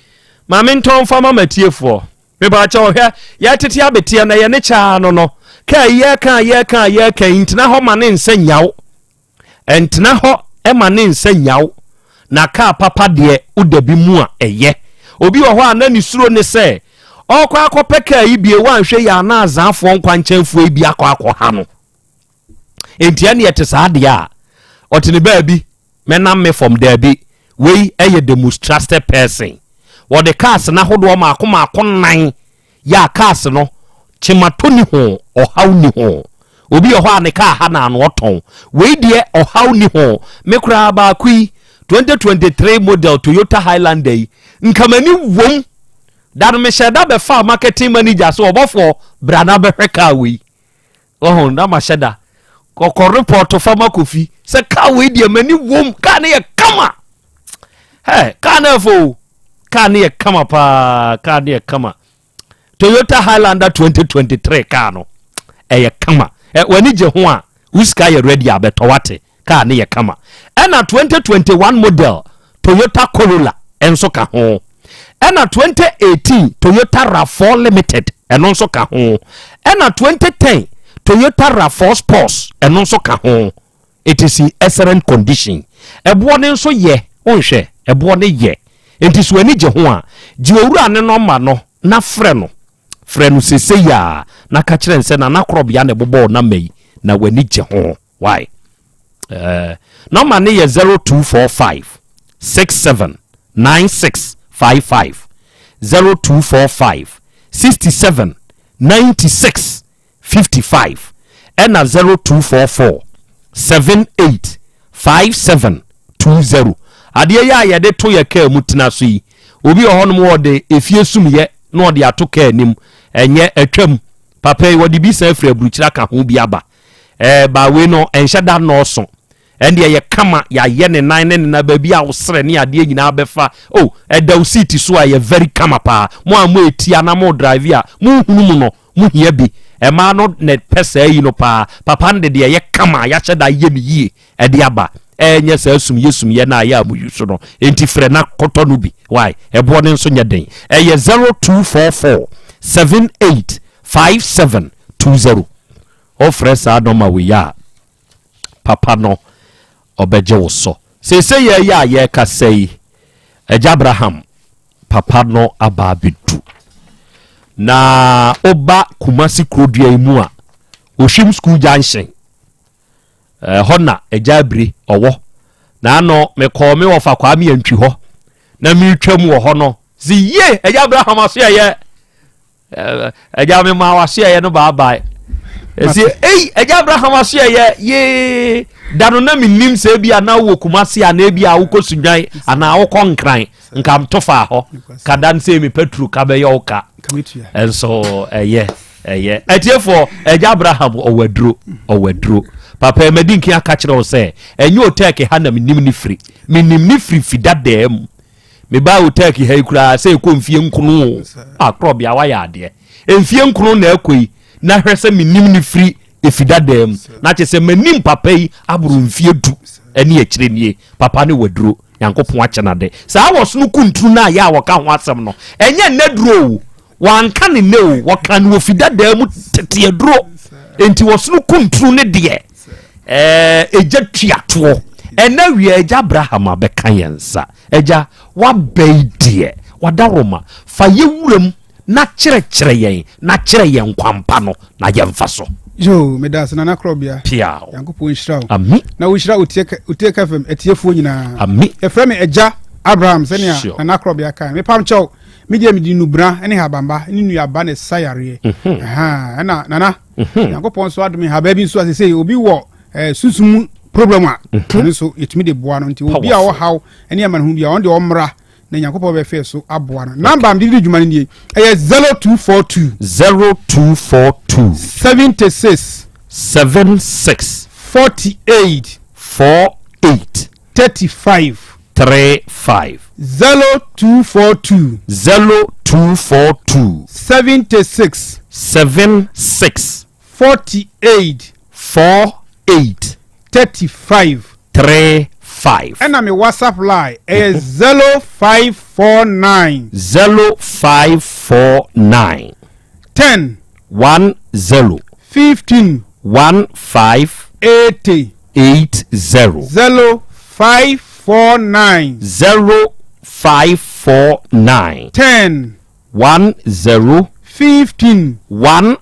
ma mentɔn mfa ma matiefoɔ. Mepaakyɛ ɔhwɛ, yɛtete abeteɛ na yɛne kyaa no no, kaa yi yɛka yɛka yɛka yi ntena hɔ ma ne nsa nyaw. Ɛntena hɔ ma ne nsa nnyaw, na kaa papa deɛ woda bi mu a ɛyɛ. Obi wɔ hɔ a na ne suro ne sɛ ɔrekɔ akɔpɛ kaa yi bie wanhwɛ yie a na azaafoɔ nkwankyɛnfoɔ yi bi akɔ akɔha no. Enti ɛne ɛte saa deɛ a ɔte ne baabi mɛnam me fam daabi. Wei yɛ the most trusted person. Wɔde cars no ahodoɔ maako maako nan Yɛ a cars no kyematɔ ni ho ɔhaw ni ho. Obi wɔ hɔ a ne car ha na ano ɔtɔn. Wei deɛ ɔhaw ni ho. Me koraa baako yi 2023 model Toyota Highlander yi nka m'ani wom. Da no mehyɛ da bɛfaa marketing manager sɛ ɔbɔfoɔ bra na bɛhwɛ car wei. Ɔho na mahyɛ da kɔkɔ report fa ma Kofi sɛ car wei deɛ m'ani wom. Car no yɛ kama. Hey, car no ɛfo o. Car no yɛ kama paa. Car no yɛ kama. Toyota Highlander 2023 car no ɛyɛ kama. Ɛ w'ani gye ho a wo sika yɛ ready a bɛtɔ wate. Car no yɛ kama. Ɛna 2021 model Toyota Corolla nso ka ho. Ɛna 2018 Toyota RAV4 Limited ɛno nso ka ho. Ɛna 2010 Toyota RAV4 Sports ɛno nso ka ho. It is in excellent condition. Ɛboɔ no nso yɛ, wonhwɛ, ɛboɔ no yɛ. Enti sɛ w'ani gye ho a, gye owura no nɔmba no na frɛ no. Frɛ no seesei ara na ka kyerɛ no sɛ Nana Korɔbea na ɛbobɔɔ wo nɔmba yi na w'ani gye ho. Why? Eh, nɔmba no yɛ 0245 67 96 55. 0245 67 96 55 ɛna 0244 78 57 20. Adeɛ yi a yɛde to yɛ kaa mu tena so yi, obi wɔ hɔnom wɔde efie sumyɛ na ɔde ato kaa anim, ɛnyɛ atwam. Papa yi wɔde bi san firi aburukyiri aka ho bi aba. Ɛɛ ba wei no ɛnhyɛ da nnɔɔso. Ɛndeɛ yɛ kama yɛayɛ ne nan ne ne nan baabi a wosrɛ ne adeɛ nyinaa bɛfa oh ɛda wo seat so a ɛyɛ very kama paa mo a mo ɛtia na mo drive a mo nhunu mu no mo hia bi ɛmaa no na pɛ saa yi no paa papa no de deɛ ɛyɛ kama a yɛahyɛ da yɛ ne yie ɛde aba ɛnyɛ saa sumyɛ sumyɛ no a yɛ a mo use no enti frɛ na kɔtɔ no bi why ɛboɔ no nso nyɛ den ɛyɛ 0244 78 5720 wofrɛ saa nɔma wei a papa no ɔbɛgye wo so. Seesei yɛ yɛ a yɛrekasa yi, Agya Abraham papa no aba abɛdu. Na woba Kumasi kurodua yi mu a, Ohwim School Junction, ɛhɔ na Agya Abire ɔwɔ. Na ano mekɔɔ me wɔfa Kwame Antwi hɔ, na meretwam wɔ hɔ no, si yie Agya Abraham aso yɛyɛ Agya me maa w'asoɛyɛ no baabae. Ɛsi ei agya Abraham asoɛyɛ yee da no na menim sɛ ebi a na wowɔ Kumasi anaa ebi a wokɔ Sunwan anaa wokɔ Nkran nka mto faa hɔ ka da no sɛ me petro ka bɛyɛ wo ka nso ɛyɛ ɛyɛ atiefoɔ agya Abraham ɔwɔ aduro ɔwɔ aduro papa ɛmɛdi nkin aka kyerɛ wo sɛ ɛnyɛ otɛɛke ha na menim ne firi menim ne firi fi dadaa mu Mebaa wo Turkey ha yi koraa sɛ ɛkɔ mfie nkono o. Ah, korɔbea wayɛ adeɛ. Mfie nkono na ɛkɔ yi na hwɛ sɛ menim ne firi efi dadaa mu. Na kyerɛ sɛ m'anim papa yi aboro mfie du ɛne akyire nie. Papa ne waduro. Nyankopɔn akyɛ no ade. Saa wɔsono kuntunu no a yɛ a wɔka ho asɛm no, ɛnyɛ nnɛ duro o. Wɔanka ne nnɛ o, wɔka no wɔ fi dadaa mu tete aduro. Enti wɔsono kuntunu ne deɛ ɛɛ egya tuatoɔ. Ɛnɛ wia agya Abraham abɛka yɛn nsa. Agya, waba yi deɛ, wadaroma, fa yɛ wuram na kyerɛkyerɛ yɛn na kyerɛ yɛn kwampa no na yɛmfa so. Yo, meda ase Nana Korɔbea. Piaw. Nyankopɔn nhyira wo. Ami. Na wo nhyira Otiek FM atiefoɔ nyinaa. Ami. Yɛfrɛ me Agya Abraham sɛnea Sure. Nana Korɔbea kae. Mepam kyɛw, me deɛ mede nnubena ne habamba ne nnuaba na ɛsa yareɛ. Ɛha, ɛna Nana, Nyankopɔn nso adome habaa bi nso a sesei obi wɔ eh, sunsum mu problem a, ɛno nso yɛtumi de boa no. Nti obi a Powerful. ɔhaw ne amanehunu bi a, ɔno deɛ ɔmmra na Nyankopɔn bɛfɛ so aboa no. Namba a mede di dwuma no nie, ɛyɛ 0242. 0242. 76. 76. 48. 48. 35. 35. 0242. 0242. 76. 76. 48. 48. 35. 35. Ɛna me WhatsApp line ɛyɛ 0549. 0549. 10. 10. 15. 15. 80. 80. 0549. 0549. 10. 10. 15.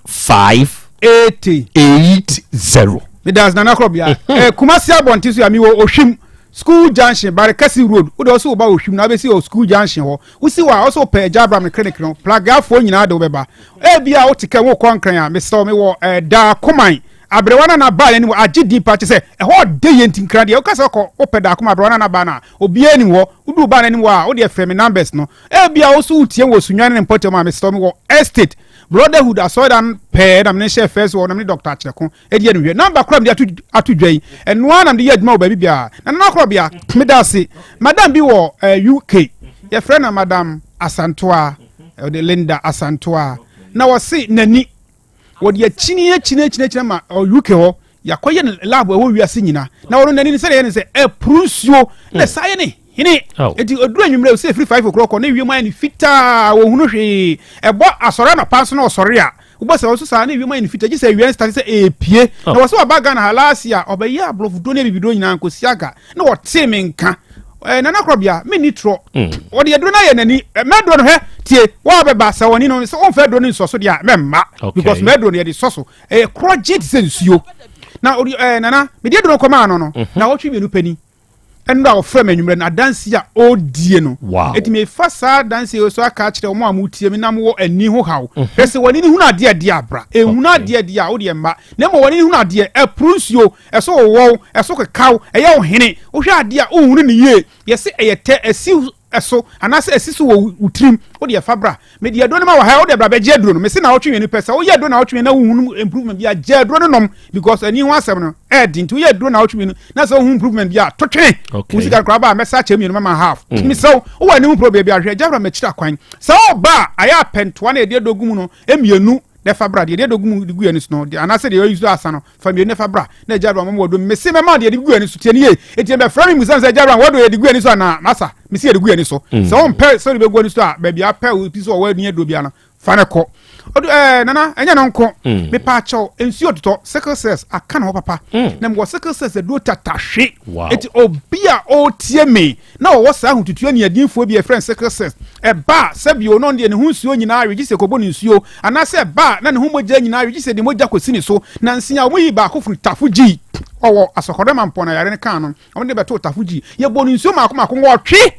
15. 80. 80. Medas Nana Krobea. Eh, Kumasi abɔnten so a mewɔ Ohwim School Junction, Barekɛse Road. Wode ɔsɛ woba Ohwim na wobɛsi wɔ School Junction hɔ. Wosi hɔ a, ɔsɛ wopɛ Agya Abraham ne clinic no, Plagafoɔ nyinaa de wobɛba. Ebia wote kɛ wokɔ Nkran a, mesrɛ wo mewɔ eh, Daakoman. Aberewa no na baa n'anim agye din pa kyɛ sɛ ɛhɔ ɔde yɛ nti Nkran deɛ woka sɛ wokɔ wopɛ Daakoman aberewa no na baa no a, obiara nim hɔ. Woduu baa n'anim hɔ a, wode frɛ me numbers no. Ebia wo so wotie wɔ Sunyani ne mpɔtam a, mesrɛ wo mewɔ Estate Brotherhood asɔredan pɛɛ na mene hyɛɛ first wɔ na mene Dr. Akyerɛko ɛdi ɛnu hwɛ namba kora mede ato ato dwa yi ɛno ara na mede yɛ adwuma wɔ baabi biara na nana korɔbea meda ase madam bi wɔ eh, UK yɛfrɛ no madam Asantoa ɔde Linda Asantoa na wɔse n'ani wɔde akyini akyini akyini akyini ma UK hɔ yɛakɔyɛ no lab ɛwɔ wiase nyina na ɔno n'ani sɛdeɛ yɛ ne sɛ ɛporo nsuo na saa yɛ ne hene eti oduru anwummerɛ sɛ efiri 5 o'clock kɔ na ewiem ayɛ ne fitaa wɔhunu hwee ɛbɔ asɔre anɔpa nso na ɔsɔre a wobɔ sɛ ɔso saa na ewiem ayɛ ne fitaa gye sɛ awia nstate sɛ epie na wɔsɛ waba Ghana ha last year ɔbɛyɛ aborɔfo ne abibiduro nyinaa nkosi aga na wɔtee me nka ɛɛ nana korɔbea menni torɔ wɔde aduro no ayɛ n'ani mɛduro no hɛ tie wɔabɛba sɛ wɔne no sɛ wɔmfa aduro no nsɔ so deɛ a mɛmma because mɛduro no yɛde sɔ so ɛyɛ korɔgye te sɛ nsuo na ɔde ɛɛ nana mede aduro no kɔmaa no no na wɔtwe mmienu pɛ ni ɛno a ɔfrɛ me anwummerɛ no adanse a ɔredie no ɛti mefa saa adanse yi so aka akyerɛ wɔn a motie me na mowɔ ani ho haw mhm. hwɛ sɛ wɔne ne hunu adeɛ adeɛ abra ɛhunu adeɛ adeɛ a wodeɛ mma na mmom wɔne ne hunu adeɛ ɛporo nsuo ɛso wowɔw ɛso kekaw ɛyɛ wo hene wohwɛ adeɛ a wohunu ne yie yɛse ɛyɛ tɛ ɛsi so anaasɛ asi so wɔ wo tirim wo deɛ fa bra mede aduro no ma wɔ ha wo deɛ bra bɛgye aduro no mese naawɔtwe mmienu pɛ sɛ woyɛ aduro naawɔtwe mmienu na wohunu improvement bi a gye aduro no nom because ani ho asɛm no ɛɛdi nti woyɛ aduro naawɔtwe mmienu na sɛ wohu improvement bi a to twene wo sika no koraa ba a mɛsa akyɛ mmienu mama half mm. mesrɛ wo wowɔ anim problem bi ahwɛ gya bra makyiri akwan sɛ woba a ayɛ apɛntoa na yɛde aduro gu mu no mmienu na ɛfa bra deɛ yɛde aduro gu mu de gu yɛn so no anaasɛ deɛ yɛyi so asa no fa mmienu na fa bra na agya abraham wɔ do mese mɛma deɛ yɛde gu ani so tie ne yie eti bɛfrɛ me musa sɛ agya abraham wɔdo yɛde gu ani so anaa masa mese yɛde gu ani so mm. sɛ wɔmpɛ sɛ wɔde bɛgu ani so a baabi apɛ wo ti sɛ ɔwɔ ani aduro bia no fa ne kɔ ɔdo ɛɛ nana ɛnyɛ no nko mm. mepa akyɛw nsuo totɔ sickle cells aka ne hɔ papa mm. na mewɔ sickle cells aduro tatahwe eti obi a ɔretie me na ɔwɔ saa ahotutuo aniɛdenfoɔ bi a yɛfrɛ no sickle cells. Ɛba a, sɛbi o, na ɔno deɛ ne ho nsuo nyinaa we gye sɛ kɔbɔ no nsuo, anaasɛ ɛba a, na ne ho mogya nyinaa we gye sɛ de mogya kɔsi ne so. Nansa a wɔyii baako firi Tafo Gyi, ɔwɔ Asɔkɔrɛ Mampɔn na yare no kaa no, wɔde no bɛtoo Tafo Gyi. Yɛbɔɔ no nsuo mmaako mmaako nwɔtwe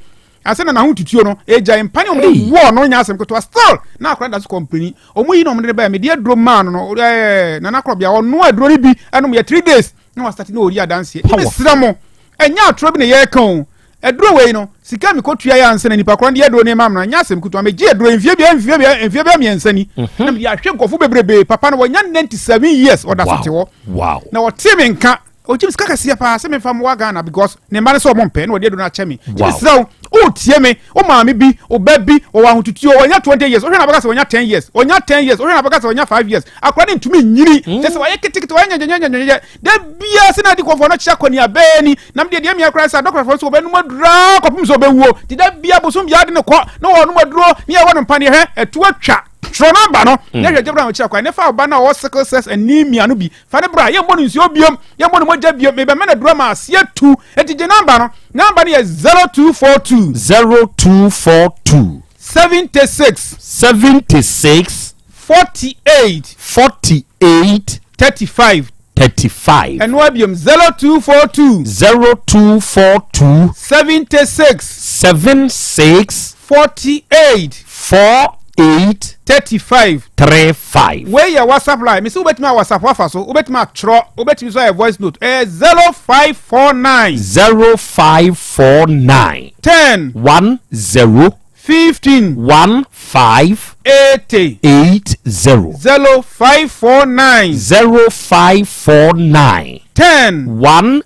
ansa na n'ahotutuo no regyae. Mpane a wɔde wɔɔ no nyɛ asɛm ketewa. Still, na akwadaa no da so kɔmpleni. Wɔyi na wɔde no baeɛ, mede aduro maa no no, ɛɛ, Nana Korɔbea, ɔnoa aduro no bi nom yɛ 3 days na wastate na ɔredi adanseɛ. Mesrɛ mo, Ɛnyɛ atorɔ bi na yɛreka o. Aduro wei no, sika a mekɔtua yɛ ansa na nipa korɔ no de aduro no rema me no, ɛnyɛ asɛm ketewa. Megye aduro yi mfeɛ bia mfeɛ bia mfeɛ bɛyɛ mmiɛnsa ni. Mhm. Na mede ahwɛ nkurɔfo bebrebe. Papa no wanya 97 years, ɔda so te hɔ. Wow. Na ɔtee me nka. Ɔgye me sika kɛseɛ paa sɛ memfa mmoa Ghana because ne mma no sɛ ɔmo mpɛ na ɔde aduro no akyɛ me. Nti mesrɛ wo, wotie me, wo maame bi, wo ba bi, ɔwɔ ahotutuo, wanya 20 years, wohwɛ na bɛka sɛ wanya 10 years, ɔnya 10 years, wohwɛ na bɛka sɛ wanya 5 years. Akwadaa no ntumi nyini. Kyɛ sɛ wayɛ ketekete, wayɛ nyɛnyɛnyɛnyɛnyɛ. Da biara sɛ na adi kɔfoɔ no kyerɛ akɔneaba ni na medeɛ deɛ mea koraa sɛ adɔkotafoɔ nso wɔbɛnom aduro kɔpem sɛ ɔbɛwuo nti da biara bosom biara de no kɔ na wɔnom aduro ne yɛwɔ no mpaneɛ hwɛ ɛto atwa twerɛ nɔmba no mm. na hwɛ gyabra ɔkyerɛ kwan ne fa ɔba no a ɔwɔ sickle cells anemia no bi fa ne bra yɛmmɔ no nsuo biom yɛmmɔ no mogya biom mebɛma no aduro ma aseɛ tu nti gye nɔmba no nɔmba no yɛ 0242 0242 76 76 48 48 35 35. Ɛno ara biom, 0242. 0242. 76. 76. 48. 48. 35. 35. Wei yɛ WhatsApp line. Mesi wobɛtumi a WhatsApp afa so, wobɛtumi atwerɛ, wobɛtumi nso ayɛ voice note. Ɛyɛ 0549. 0549. 10. 10. 15. 15. 80. 80. 0549. 0549. 10. 10.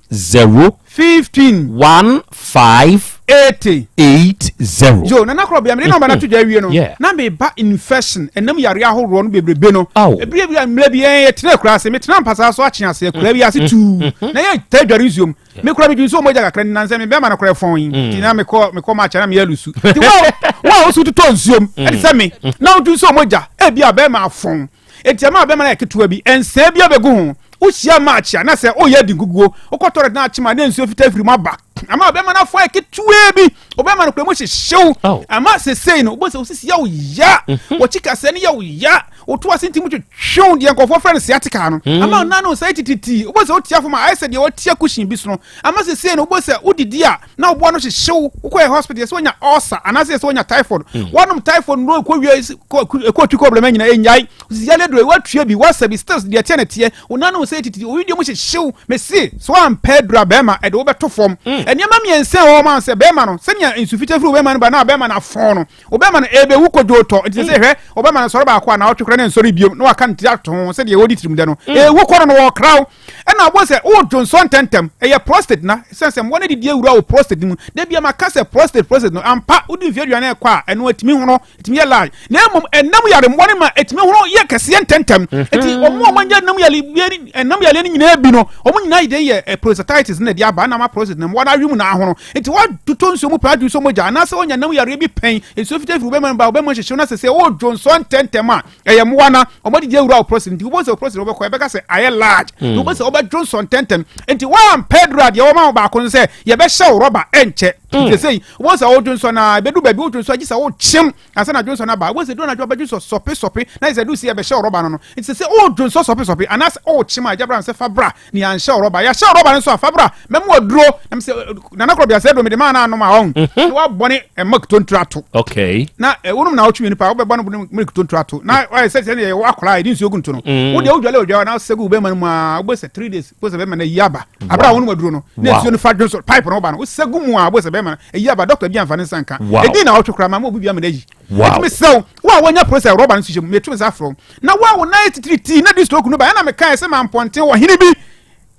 15. 1 5 80. 8 0. Yo, nana korɔ bia mede nɔmba no ato dwa awie no Yeah. na meba infection ɛnam yareɛ ahodoɔ no bebrebe no ebire bi a mmerɛ bi yɛn yɛtena akura ase metena mpasaa so akye ase akura bi ase tuu na yɛtaa dware nsuom me kora medwene sɛ ɔmɔgya kakra nansɛ me bɛma no kora fɔn yi nti na mekɔ mekɔ ma akyɛ na meyɛ lusu nti wo a wo a woso totɔ nsuom ɛte sɛ me na wodwene sɛ ɔmɔgya ebi a bɛma afɔn Enti ɛma bɛma no yɛ ketewa bi, nsɛe bi abɛgu ho. Wohyia match a, na sɛ woyɛ adi nkukuo, wokɔ toilet na akyem a, na nsuo fitaa firi mu aba. Ama bɛma no afɔ ayɛ ketewaa bi. Wobɛma no kura mu hyehyew. Ama sesei no, wobɛhu sɛ wo sisi yɛ wo ya, wɔkyi kasɛɛ no yɛ wo ya, woto ase nti mu twetwew, deɛ nkurɔfoɔ frɛ no sciatica no. Ama wo nan ne wo nsa yɛ tititi. Wobɛhu sɛ wotia fam a, ayɛ sɛ deɛ woatia cushion bi so no. Ama sesei no, wobɛhu sɛ wodidi a, na woboa no hyehyew. Wokɔyɛ hospital, yɛ sɛ woanya ulcer anaasɛ yɛ sɛ woanya typhoid. Woanom typhoid nnuro kɔ wie kɔ twi kɔ blɛmɛ nyina ɛnyae. Yale duro woatua bi, woasa bi, still deɛ ɛteɛ na ɛteɛ. Wo nan ne wo nsa yɛ tititi, wo wedeɛ mu hyehyew. Mese, sɛ woampɛ aduro a bɛrima, ɛde wo bɛto fam. Nneɛma mmiɛnsa a ɛwɔ hɔ ma wo sɛ bɛrima no, sɛnea nsu fitaa firi wo bɛrima no ba na bɛrima no afɔn no, wo bɛrima no ɛrebɛwu kodwoo tɔ. Nti sɛ hwɛ, wo bɛrima no sɔre baako a naawɔtwe koraa na ɛnsɔre biom na waka ne tiri ato ho sɛdeɛ wɔdi tirimdɛ no. Ɛrewu kɔ no no wɔrekra wo. Ɛna wobɛhu sɛ wodwo nsɔ ntɛmntɛm, ɛyɛ prostate na ɛsiane sɛ mmoa no adidi awura wo prostate no mu. Da biara maka sɛ prostate prostate no, ampa wodi mfeɛ aduanan kɔ a, ɛno ɛtumi hono, ɛtumi yɛ large. Na mmom ɛnam yare mmoa no ma ɛtumi hono yɛ kɛseɛ ntɛmntɛm. Enti wɔn a wɔanya ɛnam yareɛ ɛnam yareɛ no nyinaa bi no, wɔn nyinaa yɛ dɛn yɛ eh, prostatitis na ɛde aba, ɛna ama prostate no mmoa no awe mu na ahono. Enti woatotɔ nsuo mu pɛn adwo nsuo mogya anaasɛ woanya nam yareɛ bi pɛn, nsuo fitaa firi wo bɛma no ba, wo bɛma hyehyew na sɛ sɛ wodwo nsɔ ntɛmntɛm a, ɛyɛ mmoa na wɔn adidi awura wo prostate nti wobɛhu sɛ wo prostate wobɛkɔ ɛbɛka sɛ ayɛ large mm. wobɛhu sɛ wobɛdwo nsɔ ntɛntɛm nti woampɛ aduru a deɛ wɔma wo baako no sɛ yɛbɛhyɛ wo rɔba ɛnkyɛ mm. nti sɛ wobɛhu sɛ wodwo nsɔ na ɛbɛdu baabi wodwo nsɔ agye sɛ wokyem ansa na dwo nsɔ no aba wobɛhu sɛ duro anadwo wobɛdwo nsɔ sɔpe sɔpe na yɛ sɛ du si yɛbɛhyɛ wo rɔba no no nti sɛ wodwo nsɔ sɔpe sɔpe anaasɛ wokyem a agya bra sɛ fa bra ne yɛanhyɛ wo rɔba yɛahyɛ wo rɔba no nso a fa bra mɛmu aduro na mesɛ nana korɔ biasɛ do mede maa no anom a ɔn mhm. na wabɔne milk tontoro ato okay na wonom na wotwe nipa wobɛbɔ no milk tontoro ato na ɔyɛ sɛ sɛ yɛwɔ akwaraa yɛde nsuo gu nto no mm. wode wodwale odwa na wosɛ gu bɛma no mu a wobɛ sɛ 3 days wobɛ sɛ bɛma no ayi aba aberɛ a wonom aduro no na nsuo no fa dwo so pipe no woba no wosɛ gu mu a wobɛ sɛ bɛma no ayi aba doctor bi amfa ne nsa nka ɛdin na wotwe koraa ma ma obi bi ama no ayi ɛtumi srɛ wo wo a woanya process rɔba no so hyɛ mu metumi sa frɛ wo na wo a wo nan titiritii na di stroke no ba ɛna mekae sɛ mampɔnten wɔ hene bi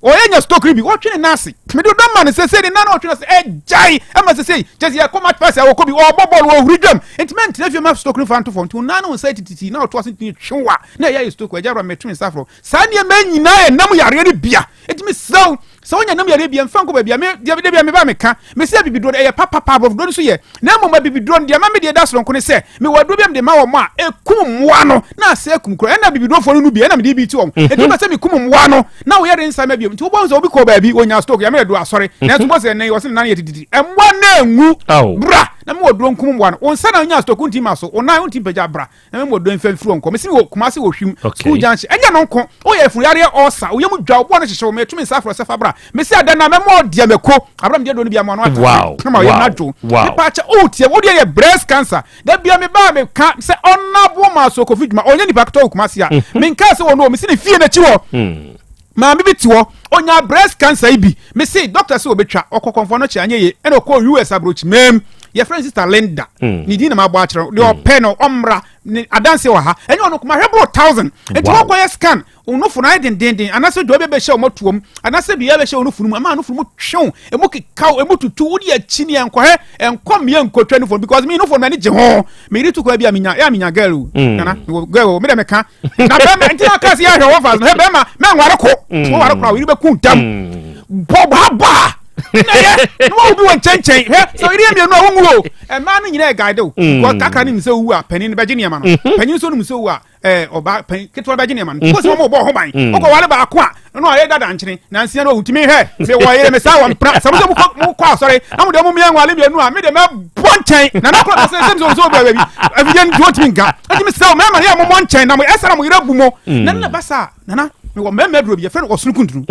ɔyɛ nya stroke no bi wɔtwe ne nan ase mede dɔ ma no sesei ne nan na ɔtwe no ase ɛgyae ɛma sesei kyɛ sɛ yɛkɔ match pass a wɔkɔ bi ɔbɔ bɔɔl wɔhuri dwam nti mɛntena fie ma stroke no fa nto fam nti wo nan ne wo nsa tititi na ɔto ase ntumi twe wa na ɛyɛ ayɛ stroke agya wura metwe nsa frɛ saa nneɛma nyinaa yɛ nam yareɛ no bia nti mesrɛ wo Sɛ wonya nam yareɛ bi a, mfa nkɔ baabi a me deɛ da bi a meba meka. Mese abibiduro no ɛyɛ papapa, aborɔfoduro no nso yɛ. Na mmom abibiduro no deɛ ɛma me deɛ da soronko ne sɛ, mewɔ aduro bi a mede ma wɔn a, ɛkum mmoa no na asɛe akum koraa. Ɛna abibidurofoɔ no no bi, ɛna mede bi ti wɔn. Enti wopɛ sɛ mekum mmoa no na wo yare nsan ma bio. Nti wobɛhu sɛ obi kɔɔ baabi, ɔnyaa stroke, yɛama no aduro asɔre. Nanso wobɛhu sɛ ɛnnɛ yi wɔse ne nan yɛ tititi. Mmoa no anwu. Bra na mewɔ aduro nkum mmoa no. Wo nsa na wonyaa stroke, wontumi mma so. Wo nan wontumi mpagya, bra. na mɛma ɔdɔ mfa mfiri wɔn nkɔ mesi wɔ Kumasi wɔ Hwim school junction ɛnyɛ no nko woyɛ afunu yareɛ ɔsa woyɛ mu dwa woboa no hyehyɛ wo mɛtumi nsa afrɛ sɛ fa bra mesi ada na mɛma ɔdeɛ mɛko abra mede aduro no bi ama no ata na ma ɔyɛ no adwo mepa kyɛ wotie wodeɛ yɛ breast cancer da bia me baa meka sɛ ɔnabo ma so kofi dwuma ɔnyɛ nipa ketewa wɔ Kumasi a menkaa sɛ wɔn wɔ mesi ne fie n'akyi hɔ Maame bi te hɔ, ɔnyaa breast cancer yi bi. Me se doctor se ɔbɛtwa, ɔkɔ kɔmfoɔ no kye anyɛ yie, ɛna ɔkɔɔ US aburokyi mam. Yɛfrɛ no sister Linda. Mm. Ne din na mabɔ akyerɛ no. Deɛ mm. ɔpɛ no ɔmmra. Ne adanse wɔ ha. Ɛnyɛ ɔno kuma hwɛ boro thousand. Nti wow. wɔkɔyɛ scan, onofo no ayɛ dendenden anaasɛ dua bi bɛhyɛ wɔn atuom anaasɛ biribi bɛhyɛ wɔn funu mu ama no funu mu twew emu kekaw emu tutu wodi akyi ne ɛnkɔhɛ ɛnkɔ mmea nkotwa no funu because mi no funu m'ani gye ho meyere tu kwan bi a menya yɛ a menya girl o mm. nana girl o me dɛ meka na bɛrima nti na ɔka sɛ yɛahwɛ wɔn fa so hɛ bɛrima mɛnware ko mm. wɔware ko a wɔyere bɛku ntam mm. bɔ baabaa na yɛ na wɔn bi wɔ nkyɛnkyɛn hɛ sɛ ɔyere yɛ mmienu a wɔn wu o mmaa no nyinaa yɛ guide o because kakra no nim sɛ owu a panin no bɛgye nneɛma no mm-hmm. panin nso nim sɛ owu a ɛɛ ɔbaa panin ketewa bɛgye nneɛma no because wɔn bɔ ɔho ban wokɔ wale baako a na ɔyɛ dada nkyene na nsia no ɔtumi hwɛ sɛ wɔyere me saa wɔ mpena sɛ mo sɛ mo kɔ asɔre na mo deɛ mo mmea nwale mmienu a me deɛ mɛbɔ nkyɛn na na kɔ sɛ sɛ sɛ sɛ baabi afidie no ntumi nka ɛtumi sɛ mɛma yɛ mo mɔ nkyɛn na mo ɛsɛ na mo yere abu mo na nna ba saa nana mewɔ mmarima aduro bi yɛfrɛ no ɔsono kuntunu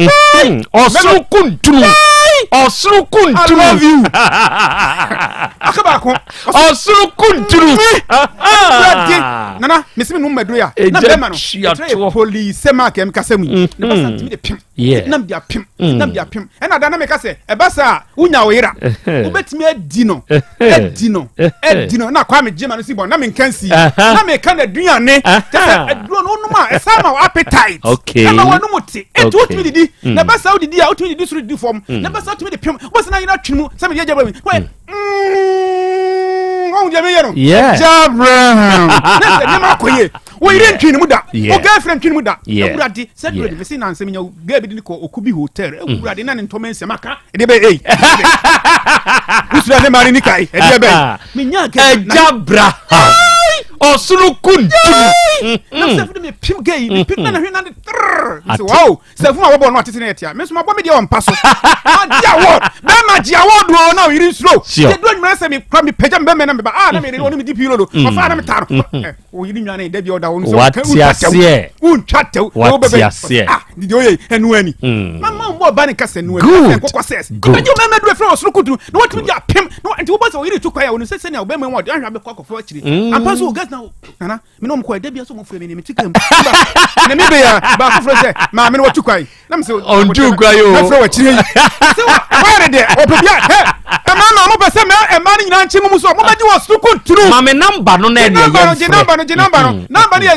ɔsono kuntunu ɔsono kuntunu I love you aka baako ɔsono kuntunu awurade nana mesi mi num maduro ya na bɛrima no ɛtwerɛ yɛ polise mark ɛm kasa mu yi ne ba sa ntumi de pem. Na mede apem na mede apem ɛna da na meka sɛ ɛba saa a wonya wo yera wobɛtumi adi no adi no adi no na Kwame gyema no si bɔ na menka nsi na meka na aduane kyɛ sɛ aduro no wonom a ɛsan ma wo appetite ɛma w'anom te ɛnti wotumi didi mm. na ɛba saa wodidi a wotumi didi soro didi fam mm. na ɛba saa wotumi de pem wobɛsɛ na yera twene mu sɛ mede agya bra mi ɔhu deɛ meyɛ no agya Abraham na sɛ nneɛma akɔ yie Wo yere ntwi ne mu da. Wo girlfriend ntwi ne mu da. Ewurade sɛ duro de mesi na nsɛm nya girl bi de ne kɔ Okubi hotel. Mm. Ewurade na ne ntɔmɛ nsɛm aka. Ɛde bɛ ei. Wusura ne maa ne kai. Ɛde bɛ. Menya girl. Ɛgya bra. Ɔsono kuntu. Na sɛ fún mi pim gay mi pim na na hwɛ na ne trrr. Sɛ wow. Sɛ fún ma wɔbɔ no atete na yɛ tia. Me nso ma bɔ mi deɛ wɔ mpa so. Agye award. Bɛrima gye award o na oyiri nsuro. Yɛ duro nyimɛ sɛ mi kura mi pɛgya mi bɛrima na mi ba. Ah na mi yɛrɛ wɔn mi di pii lodo. Ɔfa na mi taa no. Mm. Oyiri nwane da bi ɔda wɔn sɛ wate aseɛ wontwa tɛw wate aseɛ ah didi oye ɛnu ani hmm. mama mbɔ ɔba ne kasa ɛnu ani nkɔkɔ sɛs ɛbɛgye ɔmɛmɛ duro efirɛ ɔsoro kudu na wɔtumi di apem na nti wobɔ sɛ oyiri tu kwan a wɔn sɛ sɛnea ɔbɛn mu wɔn ɔde ahwɛ abɛkɔ akɔfɔ akyiri hmm. ampa so gas na nana mi na wɔn kɔ ɛdɛ bi aso wɔn fura mi ni mi ti kɛm na mi bɛ ya baako fura sɛ maame no wɔtu kwan na mi sɛ ɔntu kwan yi o mɛfrɛ wɔ akyire yi sɛ wɔyɛ ne deɛ ɔpɛ bi a hɛ ɛmaa na ɔmo pɛ sɛ mɛ ɛmaa no nyinaa nkye mu so ɔmo bɛgye wɔ soro kuntunu. Maame namba no na ɛdeɛ yɛn frɛ gye namba no gye namba no namba no yɛ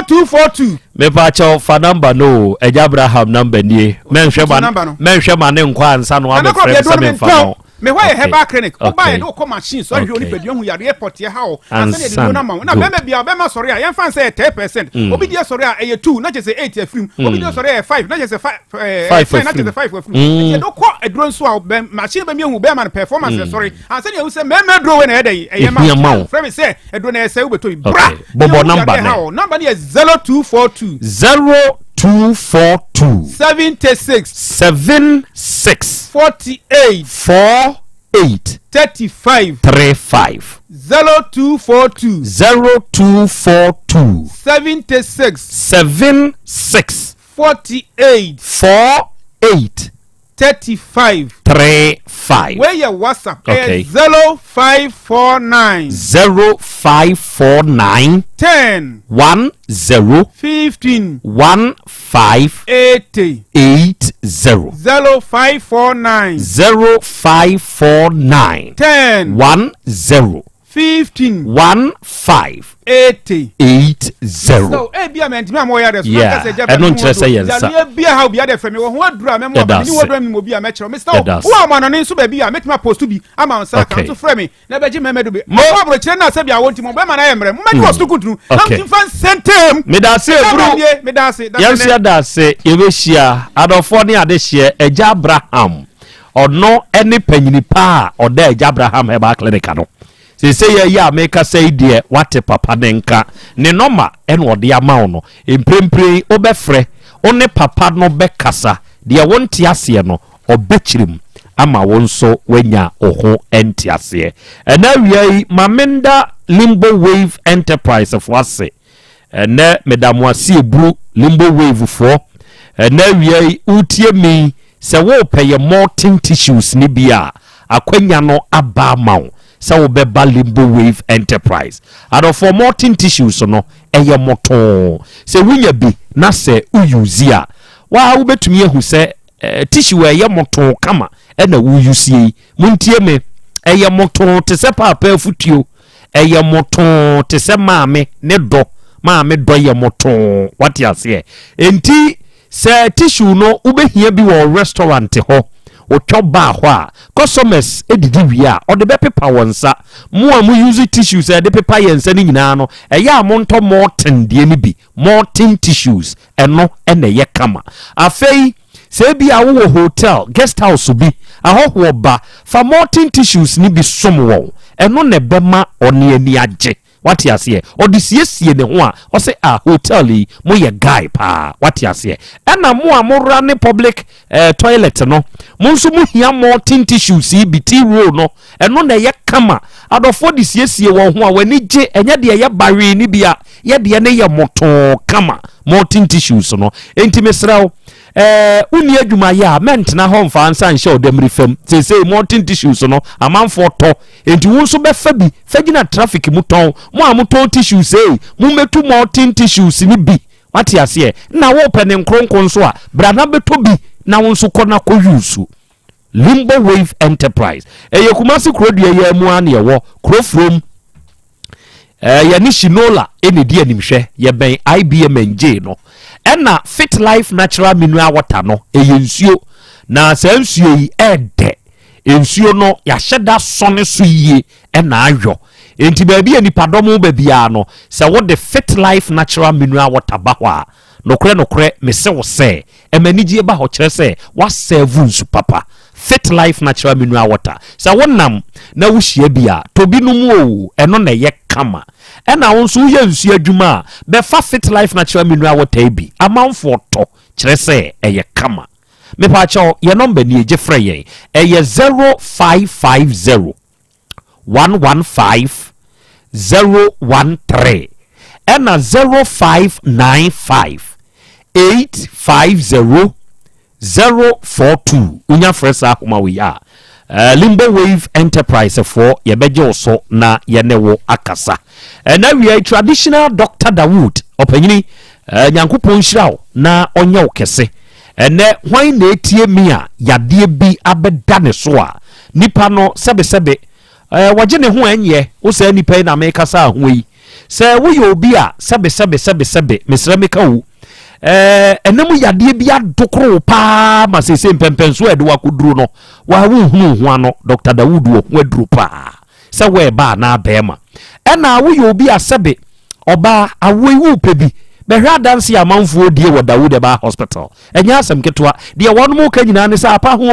0242. Mepa kyɛw fa namba no o ɛgya Abraham namba nie mɛnhwɛ ma mɛnhwɛ ma ne nkɔ ansa no abɛfrɛ mi sɛ mɛnfa ma Me hɔ yɛ herbal clinic. Wo ba yɛ de wokɔ machine so ahwehwɛ onipadua hu yareɛ pɔteɛ ha o. Ansa na yɛde duro no ama wo. Na bɛrima bia bɛrima sɔre a yɛmfa nsɛ yɛ 10%. Mm. Obi deɛ sɔre a ɛyɛ 2 na kyerɛ sɛ 8 afirim. Mm. Obi deɛ sɔre a ɛyɛ 5 na kyerɛ sɛ 5 ɛɛ 10 na kyerɛ sɛ 5 afirim. Mm. Nti yɛde wokɔ aduro nso a bɛ machine bɛmi ehu bɛrima no performance mm. sɔre. Ansa na yɛhu sɛ mmarima aduro wei na ɛyɛ dɛ ɛyɛ ma wo. Frɛ me sɛ aduro na ɛyɛ sɛ wobɛtɔ bi. Bra. Bɔbɔ number no. Number no yɛ 0242. 0242. 76. 76. 48. 48. 35. 35. 0242. 0242. 76. 76. 48. 48. 35. 35. Wei yɛ WhatsApp. Okay. 0549. 0549. 10. 10. 15. 15. 80. 80. 0549. 0549. 10. 10. 15. 15. 80. 80. So ebi a mɛntumi a mo yɛ dɛ so na kasa gya ɛno nkyerɛ sɛ yɛn nsa. Yareɛ bi a ha obi adɛ fɛ mi wɔ ho aduru a mɛmo aba mi ni wɔ aduru mi mo bi a mɛkyerɛ mi sɛ wo a mo anɔne nso baabi a mɛtumi apostu bi ama nsa kan nso frɛ mi na bɛgye mɛmɛ do bi. Mo aburokyerɛ na sɛ bi a wɔn ti mo bɛma na yɛ mmerɛ mo mɛgye wɔ soro kuntunu na mo ti nfa nsɛntɛm. Medase eburu Medase. Yɛn nso yɛda ase yɛbɛhyia adɔfoɔ ne adehyeɛ agya Abraham ɔno ne panyini pa a ɔda agya Abraham Herbal Clinic ano. Seesei yi a merekasa yi deɛ, woate papa no nka. Ne nɔma na ɔde ama wo no. Mprempren wobɛfrɛ, wo ne papa no bɛkasa. Deɛ wonte aseɛ no, ɔbɛkyerɛ mu ama wo nso woanya wo ho nteaseɛ. Ɛnnɛ awia yi, ma menda Limbo Wave Enterprise foɔ ase. Ɛnnɛ meda mo ase eburu Limbo Wave foɔ. Ɛnnɛ awia yi wotie me yi, sɛ worepɛ yɛ molten tissues no bi a, akwanya no aba ama wo sɛ wobɛba Limbo Wave Enterprise. Adɔfoɔ, molten tissues no, ɛyɛ motoo. Sɛ wonya bi na sɛ wo use a, waa wobɛtumi ahu sɛ eh, tissue a ɛyɛ motoo kama ɛna wo use yi. Montie me, ɛyɛ motoo te sɛ paapa afutuo. Ɛyɛ motoo te sɛ maame ne dɔ. Maame dɔ yɛ motoo. Wate aseɛ? Enti sɛ tissue no wobɛhia bi wɔ restaurant hɔ, wotɔ bar hɔ a, customers didi wie a, ɔde bɛpepa wɔn nsa. Mo a mo use tissues a yɛde pepa yɛn nsa no nyinaa no, ɛyɛ a montɔ Morton deɛ no bi. Morton tissues, ɛno na ɛyɛ kama. Afei, Sɛ ebia wowɔ hotel, guest house bi, ahɔhoɔ ba, fa molten tissues no bi som wɔn. Ɛno na ɛbɛma ɔne ani agye. Wate aseɛ? Ɔde siesie ne ho a, ɔse, ah, hotel yi, moyɛ guy paa. Wate aseɛ? Ɛna mo a mo rane public eh, toilet no, mo nso mohia molten tissues yi bi, tea roll no, ɛno na ɛyɛ kama. Adɔfoɔ de siesie wɔn ho a, wɔn ani gye, ɛnyɛ deɛ ɛyɛ bawee no bi a, yɛ deɛ no yɛ motoo kama, molten tissues no. Enti mesrɛ wo, Ɛɛ, wonni adwuma yɛ a, mɛntena hɔ mfa nsa nhyɛ ɔdammiri fam. Seesei molten tissues no, amanfoɔ tɔ. Enti wo nso bɛfa bi, fa gyina traffic mu tɔn. Mo a motɔn tissues ei, mommɛtu molten tissues no bi. Woate aseɛ? Nna wopɛ ne nkronko nso a, bra na bɛtɔ bi. na wo nso kɔ na kɔ use Limbo Wave Enterprise. Ɛyɛ Kumasi kuro dua yi mu a na yɛwɔ kuro furom. Yɛne Shinola ɛna ɛdi animhwɛ, yɛbɛn IBM NJ no. Ɛna Fit Life Natural Mineral Water no ɛyɛ nsuo, na saa nsuo yi ɛɛdɛ. Nsuo no yɛahyɛ da sɔne so yie ɛna ayɔ. Enti baabi a nipadɔm ba biara no, sɛ wode Fit Life Natural Mineral Water ba hɔ a, nokorɛ nokorɛ mese wo sɛ ɛma anigyeɛ ba hɔ, kyerɛ sɛ woasɛɛvo nsu papa. Fit Life Natural Mineral Water, sɛ wonam na wohyia bi a, tɔ bi nom o, ɛno na ɛyɛ kama. Ɛna wo nso woyɛ nsuo adwuma a, bɛfa Fit Life Natural Mineral Water yi bi, amanfoɔ tɔ, kyerɛ sɛ ɛyɛ kama. Mepaakyɛw, yɛn nɔmba nie, gye frɛ yɛn, ɛyɛ 0550 115 013 ɛna 0595 850 042. Wonya frɛ saa ahoma wei a, Limbo Wave Enterprise foɔ yɛbɛgye wo so na yɛne wo akasa. Ɛna wia traditional Dr. Dawood ɔpanyini, Nyankopɔn nhyira wo na ɔnyɛ wo kɛse. Ɛnɛ hwan na etie mi a yadeɛ bi abɛda ne so a nipa no sɛbesɛbe wɔgye ne ho ɛnyɛ wo? Saa nipa yi na mekasa ho yi, sɛ woyɛ obi a sɛbesɛbe sɛbesɛbe, mesrɛ meka wo, ɛnam yadeɛ bi adokoro paa ma sese mpɛmpɛnso a ɛde wakɔduro no waa wonhunu ho ano, Dr. Dawood wɔ ho aduro paa sɛ wɔɛba anaa bɛrima. Ɛna woyɛ obi a sɛbe ɔbaa awoɔ yi wopɛ bi bɛhwɛ adanse amanfoɔ die wɔ Dawood Herbal Hospital, ɛnyɛ asɛm ketewa. Deɛ wɔnom ka nyinaa ne sɛ apa ho,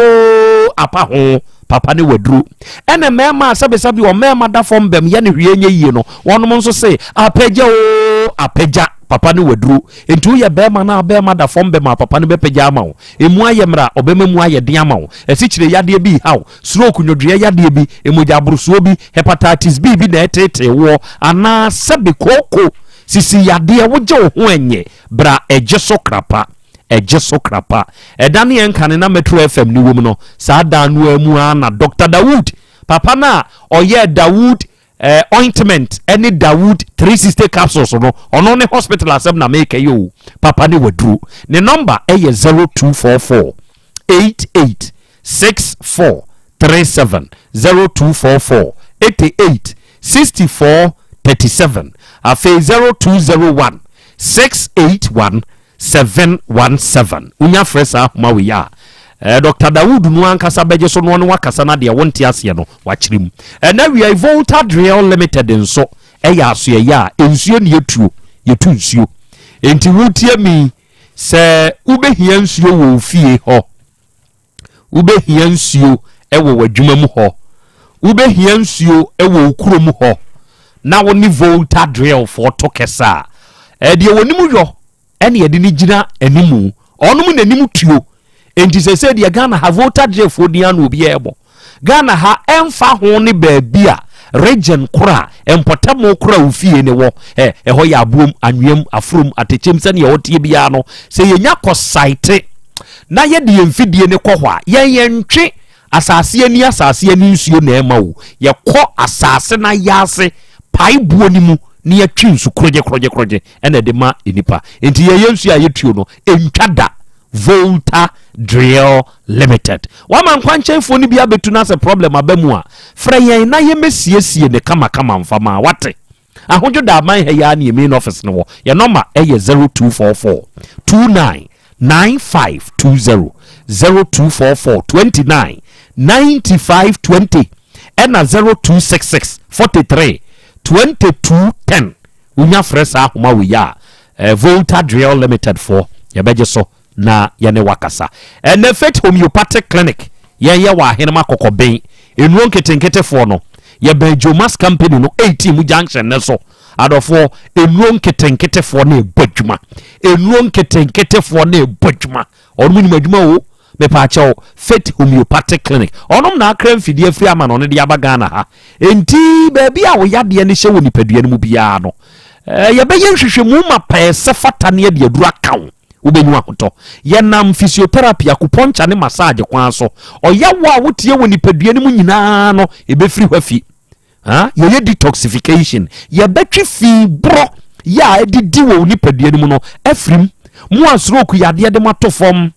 apa ho, papa ne waduro. Ɛna mmarima a sɛbesɛbe ɔmmarima da fam bɛm yɛ ne hwee nyɛ yie no, wɔnom nso se apagya o, apagya, papa ne waduro. Nti woyɛ bɛrima no a bɛrima da fam bɛm a, papa no bɛpagya ama wo. Emu ayɛ mmerɛ a, ɔbɛma mu ayɛ den ama wo. Asikyire yadeɛ bi haw, stroke, nwodwoeɛ yadeɛ bi, emogya aborosoɔ bi, hepatitis B bi na ɛtetee woɔ, anaa sɛbe kooko sisi yadeɛ wogye wo ho ɛnyɛ, bra ɛgye so krapa, ɛgye so krapa. Ɛda ne yɛn kane na Metro FM ne wɔm no, saa dan no mu a na Dr. Dawood papa no a ɔyɛ Dawood ointment ɛne Dawood 360 capsules no, ɔno ne hospital asɛm na meka yi o. Papa ne waduro ne number ɛyɛ 0244 88 64 37, 0244 88 64 37, afei 0201 681 717. Wonya frɛ saa ahoma wei a, Dr. Dawood no ankasa bɛgye so no, ɔne wakasa no adeɛ wonte aseɛ no wakyerɛ mu. Ɛna wia Volta Drill Limited nso ɛyɛ asoɛyɛ a nsuo ne yɛtuo, yɛtu nsuo. Enti wotie mi sɛ wobɛhia nsuo wɔ wo fie hɔ, wobɛhia nsuo wɔ w'adwuma mu hɔ, wobɛhia nsuo wɔ wo kurom hɔ na wo ne Volta Drill foɔ to kɛsɛ a, ɛdeɛ wɔnim yɔ ɛne yɛde ne gyina animu, ɔnom n'anim tuo. Enti sɛ deɛ Ghana ha Volta Drill foɔ din ano obi ɛbɔ Ghana ha, ɛmfa ho ne baabi a region kora mpɔtamu kora wo fie ne wɔ, ɛhɔ yɛ aboom, anweam, afurom, atɛkyɛm, sɛnea ɔteɛ biara no, sɛ yɛnya kɔ site na yɛde yɛn mfidie ne kɔ hɔ a, yɛn yɛntwe asase ani, asase ani nsuo na ɛma wo. Yɛkɔ asase na yɛase pae buo no mu na yɛtwe nsu korogye korogye korogye ɛna ɛde ma nipa. Nti yɛyɛ nsuo a yɛtuo no ɛntwa da. Volta Drill Limited wama nkwankyɛnfoɔ no bi abɛtu no asɛ problem aba mu a, frɛ yɛn na yɛmɛsiesie ne kamakama mfama wate. Ahodwo da aman ha yi a ne yɛ main office no wɔ. Yɛ nɔma ɛyɛ 0244 29 9520, 0244 29 95 20, ɛna 0266 43 22 10. Wonya frɛ saa ahoma wei a, Volta Drill Limited foɔ yɛbɛgye so na yɛne wakasa. Ɛnɛ Faith Homeopathic Clinic, yɛn yɛ wɔ Ahenema Kɔkɔbɛn nnuro nketenketefoɔ no, yɛbɛn Jomas Company no 18 mu junction ne so. Adɔfoɔ, nnuro nketenketefoɔ no ɛbɔ adwuma, nnuro nketenketefoɔ no ɛbɔ adwuma, ɔnom nim adwuma o. Mepaakyɛw, Faith Homeopathic Clinic, ɔnom na akra mfidie afiri ama no, ɔno de aba Ghana ha. Enti baabi a wo yadeɛ no hyɛ wɔ nipadua no mu biara no, yɛbɛyɛ nhwehwɛmu ma pɛɛ sɛ fata ne ade aduru aka wo, wobɛnyu ahotɔ. Yɛnam physiotherapy, acupuncture ne massage kwan so, ɔyawo a wotie wɔ nipadua no mu nyinaa no ɛbɛfiri hɔ afi. Yɛyɛ detoxification, yɛbɛtwe fi borɔ yɛ a ɛdidi wɔ nipadua no mu no afirim. Mo a stroke yadeɛ de mo ato fam.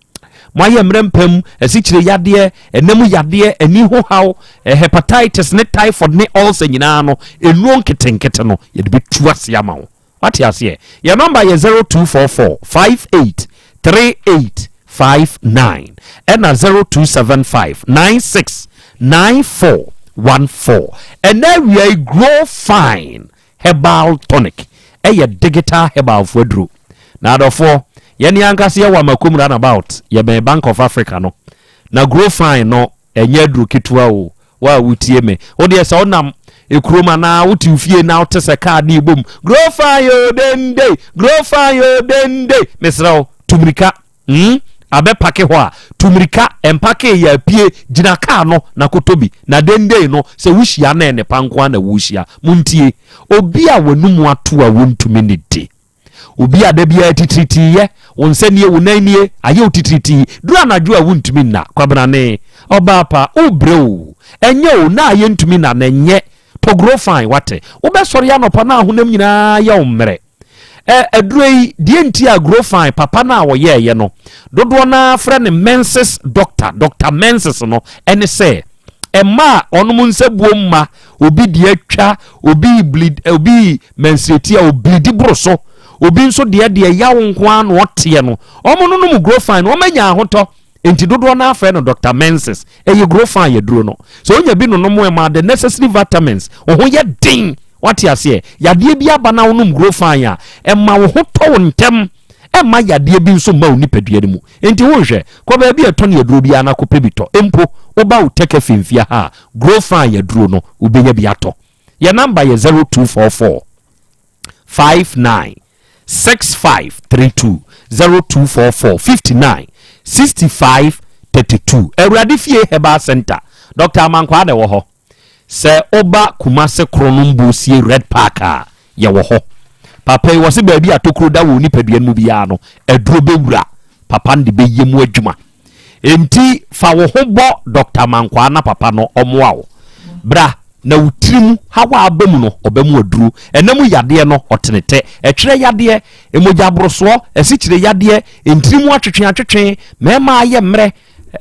Moayɛ mmerɛ mpam, asikyire yadeɛ, ɛnam yadeɛ, ani ho haw, eh, hepatitis ne typhoid ne ulcer nyinaa no, nnuro nketenkete no, yɛde bɛtu ase ama wo. Wate aseɛ? Yɛn nɔmba yɛ 0244 58 38 59 ɛna 0275 96 94 14. Ɛnɛ awia yi Grow Fine Herbal Tonic ɛyɛ digital herbal fo aduro. Na adɔfoɔ, yɛne ankasa yɛwɔ Amakom roundabout, yɛbɛn Bank of Africa no. Na Grow Fine no ɛnyɛ aduro ketewa o. Wo a wotie me, wo deɛ sɛ wonam ekurom anaa wote wo fie na wote sɛ kaa ne ebom Grow Fine o dende, Grow Fine o dende, mesrɛ wo tu mirika. Abɛ pake hɔ a, tu mirika, ɛmpakee yɛ apue, gyina kaa no na kɔtɔ bi. Na dendei no, sɛ wohyia na ɛnnepa nko ara na wohyia. Montie! Obi a w'anum ato a wontumi nnidi. Obi a da biara titiritii yɛ, wo nsa nie, wo nan nie, ayɛ wo titiritii, duru anadwo a wontumi nna. Kwabenane, ɔbaa pa, wobrɛ o, ɛnyɛ o, na a yɛntumi nna no ɛnyɛ. Tɔ Grofine, wate. Wobɛsɔre anɔpa na ahonam nyinaa yɛ wo mmerɛ. Ɛ, aduro yi, deɛ nti a Grofine papa no a wɔyɛɛyɛ no, dodoɔ no ara frɛ no Menses Doctor, Doctor Menses no, ɛne sɛ, ɛma a ɔnom nsa buo mma, obi deɛ atwa, obi bleed, obi menstruate a oblidi boro so, obi nso deɛ deɛ yaw nko ara na ɔteɛ no, wɔn no nom Grofine no, wɔn anya ahotɔ. Enti dodoɔ no ara frɛ no Doctor Menses. Ɛyɛ Grofine aduro no. Sɛ wonya bi nonom ɛma the necessary vitamins, wo ho yɛ den. Wate aseɛ? Yadeɛ bi aba na wonom Grofine a, ɛma wo ho tɔ wo ntɛm. Ɛmma yadeɛ bi nso mma wo nipadua no mu. Enti wonhwɛ, kɔ baabi a ɛtɔn aduro biara na kɔpɛ bi tɔ. Mpo woba wo Tɛkɛfi mfeɛ ha a, Grofine aduro no, wobɛnya bi atɔ. Yɛn namba yɛ 0244 59 65 32 0244 59 65 32. Awurade Fie Herbal Center, Dr. Amankwaa na ɛwɔ hɔ. Sɛ woba Kumase Kronom Bosie Red Park a, yɛwɔ hɔ. Papa yi, wɔse baabi a tokuro da wɔ wo nipadua no mu biara no, aduro bɛwura. Papa no de bɛyɛ mu adwuma. Enti fa wo ho bɔ Dɔkta Mankwaa na papa no ɔmmoa wo. Bra na wo tirim haw a aba mu no, ɔbɛmo aduro. Ɛna mu yadeɛ no, ɔtene tɛ. Ɛtwerɛ yadeɛ, mogya borosoɔ, asikyire yadeɛ, ntiri mu atwetwe atwetwe, mmarima ayɛ mmerɛ,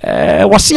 ɛɛ, wɔse.